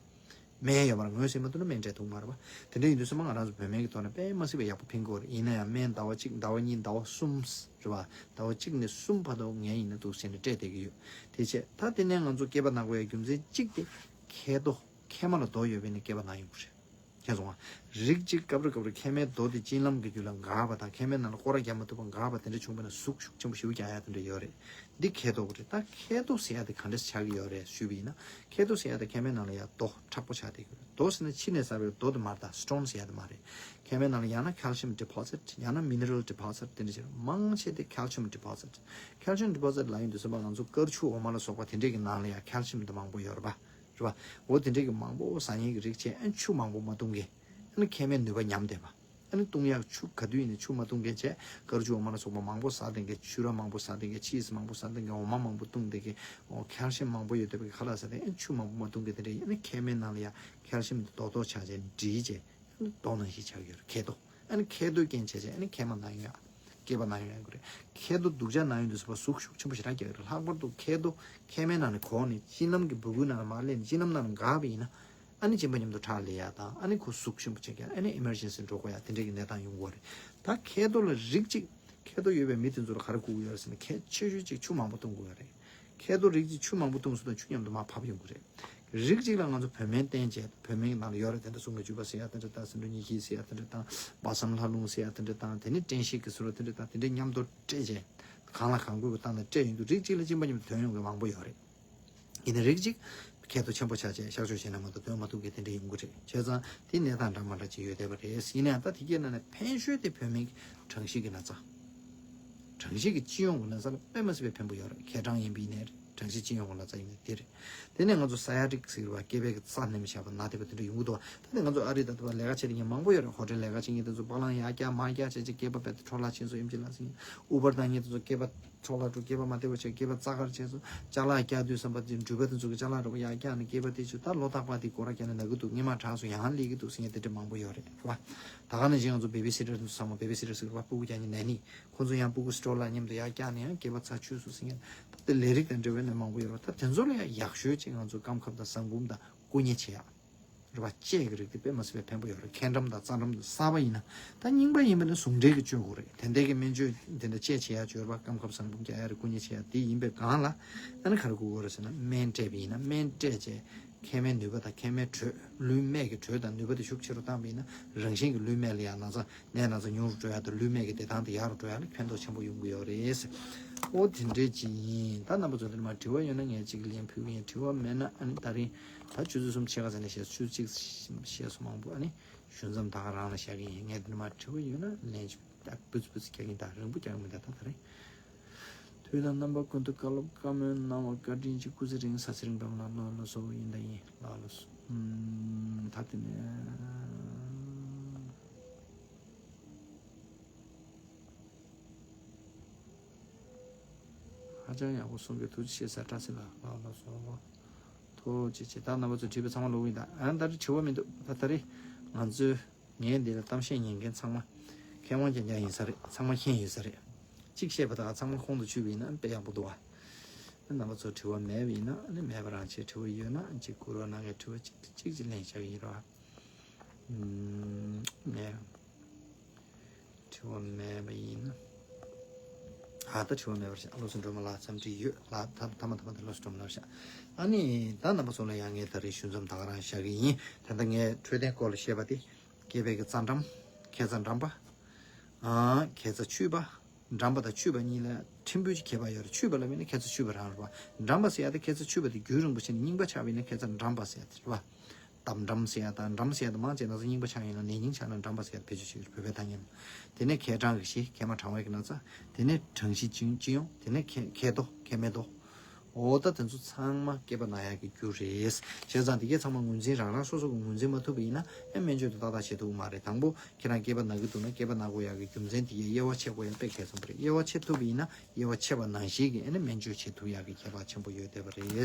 སྨན་ཡོད་མ་རེད། ངོས་ཟིན་མ་ཐུབ་ན་སྨན་སྤྲད་ཐུབ་མ་རེད་པ། དེ་འདྲ་ཡིན་དུས་ཙམ་པ་ང་རང་ཚོ་བོད་སྨན་གྱི་ཐོག་ནས་དཔེ་མ་སྲིད་པའི་ཡག་པོ་ཕན་གྱི་ཡོད་རེད། ཡིན་ན་ཡང་སྨན་ཟླ་བ་གཅིག། ཟླ་བ་གཉིས། ཟླ་བ་གསུམ། རེད་པ། ཟླ་བ་གཅིག་ནས་གསུམ་བར་དུ་ངའི་ཡིན་ན་འདུག་ཟེར་ནས་སྤྲད་བསྡད་ཀྱི་ཡོད། དེ་བྱས་ད་དེ་ནས་ང་ཚོ་སྐེད་པ་ན་དགོས་ཡག་རྒྱུ་མཚན་གཅིག་དེ། མཁལ་རྡོ། མཁལ་མ་ལ་རྡོ་ཡོད་པས་ནི་སྐེད་པ་ན་ཡོང་གི་རེད། མཁྱེན་སོང་ང་། རིགས་གཅིག་སྐབས་རེ་སྐབས་རེ་མཁལ་མའི་རྡོ་དེ་གཅིན་ལམ་གྱི་རྒྱུད་ལ་འགགས་པ་དང་། མཁལ་མའི་ནང་ལ་སྐོར་ར་རྒྱག་མ་ཐུབ་པ་འགགས་པ་དེ་འདྲ་བྱུང་བ་ན་ཟུག་ཤུགས་ཆེན་པོ་ཞེ་པོ་རྒྱག་ཡག་དེ་འདྲ་ཡོད་རེད། འདི་མཁལ་རྡོ་རེད། ད་མཁལ་རྡོ་ཟེར་ཡག་དེ་ག་འདྲས་ཆགས་ཀྱི་ཡོད་རེད་ཞུས་པ་ཡིན་ན། མཁལ་རྡོ་ཟེར་ཡག་དེ་མཁལ་མའི་ནང་ལ་ཡ་རྡོ་མཁྲེགས་པོ་ཆགས་བསྡད་ཀྱི་ཡོད་རེད། རྡོ་ཟེར་ན་ཕྱི་ནས་ཟ་བའི་རྡོ་དེ་མ་རེད། ད་སི་ཊོན་ཟེར་ཡག་དེ་མ་རེད། མཁལ་མའི་ནང་ལ་ཡང་ན་calcium deposit ཡང་ན་mineral deposit དེ་འདྲ་ཅིག་མང་ཆེ་དེ་calcium deposit། calcium deposit ལབ་ཡོང་དུས་ཙམ་པ་ང་ཚོ་དཀར་ཆུ་འོ་མ་ལ་སོགས་པ་དེ་འདྲས་ཀྱི་ནང་ལ་ཡང་calcium དེ་མང་པོ་ཡོད་རེད་པ། རེད་པ། འོ་དེ་འདྲས་ཀྱི་མང་པོ་ཟ་མཁན་གྱི་རིགས་བྱས། ཨ་ནི་ཆུ་མང་པོ་མ་བཏུང་མཁན། ཨ་ནི་མཁལ་མའི་ནུས་པ་ཉམས་བསྡད་པ། ཨ་ནི་བཏུང་ཡག་ཆུ་ག་དུས་ཡིན་ནའི་ཆུ་མ་བཏུང་མཁན་བྱས། དཀར་ཆུ་འོ་མ་ལ་སོགས་པ་མང་པོ་ཟ་བསྡད་མཁན། ཕྱུར་ར་མང་པོ་ཟ་བསྡད་མཁན། ཆིས་མང་པོ་ཟ་བསྡད་མཁན། འོ་མ་མང་པོ་བཏུང་བསྡད་མཁན། འོ་calcium མང་པོ་ཡོད་བསྡད་པའི་ཁ་ལག་ཟ་བསྡད། ཨ་ནི་ཆུ་མང་པོ་མ་བཏུང་མཁན་དེ་འདྲས་ཡིན། ཨ་ནི་མཁལ་མའི་ནང་ལ་ཡ་calcium དེ་རྡོག་རྡོག་ཆགས་བྱས་འདྲིས་བྱས། རྡོ་ནང་བཞིན་ཆགས་ཡོད་རེད། མཁལ་རྡོ། ཨ་ནི་མཁལ་རྡོའི་རྐྱེན་བྱས་བྱས་ཨ་ནི་མཁལ་མ་ན་ཡོང་ཡག། སྐེད་པ་ན་ཡོང་ཡག་གི་རེད། མཁལ་རྡོ་སྡུག་ཅག་ན་ཡོང་དུས་ཙམ་པ་ཟུག་ཤུགས་ཆེན་པོ་ཞེ་དྲག་རྒྱག་གི་རེད། ལྷག་པར་དུ་མཁལ་རྡོ་མཁལ་མའི་ནང་ནས་གོག་ནས་གཅིན་ལམ་གྱི་སྦུ་གུའི་ནང་ལ་མར་སླེབས་ནས་གཅིན་ལམ་ནང་ལ་འགགས་པ་ཡིན་ན། ཨ་ནི་གཅིན་པ་མཉམ་དུ་ཁྲག་ལས་ཡག་དང་། ཨ་ནི་ཁོ་ཟུག་ཆེན་པོ་བྱེད་ཀྱང་། ཨ་ནི་emergency འགྲོ་དགོས་ཡག་དེ་འདྲས་ཀྱི་གནས་སྟངས་ཡོང་གི་རེད། ད་མཁལ་རྡོ་ལ་རིགས་གཅིག་མཁལ་རྡོ་ཡོད་པའི་མི་དེ་ཚོ་ལ་ག་རེ་དགོས་ཀྱི་ཡོད་རེད་ཟེར་ན། གལ་ཆེ་ཤོས་གཅིག་ཆུ་མང་པོ་འཐུང་དགོས་ཡོད་རེད། མཁལ་རྡོ་རིགས་གཅིག་ཆུ་མང་པོ་འཐུང་སོང་ན་ཆུ་མཉམ་དུ་མར་ཕབ་ཡོང་གི་རེད། རིགས་གཅིག་ལ་ང་ཚོ་བོད་སྨན་བསྟེན་བྱས། བོད་སྨན་གྱི་ནང་ལ་ཡོད་རེད། དེ་འདྲ་གསུང་གི་བཅུ་པ་ཟེར་ཡ་དེ་འདྲ་དང་། སེ་འབྲུ་ཉི་ཤིག་ཟེར་ཡ་དེ་འདྲ་དང་། སྦ་གསང་ལྷ་ལུང་ཟེར་ཡ་དེ་འདྲ་དང་། དེ་ནས་སྐྲན་ཤེད་ཀྱི་ཟུར་དེ་འདྲ་དང་། དེ་འདྲ་མཉམ་དུ་སྤྲད་བྱས་གང་ལ་གང་དགོས་ཀྱི་སྟངས་ནས་སྤྲད་ཡོང་དུས། རིགས་གཅིག་ལ་གཅིན་པ་མཉམ་དུ་ཐོན་ཡོང་གི་མང་པོ་ཡོད་རེད། ཡིན་ན་རིགས་གཅིག་ཁྱད་དུ་ཆེན་པོ་ཆགས་བྱས་གཤག་བཅོས་བྱས་ན་མ་གཏོགས་ཐོན་མ་ཐུབ་མཁན་དེ་འདྲ་ཡོང་གི་རེད། བྱས་ཙང་དེ་གནས་སྟངས་འདྲ་མ་འདྲ་ཅིག་ཡོད་བསྡད་པ་རེད། ཡིན་ན་ཡང་ད་དེ་གའི་ནང་ནས་ཕན་ཤོས་དེ་བོད་སྨན་གྱི་གྲང་གཤིས་ཀྱི་ན་ཚ། གྲང་གཤིས་ཀྱི་སྤྱི་ཡོངས་ཀྱི་ན་ཚ་ལ་དཔེ་མ་སྲིད་པའི་ཕན་པོ་ཡོད་རེད། མཁལ་གྲང་ཡིན་པ་ཡིན་ནའི་རེད། གྲང་གཤིས་སྤྱི་ཡོངས་ཀྱི་ན་ཚ་ཡིན་ནའི་དེ་རེད། དེ་ནས་ང་ཚོ་སའི་ཡ་ཊིག་ཟེར་བ་སྐེད་པའི་གི་རྩ་ནེམ་བྱས་པ་ན་བསྡད་པ་དེ་འདྲ་ཡོང་གི་འདུག་བ། ད་ནི་ང་ཚོ་ཨ་རི་ད་ལྟ་བ་ལས་ཀ་བྱེད་མཁན་མང་པོ་ཡོད་རེད། ཧོ་ཊེལ་ལས་ཀ་བྱེད་མཁན་དེ་ཚོ་པ་ལང་ཡར་བཀྱག་མར་བཀྱག་བྱས་བྱས་སྐེད་པ་རྦད་དེ་འཕྲོ་བརླག་ཕྱིན་སོང་། ཨེམ་ཆི་ལ་ཟིན། ཨུ་བར་བཏང་མཁན་དེ་ཚོ་སྐེད་པ་འཕྲོ་བརླག་འགྲོ། སྐེད་པ་མ་བདེ་བ་བྱས། སྐེད་པ་རྩ་དཀར་བྱས་སོང་། ཅ་ལག་བཀྱག་དུས་ཙམ་པ་དེ་འགྲུལ་པ་དེ་ཚོ་གི་ཅ་ལག་འདྲ་པོ་ཡར་བཀྱག་ནས་སྐེད་པ་དེ་ཚོ་ད་ལོ་རྟག་པར་དེ་སྐོར་ར་བཀྱག་ནས་ན་གི་འདུག། སྔན་མ་དྲག་སོང་། ཡང་སླེབས་ཀྱི་འདུག་ཟེར་མཁན་དེ་འདྲ་མང་པོ་ཡོད་རེད། རེད་བ། ད་ག་ནང་བཞིན་ང་ཚོ་བེ་བི་སི་ཊར་དེ་ཚོ་ཚང་མ། བེ་བི་སི་ཊར་ཟེར་བ་སྤུ་གུ་རྒྱག་མཁན་ནན་ནི། ཁོང་ཚོ་ཡང་སྤུ་གུ་སི་ཊོལ་ལ་མཉམ་དུ་ཡར་བཀྱག་ནས་ཡང་སྐེད་པ་ཚ་ཆུད་སོང་ཟེར་མཁན། ད་དེ་ལས་རིགས་དང་འབྲེལ་བའི་ནད་མང་པོ་ཡོད་རེད། ད་དེ་ཚོ་ལ་ཡང་ཡག་ཤོས་ཅིག་ང་ཚོ་སྐམ་ཁབ་དང་ཟངས་བུམ་དང་བསྐུ་མཉེ་བྱེད་ཡག། རེད་བ། དཔྱད་ཀྱི་རིགས་དེ་དཔེ་མ་སྲིད་པའི་ཕན་པོ་ཡོད་རེད། མཁལ་འགྲམ་དང་རྩ་འགྲམ་དང་གསར་པ་ཡིན་ན། ད་རྙིང་པ་ཡིན་པ་ན་ཟུང་འབྲེལ་གྱི་བཅོས་དགོས་རེད། དེ་འདྲའི་གི་སྨན་བཅོས་དེ་འདྲ་དཔྱད་བྱེད་ཡ་བཅོས་པ། སྐམ་ཁབ་ཟངས་བུམ་རྒྱག་ཡ་རེད། བསྐུ་མཉེ་བྱེད་ཡ་དེ་ཡིན་པའི་སྒང་ལ། ཨ་ནི་ག་རེ་དགོས་ཀྱི་རེད་ཟེར་ན། སྨན་སྤྲད་པ་ཡིན་ན། སྨན་སྤྲད་བྱས་མཁལ་མའི་ནུས་པ་དང་མཁལ་མའི་དྲོད། ལུས་སྨད་ཀྱི་དྲོད་དང་ནུས་པ་དེ་ཤུགས་ཆེ་རུ་བཏང་བ་ཡིན་ན། རང་བཞིན་གྱིས་ལུས་སྨད་ལ་ཡང་ན་ཚ་ནད་ན་ཚ་ཉུང་རུ་འགྲོ་ཡ་དང་། ལུས་སྨད་ཀྱི་བདེ་ཐང་དེ་ཡག་རུ་འགྲོ་ཡ་ལ་ཕན་ཐོགས་ཆེན་པོ་ཡོང་གི་ཡོད་རེད། ཨོ་དེ་འདྲས་ཅིག་ཡིན། ད་རྣམ་པ་ཚོ་འདིར་མ་དྲི་བ་ཡོད་ན་ངས་ཅིག་ལན་ཕུལ་གི་ཡིན། དྲི་བ་མེད་ན་ཨ་ནི་ད་རིང་ད་ཆུ་ཚོད་གསུམ་ཕྱེད་ཀ་ཙམ་ནས་བཤད། ཆུ་ཚོད་གཅིག་བཤད་སོང་མང་པོ། ཨ་ནི་ཞུ་མཚམས་ད་ག་རང་ལ་བཞག་གི་ཡིན། ངས་འདིར་མ་དྲི་བ་ཡོད་ན་ལན་ཅིག་ད་སྤུས་སྤུས་རྒྱག་གི་ཡིན། ད་རིང་པོ་རྒྱག་གི་མི་འདུག། ད་ད་རིང་དུས་དང་རྣམ་པ་ཀུན་ཏུ་བཀའ་སློབ་བཀའ་མོལ་གནང་བར་བཀའ་དྲིན་ཆེ། སྐུ་ཚེ་རིང་། ས་ཚེ་རིང་པའམ་ལགས། ལགས་ལགས་སོ། ཡིན་ད་ཡིན། ལགས་ལགས་སོ། ཨུམ། ད་དེ་ནས་ཧ་ཅང་ཡག་པོ་གསུངས་པས་ཐུགས་རྗེ་ཆེ་ཟེར། བཀྲ་ཤིས་ལགས། ལགས་ལགས་སོ། ཐུགས་རྗེ་ཆེ། ད་རྣམ་པ་ཚོ་དྲིས་པ་ཚང་མ་ཀློག་གི་ཡིན་ད། ཨ་ད་རེས་དྲི་བ་མི་འདུག། ད་ད་རེས་ང་ཚོའི་ངའི་འདི་ལ་གཏམ་བཤད་ཉན་མཁན་ཚང་མ་མཁས་དབང་རྐྱང་རྐྱང་ཡིན་ས་རེད། ཚང་མ་མཁྱེན་ཡོད་ས་རེད། གཅིག་བཤད་པ་དང་ཚང་མ་ཁོང་དུ་ཆུད་པ་ཡིན་ན་དཔེ་ཡག་པོ་འདུག་བ། རྣམ་པ་ཚོ་དྲི་བ་མེད་པ་ཡིན་ན་ནི་མེད་པ་རང་བྱས། དྲི་བ་ཡོད་ན་གཅིག་བསྐུར་རོགས་གནང་། ངས་དྲི་བ་གཅིག་གཅིག་གཅིག་ལན་བཞག་གི་ཡིན་རོགས། ཨུམ། མེད། དྲི་བ་མེད་པ་ཡིན་ན། ཨ་ད་དྲི་བ་མེད་པར་བཞག། ལགས་སོ། སྒྲོལ་མ་ལགས་འཚམས་འདྲི་ཡོད་ལགས། ཐ་ཐ་མ་ཐ་མ་དེ་ལགས་སོ། སྒྲོལ་མ་ལགས་བཞག། ཨ་ནི་ད་རྣམ་པ་ཚོ་ལ་ཡང་ངས་ད་རེས་ཞུ་མཚམས་ད་ག་རང་བཞག་གི་ཡིན། ད་ལྟ་ངས་འཕྲོད་བསྟེན་སྐོར་ལ་བཤད་པ་དེ། སྐེད་པའི་གི་རྩ་འགྲམ། མཁལ་རྩ་འགྲམ་པ། ཨ། མཁལ་རྩ་མཆུ་པ། འགྲམ་པ་དང་མཆུ་པ་གཉིས་ལ་ཕྲན་བུ་ཅིག་ཁྱད་པར་ཡོད་རེད། མཆུ་པ་ལབ་ཡིན་ན་མཁལ་རྩ་མཆུ་པ་རང་རེད་པ། འགྲམ་པ་ཟེར་ཡ་དེ་མཁལ་རྩ་མཆུ་པ་དེ་རྒྱུན་རིང་པོ་བྱས་ནས་རྙིང་པ་ཆགས་པ་ཡིན་ན་མཁལ་རྩ་འགྲམ་པ་ཟེར་ཡ་དེ་རེད་པ། དམ་འགྲམ་ཟེར་ཡ་དང་འགྲམ་ཟེར་ཡ་དེ་མང་ཆེ་ན་ཚོ་རྙིང་པ་ཆགས་ཡིན་ན། ནད་རྙིང་ཆགས་ན་འགྲམ་པ་ཟེར་ཡ་དེ་བེད་སྤྱོད་བྱེད་ཀྱི་རེད། བོད་པའི་ཐ་སྙད་ལ། དེ་ནས་མཁལ་གྲང་གི་གཞི། མཁལ་མ་གྲང་བའི་གི་ན་ཚ། དེ་ནས་གྲང་གཞི་སྤྱི་སྤྱི་ཡོངས། དེ་ནས་མཁལ་མཁལ་རྡོ། མཁལ་མའི་རྡོ། འོ་ད་དེ་ཚོ་ཚང་མ་སྐེད་པ་ན་ཡག་གི་རྒྱུ་རེད། བྱས་ཙང་དེ་གས་ཚང་མ་ངོས་འཛིན་རང་རང་སོ་སོ་གི་ངོས་འཛིན་མ་ཐུབ་པ་ཡིན་ན་ཨེ་སྨན་བཅོས་དེ་ཏག་ཏག་བྱེད་ཐུབ་ཀྱི་མ་རེད། དང་པོ་ཁྱེད་རང་སྐེད་པ་ན་གི་འདུག་ན་སྐེད་པ་ན་དགོས་ཡག་གི་རྒྱུ་མཚན་དེ་གས་དབྱེ་བ་ཕྱེ་དགོས་ཡག་དཔེ་གལ་ཆེན་པོ་རེད། དབྱེ་བ་ཕྱེ་ཐུབ་པ་ཡིན་ན་དབྱེ་བ་ཕྱེ་བ་ནང་བཞིན་གྱི་ཨེ་ནི་སྨན་བཅོས་བྱེད་ཐུབ་ཡག་གི་ཁྱད་པར་ཆེན་པོ་ཡོད་བསྡད་པ་རེད།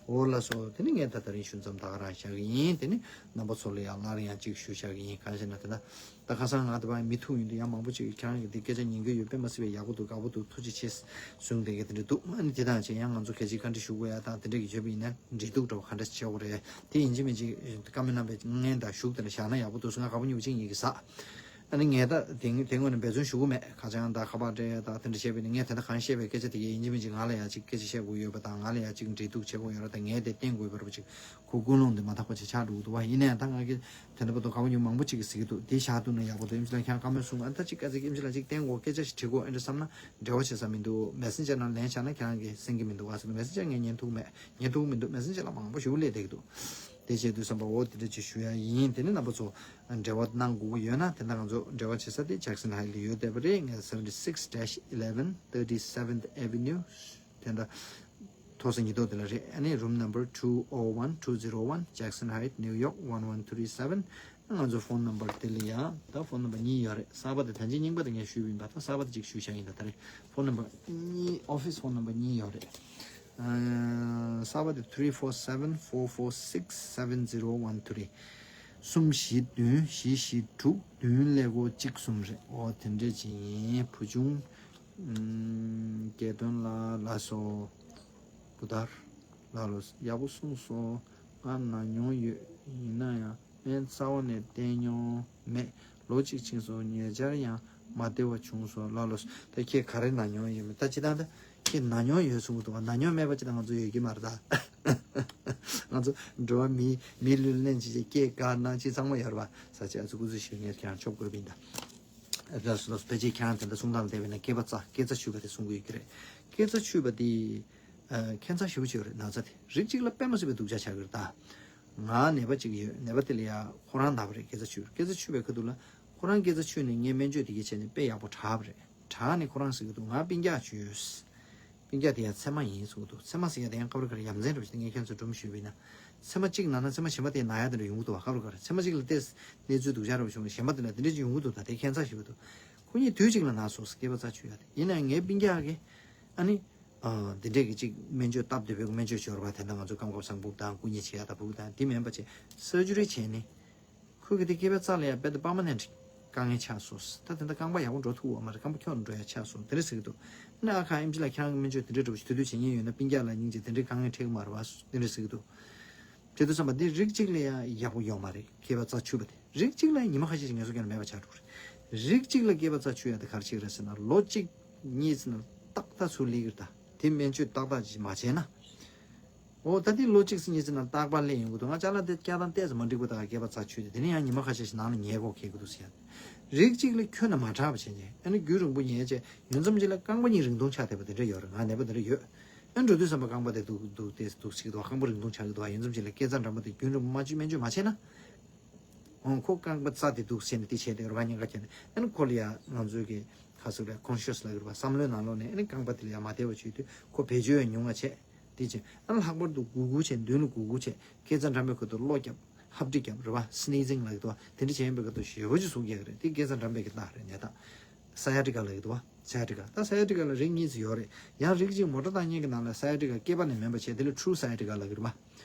འོ་ལགས་སོ། དེ་ནི་ངས་ད་ད་རིང་ཞུ་མཚམས་ད་ག་རང་བཞག་གི་ཡིན། དེ་ནི་རྣམ་པ་ཚོ་ལ་ཡང་སླར་ཡང་གཅིག་ཞུ་བཞག་གི་ཡིན། གང་ཞེ་ན་དེ་ན། ད་ཁ་སང་ང་དེ་བ་མི་ཐུག་ཡོང་དུས་ཡང་མང་པོ་ཅིག་གིས་ཁྱེད་རང་གི་འདི་སྐད་ཆ་ཉན་གྱི་ཡོད། དཔེ་མ་སྲིད་པའི་ཡག་པོ་འདུག། དགའ་པོ་འདུག། ཐུགས་རྗེ་ཆེ་གསུངས་བསྡད་མཁན་དེ་འདྲ་འདུག། ཨ་ནི་དེ་དང་གཅིག་ཡང་ང་ཚོ་གལ་ཆེའི་བཀའ་འདྲི་ཞུ་དགོས་ཡ་དང་དེ་འདྲ་གི་ཡོད་པ་ཡིན་ན་འབྲེལ་གཏུག་འདྲ་བོ་ག་འདྲ་བྱེད་དགོས་རེད། དེ་ཡིན་གཅིག་མིན་གཅིག་བཀའ་མོལ་གནང་བའི་སྔན་དང་གཞུག་དེ་འདྲ་བཞག་ན་ཡག་པོ་འདུག་གསུངས། ང་དགའ་པོ་སྙིང་པོ་ཅིག་ཡིན་གྱི་ཟ། ཨ་ནི་ངས་ད་དེ་དེ་སྔོན་ནས་འབད་བརྩོན་ཞུ་གི་མེད། ཁ་བྱང་དང་ཁ་པར་སྤྲད་ཡ་དང་དེ་འདྲ་བྱས་པ་ཡིན་ན། ངས་དེ་འདྲ་གང་བཤད་པའི་སྐད་ཆ་དེ་གས་ཡིན་གཅིག་མིན་གཅིག་ང་ལ་ཡང་ཅིག་སྐད་ཆ་བཤད་དགོས་ཡོད་པ་དང་། ང་ལ་ཡང་ཅིག་འབྲེལ་གཏུག་བྱེད་དགོས་ཡོད་རེད་དང་། ངས་དེ་བསྟན་དགོས་པ་རེད་པ་ཅིག། ཁོ་ཀུན་སློང་དེ་མ་དག་པ་ཅིག་ཆགས་འགྲོ་གི་འདུག་བ། ཡིན་ན་ཡང་ད་ང་གིས་དེ་འདྲ་པོ་འདུག། དགའ་པོ་ཉུང་མང་པོ་ཅིག་གིས་ཟེར་གྱི་འདུག། དེ་བཞག་ཐུབ་ན་ཡག་པོ་འདུག། ཨེམ་ཆི་ལགས་ཁྱེད་རང་བཀའ་མོལ་གསུངས། ཨ་ད་ཅིག་སྐད་ཆ་ཨེམ་ཆི་ལགས་ཅིག་བསྟན་དགོས། སྐད་ཆ་ཞིག་དྲི་དགོས། ཨེ་འདྲ་བསམ་ན་འབྲེལ་བ་བྱེད་ས་མི་འདུག། མེ་སེན་ཇར་ནང་ལན་བཞག་ན་ཁྱེད་རང་གིས་གསན་གྱི་མི་འདུག་བ་ཟེར། མེ་སེན་ཇར་ངས་ཉན་ཐུབ་མེད། ཉན་ཐུབ་མི་འདུག། མེ་སེན་ཇར་ལ་མང་པོ་ཞེ་པོ་སླེབས་བསྡད་ཀྱི་འདུག། དེ་བྱས་དུས་ཙམ་པ་འོ་དེ་འདྲ་ཅིག་ཞུ་ཡ་ཡིན། དེ་ནས་རྣམ་པ་ཚོ་འབྲེལ་བ་གནང་དགོས་ཀྱི་ཡོད་ན། དེ་འདྲ་ང་ཚོ་འབྲེལ་བ་བྱེད་ས་དེ་Jackson Heights ལ་ཡོད་བསྡད་པ་རེད། ངས་seventy six dash eleven thirty seventh Avenue དེ་འདྲ་མཐོ་ས་ཉིས་ཐོག་དེ་ལ་རེད། ཨ་ནི་room number two oh one two zero one, Jackson Heights, New York one one three seven། ང་ཚོ་phone number དེ་ལ་ཡང་ད་phone number གཉིས་ཡོད་རེད། གསར་པ་དེ་ད་ཅི་རྙིང་པ་དེ་ངས་ཞུས་པ་ཡིན་པ། ད་གསར་པ་དེ་གཅིག་ཞུས་བཞག་ཡིན། ད་ད་རེད། phone number གཉིས། office phone number གཉིས་ཡོད་རེད། ཨ། གསར་པ་དེ three four seven four four six seven zero one three། གསུམ་བཞི་བདུན་བཞི་བཞི་དྲུག་བདུན་ཀླད་ཀོར་གཅིག་གསུམ་རེད། འོ་དེ་འདྲས་ཅིག་ཡིན། བུ་ཆུང་། ཨམ། དགེ་འདུན་ལགས་ལགས་སོ། བུ་དར་ལགས་ལོ། ཡག་པོ་གསུངས་སོང་། ང་ན་མྱོང་ཡོད། ཡིན་ན་ཡང་སྨན་རྩ་བ་ནས་བསྟེན་མྱོང་མེད། ལོ་གཅིག་ཕྱིན་སོང་། ཉེ་ཆར་ཡང་མ་བདེ་བ་བྱུང་སོང་ལགས་ལོ། ད་ཁྱེད་ག་རེ་ན་མྱོང་ཡོད་མེད། ད་སྤྱིར་བཏང་ད་ ཁྱེད་ན་མྱོང་ཡོད་གསུང་གི་འདུག་བ། ན་མྱོང་མེད་པ་ཅིག་ད་ང་ཚོ་ཡོད་ཀྱི་མ་རེད་ད། ང་ཚོ་འགྲོ་བ་མི་མི་ལུས་ལེན་ཅིག་ཅིག་སྐྱེ་རྒ་ན་འཆི་ཚང་མ་ཡོད་རེད་བ། ས་ཆ་ཨ་ཚོ་སྐུ་གཟུགས་ཞིག་ངས་ཁྱེད་རང་ཆོབ་དགོས་པ་ཡིན་ད། རེད་སོ་རེད་སོ། ཕལ་ཆེར་ཁྱེད་རང་དེ་འདྲ་གསུང་སྟངས་ལ་བལྟས་པས་ན་སྐེད་པ་རྩ་སྐེད་རྩ་ཆུད་པ་དེ་གསུང་གི་ཡོད་ཀྱི་རེད། སྐེད་རྩ་ཆུད་པ་དེ་ཨ་ཁྱད་མཚར་ཞེ་པོ་ཅིག་ཡོད་རེད། ན་ཚ་དེ་རིགས་གཅིག་ལ་དཔེ་མ་སྲིད་པའི་སྡུག་ཅག་ཆགས་ཀྱི་རེད་ད། ང་ནད་པ་གཅིག་ཡོད། ནད་པ་དེ་ལ་ཡ་ཁོ་རང་ན་བ་རེད། སྐེད་རྩ་ཆུད། སྐེད་རྩ་ཆུད་པའི་ཁ་ཐུག་ལ་ཁོ་རང་སྐེད་རྩ་ཆུད་ནས་ངས་སྨན་བཅོས་དེ་གས་བྱས་ནས་དཔེ་ཡག་པོ་དྲག་པ་རེད། དྲག་ནས་ཁོ་རང་ཟེར་གི་འདུག་ང་སྤུན་ཀྱག་ཅིག་ཡོད། སྤུན་ཀྱག་དེ་ཡང་མཚེ་མ་ཡིན་གསུངས་འདུག་མཚེ་མ་ཟེར་ཡ་དེ་ཡང་སྐབས་རེ་ཁ་རེ་ཡ་མཚན་འདྲ་བོ་ཞིག་ངས་ཁྱེད་ཚོར་སྒྲུང་ཞུས་པ་ཡིན་ན། མཚེ་མ་གཅིག་ན་ན་མཚེ་མ་གཞན་པ་དེ་ན་ཡ་དེ་འདྲ་ཡོང་གི་འདུག་བ། སྐབས་རེ་ཁ་རེ་མཚེ་མ་གཅིག་ལ་ཏོག་ཙམ་གནས་ཚུལ་སྡུག་ཅག་འདྲ་བོ་བྱུང་ན་གཞན་པ་དེ་ལ་དེ་འདྲ་ཅིག་ཡོང་གི་འདུག་ད་དེ་ཁྱད་མཚར་ཞིག་འདུག་ཁོ་གཉིས་དུས་གཅིག་ལ་ན་སོང་། སྐེད་པ་རྩ་ཆུད་ཡ་དེ་ཡིན་ན་ཡང་ངའི་སྤུན་ཀྱག་གིས་ཨ་ནི། ཨ་འདི་འདྲས་ཀྱི་གཅིག་སྨན་བཅོས་སྟབས་བདེ་བའི་སྨན་བཅོས་སྦྱོར་བ་དེ་འདྲ་ང་ཚོ་རྐང་འགག་ཟངས་ཕུག་དང་སྐུ་མཉེ་བྱེད་ཡ་དང་ཕུག་དང་དེ་མིན་པ་བྱས་སར་ཇུ་རི་བྱས་ནས། ཁོས་གི་དེ་སྐེད་པའི་རྩ་ལ་ཡང་རྦད་དེ་པར་མ་ནེན་ཊི་དཀའ་ངལ་ཆགས་སོང་། ད་དེ་འདྲ་རྐང་པ་ཡག་པོ་འགྲོ་ཐུབ་ཡོད་མ་རེད། རྐང་པ་འཁྱོག་ནས་འགྲོ་ཡ་ཆགས་སོང་། དེ་འདྲ་ཟེར་གི་འདུག་ཨ་ནི་ཨ་ཁ་ཨེམ་ཆི་ལགས་ཁྱེད་རང་གི་སྨན་བཅོས་དེ་འདྲ་འདྲ་བོ་ཞིག་དུས་དུས་བྱེད་མཁན་ཡོད་ན་སྤུན་ཀྱག་ལ་སྙིང་རྗེ། དེ་འདྲའི་དཀའ་ངལ་འཕྲད་གི་མ་རེད་བ། དེ་འདྲ་ཟེར་གི་འདུག་བྱེད་དུས་བསམ་པ་འདི་རིགས་གཅིག་ལ་ཡང་ཡག་པོ་ཡོད་མ་རེད། སྐེད་པ་རྩ་ཆུད་པ་དེ་རིགས་གཅིག་ལ་ཡང་ཉི་མ་ཁ་ཤས་ཤིག་ངལ་གསོ་བརྒྱབ་ན་མེད་པ་ཆགས་འགྲོ་གི་རེད། རིགས་གཅིག་ལ་སྐེད་པ་རྩ་ཆུད་ཡ་དེ་ག་རེ་བྱེད་ཀྱི་རེད་ཟེར་ན་ལོ་གཅིག་གཉིས་ཙམ་ན་ཏག་ཏག་ཚུར་སླེབས་ཀྱི་རེད། ད་དེ་སྨན་བཅོས་ཏག་ཏག་ཅིག་མ་བྱས་ན། འོ་ད་དེ་ལོ་གཅིག་ཙམ་གཉིས་ཙམ་ན་རྟག་པར་སླེབས་ཡོང་གི་འདུག་ང་ཅ་ལག་དེ་བསྐྱལ་སྟངས་ཏོག་ཙམ་མ་འགྲིག་པ་དང་སྐེད་པ་རྩ་ཆུད་དེ་དེ་ནས་ཡང་ཉི་མ་ཁ་ཤས་ཤིག་ནང་ལ་ཉལ་དགོས་ཁེལ་གི་འདུག་ཟེར་ཡ། རིགས་གཅིག་ལ་ཁྱོན་ནས་མ་དྲག་པ་བྱས་ནས་ཨ་ནི་རྒྱུན་རིང་པོ་ཉལ་བྱས་ཡུན་ཙམ་ཅིག་ལ་རྐང་པ་གཉིས་རིང་ཐུང་ཆགས་བསྡད་པ་དེ་འདྲ་ཡོད་རེད། ང་ནད་པ་དེ་འདྲ་ཡོད། ཨ་འགྲོ་དུས་ཙམ་པ་རྐང་པ་དེ་སྡུག་སྡུག་དེ་སྡུག་ཅིག་འདུག་རྐང་པ་རིང་ཐུང་ཆགས་ཀྱི་འདུག་ཡུན་ཙམ་ཅིག་ལ་སྐེད་རྩ་འགྲམ་པ་དེ་རྒྱུན་རིང་པོ་མ་བཅོས་སྨན་བཅོས་མ་བྱས་ན། འོང་ཁོ་རྐང་པ་རྩ་དེ་འདུག་ཟེར་ནས་དེ་བྱས་ཏེ་རུ་བ་ཉེན་ཁ་ཁྱེར་ཏེ་ཨ་ནི་ཁོ་ལ་ཡ་ང་ཚོའི་གི་ཁ་སུ་རེད་ཀོན་ཤི་ཡ་སི་ལ་གི་རུ་བ་བསམ་བློའི་ནང་ལོགས་ནས་ཨ་ནི་རྐང་པ་དེ་ལ་ཡ་མ་བདེ་བ་བྱུང་དུས་ཁོ་བེད་སྤྱོད་ཡ་ཉུང་བ་བྱས། དེ་བྱས་ཨ་ནི་ལྷག་པར་དུ་གུག་གུག་བྱས། མདུན་ལ་གུག་གུག་བྱས། སྐེད་རྩ་འགྲམ་པའི་ཁུལ་དུ་གློ་རྒྱབ། ཧབ་དྲི་རྒྱབ་རེད་བ། སི་ནི་ཟིང་ལ་གི་འདུག་བ། དེ་འདྲ་བྱས་ཡིན་པའི་ཁུལ་དུ་ཞེ་པོ་ཅིག་ཟུག་རྒྱག་གི་རེད། དེ་སྐེད་རྩ་འགྲམ་པའི་གི་རྟགས་རེད་ནད་རྟགས། སི་ཡ་ཊི་ཀ་ལ་གི་འདུག་བ། སི་ཡ་ཊི་ཀ་ད་སི་ཡ་ཊི་ཀ་ལ་རིགས་གཉིས་ཙམ་ཡོད་རེད། ཡང་རིགས་གཅིག་མོ་ཊ་བཏང་མཁན་གྱི་ནང་ལ་སི་ཡ་ཊི་ཀ་སྐེད་པ་ནས་མིན་པ་བྱས་དེ་ལ་ཊུ་རུ་སི་ཡ་ཊི་ཀ་ལ་གི་རེད་བ།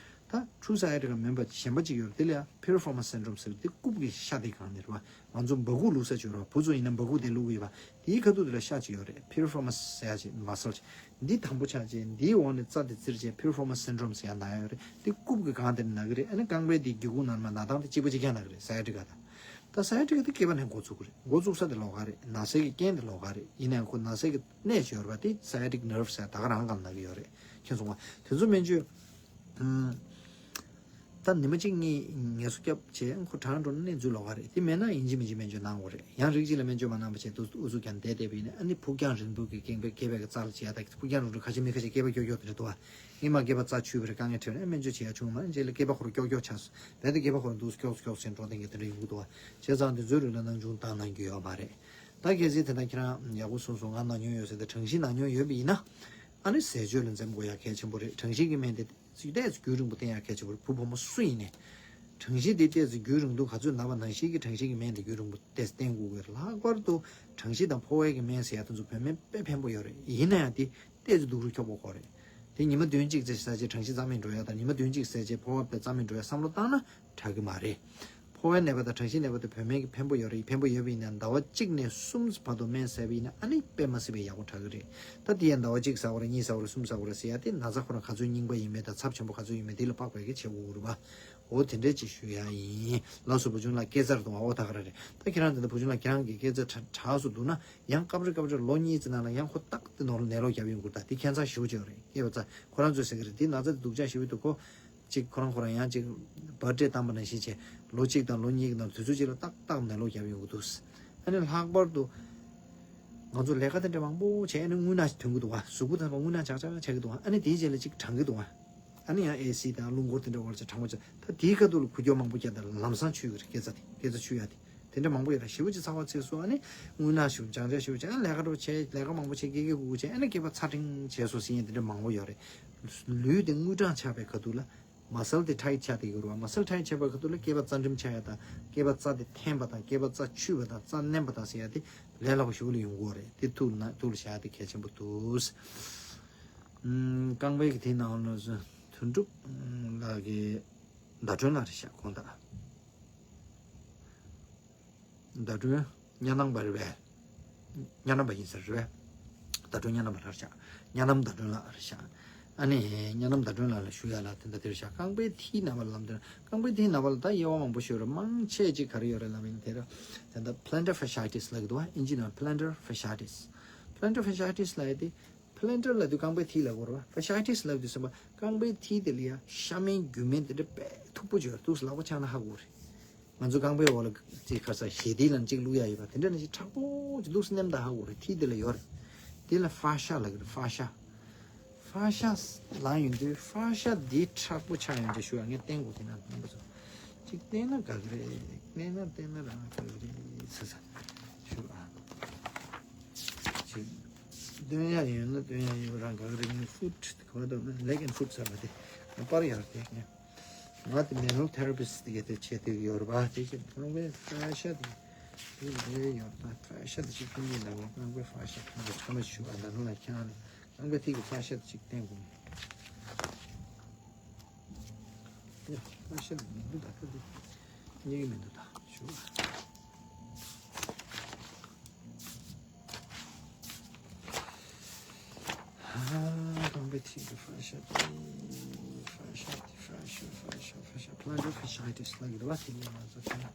ད་ཊུ་རུ་སི་ཡ་ཊི་ཀ་མིན་པ་གཞན་པ་གཅིག་ཡོད་རེད། དེ་ལ་ཡང་ཕི་རི་ཕོར་མ་སིན་ཌོམ་ཟེར་དེ་རྐུབ་ཀྱི་ཤ་དེ་གང་ནས་རེད་བ། ང་ཚོ་འབའ་ཁུག་བླུགས་ས་ཅིག་ཡོད་རེད་བ། བུ་ཚོ་ཡིན་ན་འབའ་ཁུག་དེ་བླུགས་ཡོད་པ། དེའི་ཁ་ཐུག་དེ་ལ་ཤ་ཅིག་ཡོད་རེད། ཕི་རི་ཕོར་མ་ཟེར་ཡ་ཅིག་མ་སལ་ཅིག་འདི་དང་པོ་ཆགས་རྗེས་འདིའི་འོག་ནས་རྩ་དེ་བཙིར་རྗེས་ཕི་རི་ཕོར་མ་སིན་ཌོམ་ཟེར་ཡ་ན་ཡ་ཡོད་རེད། དེ་རྐུབ་ཀྱི་སྒང་དེར་ན་གི་རེད། ཨ་ནི་རྐང་པའི་དེ་སྒྱུ་ཁུང་ནང་མ་ན་སྟངས་དེ་གཅིག་པ་གཅིག་རྐྱང་ན་གི་རེད། སི་ཡ་ཊི་ཀ་དང་། ད་སི་ཡ་ཊི་ཀ་དེ་སྐེད་པ་ནས་འགོ་ཚུགས་གི་རེད། འགོ་ཚུགས་ས་དེ་ལོགས་ཀ་རེད། ན་ཚའི་གི་རྐྱེན་དེ་ལོགས་ཀ་རེད། ཡིན་ན་ཡང་ཁོ་ན་ཚའི་གི་གནས་ཤིག་ཡོད་རེད་བ། དེ་སི་ཡ་ཊིག་ནརབ་ཟེར་ཡ་ད་ག་རང་སྒང་ན་གི་ཡོད་རེད། མཁྱེན་སོང་བ། དེ་ཚོ་སྨན་བཅོས། ཨུམ། ད་ཉི་མ་གཅིག་གཉིས་ངལ་གསོ་བརྒྱབ་བྱས་ཁོ་གྲང་འགྲོ་ན་གནས་ཚུལ་ལོགས་ཀ་རེད། དེ་མེད་ན་ཡིན་གཅིག་མིན་གཅིག་སྨན་བཅོས་གནང་དགོས་རེད། ཡང་རིགས་གཅིག་ལ་སྨན་བཅོས་མ་གནང་བ་བྱས་དུས་ཨུ་ཚུགས་ཀྱང་བསྡད་བསྡད་པ་ཡིན་ན་ཨ་ནི་ཕུགས་རྒྱང་རིང་པོ་གི་རྐང་པའི་སྐེད་པའི་གི་རྩ་ལ་བྱེད་ཡ་ད་ཕུགས་རྒྱང་རིང་པོ་ཁ་ཤས་མི་ཁ་ཤས་སྐེད་པ་ཀྱོག་ཀྱོག་དེ་འདྲ་འདུག་བ། སྔོན་མ་སྐེད་པ་རྩ་ཆུད་པ་རེད། དཀའ་ངལ་འཕྲད་ན་སྨན་བཅོས་བྱེད་ཡ་བྱུང་མ་རེད། རྗེས་ལ་སྐེད་པ་ཁོ་རང་ཀྱོག་ཀྱོག་ཆགས་སོང་། རྦད་དེ་སྐེད་པ་ཁོ་རང་འདུག་ཀྱོག་ཀྱོག་བྱས་འགྲོ་བསྡད་མཁན་དེ་འདྲ་ཡོང་གི་འདུག་བ། བྱས་ཙང་དེ་ཚོའི་རིགས་ལ་སྣང་ཆུང་བཏང་གནང་རྒྱུ་ཡོད་མ་རེད། ད་གལ་སྲིད་དེ་འདྲ་ཁྱེད་རང་ཡག་པོ་གསུངས་སོང་། ང་ན་མྱོང་ཡོད་ཟེར་ཏེ་གྲང་ཤིང་ན་མྱོང་ཡོད་པ་ཡིན་ན། ཨ་ནི་ཟས་སྤྱོད་ལ་འཛེམ་དགོས་ཡ་གལ་ཆེན་པོ་རེད། གྲང་ཤིང་གི་སྨན་དེ་ཏོག་ཙམ་རྒྱུན་རིང་པོ་བསྟེན་ཡ་གལ་ཆེན་པོ་རེད། བུ་བུ་མོ་སུ་ཡིན་ནའི། གྲང་ཤིང་དེ་ཏོག་ཙམ་རྒྱུན་རིང་དུ་ག་ཚོད་ན་བ་ནང་བཞིན་གྱི་གྲང་ཤིང་གི་སྨན་དེ་རྒྱུན་རིང་པོ་ཏོག་ཙམ་བསྟེན་དགོས་ཀྱི་རེད། ལྷག་པར་དུ་གྲང་ཤིང་དང་ཕོ་བའི་གི་སྨན་ཟེར་ཡ་དེ་ཚོ་བོད་སྨན་དཔེ་ཕན་པོ་ཡོད་རེད། ཡིན་ན་ཡང་དེ་ཏོག་ཙམ་སྡུག་རུས་འཁྱོག་པོ་ཁོ་རེད། དེ་ཉི་མ་བདུན་གཅིག་ཙམ་ཟས་རྗེས་གྲང་ཤིང་རྩ་མེད་འགྲོ་ཡ་དང་། ཉི་མ་བདུན་གཅིག་ཟས་རྗེས་ཕོ་བ་དཔེ་རྩ་མེད་འགྲོ་ཡ་བསམ་བློ་བཏང་ན། དྲག་གི་མ་རེད། ཕོ་བའི་ནད་པ་དང་གྲང་ཤིང་ནད་པ་དེ་བོད་སྨན་གྱི་ཕན་པོ་ཡོད་རེད། ཕན་པོ་ཡོད་པ་ཡིན་ན་ཟླ་བ་གཅིག་ནས་གསུམ་བར་དུ་སྨན་ཟས་པ་ཡིན་ན་ཨ་ནི་དཔེ་མ་སྲིད་པའི་ཡག་པོ་དྲག་གི་རེད། ད་དེ་ཡང་ཟླ་བ་གཅིག་ཟ་དགོས་རེད། གཉིས་ཟ་དགོས་རེད། གསུམ་ཟ་དགོས་རེད་ཟེར་ཡ་དེ་ན་ཚ་ཁོ་རང་ག་ཚོད་རྙིང་པ་ཡིན་མིན་དང་ཚབས་ཆེན་པོ་ག་ཚོད་ཡིན་མིན་དེ་ལ་དཔག་པའི་གི་བྱེད་དགོས་རེད་པ། འོ་དེ་འདྲས་ཅིག་ཞུ་ཡ་ཡིན། ལགས་སོ། བུ་ཆུང་ལགས་སྐེ་ཚར་འདུག་ཨ། འོ་ད་ག་རེ་རེད། ད་ཁྱེད་རང་དེ་འདྲ་བུ་ཆུང་ལགས་ཁྱེད་རང་གི་སྐེ་ཚར་དྲག་དྲག་སུ་འདུག་ན་ཡང་སྐབས་རེ་སྐབས་རེ་ལོ་གཉིས་ཙམ་ནང་ལ་ཡང་ཁོ་ཏག་ཏུ་ནོར་ནད་ལོག་རྒྱབ་ཡོང་གི་རེད། ད་དེ་ཁྱད་མཚར་ཞེ་པོ་ཅིག་རེད། སྐེ་པ་རྩ་ཁོ་རང་ཚོས་ཟེར་གི་རེད། དེ་ན་ཚ་དེ་སྡུག་ཅག་ཞེ་པོ་འདུག་ཁོ། གཅིག་ཁོ་རང་ཁོ་རང་ཡང་གཅིག་བར་ཐི་ཌེ་བཏང་པ་ནང་བཞིན་བྱས་ལོ་གཅིག་དང་ལོ་གཉིས་ཀྱི་ནང་དུས་ཚོད་གཅིག་ལ་ཏག་ཏག་ནད་ལོག་རྒྱབ་ཡོང་གི་འདུག་ཨ་ནི་ལྷག་པར་དུ་ང་ཚོ་ལས་ཀ་དེ་འདྲ་མང་པོ་བྱས་ཨ་ནི་རྔུལ་ནག་ཐོན་གི་འདུག་བ། གཟུགས་པོ་དེ་ཚོ་རྔུལ་ནག་ཆག་ཆག་ཆགས་ཀྱི་འདུག་བ། ཨ་ནི་དེའི་རྗེས་ལ་གཅིག་གྲང་གི་འདུག་བ། ཨ་ནི་ཡང་ཨེ་སི་དང་རླུང་འཁོར་དེ་འདྲ་བར་ཆ་གྲང་བ་ཆ་ད་དེའི་ཁ་ཐུག་ལ་འགུལ་སྐྱོད་མང་པོ་བརྒྱབ་དང་ལམ་སང་ཆུ་གི་རེད། སྐེ་རྩ་དེ་སྐེ་རྩ་ཆུ་ཡ་དེ་དེ་འདྲ་མང་པོ་ཡོད་ར། ཞེ་པོ་ཅིག་ཚ་བ་ཚིག་སོང་། ཨ་ནི་རྔུལ་ནག་ཞུ་ལྗང་ལྗང་ཞུ་བྱས་ཨ་ནི་ལས་ཀ་འགྲོ་བྱས་ལས་ཀ་མང་པོ་བྱས་སྐེ་སྐེ་གུག་གུག་བྱས་ཨ་ནི་སྐེ་པ་ཚ་ཕྲེང་བྱས་སོང་ཟེར་མཁན་དེ་འདྲ་མང་པོ་ཡོད་རེད། ལུས་དེ་རྔུལ་གྲང་ཆགས་པའི་ཁ་ཐུག་ལ། མ་སལ་དེ་ཊའིཊ་ཆགས་བསྡད་ཀྱི་ཡོད་རེད་བ། མ་སལ་ཊའིཊ་ཆགས་པའི་ཁ་ཐུག་ལ་སྐེད་པ་རྩ་འགྲིམ་ཆགས་ཡ་དང་སྐེད་པ་རྩ་དེ་འཐེན་པ་དང་སྐེད་པ་རྩ་ཆུད་པ་དང་རྩ་མནན་པ་དང་ཟེར་ཡ་དེ་ལས་སླ་པོ་ཞེ་པོ་ལ་ཡོང་གི་ཡོད་རེད། དེ་ཐུགས་ལ་ཐུགས་ལ་བཞག་ཡ་དེ་གལ་ཆེན་པོ་འདུག་ཨུམ། རྐང་པའི་གི་དེའི་ནང་ལ་དོན་གྲུབ་ལགས་ཀྱི་ཟླ་སྒྲོན་ལགས་རེད་ཤག་ཁོང་དང་། ཟླ་སྒྲོན་གཉའ་ནང་པ་རེད་པས། གཉའ་ནང་པ་ཡིན་ས་རེད་པས། ཟླ་སྒྲོན་གཉའ་ནང་པ་ལ་རེད་ཤག་གཉའ་ནང་ཟླ་སྒྲོན་ལགས་རེད་ཤག་ཨ་ནི་གཉའ་ནང་ཟླ་སྒྲོན་ལགས་ལ་ཞུ་ཡ་ལ་དེ་འདྲ་དེ་རེད་ཤག་རྐང་པའི་མཐིལ་ན་བ་ལ་ལབ་དེ་རེད། རྐང་པའི་མཐིལ་ན་བ་ལ་ད་དབྱེ་བ་མང་པོ་ཞིག་ཡོད་རེད། མང་ཆེ་ཅིག་ག་རེ་ཡོད་རེད་ལབ་ཡིན་དེ་རེད། དེ་འདྲ་plantar fasciitis་ལབ་ཀྱི་འདུག་བ། ཨིན་ཇི་ནང་plantar fasciitis། plantar fasciitis་ལབ་ཡ་དེ། plantar ལབ་དུས་རྐང་པའི་མཐིལ་ལབ་དགོས་རེད་བ། fasciitis ལབ་དུས་ཙམ་པ་རྐང་པའི་མཐིལ་དེ་ལ་ཡ་ཤ་མེན་རྒྱུ་མེན་དེ་འདྲ་དཔེ་མཐུག་པོ་ཅིག་ཡོད་རེད། ཏོག་ཙམ་ལག་པ་འཆང་ན་ཧ་གོ་རེད། ང་ཚོ་རྐང་པའི་འོག་ལ་ཅིག་ཁ་ས་ཞེ་ཏིལ་ལ་ཅིག་བླུགས་ཡ་ཡོད་པ་དེ་འདྲ་ནི་ཅིག་མཁྲེགས་པོ་ཅིག་ཏོག་ཙམ་མནན་ད་ཧ་གོ་རེད། མཐིལ་དེ་ལ་ཡོད་རེད། དེ་ལ་fascia ལབ་ཀྱི་རེད། fascia fascia ལབ་ཡོང་དུས་fascia འདི་མཁྲེགས་པོ་ཆགས་ཡོང་དུས་ཞུ་ཡ་ངས་བསྟན་དགོས། དེ་ན་རྣམ་པ་ཚོ་ཅིག་བསྟན་ན་དགའ་གི་རེད། བསྟན་ན་བསྟན་ན་རང་དགའ་གི་རེད་ཟེར་ས་ཞུ་ཨ། ཅིག་སྟོན་ཡ་ཡོད་ན་སྟོན་ཡ་ཡོད། རང་དགའ་གི་རེད། ངའི་foot ག་བ་དང་leg and foot ཟེར་བ་དེ་ང་པར་ཡར་དེ་ངས། ང་དེ་manual therapist དེ་ག་དེ་བྱེད་དེ་ཡོད་རེད་པ། དེ་ཅིག་རྐང་པའི་fascia དེ་དེ་ལས་ཡོད་ད། fascia དེ་ཅིག་ཁྱོད་ཉིད་ལ་ངས་རྐང་པའི་fascia ཁྱོད་ཀྱི་ཚང་མ་ཞུ་བ་ལ་ནང་ལ་ཁྱང་ནས་རྐང་པའི་ཐིག་གི་fascia དེ་ཅིག་བསྟན་དགོས། ཡ། fascia དེ་མི་འདུག་ད་ཁ་དེ་རྙེད་ཀྱི་མི་འདུག་ད་ཞུ་བ། ཨ། རྐང་པའི་མཐིལ་གྱི་fascia དེ། fascia དེ། fascia fascia fascia plantar fasciitis ལབ་ཀྱི་རེད་བ། དེ་ནས་ང་ཚོ་དེ།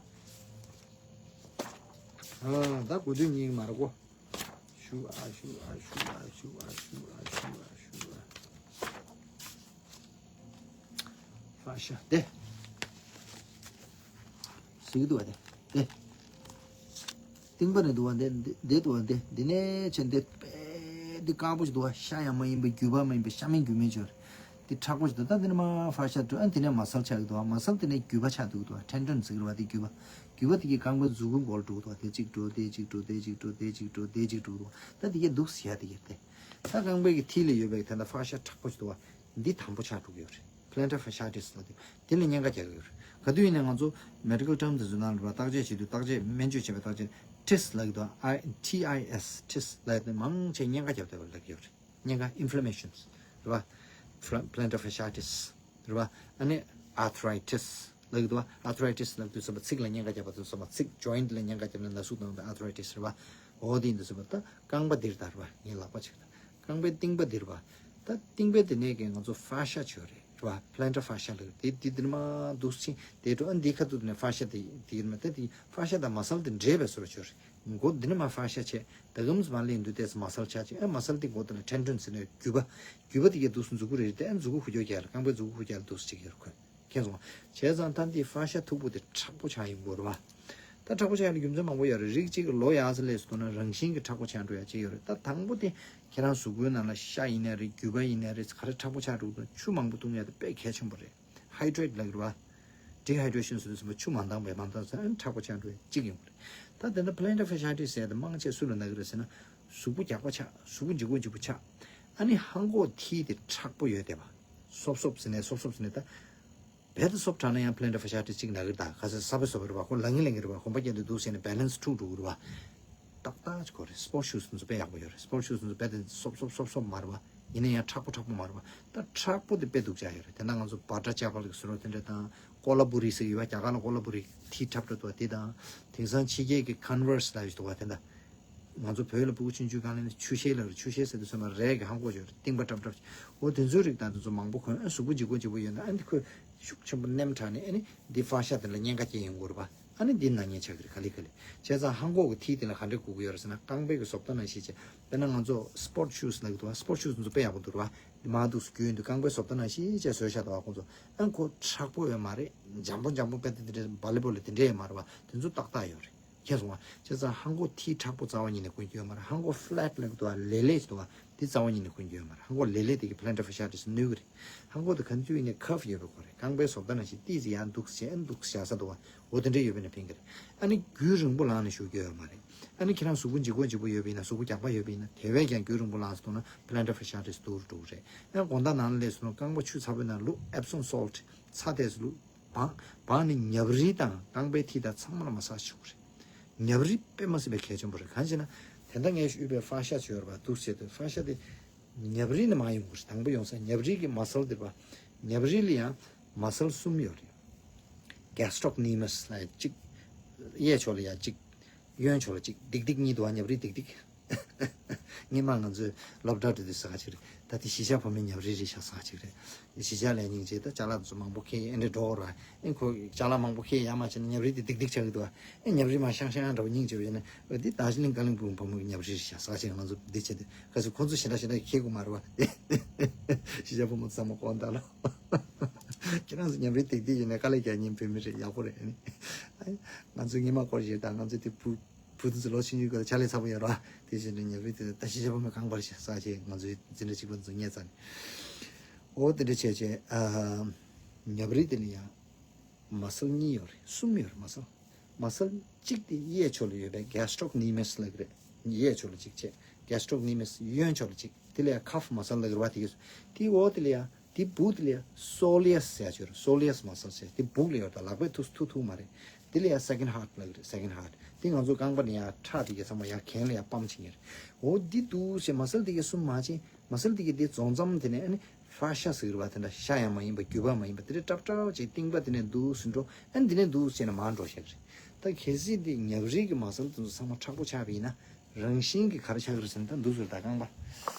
ཨ། ད་དགོས་དུས་ཉིད་མ་རེད་གོ། ཞུ་ཨ་ཞུ་ཨ་ཞུ་ཨ་ཞུ་ཨ་ཞུ་ཨ་ཞུ་ཨ་ཞུ་ཨ། fascia དེ། ཟེར་གྱི་འདུག་བ་དེ། དེ། རྟིང་པ་ནས་འདུག་བ་འདི་འདི་འདི་འདུག་བ་འདི་འདི་ནས་ཆེན་འདི་པས་འདི་དཀར་པོ་ཞིག་འདུག་བ། ཤ་ཡང་མ་ཡིན་པའི་རྒྱུས་པ་མ་ཡིན་པའི་ཤ་མེན་རྒྱུ་མེན་ཅིག་ཡོད་རེད། འདི་མཁྲེགས་པོ་ཞིག་འདུག་ད་འདི་ནས་མར་fascia འགྲོ། ཨ་འདི་ནས་muscle ཆགས་ཀྱི་འདུག་བ། muscle འདི་ནས་རྒྱུས་པ་ཆགས་འདུག་འདུག་བ། tendon ཟེར་གྱི་རེད་བ། འདི་རྒྱུས་པ། རྒྱུས་པ་འདི་གིས་རྐང་པའི་མཛུབ་གུ་མགོ་ལ་འགྲོ་གི་འདུག་བ། དེ་གཅིག་འགྲོ། དེ་གཅིག་འགྲོ། དེ་གཅིག་འགྲོ། དེ་གཅིག་འགྲོ། དེ་གཅིག་འགྲོ་འདུག་བ། ད་འདི་གས་འདུག་ཟེར་ཡ་འདི་གས་དེ། ད་རྐང་པའི་གི་མཐིལ་ལ་ཡོད་པའི་དེ་འདྲ་fascia མཁྲེགས་པོ་ཞིག་འདུག་བ། འདི་དམ་པོ་ཆགས་འགྲོ་གི་ཡོད་རེད། plantar fasciitis ལབ་དུས་དེ་ལ་གཉན་ཁ་རྒྱག་གི་ཡོད་རེད། ག་དུས་ཡིན་ནའི་ང་ཚོ་medical term དེ་ཚོ་ནང་ལ་བརྟག་དཔྱད་བྱེད་དུས། བརྟག་དཔྱད་སྨན་བཅོས་བྱེད་པའི་བརྟག་དཔྱད་ཏིས་ལབ་ཀྱི་འདུག་ཨ། ཏི་ཨའི་ཨེས། ཏིས་ལབ་ཡ་དེ་མང་ཆེ་གཉན་ཁ་རྒྱབ་བསྡད་པ་ལབ་ཀྱི་ཡོད་རེད། གཉན་ཁ་inflammations རེད་བ། Fla- plantar fasciitis རེད་བ། ཨ་ནི་arthritis ལབ་ཀྱི་འདུག་བ། arthritis ལབ་དུས་ཙམ་པ་ཚིགས་ལ་གཉན་ཁ་རྒྱབ་པ་དང་། ཙམ་པ་ཚིགས་joint ལ་གཉན་ཁ་རྒྱབ་ན་ན་ཟུག་བཏང་བའི་arthritis རེད་བ། འོ་དེ་ཡིན་དུས་ཙམ་པ་ད་རྐང་པ་འདིར་ད་རེད་བ། ངའི་ལག་པ་གཅིག་དང་རྐང་པའི་རྟིང་པ་འདིར་བ། ད་རྟིང་པའི་དེ་ནས་ཀྱི་ང་ཚོ་fascia ཅིག་ཡོད་རེད། རེད་བ། plantar fascia ལབ་དེ། དེ་འདིར་མར་འདུག་ཕྱིན་དེ་འགྲོ། ཨ་འདི་ཁ་ཐུག་ནས་fascia དེ་དེ་གིར་མ་ད་དེ་fascia དང་muscle དེ་འདྲེས་པའི་བཟོ་འདྲ་ཅིག་ཡོད་རེད། མགོ་འདི་ནས་མར་fascia བྱས། ད་གམ་མ་ལེན་དུས་ཏེས་muscle ཆགས་ཅིག་ཨ་muscle དེ་མགོ་དེ་ལ་tendon ཟེར་ནས་རྒྱུས་པ། རྒྱུས་པ་དེ་གས་འདུག་མཛུབ་གུ་རེ་རེ་དེ། ཨ་མཛུབ་གུ་ཧུར་རྒྱག་རྒྱག་ལ་རྐང་པའི་མཛུབ་གུ་ཧུར་རྒྱག་ལ་འདུག་ཅིག་ཡོད་རེད་ཁོ། མཁྱེན་སོང་ང་། བྱས་ཙང་ད་འདི་fascia མཐུག་པོ་དེ་མཁྲེགས་པོ་ཆགས་ཡོང་གི་ཡོད་རེད་བ། ད་མཁྲེགས་པོ་ཆགས་ཡོང་ནི་རྒྱུ་མཚན་མང་པོ་ཡོད་རེད། རིགས་གཅིག་གི་ལོ་ཡག་ཙམ་སླེབས་སོང་ན་རང་བཞིན་གྱིས་མཁྲེགས་པོ་ཆགས་འགྲོ་ཡ་ཅིག་ཡོད་རེད། ད་དང་པོ་དེ་ཁྱེད་རང་གཟུགས་པོའི་ནང་ལ་ཤ་ཡིན་ནའི་རེད། རྒྱུས་པ་ཡིན་ནའི་རེད། ག་རེ་མཁྲེགས་པོ་ཆགས་འགྲོ་གི་འདུག་ཆུ་མང་པོ་བཏུང་ཡ་དེ་དཔེ་གལ་ཆེན་པོ་རེད། hydrate ལབ་ཀྱི་རེད་བ། dehydration ཟེར་དུས་ཙམ་པ་ཆུ་མ་འདང་བས་མ་འདང་ཙང་ཨ་ནི་མཁྲེགས་པོ་ཆགས་འགྲོ་ཡ་གཅིག་ཡོང་གི་རེད། ད་དེ་འདྲ་plantar fasciitis ཟེར་ཡ་དེ་མང་ཆེ་སུ་ལ་ན་གི་རེད་ཟེར་ན། གཟུགས་པོ་རྒྱགས་པ་ཆགས། གཟུགས་པོ་ལྗིད་ཁོག་ལྗིད་པོ་ཆགས། ཨ་ནི་ལྷ་མགོ་མཐིལ་དེ་མཁྲེགས་པོ་ཡོད་བསྡད་པ། སོབ་སོབ་ཟེར་ནས་སོབ་སོབ་ཟེར་ནས་ད། རྦད་དེ་སོབ་དྲགས་ན་ཡང་plantar fasciitis གཅིག་ན་གི་རེད། ད་ག་ཚོད་ས་བོན་སོབ་རེད་བ། ཁོ་ལངས་ངེ་ལངས་ངེ་རེད་བ། གོམ་པ་རྒྱག་དུས་འདུག་ཟེར་ནས་balance འཁྲུག་འགྲོ་གི་རེད་བ། ཏག་ཏག་ཅིག་གོ་རེད། sport shoes འདི་ཚོ་དཔེ་ཡག་པོ་ཡོད་རེད། sport shoes འདི་ཚོ་རྦད་དེ་སོབ་སོབ་སོབ་སོབ་མ་རེད་བ། ཡིན་ན་ཡང་མཁྲེགས་པོ་མཁྲེགས་པོ་མ་རེད་བ། ད་མཁྲེགས་པོ་དེ་དཔེ་སྡུག་ཅག་ཡོད་རེད། དེ་ན་ང་ཚོ་butter ཅ་པལ་གི་ཟེར་རོ་དེ་འདྲ་དང་། ཀོ་ལ་པུ་རི་ཟེར་གི་ཡོད་བ། རྒྱ་གར་ལ་ཀོ་ལ་པུ་རི་མཐིལ་མཁྲེགས་འགྲོ་འདུག་བ། དེ་དང་། དེང་སང་ཕྱི་རྒྱལ་གྱི་Converse ལབ་ཡོད་འདུག་བ། དེ་འདྲ། ང་ཚོ་བོད་ལ་ཕྲུ་གུ་ཆུང་ཆུང་སྒང་ལ་ནི་ཆུ་ཤེལ་ལབ་རེད། ཆུ་ཤེལ་ཟེར་དུས་ཙམ་པ་རས་ཀྱི་ལྷམ་གོག་ཅིག་ཡོད་རེད། རྟིང་པ་ཀྲབ་ཀྲབ་ཅིག་འོ་དེ་ཚོའི་རིགས་དང་དེ་ཚོ་མང་པོ་གོན། ཨ་གཟུགས་པོ་ལྗིད་ཁོག་ལྗིད་པོ་ཡོད་ན་ཨ་འདི་ཁོས་ཤུགས་ཆེན་པོ་མནན་དྲགས་ནས་ཨ་ནི་འདི་fascia དེ་ལ་གཉན་ཁ་སྐྱེ་ཡོང་གི་རེད་པ། ཨ་ནི་འདི་ན་ཉེན་ཆགས་ཀྱི་རེད། ག་ལེ་ག་ལེ། བྱས་ཙང་ལྷམ་གོག་གི་མཐིལ་དེ་ལ་ག་འདྲས་དགོས་ཀྱི་ཡོད་རེད་ཟེར་ན། རྐང་པའི་གི་བཟོ་ལྟ་ནང་བཞིན་བྱས། དཔེར་ན་ང་ཚོ་sport shoes ལབ་ཀྱི་འདུག་བ། sport shoes འདི་ཚོ་དཔེ་ཡག་པོ་འདུག་རེད་པ། འདི་མར་འདུག་སེ་གྱོན་དུས་རྐང་པའི་བཟོ་ལྟ་ནང་བཞིན་བྱས་བཟོས་བཞག་འདུག་བ། ཁོང་ཚོ་ཨ་ཁོ་མཁྲེགས་པོ་ཡོད་མ་རེད། འཇམ་པོ་འཇམ་པོ་དཔེ་དེ་འདྲ་volleyball དེ་འདྲས་ཡོད་མ་རེད་པ། དེ་ཚོ་ཏག་ཏག་ཡོད་རེད། མཁྱེན་སོང་ང་། བྱས་ཙང་ལྷམ་གོག་མཐིལ་མཁྲེགས་པོ་རྩ་བ་ཉིད་ནས་གོན་རྒྱུ་ཡོད་མ་རེད། ལྷམ་གོག་flat ལབ་ཀྱི་འདུག་བ། ལེབ་ལེབ་ཅིག་འདུག་བ། འདི་རྩ་བ་ཉིད་ནས་གོན་རྒྱུ་ཡོད་མ་རེད། ལྷམ་གོག་ལེབ་ལེབ་དེ་གིས་plantar fasciitis གནོད་ཀྱི་རེད། ལྷམ་གོག་དེ་ག་ཚོད་ཡིན་ནའི་curve ཡོད་པའི་སྐོར་རེད། རྐང་པའི་བཟོ་ལྟ་ནང་བཞིན་ཏོག་ཙམ་ཡར་འདུག་སེ་འདུག་སེ་བཞག་ས་འདུག་བ། འོ་དེ་འདྲ་ཡོད་པ་ཡིན་ན་ཕན་གྱི་རེད། ཨ་ནི་རྒྱུན་རིང་པོ་ལངས་ནས་བཞུགས་རྒྱུ་ཡོད་མ་རེད། ཨ་ནི་ཁྱེད་རང་གཟུགས་པོ་ལྗིད་ཁོག་ལྗིད་པོ་ཡོད་པ་ཡིན་ན། གཟུགས་པོ་རྒྱགས་པ་ཡོད་པ་ཡིན་ན། དེ་བས་ཀྱང་རྒྱུན་རིང་པོ་ལངས་སོང་ན་plantar fasciitis སྡུག་རུ་འགྲོ་གི་རེད། ཨ་ནི་དགོང་དག་ནང་ལ་སླེབས་སོང་ན་རྐང་པ་ཆུ་ཚ་པོའི་ནང་བླུགས། Epsom salt ཚྭ་དེ་ཚོ་བླུགས། སྦངས། སྦངས་ནས་ཉབ་རིལ་དང་རྐང་པའི་མཐིལ་དང་ཚང་མ་ལ་massage བྱེད་དགོས་རེད། ཉབ་རིལ་དཔེ་མ་སྲིད་པའི་གལ་ཆེན་པོ་རེད། གང་ཞེ་ན། དེ་འདྲ་ངས་ཞུས་པའི་fascia ཅིག་ཡོད་རེད་པ། འདུག་སེ་བྱས་དུས་fascia དེ། ཉབ་རིལ་ནས་མར་ཡོང་གི་རེད། དང་པོ་ཡོང་ས་ཉབ་རིལ་གྱི་muscle དེ་རེད་པ། ཉབ་རིལ་ལ་ཡང་muscle གསུམ་ཡོད་རེད། gastrocnemius ལབ་ཡ་གཅིག་གཡས་ཕྱོགས་ལ་ཡ་གཅིག་གཡོན་ཕྱོགས་ལ་གཅིག་ལྡིག་ལྡིག་གཉིས་འདུག་བ། ཉབ་རིལ་ལྡིག་ལྡིག་སྔོན་མ་ང་ཚོས་སློབ་གྲྭ་འགྲོ་དུས་ཟ་ཁ་ཅིག་རེད། ད་དེ་གཞིས་ཆགས་ཕོ་མོའི་ཉབ་རིལ་རེད་ཤག་ཟ་ཁ་ཅིག་རེད། གཞིས་ཆགས་ལ་སྙིང་རྗེ། ད་ཅ་ལག་ཚོ་མང་པོ་ཁྱེར་ཨེ་འདྲ་འགྲོ་ར། ཨེ་ཁོ་ཅ་ལག་མང་པོ་ཁྱེར་ཡ་མ་བྱས་ན་ཉབ་རིལ་དེ་སྡིག་སྡིག་ཆགས་ཀྱི་འདུག་ཨེ་ཉབ་རིལ་མ་ཤང་ཤང་འདྲ་བོ་སྙིང་རྗེ་བ་ཡིན་ན། འོ་དེ་དར་ཇི་ལིང་ཀ་ལིང་སྦུག་ཕོ་མོའི་ཉབ་རིལ་རེད་ཤག་ཟ་ཁ་ཅིག་ང་ཚོ་འདི་བྱས་ཏེ་ག་ཚོད་ཁོ་ཚོ་ཞེ་དྲག་ཞེ་དྲག་ཁྱེར་དགོས་མ་རེད་བ། གཞིས་ཆགས་ཕོ་མོ་ཚང་མ་དགོངས་དག་ལ། ཁྱེད་རང་ཚོ་ཉམས་རིག་ཏིག་ཏིག་ཡིན་ནའི་དཀའ་ལས་རྒྱག་མཁན་བོད་མི་རེད། ཡག་པོ་རེད། ཨ་ནི་ང་ཚོའི་སྔོན་མ་སྐོར་ཞིག་དང་ང་ཚོའི་དེ་བུ་བུ་དེ་ཚོ་ལོ་ཆུང་ཆུང་སྐབས་ཕྱག་ལས་ཚ་པོ་ཡོད་ར། དེ་བཞིན་དུ་ཉམས་རིག་དེ་ད་གཞིས་ཆགས་ཕོ་མོ་གང་པར་ཞིག་ཟ་བྱས་ང་ཚོའི་འཛིན་གྲྭ་གཅིག་པ་ཚོ་ངས་རྩ་ནས། འོ་དེ་འདྲ་བྱས་བྱས་ཨ། ཉམས་རིག་དེ་ནི་ཡང་མ་སལ་གཉིས་ཡོད་རེད། གསུམ་ཡོད་རེད། མ་སལ་མ་སལ་གཅིག་དེ་གཡས་ཕྱོགས་ལ་ཡོད་པའི་གེ་སི་ཊོག་ནི་མེ་སི་ལབ་ཀྱི་རེད། གཡས་ཕྱོགས་ལ་གཅིག་བྱས། གེ་སི་ཊོག་ནི་མེ་སི་གཡོན་ཕྱོགས་ལ་གཅིག་དེ་ལ་ཡང་ཁབ་མ་སལ་ལབ་ཀྱི་རེད་བ། དེ་གས་དེའི་འོག་དེ་ལ་ཡང་དེའི་སྦུག་དེ་ལ་ཡང་སོ་ལི་ཡ་སི་ཟེར་ཡ་ཅིག་ཡོད་རེད། སོ་ལི་ཡ་སི་མ་སལ་ཟེར་དེ་སྦུག་ལ་ཡོད་རེད། ད་ལག་པས་ཐུག་ཐུག་ཐུག་མ་རེད། དེ་ལ་ཡང་སེ་ཀེན་ཌི་ཧར་ཊི་ལབ་ཀྱི་རེད། སེ་ཀེན་ཌི་ཧར་ཊི་དེ་ང་ཚོ་རྐང་པ་ནས་ཡང་ཁྲག་དེ་གས་ཚང་མ་ཡང་གྱེན་ལ་ཡང་པམ་བྱེད་མཁན་རེད། འོ་འདི་འདུག་སེ་མ་སལ་དེ་གས་གསུམ་མ་བྱས། མ་སལ་དེ་གས་དེ་རྫོགས་མཚམས་དེ་ནས་ཨ་ནི་ཧྥ་ཤ་ཟེར་གྱི་རེད་བ། དེ་འདྲ་ཤ་ཡང་མ་ཡིན་པ་རྒྱུས་པ་མ་ཡིན་པ་དེ་འདྲ་ཀྲབ་ཀྲབ་ཅིག་རྟིང་པ་དེ་ནས་འདུག་སེ་འགྲོ། ཨ་ནི་དེ་ནས་འདུག་སེ་ནས་མར་འགྲོ་ཤག་རེད། ད་གལ་སྲིད་དེ་ཉབ་རིལ་གྱི་མ་སལ་དེ་ཚོ་ཚང་མ་མཁྲེགས་པོ་ཆགས་པ་ཡིན་ན། རང་བཞིན་གྱིས་ག་རེ་ཆགས་ཀྱི་རེད་ཟེར་ན། ད་འདུག་སེ་རེད། ད་རྐང་པ་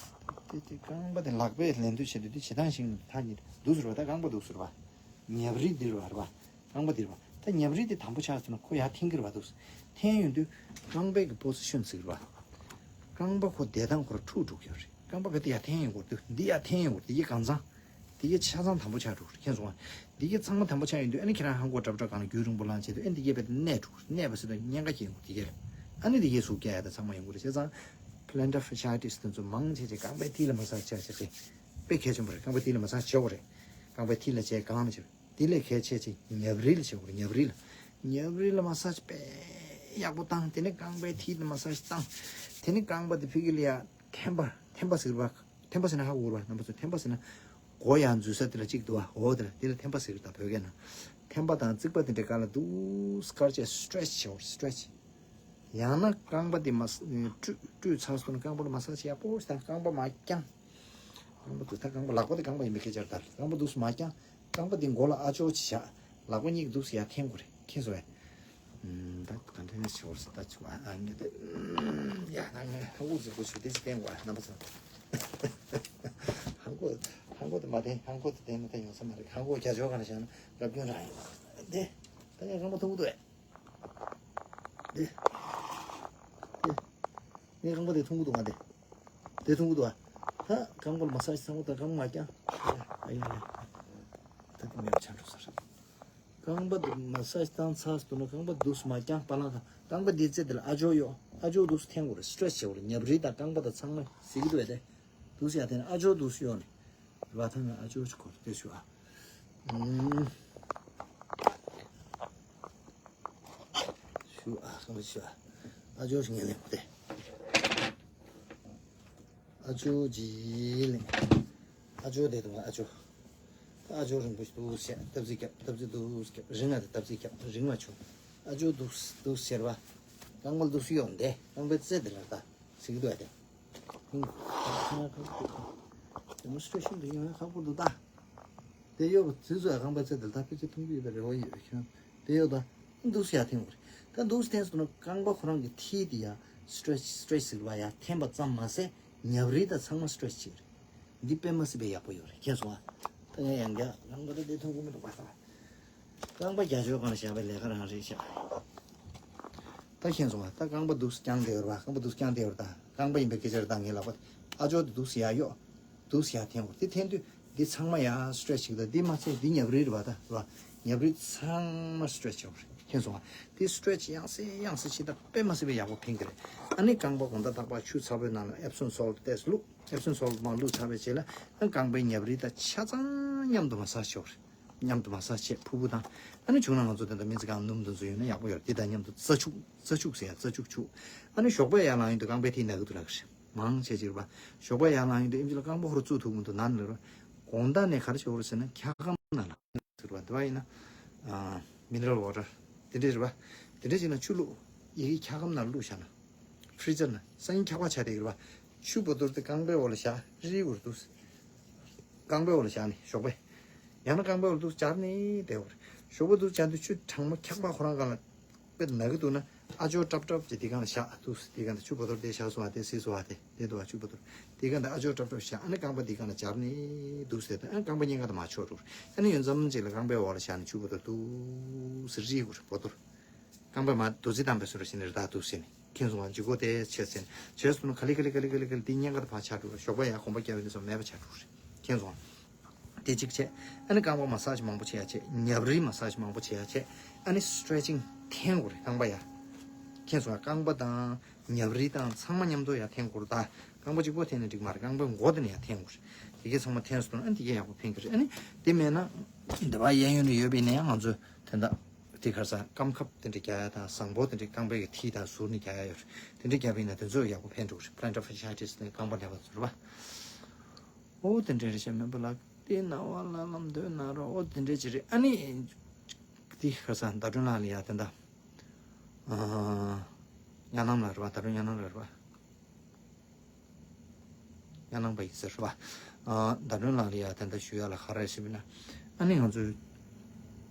དེ་དེ་རྐང་པ་དེ་ལག་པས་ལེན་འདོད་བྱེད་དུས་དེ་བྱེད་སྟངས་ཤིག་ཐག་ཉེ་འདུག་སེ་རེད་བ། ད་རྐང་པ་འདུག་སེ་རེད་བ། ཉབ་རིལ་འདི་རེད་བ། རེད་བ། རྐང་པ་འདི་རེད་བ། ད་ཉབ་རིལ་འདི་དམ་པོ་ཆགས་སོང་ན་ཁོ་ཡར་འཐེན་གྱི་རེད་བ། འདུག་སེ་འཐེན་ཡོང་དུས་རྐང་པའི་གི་པོ་སི་ཤོན་ཟེར་གྱི་རེད་བ། རྐང་པ་ཁོ་བསྡད་སྟངས་ཁོ་ར་འཁྲུག་འགྲོ་གི་ཡོད་རེད། རྐང་པ་རྦད་དེ་ཡར་འཐེན་ཡོང་གི་རེད། འདི་ཡར་འཐེན་ཡོང་གི་རེད། འདི་གས་གང་ཚང་། འདི་གས་ཆ་ཚང་དམ་པོ་ཆགས་འགྲོ་གི་རེད། མཁྱེན་སོང་ང་། འདི་གས་ཚང་མ་དམ་པོ་ཆགས་ཡོང་དུས་ཨ་ནི་ཁྱེད་རང་ཧང་གོ་ཀྲབ་ཀྲབ་སྒང་ལ་རྒྱུན་རིང་པོ་ལངས་བྱས་དུས་ཨ་ནི་འདི་གས་རྦད་དེ་གནས་འགྲོ་གི་རེད། གནས་པ་ཟེར་དུས་གཉན་ཁ་སྐྱེ་ཡོང་གི་རེད། འདི་གས་ལ་ཨ་ནི་འདི་གས་ཟུག་རྒྱག་ཡ་ད་ཚང་མ་ཡོང་གི་རེད། བྱས་ཙང་plantar fasciitis དེ་ཚོ་མང་ཆེ་ཆེ་རྐང་པའི་མཐིལ་ལ་མ་སལ་ཆགས་ཆགས་རེད། དཔེ་གལ་ཆེན་པོ་རེད། རྐང་པའི་མཐིལ་ལ་མ་སལ་བྱེད་དགོས་རེད། རྐང་པའི་མཐིལ་ལ་བྱས་གང་ལ་བྱེད། དེ་ལས་གལ་ཆེ་ཆེ་ཉབ་རིལ་ལ་བྱེད་དགོས་རེད། ཉབ་རིལ་ལ། ཉབ་རིལ་ལ་མ་སལ་དཔེ་ཡག་པོ་བཏང་། དེ་ནས་རྐང་པའི་མཐིལ་ལ་མ་སལ་བཏང་། དེ་ནས་རྐང་པ་དེ་ཕ་གི་ལ་ཡ་འཐེན་པ། འཐེན་པ་ཟེར་བ། འཐེན་པ་ཟེར་ན་ཧ་གོ་བ། རྣམ་པ་ཚོ་འཐེན་པ་ཟེར་ན་མགོ་ཡར་འཛུལ་ས་དེ་ལ་གཅིག་འདུག་བ། འོ་དེ་ལ་དེ་ལ་འཐེན་པ་ཟེར་གི་རེད། ད་བོད་སྐད་ནང་འཐེན་པ་དང་རྩིག་པ་དེ་འདྲ་སྒང་ལ་འདུག་སེ་སྐར་ཆ་སི་ཊེ་ཆི་བྱེད་དགོས་རེད། སི་ཊེ་ཆི། ཡང་ན་རྐང་པ་དེ་མ་བཀྲུས་བཀྲུས་ཚར་སོང་ན་རྐང་པ་ལ་མ་སལ་ཡག་པོ་ཞིག་དང་། རྐང་པ་མ་བརྐྱངས། རྐང་པ་འདུག་ད་རྐང་པ་ལག་པ་དེ་རྐང་པ་ཡིན་པའི་སྐད་ཆ་རེད། ད་རྐང་པ་འདུག་སེ་མ་བརྐྱངས། རྐང་པ་དེ་མགོ་ལ་ཨ་ཅོ་ཅིག་བཞག་ལག་པ་གཉིས་ཀྱིས་འདུག་སེ་ཡར་འཐེན་དགོས་རེད། མཁྱེན་སོང་ངས། ད་ག་འདྲ་ཞིག་བྱེད་དགོས་རེད་ཟེར། ད་ཆུ་ཨ་ཨ་ངས་དེ་ཡ་ད་ངས་ཧང་གོ་ཟེར་དགོས་ཆུ་དེ་ཞིག་བསྟན་དགོས། རྣམ་པ་ཚོ། ཧང་གོ་ཧང་གོ་དེ་མ་བསྟན། ཧང་གོ་དེ་བསྟན་ན་ད་ཡོང་ས་མ་རེད། ཧང་གོ་རྒྱ་ཆོ་ག་ན་བཞག་ན་རབ་སྐྱོན་རང་ཡིན། དེ་ད་ངས་རྐང་པ་ཐུང་གི་འདུག་ཨེ། དེ། དེ། ངའི་རྐང་པ་དེ་ཐུང་གི་འདུག་ང་དེ། དེ་ཐུང་གི་འདུག་ཨ། ད་རྐང་པ་ལ་མ་སལ་ཅིག་ཚང་མ་ད་རྐང་པ་མ་བརྐྱངས། ཨ་ཡ་ཡ། ད་དེ་མེད་པ་ཆགས་འགྲོ་ས་རེད། རྐང་པ་དེ་མ་སལ་ཅིག་བཏང་ཚར་སོང་ན་རྐང་པ་འདུག་སེ་མ་བརྐྱངས། པ་ལང་ཁ་རྐང་པ་དེའི་རྩེ་དེ་ལ་ཨ་ཅོ་གཡོག་ཨ་ཅོ་འདུག་སེ་འཐེན་དགོས་རེད། སི་ཊེ་ཆི་བྱེད་དགོས་རེད། ཉབ་རིལ་དང་རྐང་པ་དང་ཚང་མ་ཟེར་གི་འདུག་ཨེ། དེ་འདུག་སེ་ཡར་འཐེན། ཨ་ཅོ་འདུག་སེ་གཡོག་ནས། ར་ཐང་ཨ་ཅོ་ཅིག་ཁོར་དེ་ཞུ་ཨ། ཨུམ། ཞུ་ཨ། གང་ཞུ་ཨ། ཨ་ཅོ་ཞིག་ངས་ལེན་དགོས་ཏེ། ཨ་ཅོ་ཅིག་ལེན། ཨ་ཅོ་དེ་དང་ཨ་ཅོ། ཨ་ཅོ་རིང་པོ་ཞིག་འདུག་སེ་སྟབས་ཚིག་རྒྱབ། སྟབས་ཚིག་འདུག་སེ་རྒྱབ། རིང་ང་དེ་སྟབས་ཚིག་རྒྱབ། རིང་མ་བྱུང་། ཨ་ཅོ་འདུག་འདུག་ཟེར་བ། རྐང་པ་འདུག་སེ་གཡོག་འདི་རྐང་པའི་རྩེ་དེ་ལ་ད་ཟེར་གི་འདུག་ཨ། དེ། ཌེ་མོན་སི་ཊེ་ཤན་དེ་ཡོང་ཡ་ཁག་པོ་འདུག་ད། དེ་གཡོག་པ་དེ་ཚོ་ཡ་རྐང་པ་རྩེ་དེ་ལ་ད་ཕལ་ཆེར་མཐོང་གི་ཡོད་པའི་རེ་བ་ཡོད་ཁྱོད། དེ་གཡོག་ད་འདུག་སེ་ཡར་འཐེན་དགོས་རེད། ད་འདུག་སེ་འཐེན་སོང་ན་རྐང་པ་ཁོ་རང་གི་མཐིལ་དེ་ཡ་སི་ཊེ་ཆི་སི་ཊེ་ཆི་ཟེར་བ་ཡ་འཐེན་པ་ཙམ་མ་ཟད་ཉབ་རིལ་དང་ཚང་མ་སི་ཊེ་ཆི་བྱེད་རེད། འདི་དཔེ་མ་སྲིད་པའི་ཡག་པོ་ཡོད་རེད། མཁྱེན་སོང་ཨ། ད་ངས་ཡང་བསྐྱར་རྐང་པ་ད་དེ་མཐོང་གི་མི་འདུག་པ་ད། རྐང་པ་རྒྱ་ཆོའི་སྒང་ལ་བཞག་པའི་ལས་ཀ་རང་རེད་ཤག་ད་མཁྱེན་སོང་ཨ། ད་རྐང་པ་འདུག་སེ་བརྐྱངས་བསྡད་ཡོད་རེད་པ། རྐང་པ་འདུག་སེ་བརྐྱངས་བསྡད་ཡོད་རེད། ད་རྐང་པ་ཡིན་པའི་སྐད་ཆ་རེད། ད་ངའི་ལག་པ་དེ་ཨ་ཅོ་དེ་འདུག་སེ་ཡར་གཡོག་འདུག་སེ་ཡར་འཐེན་དགོས། དེ་འཐེན་དུས་འདི་ཚང་མ་ཡར་སི་ཊེ་ཆི་བྱེད་ཀྱི་འདུག་འདི་མ་ཚད་འདི་ཉབ་རིལ་རེད་པ། ད་རེད་པ། ཉབ་རིལ་ཚང་མ་སི་ཊེ་ཆི་བྱེད་དགོས་རེད། མཁྱེན་སོང་ཨ། དེ་སི་ཊེ་ཆི་ཡང་སེ་ཡང་སེ་བྱེད་ད་དཔེ་མ་སྲིད་པའི་ཡག་པོ་ཕན་གྱི་རེད། ཨ་ནི་རྐང་པ་དགོང་དག་རྟག་པར་ཆུ་ཚ་པོའི་ནང་ལ་ཨེབ་སོམ་སོལ་ཊི་ཏོག་ཙམ་བླུགས། ཨེབ་སོམ་སོལ་ཊི་མར་བླུགས་ཚར་བའི་རྗེས་ལ་ཨ་རྐང་པའི་ཉབ་རིལ་དང་ཆ་ཚང་མཉམ་དུ་མ་སཱ་ཇི་བྱེད་དགོས་རེད། མཉམ་དུ་མ་སཱ་ཇི་བྱས་ཕུར་བུ་དང་། ཨ་ནི་བྱུང་ན་ང་ཚོ་དེ་འདྲ་སྨན་རྩིས་ཁང་སྣུམ་དེ་ཚོ་ཡོད་ན་ཡག་པོ་ཡོད་རེད། དེ་དང་མཉམ་དུ་རྩ་བྱུག་རྩ་བྱུག་ཟེར་ཡ། རྩ་བྱུག་བྱུག་ཨ་ནི་ཞོགས་པ་ཡར་ལངས་ཡོང་དུས་རྐང་པའི་མཐིལ་ན་གི་འདུག་ལབ་ཀྱི་རེད། མང་ཆེ་ཅིག་རེད་པ། ཞོགས་པ་ཡར་ལངས་ཡོང་དུས་ཨེམ་ཆི་ལ་རྐང་པ་ཧོར་བཙུགས་ཐུབ་མི་འདུག་ན་ནི་ལབ་རེད། དགོང་དག་ནས་ག་རེ་བྱེད་དགོས་རེད་ཟེར་ན་འཁྱག་སྒམ་ནང་ལ་ཟེར་བ་འདི་བ་ཡིན་ན། མི་ནི་རལ་ཝ་ཊར་དེ་འདྲས་རེད་པ། དེ་འདྲས་བྱས་ན་ཆུ་བླུགས། ཡི་གེ་འཁྱག་སྒམ་ནང་བླུགས་བཞག་ན། ཕི་རི་ཛར་ནང་སང་ཉིན་འཁྱག་པ་ཆགས་བསྡད་ཀྱི་རེད་པ། ཆུ་བ་ཏོར་དེ་རྐང་པའི་འོག་ལ་བཞག་རིལ་བུར་འདུག་རྐང་པའི་འོག་ལ་བཞག་ནས་ཞོགས་པ། ཡང་ན་རྐང་པའི་འོག་ལ་འདུག་སྦྱར་ནས་བསྡད་དགོས་རེད། ཞོགས་པ་འདུག་སྦྱར་དུས་ཆུ་གྲང་མོ་འཁྱག་པ་ཁོ་རང་སྒང་ལ་དཔེ་ན་གི་འདུག་ན། ཨ་ཇོ་ཀྲབ་ཀྲབ་ཀྱི་དེ་གང་ལ་བཞག་འདུག་དེ་གང་ལ་ཆུ་བོ་ཏོར་དེ་བཞག་སོང་བ་དེ་སྲིད་སོང་བ་དེ་དེ་འདུག་བ། ཆུ་བོ་ཏོར་དེ་གང་ལ་ཨ་ཇོ་ཀྲབ་ཀྲབ་བཞག་ཨ་ནི་རྐང་པ་དེ་གང་ལ་སྦྱར་ནས་འདུག་ཟེར་ཏེ། ཨ་ནི་རྐང་པ་གཉིས་ཀ་དང་མ་ཆོག་འགྲོ། ཨ་ནི་ཡོན་ཙམ་ཅིག་ལ་རྐང་པའི་འོག་ལ་བཞག་ནས་ཆུ་བོ་ཏོར་འདུག་ཟེར་རིག་དགོས་རེད། བོ་ཏོར། རྐང་པ་མ་རྡོ་རྩིག་བཏང་པའི་བཟོ་འདྲ་ཞིག་ནས་རེ་ད་འདུག་ཟེར་ནས་མཁྱེན་སོང་བ། ལྗིད་ཁོག་དེ་ཆེ་ཟེར་ནས་བྱས་སོང་ན་ག་ལེ་ག་ལེ་ག་ལེ་ག་ལེ་ག་ལེ་དེ་གཉིས་ཀ་དང་བར་ཆགས་འགྲོ་རེད། ཞོགས་པ་ཡར་གོམ་པ་རྒྱབ་ཡོང་དུས་ཙམ་མེད་པ་ཆགས་འགྲོ་རེད། མཁྱེན་སོང་བ། དེ་གཅིག་བྱས། ཨ་ནི་རྐང་པ་མ་སཱཇ་མང་པོ་བྱེད་ཡ་བྱས། ཉབ་རིལ་མ་སཱཇ་མང་པོ་བྱེད་ཡ་བྱས། ཨ་ནི་སི་ཊེ་ཆིང་འཐེན་དགོས་རེད་རྐང་པ་ཡ། མཁྱེན་སོང་ང་། རྐང་པ་དང་ཉབ་རིལ་དང་ཚང་མ་མཉམ་དུ་ཡ་འཐེན་དགོས་རེད་ད། རྐང་པ་གཅིག་པོ་འཐེན་ན་འགྲིག་མ་རེད། རྐང་པའི་མགོ་དེ་ནས་ཡ་འཐེན་དགོས་རེད། དེ་གས་ཚང་མ་འཐེན་སོང་ན་ཨ་ནི་དེ་གས་ཡག་པོ་ཕན་གི་རེད། ཨ་ནི་དེ་མེད་ན་འདི་པ་གཡས་གཡོན་ནས་ཡོད་པ་ཡིན་ན་ཡང་ང་ཚོ་དེ་འདྲ་དེ་གར་ས་རྐང་ཁབ་དེ་འདྲ་རྒྱག་ཡ་དང་བཟང་པོ་དེ་འདྲ་རྐང་པའི་གི་མཐིལ་དང་ཟུར་ནས་རྒྱག་ཡ་ཡོད་རེད། དེ་འདྲ་རྒྱག་པ་ཡིན་ན་དེ་ཚོ་ཡག་པོ་ཕན་འགྲོ་གི་རེད། པི་ལན་ཊར་ཕ་ཤ་ཡི་ཊི་སི་ནི་རྐང་པ་ནད་པ་ཚོ་རེད་པ། ཨོ་དེ་འདྲ་རེད་ཤག་སྨན་པ་ལགས། དེ་ན་བ་ལ་ལམ་འདོད་ན་རོ། ཨོ་དེ་འདྲ་ཅིག་རེད། ཨ་ནི་དེ་ཁ་སང་ཟླ་སྒྲོན་ལགས་ལ་ཡ་དེ་འདྲ་ཨ་ཉ་ནམ་ལགས་རེད་པ། ཟླ་སྒྲོན་ཉ་ནམ་ལགས་རེད་པ། ཉ་ནམ་པ་ཡིན་ཟེར་རེད་པ། ཨ་ཟླ་སྒྲོན་ལགས་ལ་ཡ་དེ་འདྲ་ཞུ་ཡ་ལ་ག་རེ་ཞུ་བ་ཡིན་ན། ཨ་ནི་ང་ཚོའི་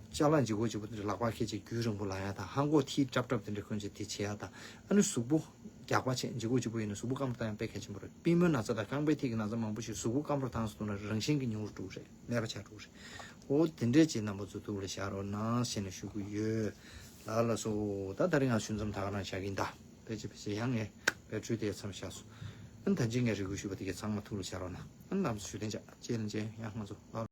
ཅ་ལག་ལྗིད་ཁོག་ལྗིད་པོ་དེ་འདྲ་ལག་པ་འཁྱེར་བྱས་རྒྱུན་རིང་པོ་ལངས་ཡ་དང་། ཧང་གོ་མཐིལ་ཀྲབ་ཀྲབ་དེ་འདྲ་གོན་བྱས་དེ་བྱེད་ཡ་དང་། ཨ་ནི་གཟུགས་པོ་རྒྱགས་པ་བྱས། ལྗིད་ཁོག་ལྗིད་པོ་ཡིན་ན་གཟུགས་པོ་སྐམ་པོ་བཏང་ཡ་དཔེ་གལ་ཆེན་པོ་རེད། པུས་མོའི་ན་ཚ་དང་རྐང་པའི་མཐིལ་གྱི་ན་ཚ་མང་པོ་ཞིག་གཟུགས་པོ་སྐམ་པོ་བཏང་སོང་ན་རང་བཞིན་གྱིས་ཉུང་རུ་འགྲོ་གི་རེད། མེད་པ་ཆགས་འགྲོ་གི་རེད། ཨོ་དེ་འདྲས་ཅིག་རྣམ་པ་ཚོ་ཐུགས་ལ་བཞག་རོགས་གནང་ཞེས་ནས་ཞུ་གི་ཡོད། ལགས་ལགས་སོ། ད་ད་རིང་ང་ཞུ་མཚམས་ད་ག་རང་བཞག་གིན་ད། ཕལ་ཆེར་ཕལ་ཆེར་ཡང་ངས་བེ་ཊི་རི་དེ་མཚམས་བཞག་སོང་། ཨ་ནི་ད་ཅི་ངས་རེ་སྐུལ་ཞུས་པ་དེ་གས་ཚང་མ་ཐུགས་ལ་བཞག་རོགས་གནང་། ཨ་ནི་ལམ་སང་ཞུ་ལན་ཆགས་ཅེས་ལན་ཅེས་ཡང་ང་ཚོ་ལགས།